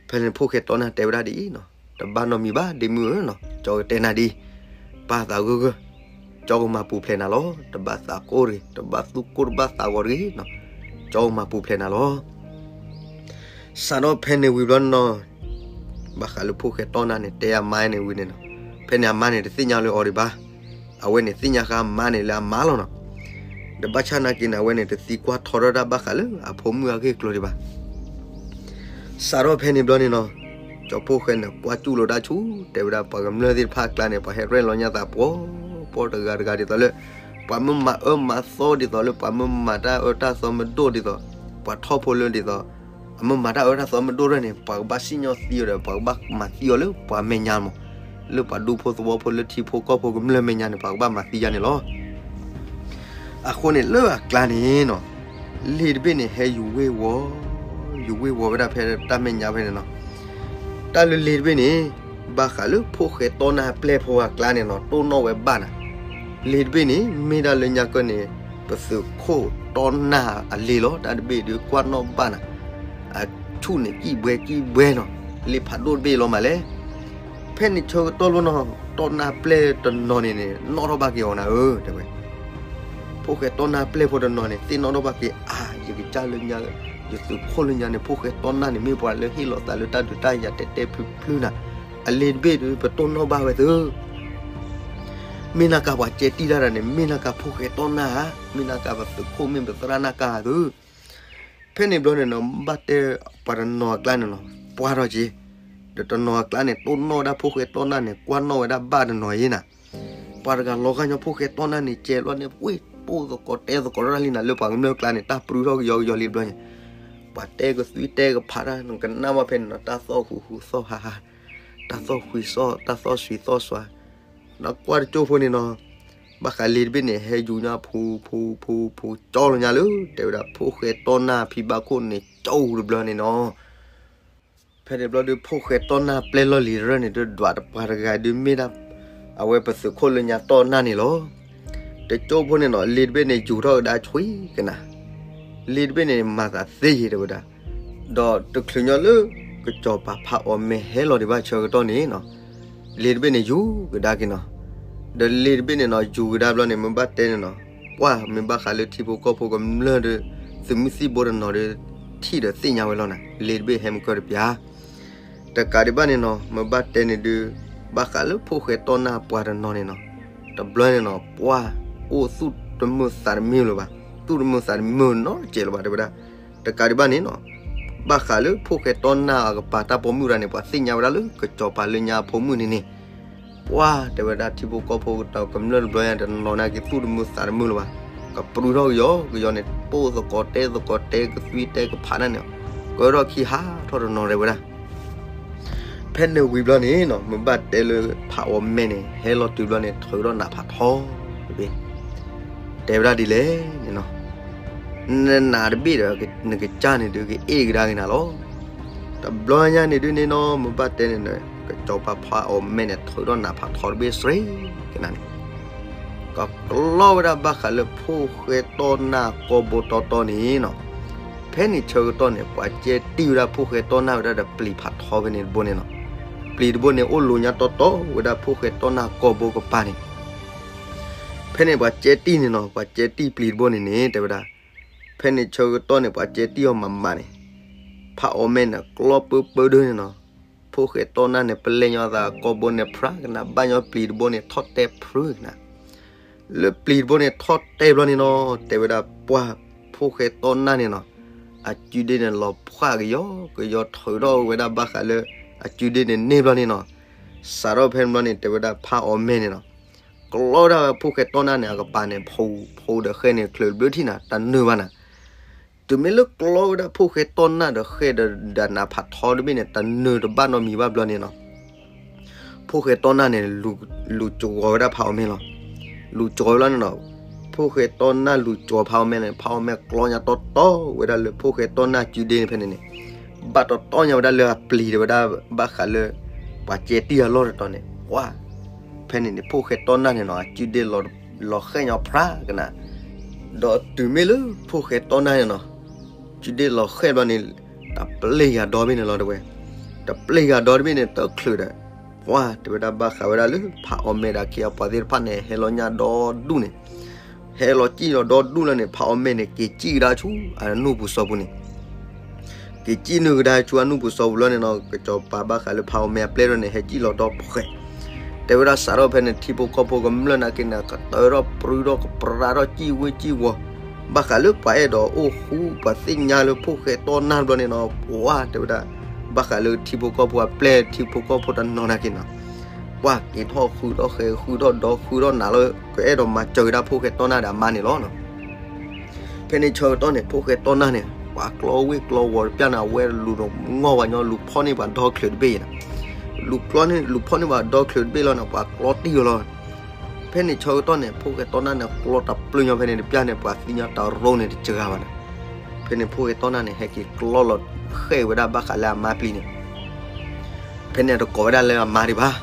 ဖဲန့ၣ်ဖိၣ်ဃဲတီနၢ်တဲဝဲဒၣ်ဒ်အံၤနီၤ တဘၣ်နီတမံၤဘၣ် ဒ့မုၣ်ဧၢနီၤ ကၠီကတဲနၤဒ်အံၤ ပာ်သးဂၢၢ်ဂၢၢ် ကၠီကမၤပူၤဖျဲးနၤလီၤ. တဘၣ်သးကိၢ်တဂ့ၤ တဘၣ်သူၣ်ကိၢ်တဘၣ်သးဂီၤတဂ့ၤနီၤ ကၠီကမၤပူၤဖျဲးနၤလီၤ. စးထီၣ်ဖဲန့ၣ်ဝံၤဘျီနီၤ ဘၣ်ဃးလၢဖိၣ်ဃဲတီနၢ်န့ၣ် တဲအမါန့ၣ်ဝံၤန့ၣ်နီၤ ဖဲန့ၣ်အမါန့ၣ် တသ့ၣ်ညါလၢအီၤဒံးဘၣ်. အဝဲန့ၣ်သ့ၣ်ညါဃာ်အမါန့ၣ်လၢအမါလီၤနီၤ. ဒီးဘၣ်ဆၣ်နာ်က့န့ၣ် အဝဲန့ၣ် တသံကွၢ်ထီထီၣ်တၢ်ဘၣ်ဃးလၢအဖိမုၣ်အဂ့ၢ်အကျိၤဒံးဘၣ်. စးထီၣ်ဖဲန့ၣ်ဘျီန့ၣ်နီၤ ကၠီဖိၣ်ဃဲန့ၣ် ကွၢ်စူၣ်လိာ်တၢ်ဆူၣ် တဲဝဲဒၣ်ပှၤကမျၢၢ်သ့ၣ်တဖၣ်အကျါန့ၣ် ပှၤဟဲရဲၣ်လီၤညါသးပှီၤပှီၤတဂၤတဂၤဒ်သိးလၢ ပှၤမ့ၢ်မၤအၢမၤသီဒ်သိးလၢ ပှၤမ့ၢ်မၤတၢ်အၢတၢ်သီမ့ၢ်ဒိၣ်ဒ်သိး ပှၤထီၣ်ဖိလၢဒ်သိး အမ့ၢ်မၤတၢ်အၢတၢ်သီမ့ၢ်ဒိၣ်ထီၣ်န့ၣ် ပှၤကဘၣ်စံၣ်ညီၣ်သံအီၤဒီး ပှၤကဘၣ်မၤသံအီၤလၢပှၤမဲာ်ညါမး လၢပှၤဒူဖိသဝီဖိလၢထံဖိကီၢ်ဖိကမျၢၢ်မဲာ်ညါန့ၣ် ပှၤကဘၣ်မၤသံယါန့ၣ်လီၤ. အဃိန့ၣ်လၢအကျါန့ၣ်နီၤ, လ့ၤတဘ့ၣ်န့ၣ် ဟဲယူၤဝ့ၤဝီၤ, ယူၤဝ့ၤဝီၤဝဲဒၣ်ဖဲတၢ်မဲာ်ညါဖဲန့ၣ်နီၤ. တၢ်လၢလ့ၤတဘ့ၣ်န့ၣ် ဘၣ်ဃးလၢဖိၣ်ဃဲတီနၢ်ပျဲၢ်ဖိအကျါန့ၣ်နီၤ တိၢ်နီၣ်ဝဲဘၣ်နၤ. လ့ၤတဘ့ၣ်န့ၣ် မ့ၢ်ဒၣ်လၢညါကၢၢ်န့ၣ် ပသုးခိၣ်တီနၢ်အလ့ၤလီၤ. တၢ်တဘ့ၣ်ဒုးကွၢ်နီၣ်ဘၣ်နၤ, အဆူၣ်န့ၣ်ကံၣ်ဘှဲကံၣ်ဘှဲနီၤ, လ့ၤဖးဒိၣ်တဘ့ၣ်လီၤမးလဲၣ်. ဖဲန့ၣ်ဆၢကတီၢ်လီၤနီၤ, တီနၢ်ပျဲၢ်တနီၤန့ၣ်န့ၣ် နီၣ်ထီၣ်ဘၣ်က့ၤအီၤနၤဧၢ တဲဝဲ. ဖိၣ်ဃဲတီနၢ်ပျဲၢ်ဖိတနီၤန့ၣ် သ့ၣ်နီၣ်ထီၣ်ဘၣ်က့ၤ အါ ယကစၢ်လၢညါ, ယသုးခိၣ်လၢညါန့ၣ် ဖိၣ်ဃဲတီနၢ်န့ၣ် မ့ၢ်ပှၤလၢဟ့ၣ်လီၤသးလၢတၢ်ဒုးတၢ်ယၤတဲတဲဖျုဖျုနၤ, အလ့ၤတဘ့ၣ်ဒုး ပတိၢ်နီၣ်ဘၣ်ဝဲသု မ့ၢ်နၤကၤပှၤကဲတံၢ်တၢ်ဒီးန့ၣ် မ့ၢ်နၤကၤဖိၣ်ဃဲတီနၢ်ဧါ, မ့ၢ်နၤကၤပသုးခိၣ် မ့ၢ်ပသရၣ်နၢ်ကၤသု. ဖဲန့ၣ်ဘျီန့ၣ်နီၤ ဘၣ်တဲပှၤတနီၤအကျါန့ၣ်နီၤ ပှၢ်ထီၣ်က့ၤ, ဒီးတနီၤအကျါန့ၣ် တိၢ်နီၣ်ဝဲဒၣ်ဖိၣ်ဃဲတီနၢ်န့ၣ် ကွၢ်နီၣ်ဝဲဒၣ်ဘၣ်တနီၤအံၤနၤ. ပှၤတဂၤလီၤဂာ်ညီဖိၣ်ဃဲတီနၢ်န့ၣ် ကဲဘျီန့ၣ် ဝ့ၢ်ပိၢ်သကိးတဲသကိးတၢ်လံနၤ လၢပှၤကမျၢၢ်ကျါန့ၣ် တၢ်ပြူထီၣ်ကယီကယီလံဘျီန့ၣ်, ပှၤတဲကသွံတဲကဖးတၢ် နကနၣ်ဘၣ်ဖဲန့ၣ်နီၤ တၢ်သီၣ်ဟူးဟူးသီၣ်ဟါဟါ, တၢ်သီၣ်ဃံးသီၣ် တၢ်သီၣ်ဆှံသီၣ်စွါ, နကွၢ်တကၠိၢ်ဖိန့ၣ်နီၤ, ဘၣ်ဃးလ့ၤတဘ့ၣ်န့ၣ် ဟဲယူၤညါဖူဖူဖူဖူ ကၠီလီၤညါလၢ တဲဝဲဒၣ် ဖိၣ်ဃဲတီနၢ်ဖံဘၣ်ခိၣ်န့ၣ် ကၠီတဘျီန့ၣ်နီၤ. ဖဲန့ၣ်ဘျီဒုး ဖိၣ်ဃဲတီနၢ်ပျဲၢ်လီၢ်လံၤတရၢၢ်န့ၣ် ဒုးဒွးတပှၤတဂၤဒုးမ့ၢ်ဒၣ် အဝဲပသုးခိၣ်လၢညါတီနၢ်န့ၣ်လီၤ. တကၠိၢ်ဖိန့ၣ်နီၤ လ့ၤတဘ့ၣ်န့ၣ် ယူၤထီၣ်ကဒါဆွံကနၤ, လ့ၤတဘ့ၣ်န့ၣ် မၤသးသ့ယ့ၤတဲဝဲဒၣ်, ဒီးတချုးညီလၢ ကစီၤပၤဖးအီၣ်မဲဟဲလီၤဒံးဘၣ်ဆၢကတီၢ်န့ၣ်နီၤ လ့ၤတဘ့ၣ်န့ၣ် ယူၤကဒါက့ၤနီၤ. ဒီးလ့ၤတဘ့ၣ်န့ၣ်နီၤ ယူၤကဒါဘျီန့ၣ် မ့ၢ်ဘၣ်တဲန့ၣ်နီၤ, ပှၢ်မ့ၢ်ဘၣ်ဃးလၢထံဖိကီၢ်ဖိကမျၢၢ်ဒီး သုးမုၢ်သံၣ်ဘိတနီၤဒီး ထံၣ်ဒီးသ့ၣ်ညါဝဲလီၤနၤ, လ့ၤတဘ့ၣ်ဟဲမုၢ်ကၢၢ်တပျၢ် တကးဒံးဘၣ်န့ၣ်နီၤ မ့ၢ်ဘၣ်တဲန့ၣ်ဒုး ဘၣ်ဃးလၢဖိၣ်ဃဲတီနၢ်ပှၤတနီၤန့ၣ်နီၤ, တဘျီန့ၣ်နီၤ ပှၢ်အိၣ်သူၣ်တမုာ်သးတမုာ်လၢၤဘၣ်, သူၣ်တမုာ်သးတမုာ်နီတစဲးလၢၤဘၣ်တဲဝဲဒၣ်. တကးဒံးဘၣ်န့ၣ်နီၤ ဘၣ်ဃးလၢဖိၣ်ဃဲတီနၢ်အကပၤတၢ်ပိာ်မုၣ်တဂၤန့ၣ် ပှၤသ့ၣ်ညါဝဲဒၣ်လၢ ကစီၤပၤလၢညါအဖိမုၣ်န့ၣ်န့ၣ်, ပှၢ်တဲဝဲဒၣ်ထံဖိကီၢ်ဖိကမျၢၢ်တဘျီညါတနီၤနာ်က့ သူၣ်တမုာ်သးတမုာ်လၢၤဘၣ်, ကပြူထီၣ်ကယီကယီန့ၣ် ပိၢ်သကိးတဲသကိးတဲကသွံတဲကဖးတၢ်န့ၣ် ကဲထီၣ်ခံဟးထီၣ်တနီၤတဲဝဲဒၣ်. ဖဲန့ၣ်ဝံၤဘျီန့ၣ်နီၤ မ့ၢ်ဘၣ်တဲလၢဖးအီၣ်မဲာ်န့ၣ် ဟဲလီၤတုၤဘျီန့ၣ် ထုးထီၣ်နးဖးထီတဘ့ၣ်, တဲဝဲဒၣ်ဒ်လဲၣ်န့ၣ်နီၤ, နနးတဘ့ၣ်ဒီး နကစၢ်န့ၣ်ဒုးကအ့ၣ်ကဒါက့ၤနၤလီၤ. တဘျီညါန့ၣ်ဒုးန့ၣ်နီၤ မ့ၢ်ဘၣ်တဲန့ၣ် ကစီၤပၤဖးအီၣ်မဲာ်န့ၣ် ထုးထီၣ်နးဖးထီတဘ့ၣ်စ့ၢ်ကီးန့ၣ် ကကျီဝဲဒၣ်ဘၣ်ဃးလၢဖိၣ်ဃဲတီနၢ်ကီၢ်ဘိတီတီန့ၣ်နီၤ. ဖဲန့ၣ်ဆၢကတီၢ်န့ၣ် ပှၤကဲတံၢ်ဝဲဒၣ်ဖိၣ်ဃဲတီနၢ်ဝဲဒၣ်ဒီးပျံၤဖးထီဖဲန့ၣ်တဘိန့ၣ်နီၤ. ပျံၤတဘိန့ၣ် အိၣ်လိၤညါတီတီဝဲဒၣ်ဖိၣ်ဃဲတီနၢ်ကီၢ်ဘိကပၤန့ၣ်. ဖဲန့ၣ်ပှၤကဲတံၢ်န့ၣ်နီၤ ပှၤကဲတံၢ်ပျံၤတဘိန့ၣ်န့ၣ် တဲဝဲဒၣ် ဖဲန့ၣ်ဆၢကတီၢ်န့ၣ် ပှၤကဲတံၢ်အီၤမးမးန့ၣ် ဖးအီၣ်မဲာ်န့ၣ် ကျီပၢပၢဒၢန့ၣ်နီၤ. ဖိၣ်ဃဲတီနၢ်န့ၣ် ပလဲၤညီသးကီၢ်ဘိန့ၣ်ဖြးကနၣ် ဘၣ်ညီပျံၤတဘိန့ၣ် ထီၣ်တဲဖျုးကနၣ်. လၢပျံၤတဘိန့ၣ် ထီၣ်တဲဘျီန့ၣ်နီၤ တဲဝဲဒၣ်ပှၢ်ဖိၣ်ဃဲတီနၢ်န့ၣ်နီၤ အကုဒ့န့ၣ် လီၤဖှၣ်ကယီကယီထုးထီၣ်ဝဲဒၣ်ဘၣ်ဃးလၢ အကုဒ့န့ၣ်န့ၢ်ဘျီန့ၣ်နီၤ. စးထီၣ်ဖဲန့ၣ်ဘျီန့ၣ် တဲဝဲဒၣ်ဖးအီၣ်မဲာ်န့ၣ်နီၤ ကျီဒၣ်ဝဲဖိၣ်ဃဲတီနၢ်န့ၣ် အကပၤန့ၣ် ဖိၣ်ဒီးဃဲန့ၣ် ချုးဘျၢထံၣ်နၤ တနၢၤဘၣ်နၤ. တုၤမ့ၢ်လၢကျီဝဲဒၣ်ဖိၣ်ဃဲတီနၢ်ဒီးဃဲဒီးနးဖးထီတဘ့ၣ်န့ၣ် တနၢၤတဘၣ်နီတမံၤဘၣ်ဘျီန့ၣ်နီၤ ဖိၣ်ဃဲတီနၢ်န့ၣ် လူၤစှီၤဝဲဒၣ်ဖးအီၣ်မဲာ်လီၤ. လူၤစှီၤဝဲလီၤန့ၣ်နီၤ ဖိၣ်ဃဲတီနၢ်လူၤစှီၤဖးအီၣ်မဲာ်န့ၣ် ဖးအီၣ်မဲာ်ကျီညါတီတီဝဲဒၣ်လၢဖိၣ်ဃဲတီနၢ်ကုဒ့န့ၣ်ဖဲန့ၣ်န့ၣ် ဘၣ်တီတီညါဝဲဒၣ်လၢအပျံၤဒီးဝဲဒၣ် ဘၣ်ဃးလၢ ပှၤကဲတံၢ်အလီၢ်တတီၤန့ၣ် ပှၢ် ဖဲန့ၣ်န့ၣ် ဖိၣ်ဃဲတီနၢ်န့ၣ်နီၤ အကုဒ့ လီၤဃဲညီဖြးကနၣ် ဒီးတုၤမ့ၢ်လၢဖိၣ်ဃဲတီနၢ်န့ၣ်နီၤ ကုဒ့လီၤဃဲဘျီန့ၣ် တပျ့ၤဂၤဒီဘ့ၣ်န့ၣ်လီၤတဲဝဲ. တပျ့ၤဂၤဒီတဘ့ၣ်န့ၣ် တချုးဒီး ပှၢ်တဲဝဲဒၣ်ဘၣ်ဃးဝဲဒၣ်လၢ ဖးအီၣ်မဲာ်ဒီးအခ့အပှၤသ့ၣ်တဖၣ်န့ၣ် ဟဲလီၤညၣ်ဒီဒူၣ်န့ၣ် ဟဲလီၤစံၣ်လီၤဒီဒူၣ်လီၤန့ၣ် ဖးအီၣ်မဲာ်န့ၣ် က့ၤစံၣ်ကဒါဆူအနူၢ်ပူၤစီၤပူၤန့ၣ် က့ၤစံၣ်နုာ်ကဒါဆူအနူၢ်ပူၤစီၤပူၤလီၤန့ၣ်နီၤ ကစီၤပၤဘၣ်ဃးလၢဖးအီၣ်မဲာ်အပျဲၢ်ဒီးန့ၣ် ဟဲစံၣ်လီၤဒီဖှဲး တဲဝဲဒၣ်စးထီၣ်ဖဲန့ၣ် ထံဖိကီၢ်ဖိကမျၢၢ်နာ်က့န့ၣ် ကတၢၢ်ထီၣ်ပြူထီၣ်ကပြးထီၣ်စံၣ်ဝ့စံၣ်ဝီၤ ဘၣ်ဃးလၢပှၤအဲၣ်ဒိးအိၣ်ဃူပှၤသ့ၣ်ညါလၢဖိၣ်ဃဲတီနၢ်ဘျီန့ၣ်နီၤ ပှၢ်တဲဝဲဒၣ် ဘၣ်ဃးလၢထံဖိကီၢ်ဖိအပျဲၢ်ထံဖိကီၢ်ဖိတနီၤနာ်က့နီၤ ပှၢ်က့ၤထီၣ်ဃုထီၣ်ဃဲၤဃုထီၣ်ဒီဃုထီၣ်နးလီၤ ကအဲၣ်ဒိးမၤစၢၤကဒါဖိၣ်ဃဲတီနၢ်ဒီးအမါန့ၣ်လီၤ. ဖဲန့ၣ်ဆၢကတီၢ်န့ၣ် ဖိၣ်ဃဲတီနၢ်န့ၣ် ပှၤကျီဝ့ၢ်ကျီဝီၤတပျၢ်န့ၣ် အဝဲလူၤဒီးငီၢ်ဝဲညီ လူၤဖီၣ်န့ၢ်ပှၤဒီချုးတဘ့ၣ်အံၤန့ၣ် လူၤဖီၣ်န့ၢ်ပှၤဒီချုးတဘ့ၣ်လီၤန့ၣ် ပှၤကျီတံၢ်ဝဲလီၤ. ဖဲန့ၣ်ဆၢကတီၢ်န့ၣ် ဖိၣ်ဃဲတီနၢ်န့ၣ် ကျီတပျုာ်ညီဖဲန့ၣ်တပျၢ်န့ၣ် ပှၤသံညီတရိန့ၣ်တစှၤဘၣ်န့ၣ်. ဖဲန့ၣ်ဖိၣ်ဃဲတီနၢ်န့ၣ် ဟဲက့ၤကျီလီၤဃဲၣ်ဝဲဒၣ်ဘၣ်ဃးလၢအမါပျံၤန့ၣ်. ဖဲန့ၣ်တကိးဝဲဒၣ်လၢအမါဒံးဘၣ်,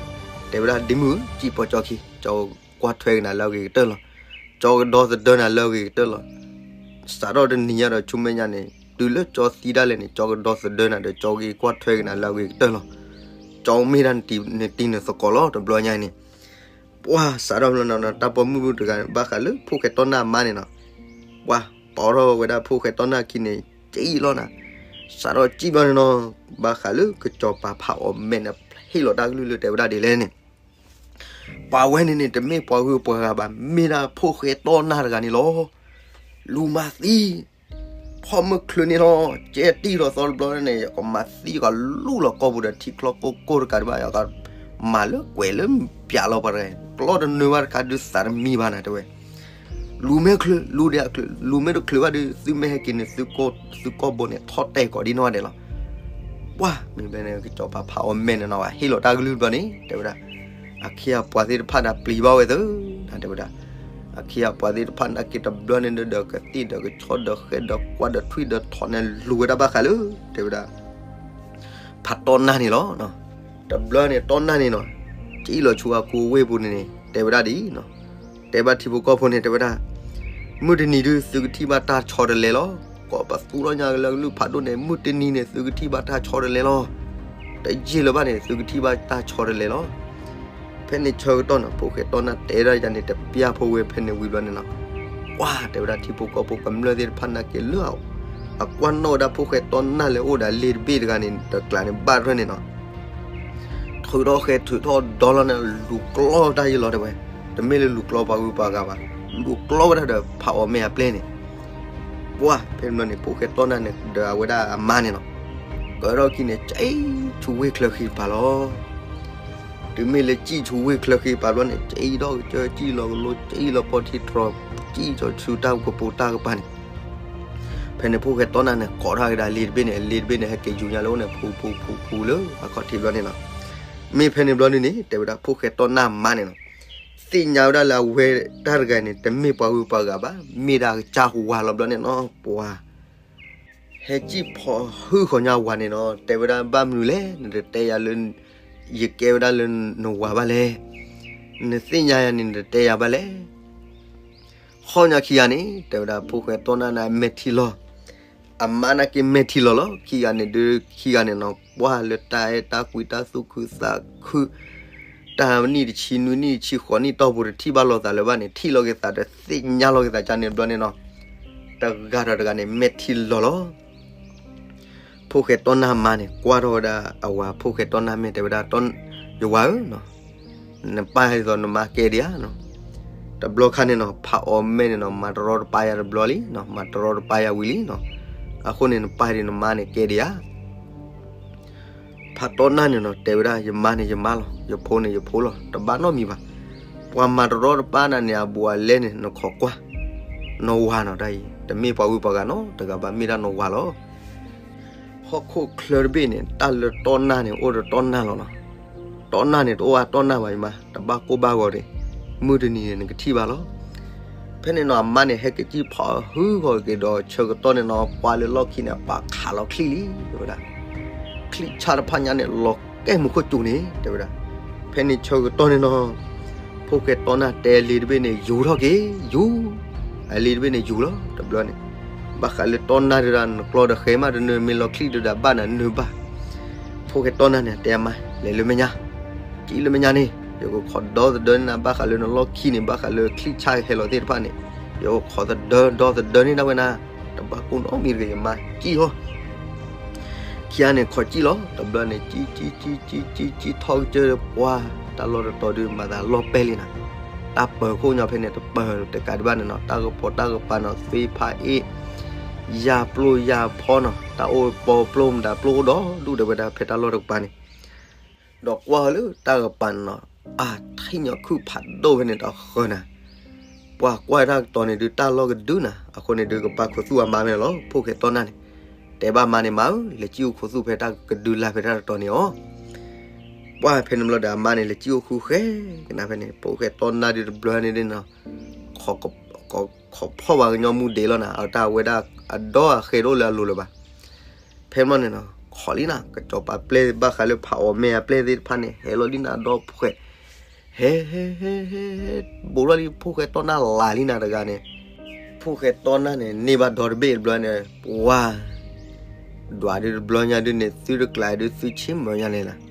တဲဝဲဒၣ် ဒ့မုၣ်ဧၢ, စံၣ်ပီကၠီခံ, ကၠီကွၢ်ထွဲက့ၤနၤလၢအဂ့ၤကတၢၢ်လီၤ. ကၠီကဒီသဒၢနၤလၢအဂ့ၤကတၢၢ်လီၤ. စးထီၣ်တနံၤညါဒီးဆူမဲာ်ညါန့ၣ် တုၤလၢကၠီသံဒၣ်လဲာ်န့ၣ် ကၠီကဒီသဒၢနၤဒီး ကၠီက့ၤကွၢ်ထွဲက့ၤနၤလၢအဂ့ၤကတၢၢ်လီၤ. ကၠီမ့ၢ်ဒၣ်နတံၤနသကိးလီၤ တဘျီညါအံၤန့ၣ်. ပှၢ်စးထီၣ်ဘျီန့ၣ် တၢ်ပိာ်မုၣ်တဂၤန့ၣ် ဘၣ်ဃးလၢဖိၣ်ဃဲတီနၢ်အမါန့ၣ်နီၤ, ပှၢ်ပိာ်ထီၣ်ဝဲဒၣ်ဖိၣ်ဃဲတီနၢ်ခံန့ၣ် စံၣ်လီၤနၤ. စးထီၣ်စံၣ်ဘျီန့ၣ်နီၤ, ဘၣ်ဃးလၢကစီၤပၤဖးအီၣ်မဲာ်န့ၣ် ဟ့ၣ်လီၤတၢ်ကလုၢ်လၢတဲဝဲဒၣ်ဒ်လဲၣ်န့ၣ်, ပှၤဝဲန့ၣ်န့ၣ် တမ့ၢ်ပှၤဂုၤပှၤဂၤဘၣ်, မ့ၢ်ဒၣ်ဖိၣ်ဃဲတီနၢ်တဂၤန့ၣ်လီၤ. လူၤမၤသံ ဖီမုၢ်ချုးန့ၣ်လီၤ, ကဲတံၢ်လီၤသီတဘျီန့ၣ် ယကမၤသံ ယကလူလီၤကီၢ်ပူၤဒီး ထံချီကိၢ်ကိၢ်တကးဒံးဘၣ်, ယကမၤလၢကွဲးလၢပၠးလီၤပှၤတဂၤ, ပျီတနၢၤဘၣ်တခါ ဒုးသးတမံဘၣ်နၤ တဲဝဲ. လူၤမ့ၢ်ချုး လူၤဒံးအချုး, လူၤမ့ၢ်တချုးဘၣ်ဒီး သုမ့ၢ်ဟဲက့ၤန့ၣ် သုကီၢ်ဘိန့ၣ် ထီၣ်တဲာ်ကိးဒ်နီၢ်ဒဲးလီၤ. ပှၢ်မ့ၢ်ဘျီန့ၣ် ကစီၤပၤဖးအီၣ်မဲာ်န့ၣ်နီၤ ဟ့ၣ်လီၤတၢ်ကလုၢ်ဘျီန့ၣ် တဲဝဲဒၣ်, အခ့အပှၤသ့ၣ်တဖၣ်န့ၣ် ပျံၤဘၣ်ဝဲသၢနၤ တဲဝဲဒၣ်. အခ့အပှၤသ့ၣ်တဖၣ်န့ၣ်က့ၤတဘျီန့ၣ်ဒီး ကသံၣ်ဒီးကဆီဒီးဃဲၣ်ဒီးကွၢ်ဒီးထွံၣ်ဒီးထိးန့ၣ် လူၤဝဲဒၣ်ဘၣ်ဃးလၢ တဲဝဲဒၣ် ဖးတီနၢ်န့ၣ်လီၤ. တဘျီန့ၣ် တီနၢ်န့ၣ်နီၤ စံၣ်လီၤဆူအကူအဝ့ၢ်ပူၤန့ၣ်န့ၣ် တဲဝဲဒၣ်ဒ်အံၤ, တဲဘၣ်ထံဖိကီၢ်ဖိန့ၣ် တဲဝဲဒၣ်, မုၢ်တနံၤဒုး သုကထံၣ်ဘၣ်တၢ်ဆီတလဲလီၤ. ကိးပသူထီၣ်ညါက့ၤလၢကလုၢ်ဖးဒိၣ်န့ၣ် မုၢ်တနံၤန့ၣ် သုကထံၣ်ဘၣ်တၢ်ဆီတလဲလီၤ. တယံာ်လၢၤဘၣ်န့ၣ် သုကထံၣ်ဘၣ်တၢ်ဆီတလဲလီၤ. ဖဲန့ၣ်ဆၢကတီၢ်န့ၣ် ဖိၣ်ဃဲတီနၢ်တဲဒၣ်ယၤန့ၣ် တပျၢ်ဖိဝဲဖဲန့ၣ်ဝံၤဘျီန့ၣ်နီၤ, ပှၢ်တဲဝဲဒၣ်ထံဖိကီၢ်ဖိကမျၢၢ်သ့ၣ်တဖၣ်န့ၣ်က့ၤလၢ အကွၢ်နီၣ်ဝဲဒၣ်ဖိၣ်ဃဲတီနၢ်လၢအိၣ်ဒီးလ့တဘ့ၣ်တဂၤန့ၣ် တကျးန့ၣ်ဘၣ်တဖၣ်န့ၣ်နီၤ ထုးထီၣ်ဃဲထုးထီၣ်ဒီလီၤန့ၣ် လူၤကျီတၢ်ယံၤလီၤတဲဝဲ, တမ့ၢ်လၢလူၤကျီပှၤဂုၤပှၤဂၤဘၣ်, လူၤကျီဝဲဒၣ်ဒီးဖးအီၣ်မဲာ်အပျဲၢ်န့ၣ်. ပှၢ်ဖဲန့ၣ်ဘျီန့ၣ် ဖိၣ်ဃဲတီနၢ်န့ၣ် ဒီးအဝဲဒၣ်အမါန့ၣ်နီၤ, ကၢထီၣ်ခံန့ၣ် ကံၣ်ဆူဝ့ၢ်ချၢဃံတပၤလီၤ. တုၤမ့ၢ်လၢကံၣ်ဆူဝ့ၢ်ချၢဃံတပၤဘျီန့ၣ် ကံၣ်ဒီကစၢၢ် ကံၣ်လီၤကလိ ကံၣ်လီၤပီထံတြီၤ ကံၣ်ဆူတၢ်ကပိာ်တၢ်ကပၤန့ၣ် ဖဲန့ၣ်ဖိၣ်ဃဲတီနၢ်န့ၣ် ကိးထီၣ်က့ၤဒီးလ့တဘ့ၣ်န့ၣ် လ့တဘ့ၣ်န့ၣ် ဟဲက့ၤယူၤညါလၢအိၣ်န့ၣ် ဖူဖူဖူဖူလၢအခီၣ်ထံးဘျီန့ၣ်လီၤ. မ့ၢ်ဖဲန့ၣ်ဘျီန့ၣ်န့ၣ် တဲဝဲဒၣ်ဖိၣ်ဃဲတီနၢ်မါန့ၣ်လီၤ, သ့ၣ်ညါဝဲဒၣ်လၢအဝဲတၢ်တဂၤန့ၣ် တမ့ၢ်ပှၤဂုၤပှၤဂၤဘၣ်, မ့ၢ်ဒၣ်အကစၢ်ဝၤလီၤဘျီန့ၣ်နီၤ ပှၤ ဟဲကံၣ်ဖီဟုဃီၤညါဝၤန့ၣ်နီၤ, တဲဝဲဒၣ်ဘၣ်မနုၤလဲၣ်, နတတဲယၤလၢ ယကဲဝဲဒၣ်လၢနဝၤဘၣ်လဲၣ်, နသ့ၣ်ညါယၤန့ၣ် နတတဲယၤဘၣ်လဲၣ်. ဃီၣ်ညါခံဂၤန့ၣ် တဲဝဲဒၣ်ဖိၣ်ဃဲတီနၢ်န့ၣ် အမဲာ်ထံလီၤ, အမါန့ၣ်က့ၤမဲာ်ထံလီၤလီၤ. ခံဂၤန့ၣ်ဒုး ခံဂၤန့ၣ်နီၤ ပှၢ်လၢတၢ်အဲၣ်တၢ်ကွံ တၢ်သူၣ်ခုသးခု တၢ်နံၣ်တဆံနွံနံၣ်တဆံ ဃိးနံၣ်တီၢ်ပူၤ တထံၣ်ဘၣ်လိာ်သးလၢၤဘၣ်န့ၣ် ထံၣ်လိာ်က့ၤသးဒီးသ့ၣ်ညါလိာ်က့ၤသးကန့ၣ်ဘျီန့ၣ်နီၤ, တဂၤဒီးတဂၤန့ၣ် မဲာ်ထံလီၤလီၤ. ဖိၣ်ဃဲတီနၢ်မါန့ၣ် ကွၢ်ထီၣ်ဝဲဒၣ်အဝၤဖိၣ်ဃဲတီနၢ်မ့ၢ်တဲဝဲဒၣ်, ယဝၤဧၢ, နပၢ်ဒ်သိးနမါကဲဒံးဧါ. တဘျီခါန့ၣ်နီၤ ဖးအီၣ်မဲာ်န့ၣ်နီၤ မၤတရီတပါယၤတဘျီလံ, မၤတရီတပါယၤဝံၤလံနီၤ, အဃိန့ၣ် နပၢ်ဒီးနမါန့ၣ်ကဲဒံးဧါ. ဖးတီနၢ်န့ၣ်နီၤ တဲဝဲဒၣ် ယမါန့ၣ်ယမါလီၤ, ယဖိန့ၣ်ယဖိလီၤ, တဘၣ်နီတမံၤဘၣ်. ပှၤမၤတရီတပါနၤန့ၣ် အဘူးအလဲန့ၣ် နခိးကွၢ်, နဝၤနီၤတၢ်အံၤ တမ့ၢ်ပှၤဂုၤပှၤဂၤနီတဂၤဘၣ်, မ့ၢ်ဒၣ်နဝၤလီၤ. ဟီၣ်ခိၣ်ချၢတဘ့ၣ်န့ၣ် တၢ်လၢတီနၢ်န့ၣ် အိၣ်ဒီးတီနၢ်လီၤနီၤ. တီနၢ်န့ၣ် တအိၣ်အတီနၢ်ဘၣ် ယမါ, တဘၣ်ကိၢ်ဘၣ်ဂီၤဒံး, မုၢ်တနံၤန့ၣ် နကထံၣ်ဘၣ်လီၤ. ဖဲန့ၣ်နီၤ အမါန့ၣ် ဟဲက့ၤကံၣ်ဖီဟုဃီၤက့ၤဒီး ဆၢကတီၢ်န့ၣ်နီၤ ပှၢ်လၢလီၢ်ခံန့ၣ် အပာ်ခးလီၤချံၣ်လံ တဲဝဲဒၣ်. ချံၣ်ဆၣ်တဖၣ်ညါန့ၣ် လီၤကဲမူခိၣ်စူၤန့ၣ် တဲဝဲဒၣ်. ဖဲန့ၣ်ဆၢကတီၢ်န့ၣ်နီၤ ဖိၣ်ဃဲတီနၢ်တဲလ့တဘ့ၣ်န့ၣ် ယူၤထီၣ်က့ၤ ယူၤ, အလ့တဘ့ၣ်န့ၣ်ယူၤလီၤ တဘျီန့ၣ်. ဘၣ်ဃးလၢတီနၢ်ဒၣ် နကျီဒီးဃဲမးတနၢၤ မ့ၢ်လီၤချံၣ်ဒၣ်ဘၣ်နၤနၢၤဘၣ်. ဖိၣ်ဃဲတီနၢ်န့ၣ် တဲအမါ လဲၤလၢမဲာ်ညါ, ကံၣ်လၢမဲာ်ညါန့ၣ် ယကခိးဒီသဒၢန့ၢ်နၤ ဘၣ်ဃးလၢနလီၢ်ခံန့ၣ် ဘၣ်ဃးလၢချံၣ်ဆၣ်ဟဲလီၤသ့ၣ်တဖၣ်န့ၣ် ယကခိးသဒၢဒီသဒၢန့ၢ်ဒၣ်ဝဲနၤ, တဘၣ်ကိၢ်နီတမံၤတဂ့ၤ ယမါကံၣ်ဟီၣ် ခံဂၤန့ၣ် ခိးကံၣ်လီၤ တဘျီန့ၣ် ကံၣ်ကံၣ်ကံၣ်ကံၣ်ကံၣ်ထီၣ်ကစၢၢ်ပှၢ် တၢ်လီၢ်တတီၤဒုး မၤသးလီၢ်ပဲၢ်လံနၤ, တၢ်ပၢၤခိၣ်ညီဖဲန့ၣ် တပၢၤတကးဒံးဘၣ်န့ၣ်နီၤ, တၢ်ကပီၤတၢ်ကပၤနီၤ သွ့ဖးအ့ၣ် ယၢ်ပျိယၢ်ဖီနီၤ, တၢ်အိၣ်ပီပျိမတၤပျိအိၣ်ဒီဒူၣ် တဲဝဲဒၣ်ဖဲတၢ်လီၢ်တကပၤန့ၣ် ဒီးကွၢ်လၢတၢ်ကပၤန့ၣ်နီၤ, အါ ထံၣ်ညီခုၣ်ဖးဒိၣ်ဖဲန့ၣ်တဃၢၤနၤ, ပှၤကွၢ်တၢ်ကတီၤန့ၣ်ဒုး တၢ်လီၢ်ကဒုနၤ, အဃိန့ၣ်ဒုး ကပာ်ခူသူၣ်အမါဖဲန့ၣ်လီၤ. ဖိၣ်ဃဲတီနၢ်န့ၣ် တဲဘၣ်မါန့ၣ် မါဧၢ, လဲၤကံၣ်အိၣ်ခူသူၣ်ဖဲတၢ်ကဒုလၢ်ဖဲတၢ်တတီၤန့ၣ်အီၤ ပှၢ်ဖဲန့ၣ်ဘျီဒီးအမါန့ၣ် လဲၤစံၣ်အိၣ်ဃုဃဲကနၣ်ဖဲန့ၣ် ဖိၣ်ဃဲတီနၢ်ဒုးတဘျီန့ၣ်ဒုးနီၤ ခိးဖီၣ်ဝဲကညီမူဒံးလီၤနၤ အတၢ်ဝဲဒၣ်အဒီအဃဲတအိၣ်လၢအလိၤလၢၤဘၣ်. ဖဲမီန့ၣ်နီၤ ခိးလံနၤ ကစီၤပၤပျဲၢ်ဘၣ်ဃးလၢဖးအီၣ်မဲာ်အပျဲၢ်သ့ၣ်တဖၣ်န့ၣ် ဟဲလီၤလံနၤဒီဖှဲး ဟဲ ဟဲ ဟဲ ဟဲ ဘူးထီၣ်လံဖိၣ်ဃဲတီနၢ်လၢ်လံနၤတဂၤန့ၣ် ဖိၣ်ဃဲတီနၢ်န့ၣ် န့ၢ်ဘၣ်ဒီတဘ့ၣ်တဘျီန့ၣ် ပှၢ် ဒွးဒုးတဘျီညါဒုးန့ၣ် သုတကျးဒုးသုဆ့မၢၤညါန့ၣ်လီၤ.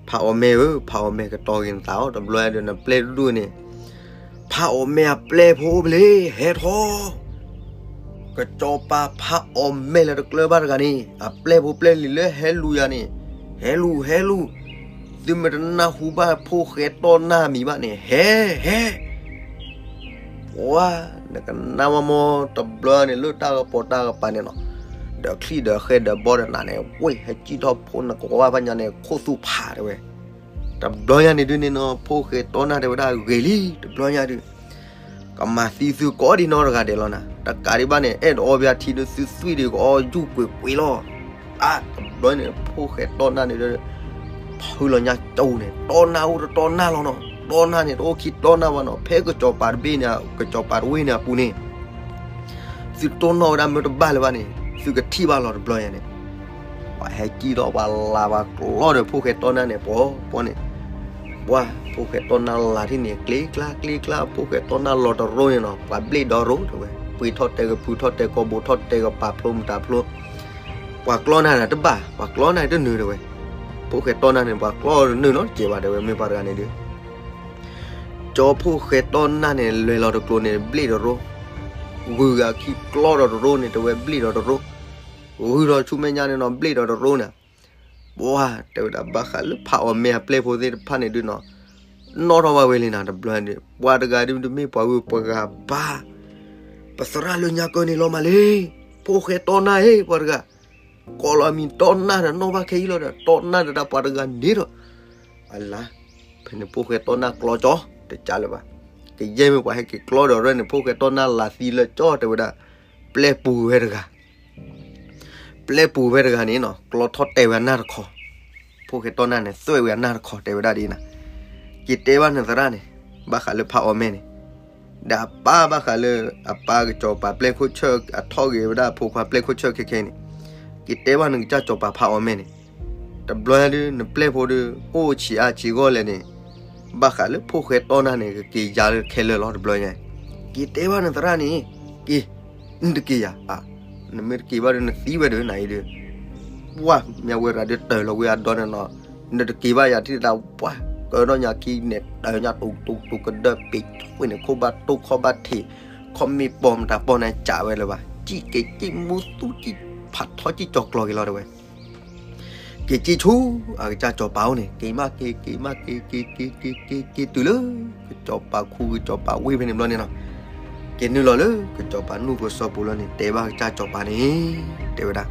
ဖးအီၣ်မဲာ်ဧၢ ဖးအီၣ်မဲာ်ကတီၤက့ၤနသးအီၤ တဘျီညါဒုးနပျဲၢ်တဒူၣ်န့ၣ် ဖးအီၣ်မဲာ်အပျဲၢ်ဖိအိၣ်ဖဲလဲၣ် ဟဲထီၣ် ကစီၤပၤဖးအီၣ်မဲာ်လၢတကျၢၤဘၣ်တဂၤန့ၣ် အပျဲၢ်ဖိပျဲၢ်လံၤလၢဟဲလူၤယၤန့ၣ် ဟဲလူၤ ဟဲလူၤ သုမ့ၢ်တနၢ်ဟူဘၣ်ဖိၣ်ဃဲတီနၢ်မံၤဘၣ်န့ၣ် ဟဲ ဟဲ ပှၢ် နကနၣ်ဝဲမီတဘျီန့ၣ် လၢတၢ်ကပီၤတၢ်ကပၤန့ၣ်နီၤ ဒီးချံၣ်ဒီးဃဲဒီးဘီဒီးနးန့ၣ် ဝ့ၢ်ဟဲစံၣ်ထီၣ်ဖိနကဝါဘၣ်ညါန့ၣ် ခိၣ်သူဖးတဲဝဲ တဘျီညါန့ၣ်ဒုးန့ၣ်နီၤ ဖိၣ်ဃဲတီနၢ်တဲဝဲဒၣ်ဂ့ၤလံ တဘျီညါဒုး ကမၤသံသုကိးဒံနီတဂၤဒဲးလီၤနၤ တကးဒံးဘၣ်န့ၣ် အဲၣ်ဒိးအီဘၣ်ထံဒုးသုသွံၣ်ဒုးကအီယူၢ်ကွ့ၤကွ့ၤလီၤ အါ တဘျီန့ၣ် ဖိၣ်ဃဲတီနၢ်န့ၣ် ထီၣ်ဟုလီၤညါကၠိန့ၣ် တီနၢ်အိၣ်တတီနၢ်လီၤနီၤ တီနၢ်န့ၣ် တအိၣ်ခံတီနၢ်ဘၣ်နီၤ ဖဲကစီၤပၤတဘ့ၣ်န့ၣ် ကစီၤပၤတဝ့ၢ်န့ၣ်အပူၤန့ၣ် သုတိၢ်နီၣ်ဝဲဒၣ်မ့ၢ်တဘၣ်လၢၤဘၣ်န့ၣ် သုကထံၣ်ဘၣ်လီၤတဘျီညါန့ၣ် ပှၤဟဲကံၣ်ထီၣ်ပှၤလၤ ပှၤကျီဒီးဖိၣ်ဃဲတီနၢ်န့ၣ် ပှီၤပှီၤန့ၣ် ပှၢ် ဖိၣ်ဃဲတီနၢ်လၤထံၣ်န့ၣ် ကျ့ကျါကျ့ကျါ ဖိၣ်ဃဲတီနၢ်လီၤတရိန့ၣ်နီၤ ပှၤဘျ့ၣ်ဒီးရိတဲဝဲ ပှ့ၤထီၣ်တဲကဖုထီၣ်တဲကီဘိးထီၣ်တဲကပာ်ဖျိ မတၤဖျိ ပှၤကျီနၢ်န့ၣ်တဘၣ် ပှၤကျီနၢ်တနုာ်တဲဝဲ ဖိၣ်ဃဲတီနၢ်န့ၣ် ပှၤကျီတနုာ်နီတစဲးဘၣ်တဲဝဲ မ့ၢ်ပှၤတဂၤန့ၣ်ဒုး ကၠီဖိၣ်ဃဲတီနၢ်န့ၣ် လဲၤလီၤတကျိၤန့ၣ် ဘျ့ၣ်ဒီးရိ ဂုၤဂၤခံကျီဒီးတရိန့ၣ် တဲဝဲဘျ့ၣ်ဒီးတရိ ဂုၤဒီးဆူမဲာ်ညါန့ၣ်နီၤ ဘျ့ၣ်ဒီးတရိန့ၣ် ပှၢ်တဲဝဲဒၣ်ဘၣ်ဃးလၢဖးအီၣ်မဲာ်အပျဲၢ်ဖိသ့ၣ်တဖၣ်န့ၣ်ဒုးနီၤ နီၣ်ထီၣ်ဘၣ်ဝဲလံနၤ တဘျီန့ၣ် ပှၤတဂၤဒုးတမ့ၢ်ပှၤဂုၤပှၤဂၤဘၣ် ပသရၣ်လၢညါကၢန့ၣ်လီၤမးလံ ဖိၣ်ဃဲတီနၢ်ဧၢ ပှၤတဂၤ ကိးလီၤအမံၤတီနၢ်ဒီးနီၣ်ဘၣ်ခဲအံၤလီၤဒီး တီနၢ်ဒီးတၢ်ပှၤတဂၤန့ၣ်ဒီး အလါ ဖဲန့ၣ်ဖိၣ်ဃဲတီနၢ်ကျီကၠီ တကးလၢၤဘၣ် ကယဲၢ်မ့ၢ်ပှၤဟဲက့ၤကျီဒီးရၢန့ၣ် ဖိၣ်ဃဲတီနၢ်လၤသံလၢကၠီတဲဝဲဒၣ် ပျဲပူၤဝဲတဂၤ ပျဲပူၤဝဲတဂၤန့ၣ်နီၤ ကျီထီၣ်တဲာ်ဝဲအနၢ်တခီ ဖိၣ်ဃဲတီနၢ်န့ၣ် သွဲၣ်ဝဲအနၢ်တခီတဲဝဲဒၣ်ဒ်န့ၣ် က့ၤတဲဘၣ်နသရၣ်န့ၣ် ဘၣ်ဃးလၢဖးအီၣ်မဲာ်န့ၣ် ဒီးအပၢ်ဘၣ်ဃးလၢ အပၢ်ကစီၤပၤပျဲၢ်ခိၣ်ဆၢၣ်အထီၣ်ဂ့ၤဝဲဒၣ်အဖိခွါပျဲၢ်ခိၣ်ဆၢၣ်ခဲခဲန့ၣ် က့ၤတဲဘၣ်နကစၢ်စီၤပၤဖးအီၣ်မဲာ်န့ၣ် တဘျီညါဒုး နပျဲၢ်ဖိဒုး အိၣ်ဆံးအါဆံးဂီၢ်လဲၣ်န့ၣ် ဘၣ်ဃးလၢဖိၣ်ဃဲတီနၢ်န့ၣ် ကက့ၤယၤလၢခဲလၢာ်လီၤတဘျီညါ က့ၤတဲဘၣ်နသရၣ်န့ၣ် က့ၤ နတက့ၤယၤ နမ့ၢ်တက့ၤဘၣ်ဒီးနသံဝဲဒီးနအံၤဒုး ပှၢ်မ့ၢ်ဝဲရၤဒုးတၢၢ်လီၤဝဲအဒီန့ၣ်နီၤ နတက့ၤဘၣ်ယၤထံၣ်တၢ်ပှၢ် ကၢထီၣ်ညါခံန့ၣ် တၢၢ်ညါတူတူတူကဒၢပ့ၤထွဲန့ၣ် ခိၣ်ဘၣ်တိၢ်ခီၣ်ဘၣ်ထံး ခီၣ်မ့ၢ်ပီၤမတၤပီၢ်န့ၣ် ကးဝဲလၢၤဘၣ် ကံၣ်က့ၤကံၣ်မူသူကံၣ်ဖးထီကံၣ်ကၠီၤကျီၤက့ၤလီၤတဲဝဲ က့ၤက့ၤဆူ အကစၢ်စီၤပၤအိၣ်န့ၣ် က့ၤမးက့ၤ က့ၤမးက့ၤ က့ၤ က့ၤ က့ၤ က့ၤ က့ၤတုၤလၢ ကစီၤပၤခူကစီၤပၤဝ့ၢ်ဖဲန့ၣ်ဘျီန့ၣ်နီၤ က့ၤနုာ်လီၤလၢကစီၤပၤနူၢ်ပူၤစီၤပူၤလီၤန့ၣ် တဲဘၣ်ကစၢ်စီၤပၤန့ၣ် တဲဝဲဒၣ်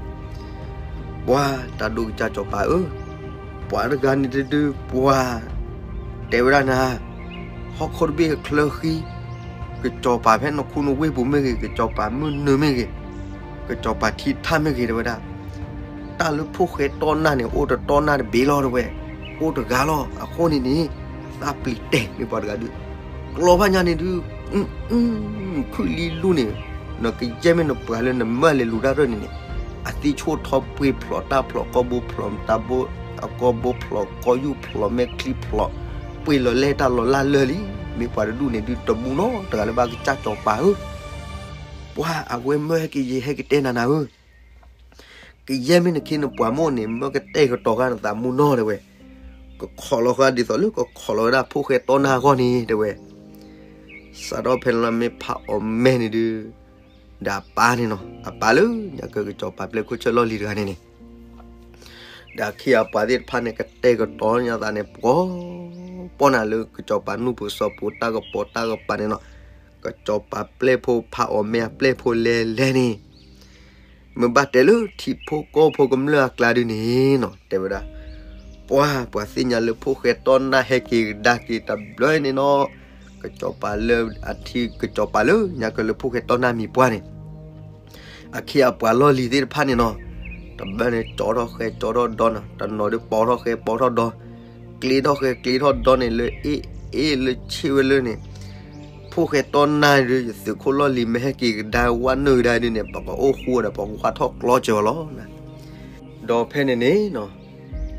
ပှၢ်တၢ်ဒိၣ်ကစၢ်စီၤပၤဧၢ ပှၤတဂၤန့ၣ်တဒုးပှၢ် တဲဝဲဒၣ်နၤ ဟီၣ်ခိၣ်တဘ့ၣ်အချၢဃံ ကစီၤပၤဖဲနခူနဝ့ၢ်ပူၤမ့ၢ်ဂ့ၤ ကစီၤပၤမုၢ်နုာ်မ့ၢ်ဂ့ၤ ကစီၤပၤထံထၣ်မ့ၢ်ဂ့ၤတဲဝဲဒၣ် တၢ်လၢဖိၣ်ဃဲတီနၢ်န့ၣ် အိၣ်တတီနၢ်တဘ့ၣ်လီၤတဲဝဲ အိၣ်တဂၤလီၤ အဃိန့ၣ်န့ၣ် သးပျံၤတဲာ်မ့ၢ်ပှၤတဂၤဒုး ကျီဘၣ်ညါန့ၣ်ဒုး ခုၣ်လံလူၢ်န့ၣ် နကယဲၢ်မ့ၢ်နပှၤလၢနမၢလဲၤလူၤတၢ်ရၢၢ်န့ၣ်န့ၣ် အသံဆိၣ်ထီၣ်ပှ့ၤဖျိးတၢ်ဖျိးကီၢ်ဘိဖျိးမတၤဘိ အကီၢ်ဘိဖျိးကီၢ်ယူၢ်ဖျိးမဲာ်ချံဖျိး ပှ့ၤလီၤလဲၢ်တၢ်လီၤလၢ်လၢ်လံ မ့ၢ်ပှၤတဒူၣ်န့ၣ်ဒုးတမူနီတဂၤလၢၤဘၣ်ကစၢ်စီၤပၤဧၢ ပှၤအဝဲမၢဟဲက့ၤယဟဲကတဲနၤနၤဧၢ ကယဲၢ်မ့ၢ်နခ့နပှၤမိၢ်န့ၣ် မၢကတဲာ်ကတီၤဃာ်နသးမူနီတဲဝဲ, ကခိးလီၤဃာ်ဒ်သိးလၢကခိးလီၤဝဲဒၣ်ဖိၣ်ဃဲတီနၢ်အဂီၢ်န့ၣ်တဲဝဲ. စးထီၣ်ဖဲန့ၣ်လီၤမ့ၢ်ဖးအီၣ်မဲာ်န့ၣ်ဒုး, ဒီးအပၢ်န့ၣ်နီၤ, အပၢ်လၢညါကၢကစီၤပၤပျဲၢ်ခိၣ်ဆၢၣ်လီၢ်လံၤတဂၤန့ၣ်န့ၣ်, ဒီးအခ့အပှၤသ့ၣ်တဖၣ်န့ၣ် ကတဲာ်ကတီၤညါသးန့ၣ် ပှီၤပှီၢ်နၤလၢကစီၤပၤနူၢ်ပူၤစီၤပူၤတၢ်ကပီၤတၢ်ကပၤန့ၣ်နီၤ, ကစီၤပၤပျဲၢ်ဖိဖးအီၣ်မဲာ်အပျဲၢ်ဖိလဲၤလဲၤန့ၣ် မ့ၢ်ဘၣ်တဲလၢထံဖိကီၢ်ဖိကမျၢၢ်အကျါဒုးန့ၣ်နီၤ တဲဝဲဒၣ်, ပှၤ ပှၤသ့ၣ်ညါလၢဖိၣ်ဃဲတီနၢ်ဟဲက့ၤကဒါက့ၤတဘျီန့ၣ်နီၤ, ကစီၤပၤလၢအထံကစီၤပၤလၢညါကၢလၢဖိၣ်ဃဲတီနၢ်မံၤပှၢ်န့ၣ်, အခ့အပှၤလီၢ်လံၤသ့ၣ်တဖၣ်န့ၣ်နီၤ, တဘျီန့ၣ်ကၠီထီၣ်ဃဲကၠီထီၣ်ဒီနီၤ, တနီၤဒုးပိာ်ထီၣ်ဃဲပိာ်ထီၣ်ဒီ, တ ကျ့ထီၣ်ဃဲကျ့ထီၣ်ဒီန့ၣ် လၢအ့ၣ်အ့ၣ်လၢဆ့ဝဲလၢန့ၣ်, ဖိၣ်ဃဲတီနၢ်ဒုး ယသုးခိၣ်လီၢ်လံၤမ့ၢ်ဟဲက့ၤကဒါဝးနုာ်ကဒါဒုးန့ၣ် ပကအိၣ်ဃူဒီး ပကဝါထီၣ်ကျီစၢၤလီၤ. ဒီးဖဲန့ၣ်န့ၣ်နီၤ,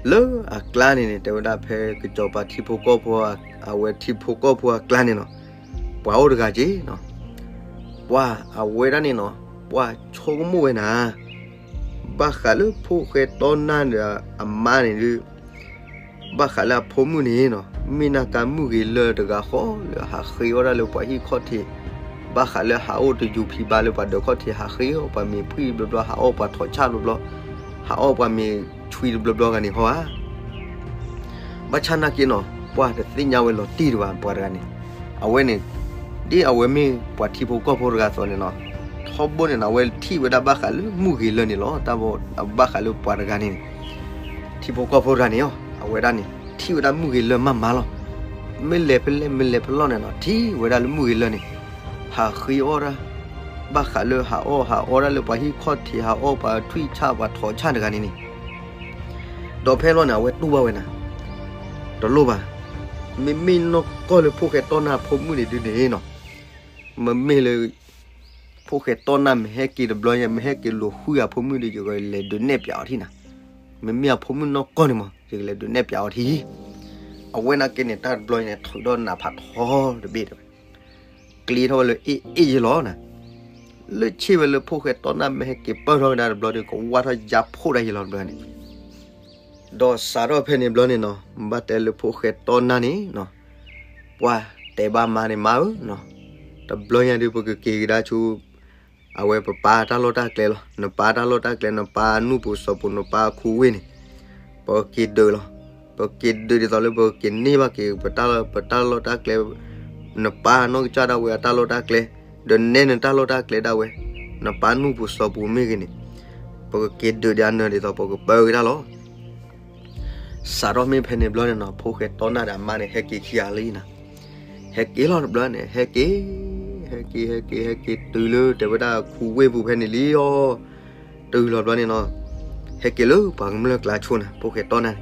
လၢအကျါန့ၣ်န့ၣ် တဲဝဲဒၣ်ဖဲကစီၤပၤထံဖိကီၢ်ဖိ, အဝဲထံဖိကီၢ်ဖိအကျါန့ၣ်နီၤ, ပှၤအိၣ်တဂၤက့ၤနီၤ, ပှၤအဝဲဒၣ်န့ၣ်နီၤ, ပှၤဆိကမိၣ်ဝဲနၤ, ဘၣ်ဃးလၢဖိၣ်ဃဲတီနၢ်ဒီးအမါန့ၣ်ဒုး ဘၣ်ဃးလၢအဖိမုၣ်န့ၣ်နီၤ, မ့ၢ်နၢ်ကါမုၣ်ဂ့ၤလၢာ်တဂၤဃီလၢဟးဃ့အီၣ်ဒၣ်လၢပှၤဟံၣ်ခီၣ်ထံး, ဘၣ်ဃးလၢဟးအိၣ်တယူၤဖံဘါလၢပှၤဒၢးခီၣ်ထံး ဟးဃ့အီၣ်ပှၤမ့ၤဖှံတဘျီဘျီ ဟးအီၣ်ပှၤထိးဆၣ်တဘျီဘျီ, ဟးအီၣ်ပှၤမ့ၤဆွံတဘျီဘျီဂၤန့ၣ်ဟီဧါ. ဘၣ်ဆၣ်နာ်က့နီၤ, ပှၤတသ့ၣ်ညါဝဲလီၤတံၢ်တဘၣ် ပှၤတဂၤန့ၣ်, အဝဲန့ၣ် ဒ်အဝဲမ့ၢ်ပှၤထံဖိကီၢ်ဖိတဂၤအသိးန့ၣ်နီၤ, ထီဘိန့ၣ်နီၤ အဝဲထံၣ်ဝဲဒၣ်ဘၣ်ဃးလၢမုၣ်ဂ့ၤလၢာ်န့ၣ်လီၤ. တၢ်ဘၣ်ဃးလၢပှၤတဂၤန့ၣ်န့ၣ်, ထံဖိကီၢ်ဖိတဂၤန့ၣ်အီၤ အဝဲဒၣ်န့ၣ် ထံၣ်ဝဲဒၣ်မုၣ်ဂ့ၤလၢာ်မးမးလီၤ. မ့ၢ်လဲၤဖဲလဲၣ် မ့ၢ်လဲၤဖဲလဲၣ်န့ၣ်နီၤ, ထံၣ်ဝဲဒၣ်လၢမုၣ်ဂ့ၤလၢာ်န့ၣ် ဟးဃ့အီၣ်ဒၣ်, ဘၣ်ဃးလၢဟးအီၣ်ဟးအီဒၣ်လၢပှၤဟံၣ်ခီၣ်ထံး ဟးအီၣ်ပှၤထွံၣ်ဆၣ်ပှၤထိးဆၣ်တဂၤန့ၣ်န့ၣ်, ဒီးဖဲလီၤန့ၣ် အဝဲတူၢ်ဘၣ်ဝဲနၤ, တလိၣ်ဘၣ်, မ့မ့ၢ်နီၢ်ကီၢ်လၢဖိၣ်ဃဲတီနၢ်ဖိမုၣ်န့ၣ်ဒုးန့ၣ်နီၤ, မ့မ့ၢ်လၢ ဖိၣ်ဃဲတီနၢ်မ့ၢ်ဟဲက့ၤတဘျီညါ မ့ၢ်ဟဲက့ၤလိာ်ဃုအဖိမုၣ်ဒီး ယကလဲၤဒုးနဲၣ်ပၠးအီၤထံၣ်နၤ, မ့မ့ၢ်အဖိမုၣ်နီၢ်ကီၢ်န့ၣ်မး ယကလဲၤဒုးနဲၣ်ပၠးအီၤထံၣ်, အဝဲနာ်က့န့ၣ် တၢ်တဘျီန့ၣ် ထုးထီၣ်နးဖးထီတဘ့ၣ်တဲဝဲ, ကျ့ထီၣ်ဝဲလၢအ့ၣ်အ့ၣ်ယဲလီၤနၤ, လၢဆ့ဝဲလၢဖိၣ်ဃဲတီနၢ်မ့ၢ်ဟဲက့ၤပၢၢ်ထီၣ်ကဒါတဘျီဒီး ကဝါထီၣ်ယါဖှိၣ်ဒၣ်ယဲလီၤတဘျီန့ၣ်, ဒီးစးထီၣ်ဖဲန့ၣ်ဘျီန့ၣ်နီၤ ဘၣ်တဲလၢဖိၣ်ဃဲတီနၢ်န့ၣ်နီၤ, ပှၤတဲဘၣ်မါန့ၣ် မါဧၢနီၤ, တဘျီညါဒုး ပကက့ၤကဒါဆူ အဝဲပပၢ်တၢ်လီၢ်တၢ်ကျဲလီၤ. နပၢ်တၢ်လီၢ်တၢ်ကျဲ နပၢ်နူၢ်ပူၤစီၤပူၤ နပၢ်ခူဝ့ၢ်န့ၣ် ပကက့ၤဒုးလီၤ. ပက့ၤဒုးဒ်သိးလၢပကက့ၤန့ၢ်ဘၣ်က့ၤ ပတၢ်လီၢ်တၢ်ကျဲ, နပၢ်နီၢ်ကစၢ်ဒၣ်ဝဲအတၢ်လီၢ်တၢ်ကျဲ, ဒီးနဲနတၢ်လီၢ်တၢ်ကျဲဒၣ်ဝဲ, နပၢ်နူၢ်ပူၤစီၤပူၤမ့ၢ်ဂ့ၤန့ၣ်, ပကက့ၤဒုးဒ်အနၢၤဒ်သိးပကပၢက့ၤတၢ်လီၤ. စးထီၣ်မ့ၢ်ဖဲန့ၣ်ဘျီန့ၣ်နီၤ ဖိၣ်ဃဲတီနၢ်ဒီးအမါန့ၣ် ဟဲက့ၤခံဂၤလံနၤ, ဟဲက့ၤလီၤတဘျီန့ၣ် ဟဲက့ၤ, ဟဲက့ၤ ဟဲက့ၤ ဟဲက့ၤတုၤလၢတဲဝဲဒၣ်ခူဝ့ၢ်ပူၤဖဲန့ၣ်လံအီၤ, တုၤလီၤဘျီန့ၣ်နီၤ, ဟဲက့ၤလၢပှၤကမျၢၢ်ကျါဆိန့ၣ် ဖိၣ်ဃဲတီနၢ်န့ၣ်,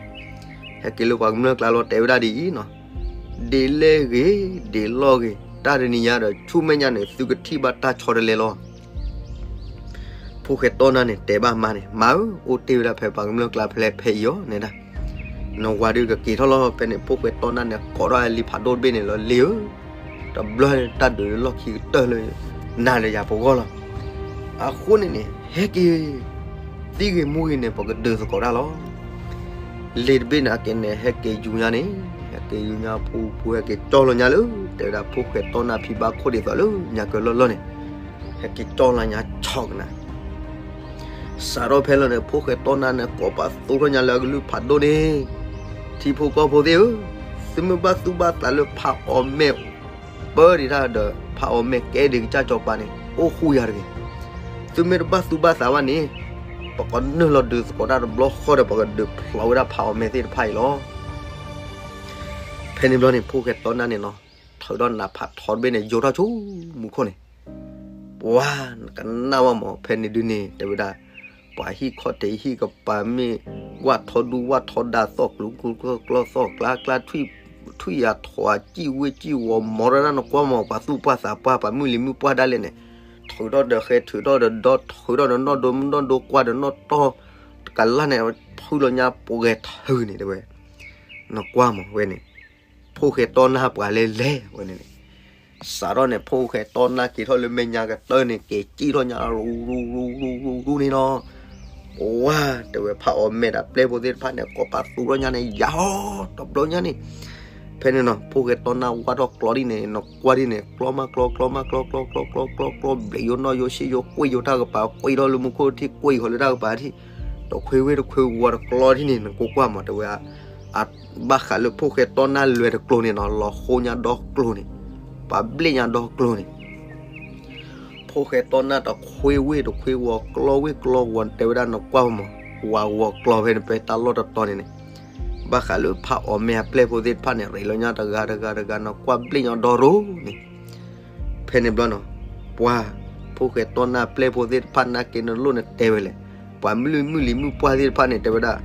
ဟဲက့ၤလၢပှၤကမျၢၢ်ကျါလီၤ တဲဝဲဒၣ်ဒ်အံၤနီၤ, ဒ်လဲၣ်ဂ့ၤ ဒ်လီၢ်ဂ့ၤ တၢ်တနံၤညါဒီး ဆူမဲာ်ညါန့ၣ် သုကထံၣ်ဘၣ်တၢ်ဆီတလဲလီၤ. ဖိၣ်ဃဲတီနၢ်န့ၣ် တဲဘၣ်မါန့ၣ် မါဧၢ, အိၣ်တ့ၢ်ဝဲဒၣ်ဖဲပှၤကမျၢၢ်ကျါဖဲလဲၣ်ဖဲအံၤအီၤန့ၣ်ဒၣ်, နဝၤဒုးကက့ၤထီၣ်လီၤ. ဖဲန့ၣ် ဖိၣ်ဃဲတီနၢ်န့ၣ် ကိးထီၣ်လံာ်ဖးဒိၣ်တဘ့ၣ်န့ၣ်လီၤ လံာ်ဧၢ, တဘျီတၢ်ဒုးလီၢ်ခံကတၢၢ်လၢ နၤဒီးယၤပဂီၢ်လီၤ. အဃိန့ၣ်န့ၣ် ဟဲက့ၤ သံဂ့ၤမူဂ့ၤန့ၣ် ပကဒုးသကိးတၢ်လီၤ. လံာ်တဘ့ၣ်န့ၣ် အက့န့ၣ် ဟဲက့ၤယူၤညါန့ၣ်, ဟဲက့ၤယူၤညါဖူဖူ ဟဲက့ၤကၠီလီၤညါလၢ တဲဝဲဒၣ်ဖိၣ်ဃဲတီနၢ်ဖံဘၣ်ခိၣ်ဒ်သိးလၢညါကလီၢ်လီၢ်န့ၣ်, ဟဲက့ၤကၠီလီၤညါဆီကနၤ စးထီၣ်ဖဲလီၤန့ၣ် ဖိၣ်ဃဲတီနၢ်န့ၣ် ကိးပသူထီၣ်ညါလၢအကလုၢ်ဖးဒိၣ်န့ၣ်, ထံဖိကီၢ်ဖိသ့ၣ်ဧၢ, သုမ့ၢ်ဘၣ်သူၣ်ဘၣ်သးလၢဖးအီၣ်မဲာ် ပၢဒံးတၢ်ဒီး ဖးအီၣ်မဲာ်ကဲဒံးကစၢ်စီၤပၤန့ၣ် အိၣ်ဃူယၤတဂ့ၤ. သုမ့ၢ်တဘၣ်သူၣ်ဘၣ်သးဘၣ်န့ၣ် ပကနုာ်လီၤဒုးသကိးတၢ်တဘျီဃီဒီး ပကဒုးဖျိးဝဲဒၣ်ဖးအီၣ်မဲာ်သ့ၣ်တဖၣ်အံၤလီၤ. ဖဲန့ၣ်ဘျီန့ၣ် ဖိၣ်ဃဲတီနၢ်န့ၣ်နီၤ ထုးထီၣ်နးဖးထီတဘ့ၣ်န့ၣ် ယိးထီၣ်ဆူမူခိၣ်န့ၣ် ပှၤကနၣ်ဝဲမး ဖဲန့ၣ်ဒုးန့ၣ် တဲဝဲဒၣ် ပှၤဟံၣ်ခီၣ်ထံးဟံၣ်ကပၤမ့ၢ် ဝၣ်ထီဒူဝၣ်ထီဒါ သီၣ်ကျူကျူကျီကျီ သီၣ်ကျါကျါ ထွံၣ်ယၤထိး စံၣ်ဝ့ၣ်စံၣ်ဝီၤ မီရၢနကွၢ်မး ပှၤသူၣ်ပှၢ်သးပှၢ် ပှၤမုၢ်လံၤမုၢ်ပှၢ်ဒၣ်လဲာ်န့ၣ် ထုးထီၣ်ဒီးဃဲ ထုးထီၣ်ဒီးဒီ ထုးထီၣ်ဒီးနီၢ်ဒိမုၢ်နီၢ်ဒိကွၢ်ဒီးနီၢ်တီၢ် တကလၢ်န့ၣ် ဖုလီၤညါပှဲၤထၢၣ်န့ၣ်တဲဝဲ နကွၢ်မးဝဲန့ၣ် ဖိၣ်ဃဲတီနၢ်ပှၤလဲၣ်လဲၣ်ဝဲန့ၣ်န့ၣ် စးထီၣ်န့ၣ် ဖိၣ်ဃဲတီနၢ်က့ၤထီၣ်လၢမဲာ်ညါကတၢၢ်န့ၣ် က့ၤစံၣ်ထီၣ်ညါရူရူရူရူရူန့ၣ်နီၤ ပှၤတဲဝဲဖးအီၣ်မဲာ်ဒီးပျဲၢ်ဖိသ့ၣ်တဖၣ်န့ၣ် ကိးပသူထီၣ်ညါန့ၣ် ယၤဟီၣ်တဘျီညါန့ၣ် ဖဲန့ၣ်နီၤ ဖိၣ်ဃဲတီနၢ်ဝၢ်ထီၣ်ကျီဒ်န့ၣ် နကွၢ်ဒ်န့ၣ် ကျီမးကျီ ကျီမးကျီ ကျီကျီကျီကျီကျီ ဘျဲးယိနီၢ်ယိစ့ယိ ကွံာ်ယိတၢ်ကပၤ ကွံာ်ထီၣ်လၢမူခိၣ်ထံ ကွံာ်ဃီၤလၢတၢ်ကပၤထံ တခွ့ဝ့ၢ်တခွ့ဝီၤတကျီဒ်န့ၣ် နကွၢ်ကွၢ်မး တဲဝဲ ဘၣ်ဃးလၢဖိၣ်ဃဲတီနၢ်လွဲၤတကျိၤန့ၣ်နီၤ လီၤဃိညါဒီကျိၤန့ၣ် ပှၤဘျ့ၣ်ညါဒီကျိၤန့ၣ် ဖိၣ်ဃဲတီနၢ်တခွ့ဝ့ၢ်တခွ့ဝီၤ ကျီဝ့ၢ်ကျီဝီၤ တဲဝဲဒၣ်နကွၢ်မး ဝၤဝီၤကျီဖဲန့ၣ် ဖဲတၢ်လီၢ်တတီၤန့ၣ်န့ၣ် ဘၣ်ဃးလၢဖးအီၣ်မဲာ်အပျဲၢ်ဖိသ့ၣ်တဖၣ်န့ၣ် ရ့းလီၤညါတဂၤတဂၤတဂၤ နကွၢ်ဘျ့ၣ်ညါဒီရိၤန့ၣ် ဖဲန့ၣ်ဘျီနီၤ ပှၤ ဖိၣ်ဃဲတီနၢ်ပျဲၢ်ဖိသ့ၣ်တဖၣ်နာ်က့နလိၣ်နတဲဝဲလဲၣ် ပှၤမုၢ်လံၤမုၢ်လံၤမုၢ်ပှၢ်သ့ၣ်တဖၣ်န့ၣ် တဲဝဲဒၣ်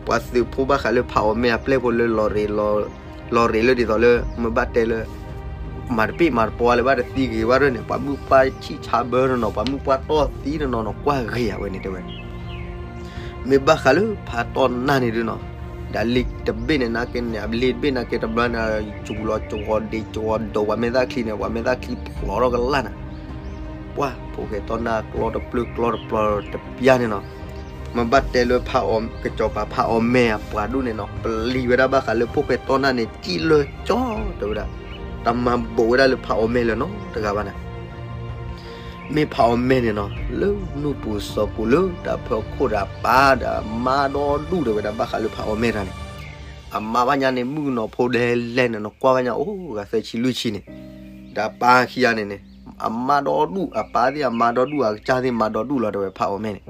ပှၤသုးဖိဘၣ်ဃးလၢဖးအီၣ်မဲအပျဲၢ်ဖိလၢ လီၤရ့းလၢဒ်သိးလၢ မ့ၢ်ဘၣ်တဲလၢ မၤတပ့ၢ်မၤတပီလၢၤဘၣ်တသံဂ့ၤဘၣ်ရၢၢ်န့ၣ် ပှၤမုၢ်ပှၢ်ဆံၣ်ဆါဘၢတနီၤ ပှၤမုၢ်ပှၢ်တီၢ်သံတနီၤနီၤ ကွၢ်ဂ့ၤအဝဲန့ၣ်တဲဝဲ မ့ၢ်ဘၣ်ဃးလၢဖးတီၢ်နၢ်န့ၣ်ဒုနီၤ, ဒီးလ့တဘ့ၣ်န့ၣ်နာ်က့န့ၣ် အလ့တဘ့ၣ်နာ်က့တဘျီန့ၣ် စူၤလီၤစဂီၤဒ့စဂီၤဒိးပှၤမဲာ်သၣ်ချံန့ၣ် ပှၤမဲာ်သၣ်ချံဖျိးထီၣ်ကလာ်နၤ, ပှၤဖိၣ်ဃဲတီၢ်နၢ်ကျီတပျၢၢ်ကျီတပျီတပျၢ်န့ၣ်နီၤ, မ့ၢ်ဘၣ်တဲလၢဖးအီၣ် ကစီၤပၤဖးအီၣ်မဲအပှၤဒိၣ်န့ၣ်နီၤ ပျံၤဝဲဒၣ်ဘၣ်ဃးလၢဖိၣ်ဃဲတီၢ်နၢ်န့ၣ် စံၣ်လၢကၠီတဲဝဲဒၣ်, တမၤဘူးဝဲဒၣ်လၢဖးအီၣ်မဲလၢၤနီတဂၤဘၣ်နၤ မ့ၢ်ဖးအီၣ်မဲန့ၣ်နီၤ လၢနူၢ်ပူၤစီၤပူၤလၢတၢ်ဖၢခိၣ်ဒီးအပၢ်ဒီးအမါဒီဒူၣ်တဲဝဲဒၣ်ဘၣ်ဃးလၢဖးအီၣ်မဲတၢ်န့ၣ်, အမါဘၣ်ညါန့ၣ် မုၣ်ကနီၤဖိဒဲလဲၣ်န့ၣ် နကွၢ်ဘၣ်ညါအိၣ်ဂၤသၢဆံလွံၢ်ဆံန့ၣ်, ဒီးအပၢ်ခံဂၤန့ၣ်န့ၣ် အမါဒီဒူၣ် အပၢ်သ့ၣ်အမါဒီဒူၣ် အကစၢ်သ့ၣ်မါဒီဒူၣ်လီၤတဲဝဲဖးအီၣ်မဲန့ၣ်,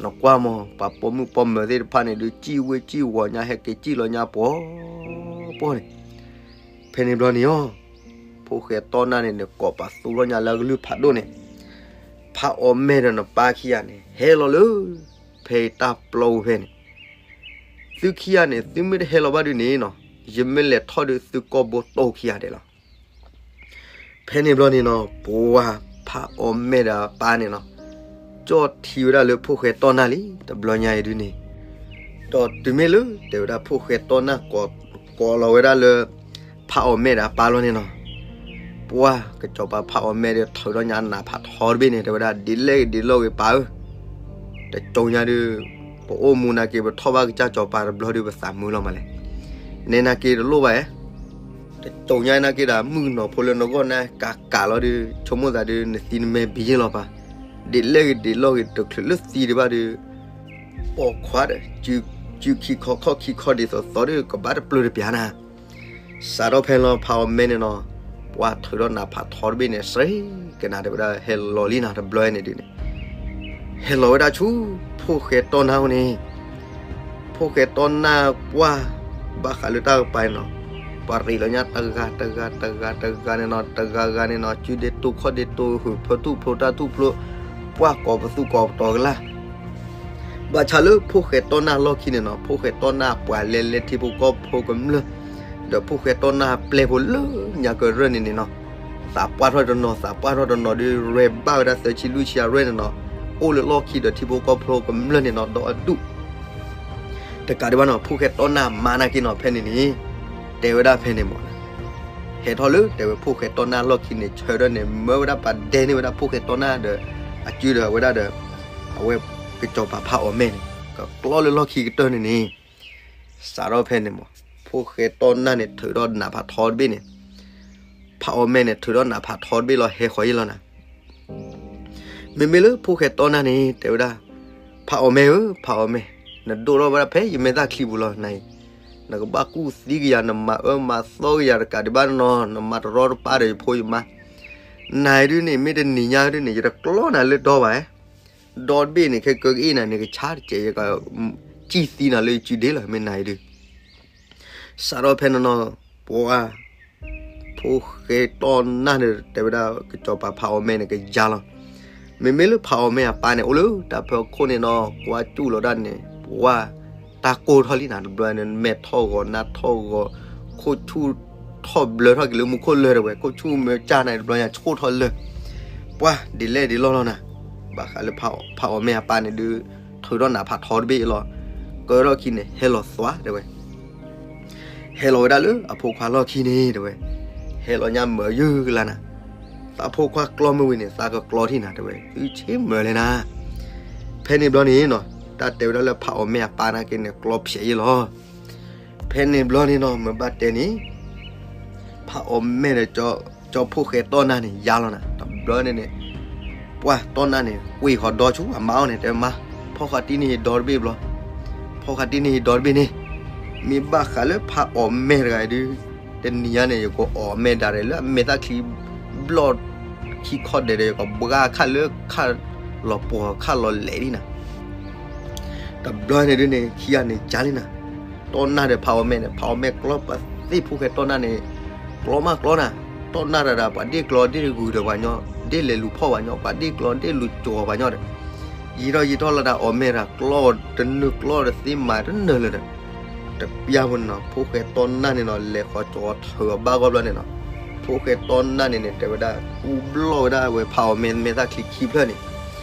နကွၢ်မး ပှၤပိာ်မုၣ်ပိာ်မၢၤသ့ၣ်တဖၣ်န့ၣ်ဒုး စံၣ်ဝ့စံၣ်ဝီၤညါ ဟဲက့ၤစံၣ်လီၤညါပှီၤပှီၤန့ၣ် ဖဲန့ၣ်ဘျီန့ၣ်အီၤ, ဖိၣ်ဃဲတီၢ်နၢ်န့ၣ်န့ၣ် ကိးပသူထီၣ်ညါလၢအကလုၢ်ဖးဒိၣ်န့ၣ်, ဖးအီၣ်မဲဒီးနပၢ်ခံဂၤန့ၣ် ဟဲလီၤလၢ ဖဲတၢ်ပျီပူၤဖဲန့ၣ်, သုခံဂၤန့ၣ် သုမ့ၢ်တဟဲလီၤဘၣ်ဒုးန့ၣ်နီၤ, ယမ့ၢ်လဲၤထီၣ်ဒုးသုကိာ်ဘိတိၢ်ခံဂၤဒဲးလီၤ. ဖဲန့ၣ်ဘျီန့ၣ်နီၤ ပှၤဖးအီၣ်မဲဒီးအပၢ်န့ၣ်နီၤ, ကၠီၣ်ထံဝဲဒၣ်လၢဖိၣ်ဃဲတီၢ်နၢ်လံ တဘျီညါအံၤဒုးန့ၣ်, ဒီးတုၤမ့ၢ်လၢတဲဝဲဒၣ်ဖိၣ်ဃဲတီၢ်နၢ် ကိးလီၤဝဲဒၣ်လၢ ဖးအီၣ်မဲဒီးအပၢ်လီၤန့ၣ်နီၤ, ပှၤကစီၤပၤဖးအီၣ်မဲဒီးထုးထီၣ်ညါနးဖးထီတဘ့ၣ်န့ၣ် တဲဝဲဒၣ်ဒ်လဲၣ်ဂ့ၤဒ်လဲၣ်ဂ့ၤပၢ်ဧၢ, တကၠိညါဒုး ပအိၣ်မူနာ်က့ ပထီၣ်ဘၣ်ကစၢ်စီၤပၤတဘျီဒုး ပသးမုာ်လီၤမးလဲၣ်, နဲနာ်က့တလိၣ်ဘၣ်ဧါ တကၠိညါနာ်က့ဒီး မုၣ်ကနီၤဖိလၢနဂီၢ်နၤကးကးလီၤဒုး ဆိကမိၣ်သးဒုး နသံနမဲာ်ဘံယ့ၢ်လီၤပၢ်, ဒ်လဲၣ်ဂ့ၤဒ်လဲၣ်ဂ့ၤ တချုးလၢသံဒံးဘၣ်ဒုး ပိာ်ခွါဒီး စုခံခီခီၣ်ခံခီဒ်သိးသိးဒုး ကဘၣ်တပျၢၤတပျၢၤနၤ, စးထီၣ်ဖဲလီၤဖးအီၣ်မဲန့ၣ်နီၤ, ပှၤထုးထီၣ်နးဖးထီတဘ့ၣ်န့ၣ် စ့ၢ်ကနၤ တဲဝဲဒၣ်ဟဲလီၤလံနၤ တဘျီန့ၣ်ဒုးန့ၣ်, ဟဲလီၤဝဲဒၣ်ဆူ ဖိၣ်ဃဲတီၢ်နၢ်အအိၣ်န့ၣ် ဖိၣ်ဃဲတီၢ်နၢ်ပှၢ် ဘၣ်ဃးလၢတၢ်ကပၤန့ၣ်နီၤ, ပှၤရ့းလီၤညါတဂၤတဂၤတဂၤတဂၤန့ၣ်နီၤ, တဂၤဂၤန့ၣ်နီၤ စုဒ့တိၢ်ခီၣ်ဒ့တိၢ် ဟုးဖၢထူၣ်ဖျိတၢ်ထူၣ်ဖျိ, ပှၢ်ကိးပသူကိးပတီၤကလာ်, ဘၣ်ဆၣ်လၢဖိၣ်ဃဲတီၢ်နၢ်လီၢ်ခံန့ၣ်နီၤ, ဖိၣ်ဃဲတီၢ်နၢ်ပှၤလဲၤလဲၤထံဖိကီၢ်ဖိကမျၢၢ်, ဒီးဖိၣ်ဃဲတီၢ်နၢ်ပျဲၢ်ဖိလၢညါကရၢၢ်န့ၣ်န့ၣ်နီၤ, သးပှၢ်ထီၣ်တနီၤ သးပှၢ်ထီၣ်တနီၤဒုး ရဲၣ်ဘၣ်ဝဲဒၣ်သၢဆံလွံၢ်ဆံအရၢၢ်န့ၣ်နီၤ, အိၣ်လၢလီၢ်ခံဒီးထံဖိကီၢ်ဖိကမျၢၢ်န့ၣ်နီၤ ဒီးအဒူၣ် တကးဒံးဘၣ်နီၤ ဖိၣ်ဃဲတီၢ်နၢ်မါနာ်က့နီၤ ဖဲန့ၣ်န့ၣ် တဲဝဲဒၣ်ဖဲန့ၣ်မး, ဟဲထီၣ်လၢတဲဝဲဖိၣ်ဃဲတီၢ်နၢ်လီၢ်ခံန့ၣ် ဆၢထၢၣ်န့ၣ် မၢဝဲဒၣ်ပာ်ဒဲန့ၢ်ဝဲဒၣ်ဖိၣ်ဃဲတီၢ်နၢ်ဒီး အစုဒီးဝဲဒၣ်ဒီး အဝဲကစီၤပၤဖးအီၣ်မဲန့ၣ် ကကျီလၢလီၢ်ခံကတၢၢ်န့ၣ်န့ၣ်, စးထီၣ်ဖဲန့ၣ်မး ဖိၣ်ဃဲတီၢ်နၢ်န့ၣ် ထုးထီၣ်နးဖးထီတဘ့ၣ်န့ၣ်, ဖးအီၣ်မဲန့ၣ် ထုးထီၣ်နးဖးထီတဘ့ၣ်လီၤ ဟဲဃီၤယ့ၢ်လီၤနၤ မ့မ့ၢ်လၢဖိၣ်ဃဲတီၢ်နၢ်န့ၣ် တဲဝဲဒၣ်, ဖးအီၣ်မဲဧၢ, ဖးအီၣ်မဲ, နဒိၣ်ထီၣ်ဝဲဒၣ်ဖဲယမဲာ်သၣ်ချံပူၤလီၤနၤအံၤ, နကဘၣ်ကူၣ်သံကယၤ နမၤအၢမၤသီကယၤတကးဒံးဘၣ်နီၤ, နမၤတရီတပါဒီးယဖိယမါ, နၤအံၤဒုးန့ၣ် မ့ၢ်တနံၤညါဒုးန့ၣ် ယတကျီနၤလၢဒီဘၣ်, ဒီတဘ့ၣ်န့ၣ် ခဲကၢကအ့ၣ်နၤန့ၣ် ကဆါတစဲး ယကစံၣ်သံနၤလၢယစုဒ့လီၤ မ့ၢ်နၤအံၤဒုး စးထီၣ်ဖဲန့ၣ်နီၤ, ပှၤ ဖိၣ်ဃဲတီၢ်နၢ်န့ၣ် တဲဝဲဒၣ်ကစီၤပၤဖးအီၣ်မဲန့ၣ် ကယါလီၤ. မ့မ့ၢ်လၢဖးအီၣ်မဲအပၢ်န့ၣ် အိၣ်လၢတၢ်ဖၢခိၣ်န့ၣ်နီၤ, ကွၢ်စူၣ်လီၤဒၣ်န့ၣ် ပှၤ တၢ်ကိၢ်ထီၣ်လံနၤ တဘျီန့ၣ် မဲာ်ထီၣ်ဂီၤ နါထီၣ်ဂီၤ, ခိၣ်ဆူၣ်ထီၣ်ဘျၢထီၣ်က့ၤလၢမူခိၣ်လၢာ်တဲဝဲ, ခိၣ်ဆူၣ်မၢကၢ်နၤ တဘျီညါဆူၣ်ထီၣ်လၢာ်, ပှၤဒ်လဲၣ်ဒ်လဲၣ်လီၤနၤ, ဘၣ်ဃးလၢဖးအီၣ်မဲအပၢ်န့ၣ်ဒုး ထုးထီၣ်နးဖးထီတဘ့ၣ်အံၤလီၤ. ကၢထီၣ်ခံန့ၣ် ဟဲလီၤသွါတဲဝဲ ဟဲလီၤဝဲဒၣ်လၢအဖိခွါလီၢ်ခံန့ၣ်တဲဝဲ, ဟဲလီၤညါမၤယုၢ်ကလါနၤ, သးဖိခွါကျီမ့ၢ်ဝံၤန့ၣ် သးကကျီထံၣ်နၤတဲဝဲ, သုဆ့မၤလဲၣ်နၤ. ဖဲန့ၣ်ဘျီန့ၣ်နီၤ, တၢ်တဲဝဲဒၣ်လၢဖးအီၣ်မဲအပၢ်နာ်က့န့ၣ် ကျီဖျဲးယ့ၢ်လီၤ. ဖဲန့ၣ်ဘျီန့ၣ်နီၤ, မ့ၢ်ဘၣ်တဲန့ၣ် ဖးအီၣ်မဲာ်ဒီး ကၠီဖိၣ်ဃဲတီၢ်နၢ်န့ၣ် ယါလီၤနၤ, တဘျီန့ၣ်န့ၣ် ပှၢ်တီၢ်နၢ်န့ၣ် ကွံာ်ဃီၤဒီဆူအမါအီၤန့ၣ် တဲမါ, ဖီၣ်ဃာ်တံၢ်န့ၢ်ယဒီတဘ့ၣ်ဘျီ, ဖီၣ်ဃာ်တံၢ်န့ၢ်ယဒီတဘ့ၣ်န့ၣ်, မ့ၢ်ဘၣ်ဃးလၢဖးအီၣ်မဲာ်တဂၤအံၤဒုး, တနံၤညါန့ၣ် ယကအီၣ်မဲာ်ဒၣ်ရဲၣ်လၢအမဲာ်သၣ်ချံဘျီၣ်ခံခီဒဲးဒီး ယကဘှါခၣ်လၢခၣ်လီၤပှီၤခၣ်လီၤလဲၣ်ဒ်နၤ တဘျီန့ၣ်ဒုးန့ၣ် ခံဂၤန့ၣ်ကၢလံနၤ, တီၢ်နၢ်ဒီးဖးအီၣ်မဲာ်န့ၣ် ဖးအီၣ်မဲာ်ကျီပသ့ၣ်ဖိၣ်ဃဲတီၢ်နၢ်န့ၣ်, ကျီမးကျီနၤ, တီၢ်နၢ်တဂၤဒီး ပှၤဒ့ၣ်ကျီဒ့ၣ်ဂုၤဒီးပှၤညီ, ဒ့ၣ်လဲၤလူၤဖီၣ်ပှၤညီ, ပှၤဒ့ၣ်ကျီဒ့ၣ်လူၤကၠီၤပှၤညီဒီး, ယံာ်ထီၣ်ယံာ်ထီၣ်လီၤဒီး အီၣ်မ့ၢ်တၢ်ကျီတနုာ်ကျီတသ့မၤတနၢၤလၢၤဒီး တပျၢ်ဖိန့ၣ်နီၤ ဖိၣ်ဃဲတီနၢ်န့ၣ်နီၤ လဲၤဃီၤကၠီၤထၢအီၤဘၣ်ဂီၢ်ဘျီန့ၣ်နီၤ, ဖိၣ်ဃဲတီနၢ်န့ၣ်န့ၣ် တဲဝဲဒၣ် ကူဘျီၣ်ဝဲဒၣ်ဝဲဖးအီၣ်မ့ၢ်မဲာ်သၣ်ချံခံဖျၢၣ်န့ၣ်,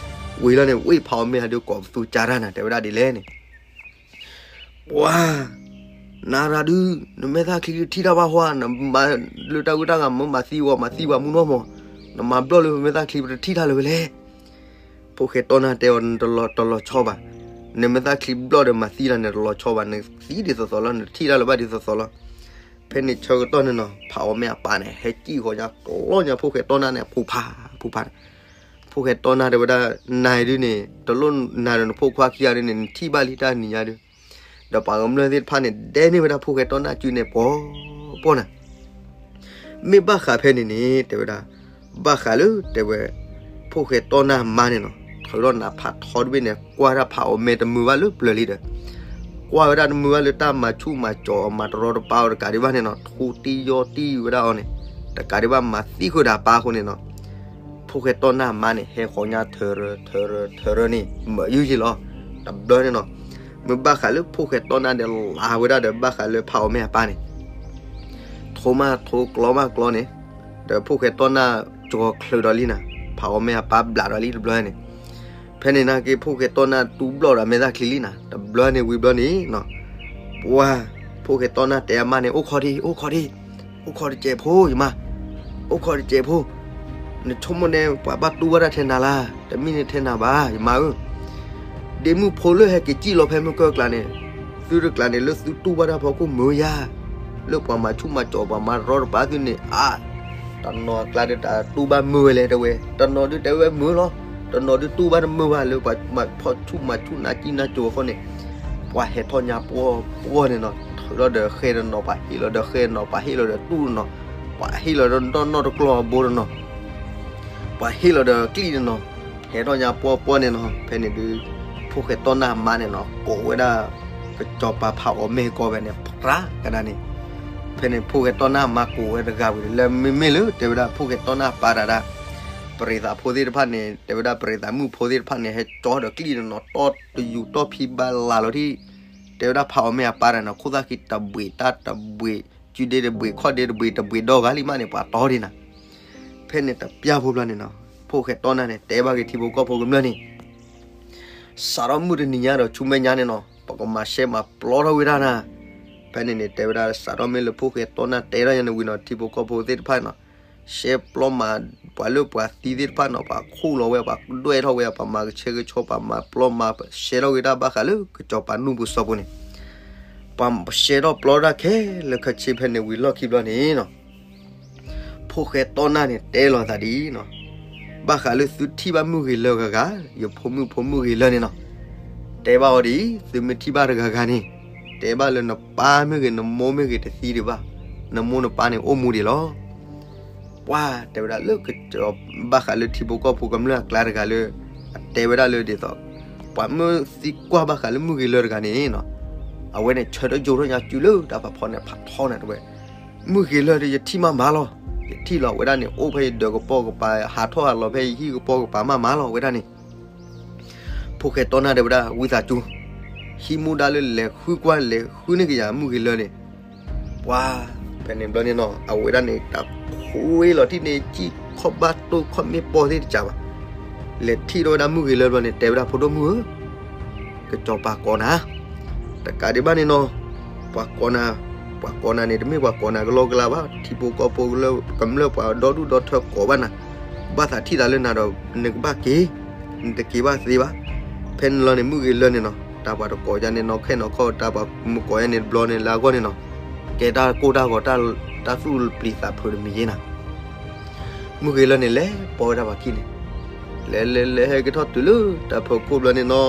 ဝံၤလီၤန့ၣ် ဝ့ၢ်ဖးအီၣ်မ့ၢ်ဟးဒုးကိးပသူကၢ်တၢ်နၤ တဲဝဲဒၣ်ဒ်လဲၣ်န့ၣ် ပှၤ နၤရၤဒုး နမဲာ်သၣ်ချံတထံၣ်တၢ်ဘၣ်ဟီ, နမၤလၢတၢ်ဝံတၢ်ဂၤမ့ၢ်မၤသံဝဲ မၤသံဝဲမူနီၢ်မး, နမၤဘျီၣ်လၢမဲာ်သၣ်ချံပတထံၣ်တၢ်လၢၤဝဲလဲၣ်. ဖိၣ်ဃဲတီနၢ်တဲအီၤ နတလီၤဆီဘၣ်, နမဲာ်သၣ်ချံဘျီၣ်ဒီးမၤသံတၢ်န့ၣ်တလီၤဆီဘၣ်, နသံဒ်သိးသိးလီၤ နထံၣ်တၢ်လၢၤဘၣ်ဒ်သိးသိးလီၤ. ဖဲန့ၣ်ဆၢကတီၢ်န့ၣ်နီၤ ဖးအီၣ်မ့ၢ်အပၢ်န့ၣ် ဟဲကံၣ်ဃီညါကျီညါဖိၣ်ဃဲတီနၢ်န့ၣ် ဖူးဖး ဖူးဖးန့ၣ်, ဖိၣ်ဃဲတီနၢ်တဲဝဲဒၣ် နၤဒုးန့ၣ် တလိၣ်နၤဒီးနဖိခွါခံဂၤဒုးန့ၣ် နထံၣ်ဘၣ်လံတၢ်နံၤညါဒုး, ဒီးပှၤကမျၢၢ်သ့ၣ်တဖၣ်န့ၣ် ဒဲန့ၢ်ဝဲဒၣ်ဖိၣ်ဃဲတီနၢ်စုန့ၣ်ပှီၤပှီၤနၤ မ့ၢ်ဘၣ်ဃးဖဲန့ၣ်န့ၣ် တဲဝဲဒၣ်, ဘၣ်ဃးလၢတဲဝဲ ဖိၣ်ဃဲတီနၢ်မါန့ၣ်နီၤ ထုးထီၣ်နးဖးထီတဘ့ၣ်န့ၣ် ကွၢ်တၢ်ဖးအီၣ်မ့ၢ်တမုာ်ဘၣ်လၢပျၢၤလံဒီး, ကွၢ်ဝဲဒၣ်တမုာ်ဘၣ်လၢတၢ်မၤဆူၣ်မၤစီၤအီၤ မၤတရီတပါအီၤတကးဒံးဘၣ်န့ၣ်နီၤ ထူတံယီတံဝဲဒၣ်အီၤန့ၣ် တကးဒံးဘၣ်မၤသံဃုာ်ဒီးအပၢ်အဃိန့ၣ်နီၤ ဖိၣ်ဃဲတီနၢ်မါန့ၣ် ဟဲဃီၤညါထၢရၢ ထၢရၢ ထၢရၢန့ၣ် မ့ၢ်ယုၢ်ယံၤလီၤ. တဘျီန့ၣ်နီၤ မ့ၢ်ဘၣ်ဃးလၢဖိၣ်ဃဲတီနၢ်ဒီးလၤဝဲဒၣ်ဒီး ဘၣ်ဃးလၢဖးအီၣ်မ့ၢ်အပၢ်န့ၣ် ထိမးထိကျီမးကျီန့ၣ်, ဒီးဖိၣ်ဃဲတီနၢ်ကၠီၤချၢးဒီးလံနၤ, ဖးအီၣ်မ့ၢ်အပၢ်ဘျးဒီးလံတဘျီန့ၣ်, ဖဲန့ၣ်နာ်က့ ဖိၣ်ဃဲတီနၢ်တူၢ်ဘျီၣ်ဒီးမဲာ်သၣ်ချံလံနၤ, တဘျီန့ၣ်ဝံၤဘျီန့ၣ်နီၤ, ပှၤ ဖိၣ်ဃဲတီနၢ်တဲအမါန့ၣ် အိၣ်ခိးဒံး အိၣ်ခိးဒံး အိၣ်ခိးတစဲးဖိ ယမါ, အိၣ်ခိးတစဲးဖိ, နဆိကမိၣ်န့ၣ် ပှၤဘၣ်တူၢ်ဘၣ်တၢ်ထဲနၤလၢ်, တမ့ၢ်န့ၣ်ထဲနၤဘၣ် ယမါဧၢ, ဒ့မုၣ်ဖိလၢဟဲက့ၤစံၣ်လီၤဖဲမုၢ်ကၢၢ်ကျါန့ၣ်, သုတကျါန့ၣ် လၢသုတူၢ်ဘၣ်တၢ်ဖီခိၣ်မုာ်ယၤ, လၢပှၤမၤဆူၣ်မၤစီၤပှၤမၤရီတပါသုန့ၣ် အါ, တနီၤအကျါဒုးတၢ်တူၢ်ဘၣ်မုာ်ဝဲလဲၣ်တဲဝဲ, တနီၤဒုးတဲဝဲမုာ်လီၤ, တနီၤဒုးတူၢ်ဘၣ်တမုာ်ဘၣ်လၢပှၤမၤဖီၣ်ဆူၣ်မၤဆူၣ်နးကံနးကၠိၤအဃိန့ၣ်, ပှၤဟဲထီၣ်ညါပှီၢ်ပှီၢ်န့ၣ်နီၤ, ထုးထီၣ်ဒီးဃဲတနီၤ ပှၤဟ့ၣ်လီၤဒီးဃဲတနီၤ ပှၤဟ့ၣ်လီၤဒီးတူၢ်တနီၤ, ပှၤဟ့ၣ်လီၤဒီးနီၢ်နီၢ်တကျီၢ်အဘိတနီၤ ပှၤဟ့ၣ်လီၤဒီးကျံၣ်တနီၤ, ဟဲထီၣ်ညါပှီၢ်ပှီၢ်န့ၣ်နီၤ, ဖဲန့ၣ်ဒုး ဖိၣ်ဃဲတီနၢ်မါန့ၣ်နီၤ ကိးဝဲဒၣ် ကစီၤပၤဖးအီၣ်မ့ၢ်ကီးဖဲန့ၣ် ဖြးကဒါန့ၣ်, ဖဲန့ၣ်ဖိၣ်ဃဲတီနၢ်မါကိးဝဲတဂၤဝံၤလၢမ့မ့ၢ်လၢတဲဝဲဒၣ်ဖိၣ်ဃဲတီနၢ်ပၢ်တၢ်ဒၣ်, ပရံးသးဖိသ့ၣ်တဖၣ်န့ၣ် တဲဝဲဒၣ်ပရံးသးမုၣ်ဖိသ့ၣ်တဖၣ်န့ၣ် ဟဲကၠီဒီးကျံၣ်တနီၤ တီတယူၤတီၢ်ဖံဘၣ်လၤလီၤထံၣ်, တဲဝဲဒၣ်ဖးအီၣ်မ့ၢ်အပၢ်တၢ်န့ၣ် ခိၣ်သၣ်ခံတဘှံးတၢ်တဘှံး စုဒ့တဘှံးခီၣ်ဒ့တဘှံး တဘှံးဒီဂၤလံမးန့ၣ် ပှၤတီဒံးနၤ ဖဲန့ၣ်တပျၢ်ဖိဘျီန့ၣ်နီၤ, ဖိၣ်ဃဲတီနၢ်န့ၣ် တဲဘၣ်က့ၤထံဖိကီၢ်ဖိကမျၢၢ်န့ၣ်, စးထီၣ်မုၢ်တနံၤညါဒီးဆူမဲာ်ညါန့ၣ်နီၤ ပကမၤရှဲမၤပျီထီၣ်ဝဲဒၣ်နၤ, ဖဲန့ၣ်န့ၣ် တဲဝဲဒၣ်စးထီၣ်မ့ၢ်လၢဖိၣ်ဃဲတီနၢ်တဲထီၣ်ညါန့ၣ်ဝံၤနီၤ ထံဖိကီၢ်ဖိသ့ၣ်တဖၣ်နီၤ, ရှဲပျီမၤ ပှၤလၢပှၤသံသ့ၣ်တဖၣ်နီၤ ပှၤခူၣ်လီၤဝဲ ပှၤဒွဲၣ်ထီၣ်ဝဲ ပှၤမၤကဆှဲကဆှီ ပှၤမၤပျီမၤရှဲထီၣ်ဝဲဒၣ်ဘၣ်ဃးလၢကစီၤပၤနူၢ်ပူၤစီၤပူၤန့ၣ်, ပှၤရှဲထီၣ်ပျီဒၣ်ခဲလၢာ်ခဲဆ့ဖဲန့ၣ်ဝံၤလီၢ်ခံဘျီန့ၣ်နီၤ ဖိၣ်ဃဲတီနၢ်န့ၣ် တဲလီၤသးဒ်အံၤနီၤ, ဘၣ်ဃးလၢသုထံၣ်ဘၣ်မုၢ်ဂ့ၤလၢဂၤဂၤ, ယဖိမုၣ်ဖိမုၣ်ဂ့ၤလၢန့ၣ်နီၤ, တဲဘၣ်အီၤဒ်အံၤ, သုမ့ၢ်ထံၣ်ဘၣ်တဂၤဂၤန့ၣ်, တဲဘၣ်လၢနပၢ်မ့ၢ်ဂ့ၤ နမိၢ်မ့ၢ်ဂ့ၤ တသံဒံးဘၣ်, နမိၢ်နပၢ်န့ၣ်အိၣ်မူဒံးလီၤ. ပှၤတဲဝဲဒၣ်လၢကစီၤ ဘၣ်ဃးလၢထံဖိကီၢ်ဖိကမျၢၢ်အကျါတဂၤလၢ အတဲဝဲဒၣ်လၢဒ်သိး ပှၤမ့ၢ်သံကွၢ်ဘၣ်ဃးလၢမုၢ်ဂ့ၤလၢတဂၤန့ၣ်နီၤ, အဝဲန့ၣ်ဆၢထၢၣ်ယိာ်ထီၣ်ညါစုလၢတၢ်ဖးဖီန့ၣ် ဖးထီန့ၣ်တဲဝဲ, မုၢ်ဂ့ၤလၢဒီးယထံၣ်မးမးလီၤ, ယထံၣ်လီၤဝဲဒၣ်န့ၣ် အိၣ်ဖဲယဒၢးကပီၤကပၤ ဟးထီၣ်ဟးလီၤဖဲယဟံၣ်ကပီၤကပၤမးမးလီၤဝဲဒၣ်န့ၣ် ဖိၣ်ဃဲတီနၢ်တဲဝဲဒၣ် ဝံသးစူၤ, ဟံးမူဒါလၢလဲၤဃုကွၢ် လဲၤဃုန့ၢ်ကယၤမုၢ်ဂ့ၤလၢန့ၣ်, ပှၤ ဖဲန့ၣ်ဘျီန့ၣ်နီၤ အဝဲဒၣ်န့ၣ် တၢ်ခွ့လီၤထံၣ်န့ၣ် ကံၣ်ခီၣ်ဘၣ်တိၢ်ခီၣ်မ့ၢ်ပီၢ်သ့ၣ်တစးဘၣ်, လဲၤထံၣ်ထီၣ်ဝဲဒၣ်မုၢ်ဂ့ၤလၢဘျီန့ၣ် တဲဝဲဒၣ်ဖိဒိၣ်မုၣ်ဧၢ ကစီၤပၤကိးနၤ, တကးဒံးဘၣ်န့ၣ်နီၤ, ပှၤကိးနၤ, ပှၤကိးနၤန့ၣ် တမ့ၢ်ပှၤကိးနၤကလီကလီဘၣ်, ထံဖိကီၢ်ဖိကမျၢၢ်ပှၤဒီဒူၣ်ဒီထၢကိးဘၣ်နၤ, ဘၣ်သးထံၣ်သးလၢနၤဒီး နကဘၣ်က့ၤ, နတက့ၤဘၣ်သ့ဘၣ်. ဖဲန့ၣ်လီၤန့ၣ် မုၢ်ဂ့ၤလၢန့ၣ်နီၤ တၢ်ပှၤတကိးယါန့ၣ်နီၤ ခဲနီၤခီ တၢ်ပှၤမုၢ်ကိးယါန့ၣ်တဘျီန့ၣ်လၢအဂီၢ်န့ၣ်နီၤ, ကဲတၢ်ကိၢ်တၢ်ဂီၤ တၢ်သူၣ်ပျံၤသးဖုးတမံၤယ့နၤ မုၢ်ဂ့ၤလၢန့ၣ် လဲၤပိာ်ဝဲဒၣ်ပှၤခံန့ၣ်, လဲၤလဲၤလဲၤဟဲက့ၤထီၣ်တုၤလၢ တၢ်ဖီခိၣ်ဘျီန့ၣ်နီၤ,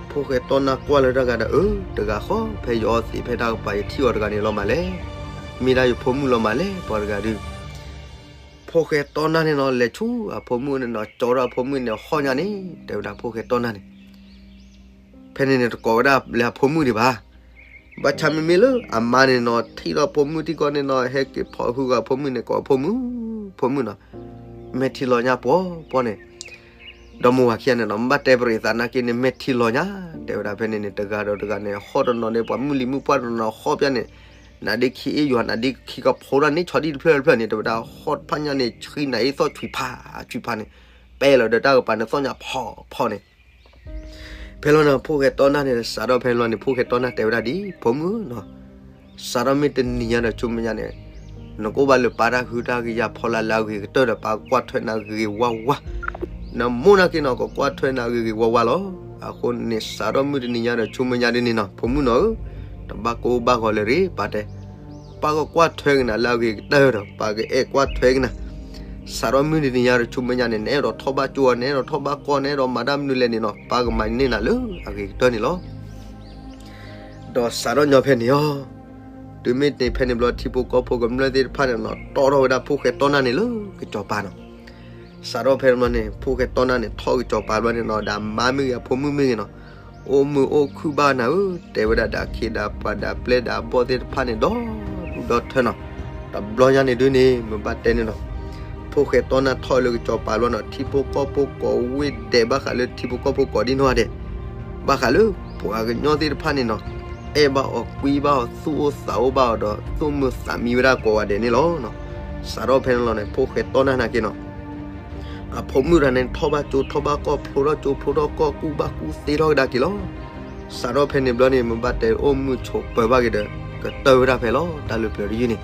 ဖိၣ်ဃဲတီနၢ်ကွၢ်လၢတၢ်ဂၤဒီး အၢ တဂၤဃီ ဖဲယအီသံးဖဲတၢ်ကပၤ ယထံၣ်အီၤတဂၤန့ၣ်လီၤမးလဲၣ်, မ့ၢ်ဒၣ်ယဖိမုၣ်လီၤမးလဲၣ် ပှၤတဂၤဒုး, ဖိၣ်ဃဲတီနၢ်န့ၣ်နီၤ လဲၤဆူအဖိမုၣ်န့ၣ်နီၤ ကၠီထီၣ်အဖိမုၣ်န့ၣ် ဟီၣ်ညါန့ၣ် တဲဝဲဒၣ်ဖိၣ်ဃဲတီနၢ်န့ၣ် ဖဲန့ၣ်န့ၣ် တကိးဝဲဒၣ်လၢအဖိမုၣ်ဒံးဘၣ်. ဘၣ်ဆၣ်မ့မ့ၢ်လၢအမါန့ၣ်နီၤ ထံၣ်ထီၣ်ဖိမုၣ်ထံကီၢ်န့ၣ်နီၤ ဟဲက့ၤဖီၣ်ဟုကၤဖိမုၣ်န့ၣ် ကိးဖိမုၣ်, ဖိမုၣ်နီၤ, မဲာ်ထံလီၤညါပှီၤပှီၤန့ၣ်, ဒီမါဝၤခံဂၤန့ၣ်နီၤ မ့ၢ်ဘၣ်တဲပရံးသးနာ်က့န့ၣ် မ့ၢ်ထံလီၤညါ တဲဝဲဒၣ်ဖဲန့ၣ်န့ၣ် တဂၤဒီးတဂၤန့ၣ် ဟီၣ်တနီၤန့ၣ် ပှၤမုၢ်လံၤမုၢ်ပှၢ်တနီၤဟီၣ်ပျၢ်န့ၣ် နဒ့ခံအ့ၣ်ယွၤ နဒ့ခံကဖိဒၣ်န့ၣ် ဆီဒံၣ်တဖျၢၣ်တဖျၢၣ်န့ၣ် တဲဝဲဒၣ်ဟီၣ်တဖၣ်ညါန့ၣ် ဆှံနၤအ့ၣ်သီၣ်ဆွံဖးဆွံဖးန့ၣ် ပဲလီၤဒီးတၢ်ကပၤန့ၣ်သီၣ်ညါဖီဖီန့ၣ် ဖဲလီၤန့ၣ် ဖိၣ်ဃဲတီနၢ်န့ၣ် စးထီၣ်ဖဲလီၤန့ၣ် ဖိၣ်ဃဲတီနၢ်တဲဝဲဒၣ်ဒ် ဖိမုၣ်နီၤ စးထီၣ်မ့ၢ်တနံၤညါဒီးဆူမဲာ်ညါန့ၣ် နကအိၣ်ဘၣ်လၢပၢ်တၢ်ဟုၣ်တၢ်ကယာ်ဖီလာ်လၢအဂ့ၤကတၢၢ်ဒီး ပၢ်ကကွၢ်ထွဲနၤဂ့ၤဂ့ၤဝါဝါ, နမိၢ်နာ်က့နီၤ ကကွၢ်ထွဲနၤဂ့ၤဂ့ၤဝါဝါလီၤ. အဃိန့ၣ် စးထီၣ်မုၢ်တနံၤညါဒီးဆူမဲာ်ညါဒ်န့ၣ်နီၤ ဖိမုၣ်နီၤဧၢ, တဘၣ်ကအိၣ်ဘၣ်ဂီၤလၢၤရ့ ပၢ်တဲ ပၢ်ကကွၢ်ထွဲကနၤလၢအဂ့ၤကတၢၢ်ဒီး ပၢ်ကအဲၣ်ကွၢ်ထွဲကနၤ. စးထီၣ်မုၢ်တနံၤညါဒီးဆူမဲာ်ညါန့ၣ် နအဲၣ်ဒိးထီၣ်ဘၣ်ကၠိအီၤ နအဲၣ်ဒိးထီၣ်ဘၣ်ကီၢ် နအဲၣ်ဒိးမၤတၢ်မနုၤလဲၣ်န့ၣ်နီၤ ပၢ်ကမၤန့ၢ်နၤလၢအဂ့ၤကတၢၢ်န့ၣ်လီၤ. ဒီးစးထီၣ်ညီဖဲန့ၣ်အီၤ, တုၤမ့ၢ်တ့ၢ်ဖဲန့ၣ်ဘျီ ထံဖိကီၢ်ဖိကမျၢၢ်သ့ၣ်တဖၣ်န့ၣ်နီၤ တီထီၣ်ဝဲဒၣ်ဖိၣ်ဃဲတီနၢ်န့ၣ်လၢကစီၤပၤနီၤ. စးထီၣ်ဖဲန့ၣ်ဘျီန့ၣ် ဖိၣ်ဃဲတီနၢ်န့ၣ် ထီၣ်ကစီၤပၤဘျီန့ၣ်နီၤ ဒီးမါမ့ၢ်ဂ့ၤ အဖိမုၣ်မ့ၢ်ဂ့ၤနီၤ အိၣ်မုာ်အိၣ်ခုၣ်ဘၣ်နၤဧၢ, တဲဝဲဒၣ်ဒီးအခ့ဒီးပှၤဒီးပျဲၢ်ဒီးအဘီၣ်သ့ၣ်တဖၣ်န့ၣ် ဒီဒူၣ်ဒီထၢနီၤ. တဘျီညါန့ၣ်ဒုန့ၣ် မ့ၢ်ဘၣ်တဲန့ၣ်နီၤ ဖိၣ်ဃဲတီနၢ်ထီၣ်လၢကစီၤပၤဘျီနီၤ ထံဖိကီၢ်ဖိကိးဝ့ၢ်ဒဲး ဘၣ်ဃးလၢထံဖိကီၢ်ဖိကိးဒံနီၢ်ဂၤဒဲး, ဘၣ်ဃးလၢပှၤကညီသ့ၣ်တဖၣ်န့ၣ်နီၤ အဲၣ်ဘၣ်အီၤကွံဘၣ်အီၤ သူၣ်အိၣ်သးအိၣ်ဘၣ်အီၤဒီး သူၣ်မုာ်သးမံဝဲဒၣ်ကိးဂၤဒဲးန့ၣ်လီၤ. စးထီၣ်ဖဲန့ၣ်လီၤန့ၣ် ဖိၣ်ဃဲတီနၢ်နာ်က့နီၤ အဖိမုၣ်တဂၤန့ၣ် ထီၣ်ဘၣ်ကၠိထီၣ်ဘၣ်ကီၢ် ဖျိထီၣ်ကၠိဖျိထီၣ်ကီၢ် ကူၣ်ဘၣ်ကူၣ်သ့ထီၣ်ကဒါက့ၤလီၤ. စးထီၣ်ဖဲန့ၣ်ဘျီန့ၣ် မ့ၢ်ဘၣ်တဲအိၣ်မုာ်ဆိးပၢၤဘၣ်က့ၤဒီး ကတၢၢ်ဝဲဒၣ်ဖဲလီၤ တၢ်လၢပျၢၤတယုၢ်န့ၣ်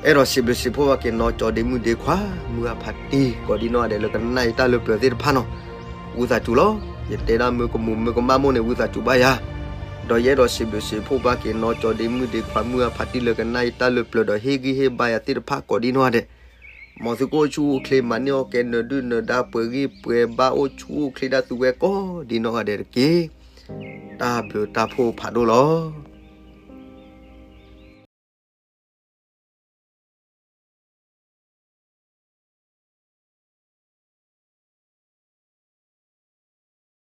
အဲၣ်ဒိးစံးဘျုးစံးဖှိၣ်ဘၣ်က့ၤနီၢ်ကၠီဒ့မုၣ်ဒ့ခွါ မုၢ်အဖါတံၢ် ကိးဒံနီၢ်ဂၤဒဲးလၢကနၣ်ယတၢ်လၢပျၢၤသ့ၣ်တဖၣ်နီၤ, ဝံသးစူၤလီၤ. ယတဲဒၣ်မ့ၢ်ကမူးမ့ၢ်ကမၣ်မိၢ်န့ၣ် ဝံသးစူၤဘၣ်ယၤ, ဒီးယအဲၣ်ဒိးစံးဘျုးစံးဖှိၣ်ဘၣ်က့ၤနီၢ်ကၠီဒ့မုၣ်ဒ့ခွါ မုၢ်အဖါတံၢ်လၢကနၣ်ယတၢ်လၢပျၢၤဒီးဟ့ၣ်ဂံၢ်ဟ့ၣ်ဘါယၤသ့ၣ်တဖၣ်ကိးဒံနီၢ်ဂၤဒဲး, မ်သုကအိၣ်ဆူၣ်အိၣ်ချ့ မၤန့ၢ်အီၣ်ကဲ နၢၤဒုၣ်နၢၤဒါ ပှဲၤဂံၢ်ပှဲၤဘါ အိၣ်ဆူၣ်အိၣ်ချ့ဒၣ်သုဝဲကိးဒံနီၢ်ဂၤဒဲးတက့ၢ်. တၢ်ဘျုးတၢ်ဖှိၣ်ဖးဒိၣ်လီၤ.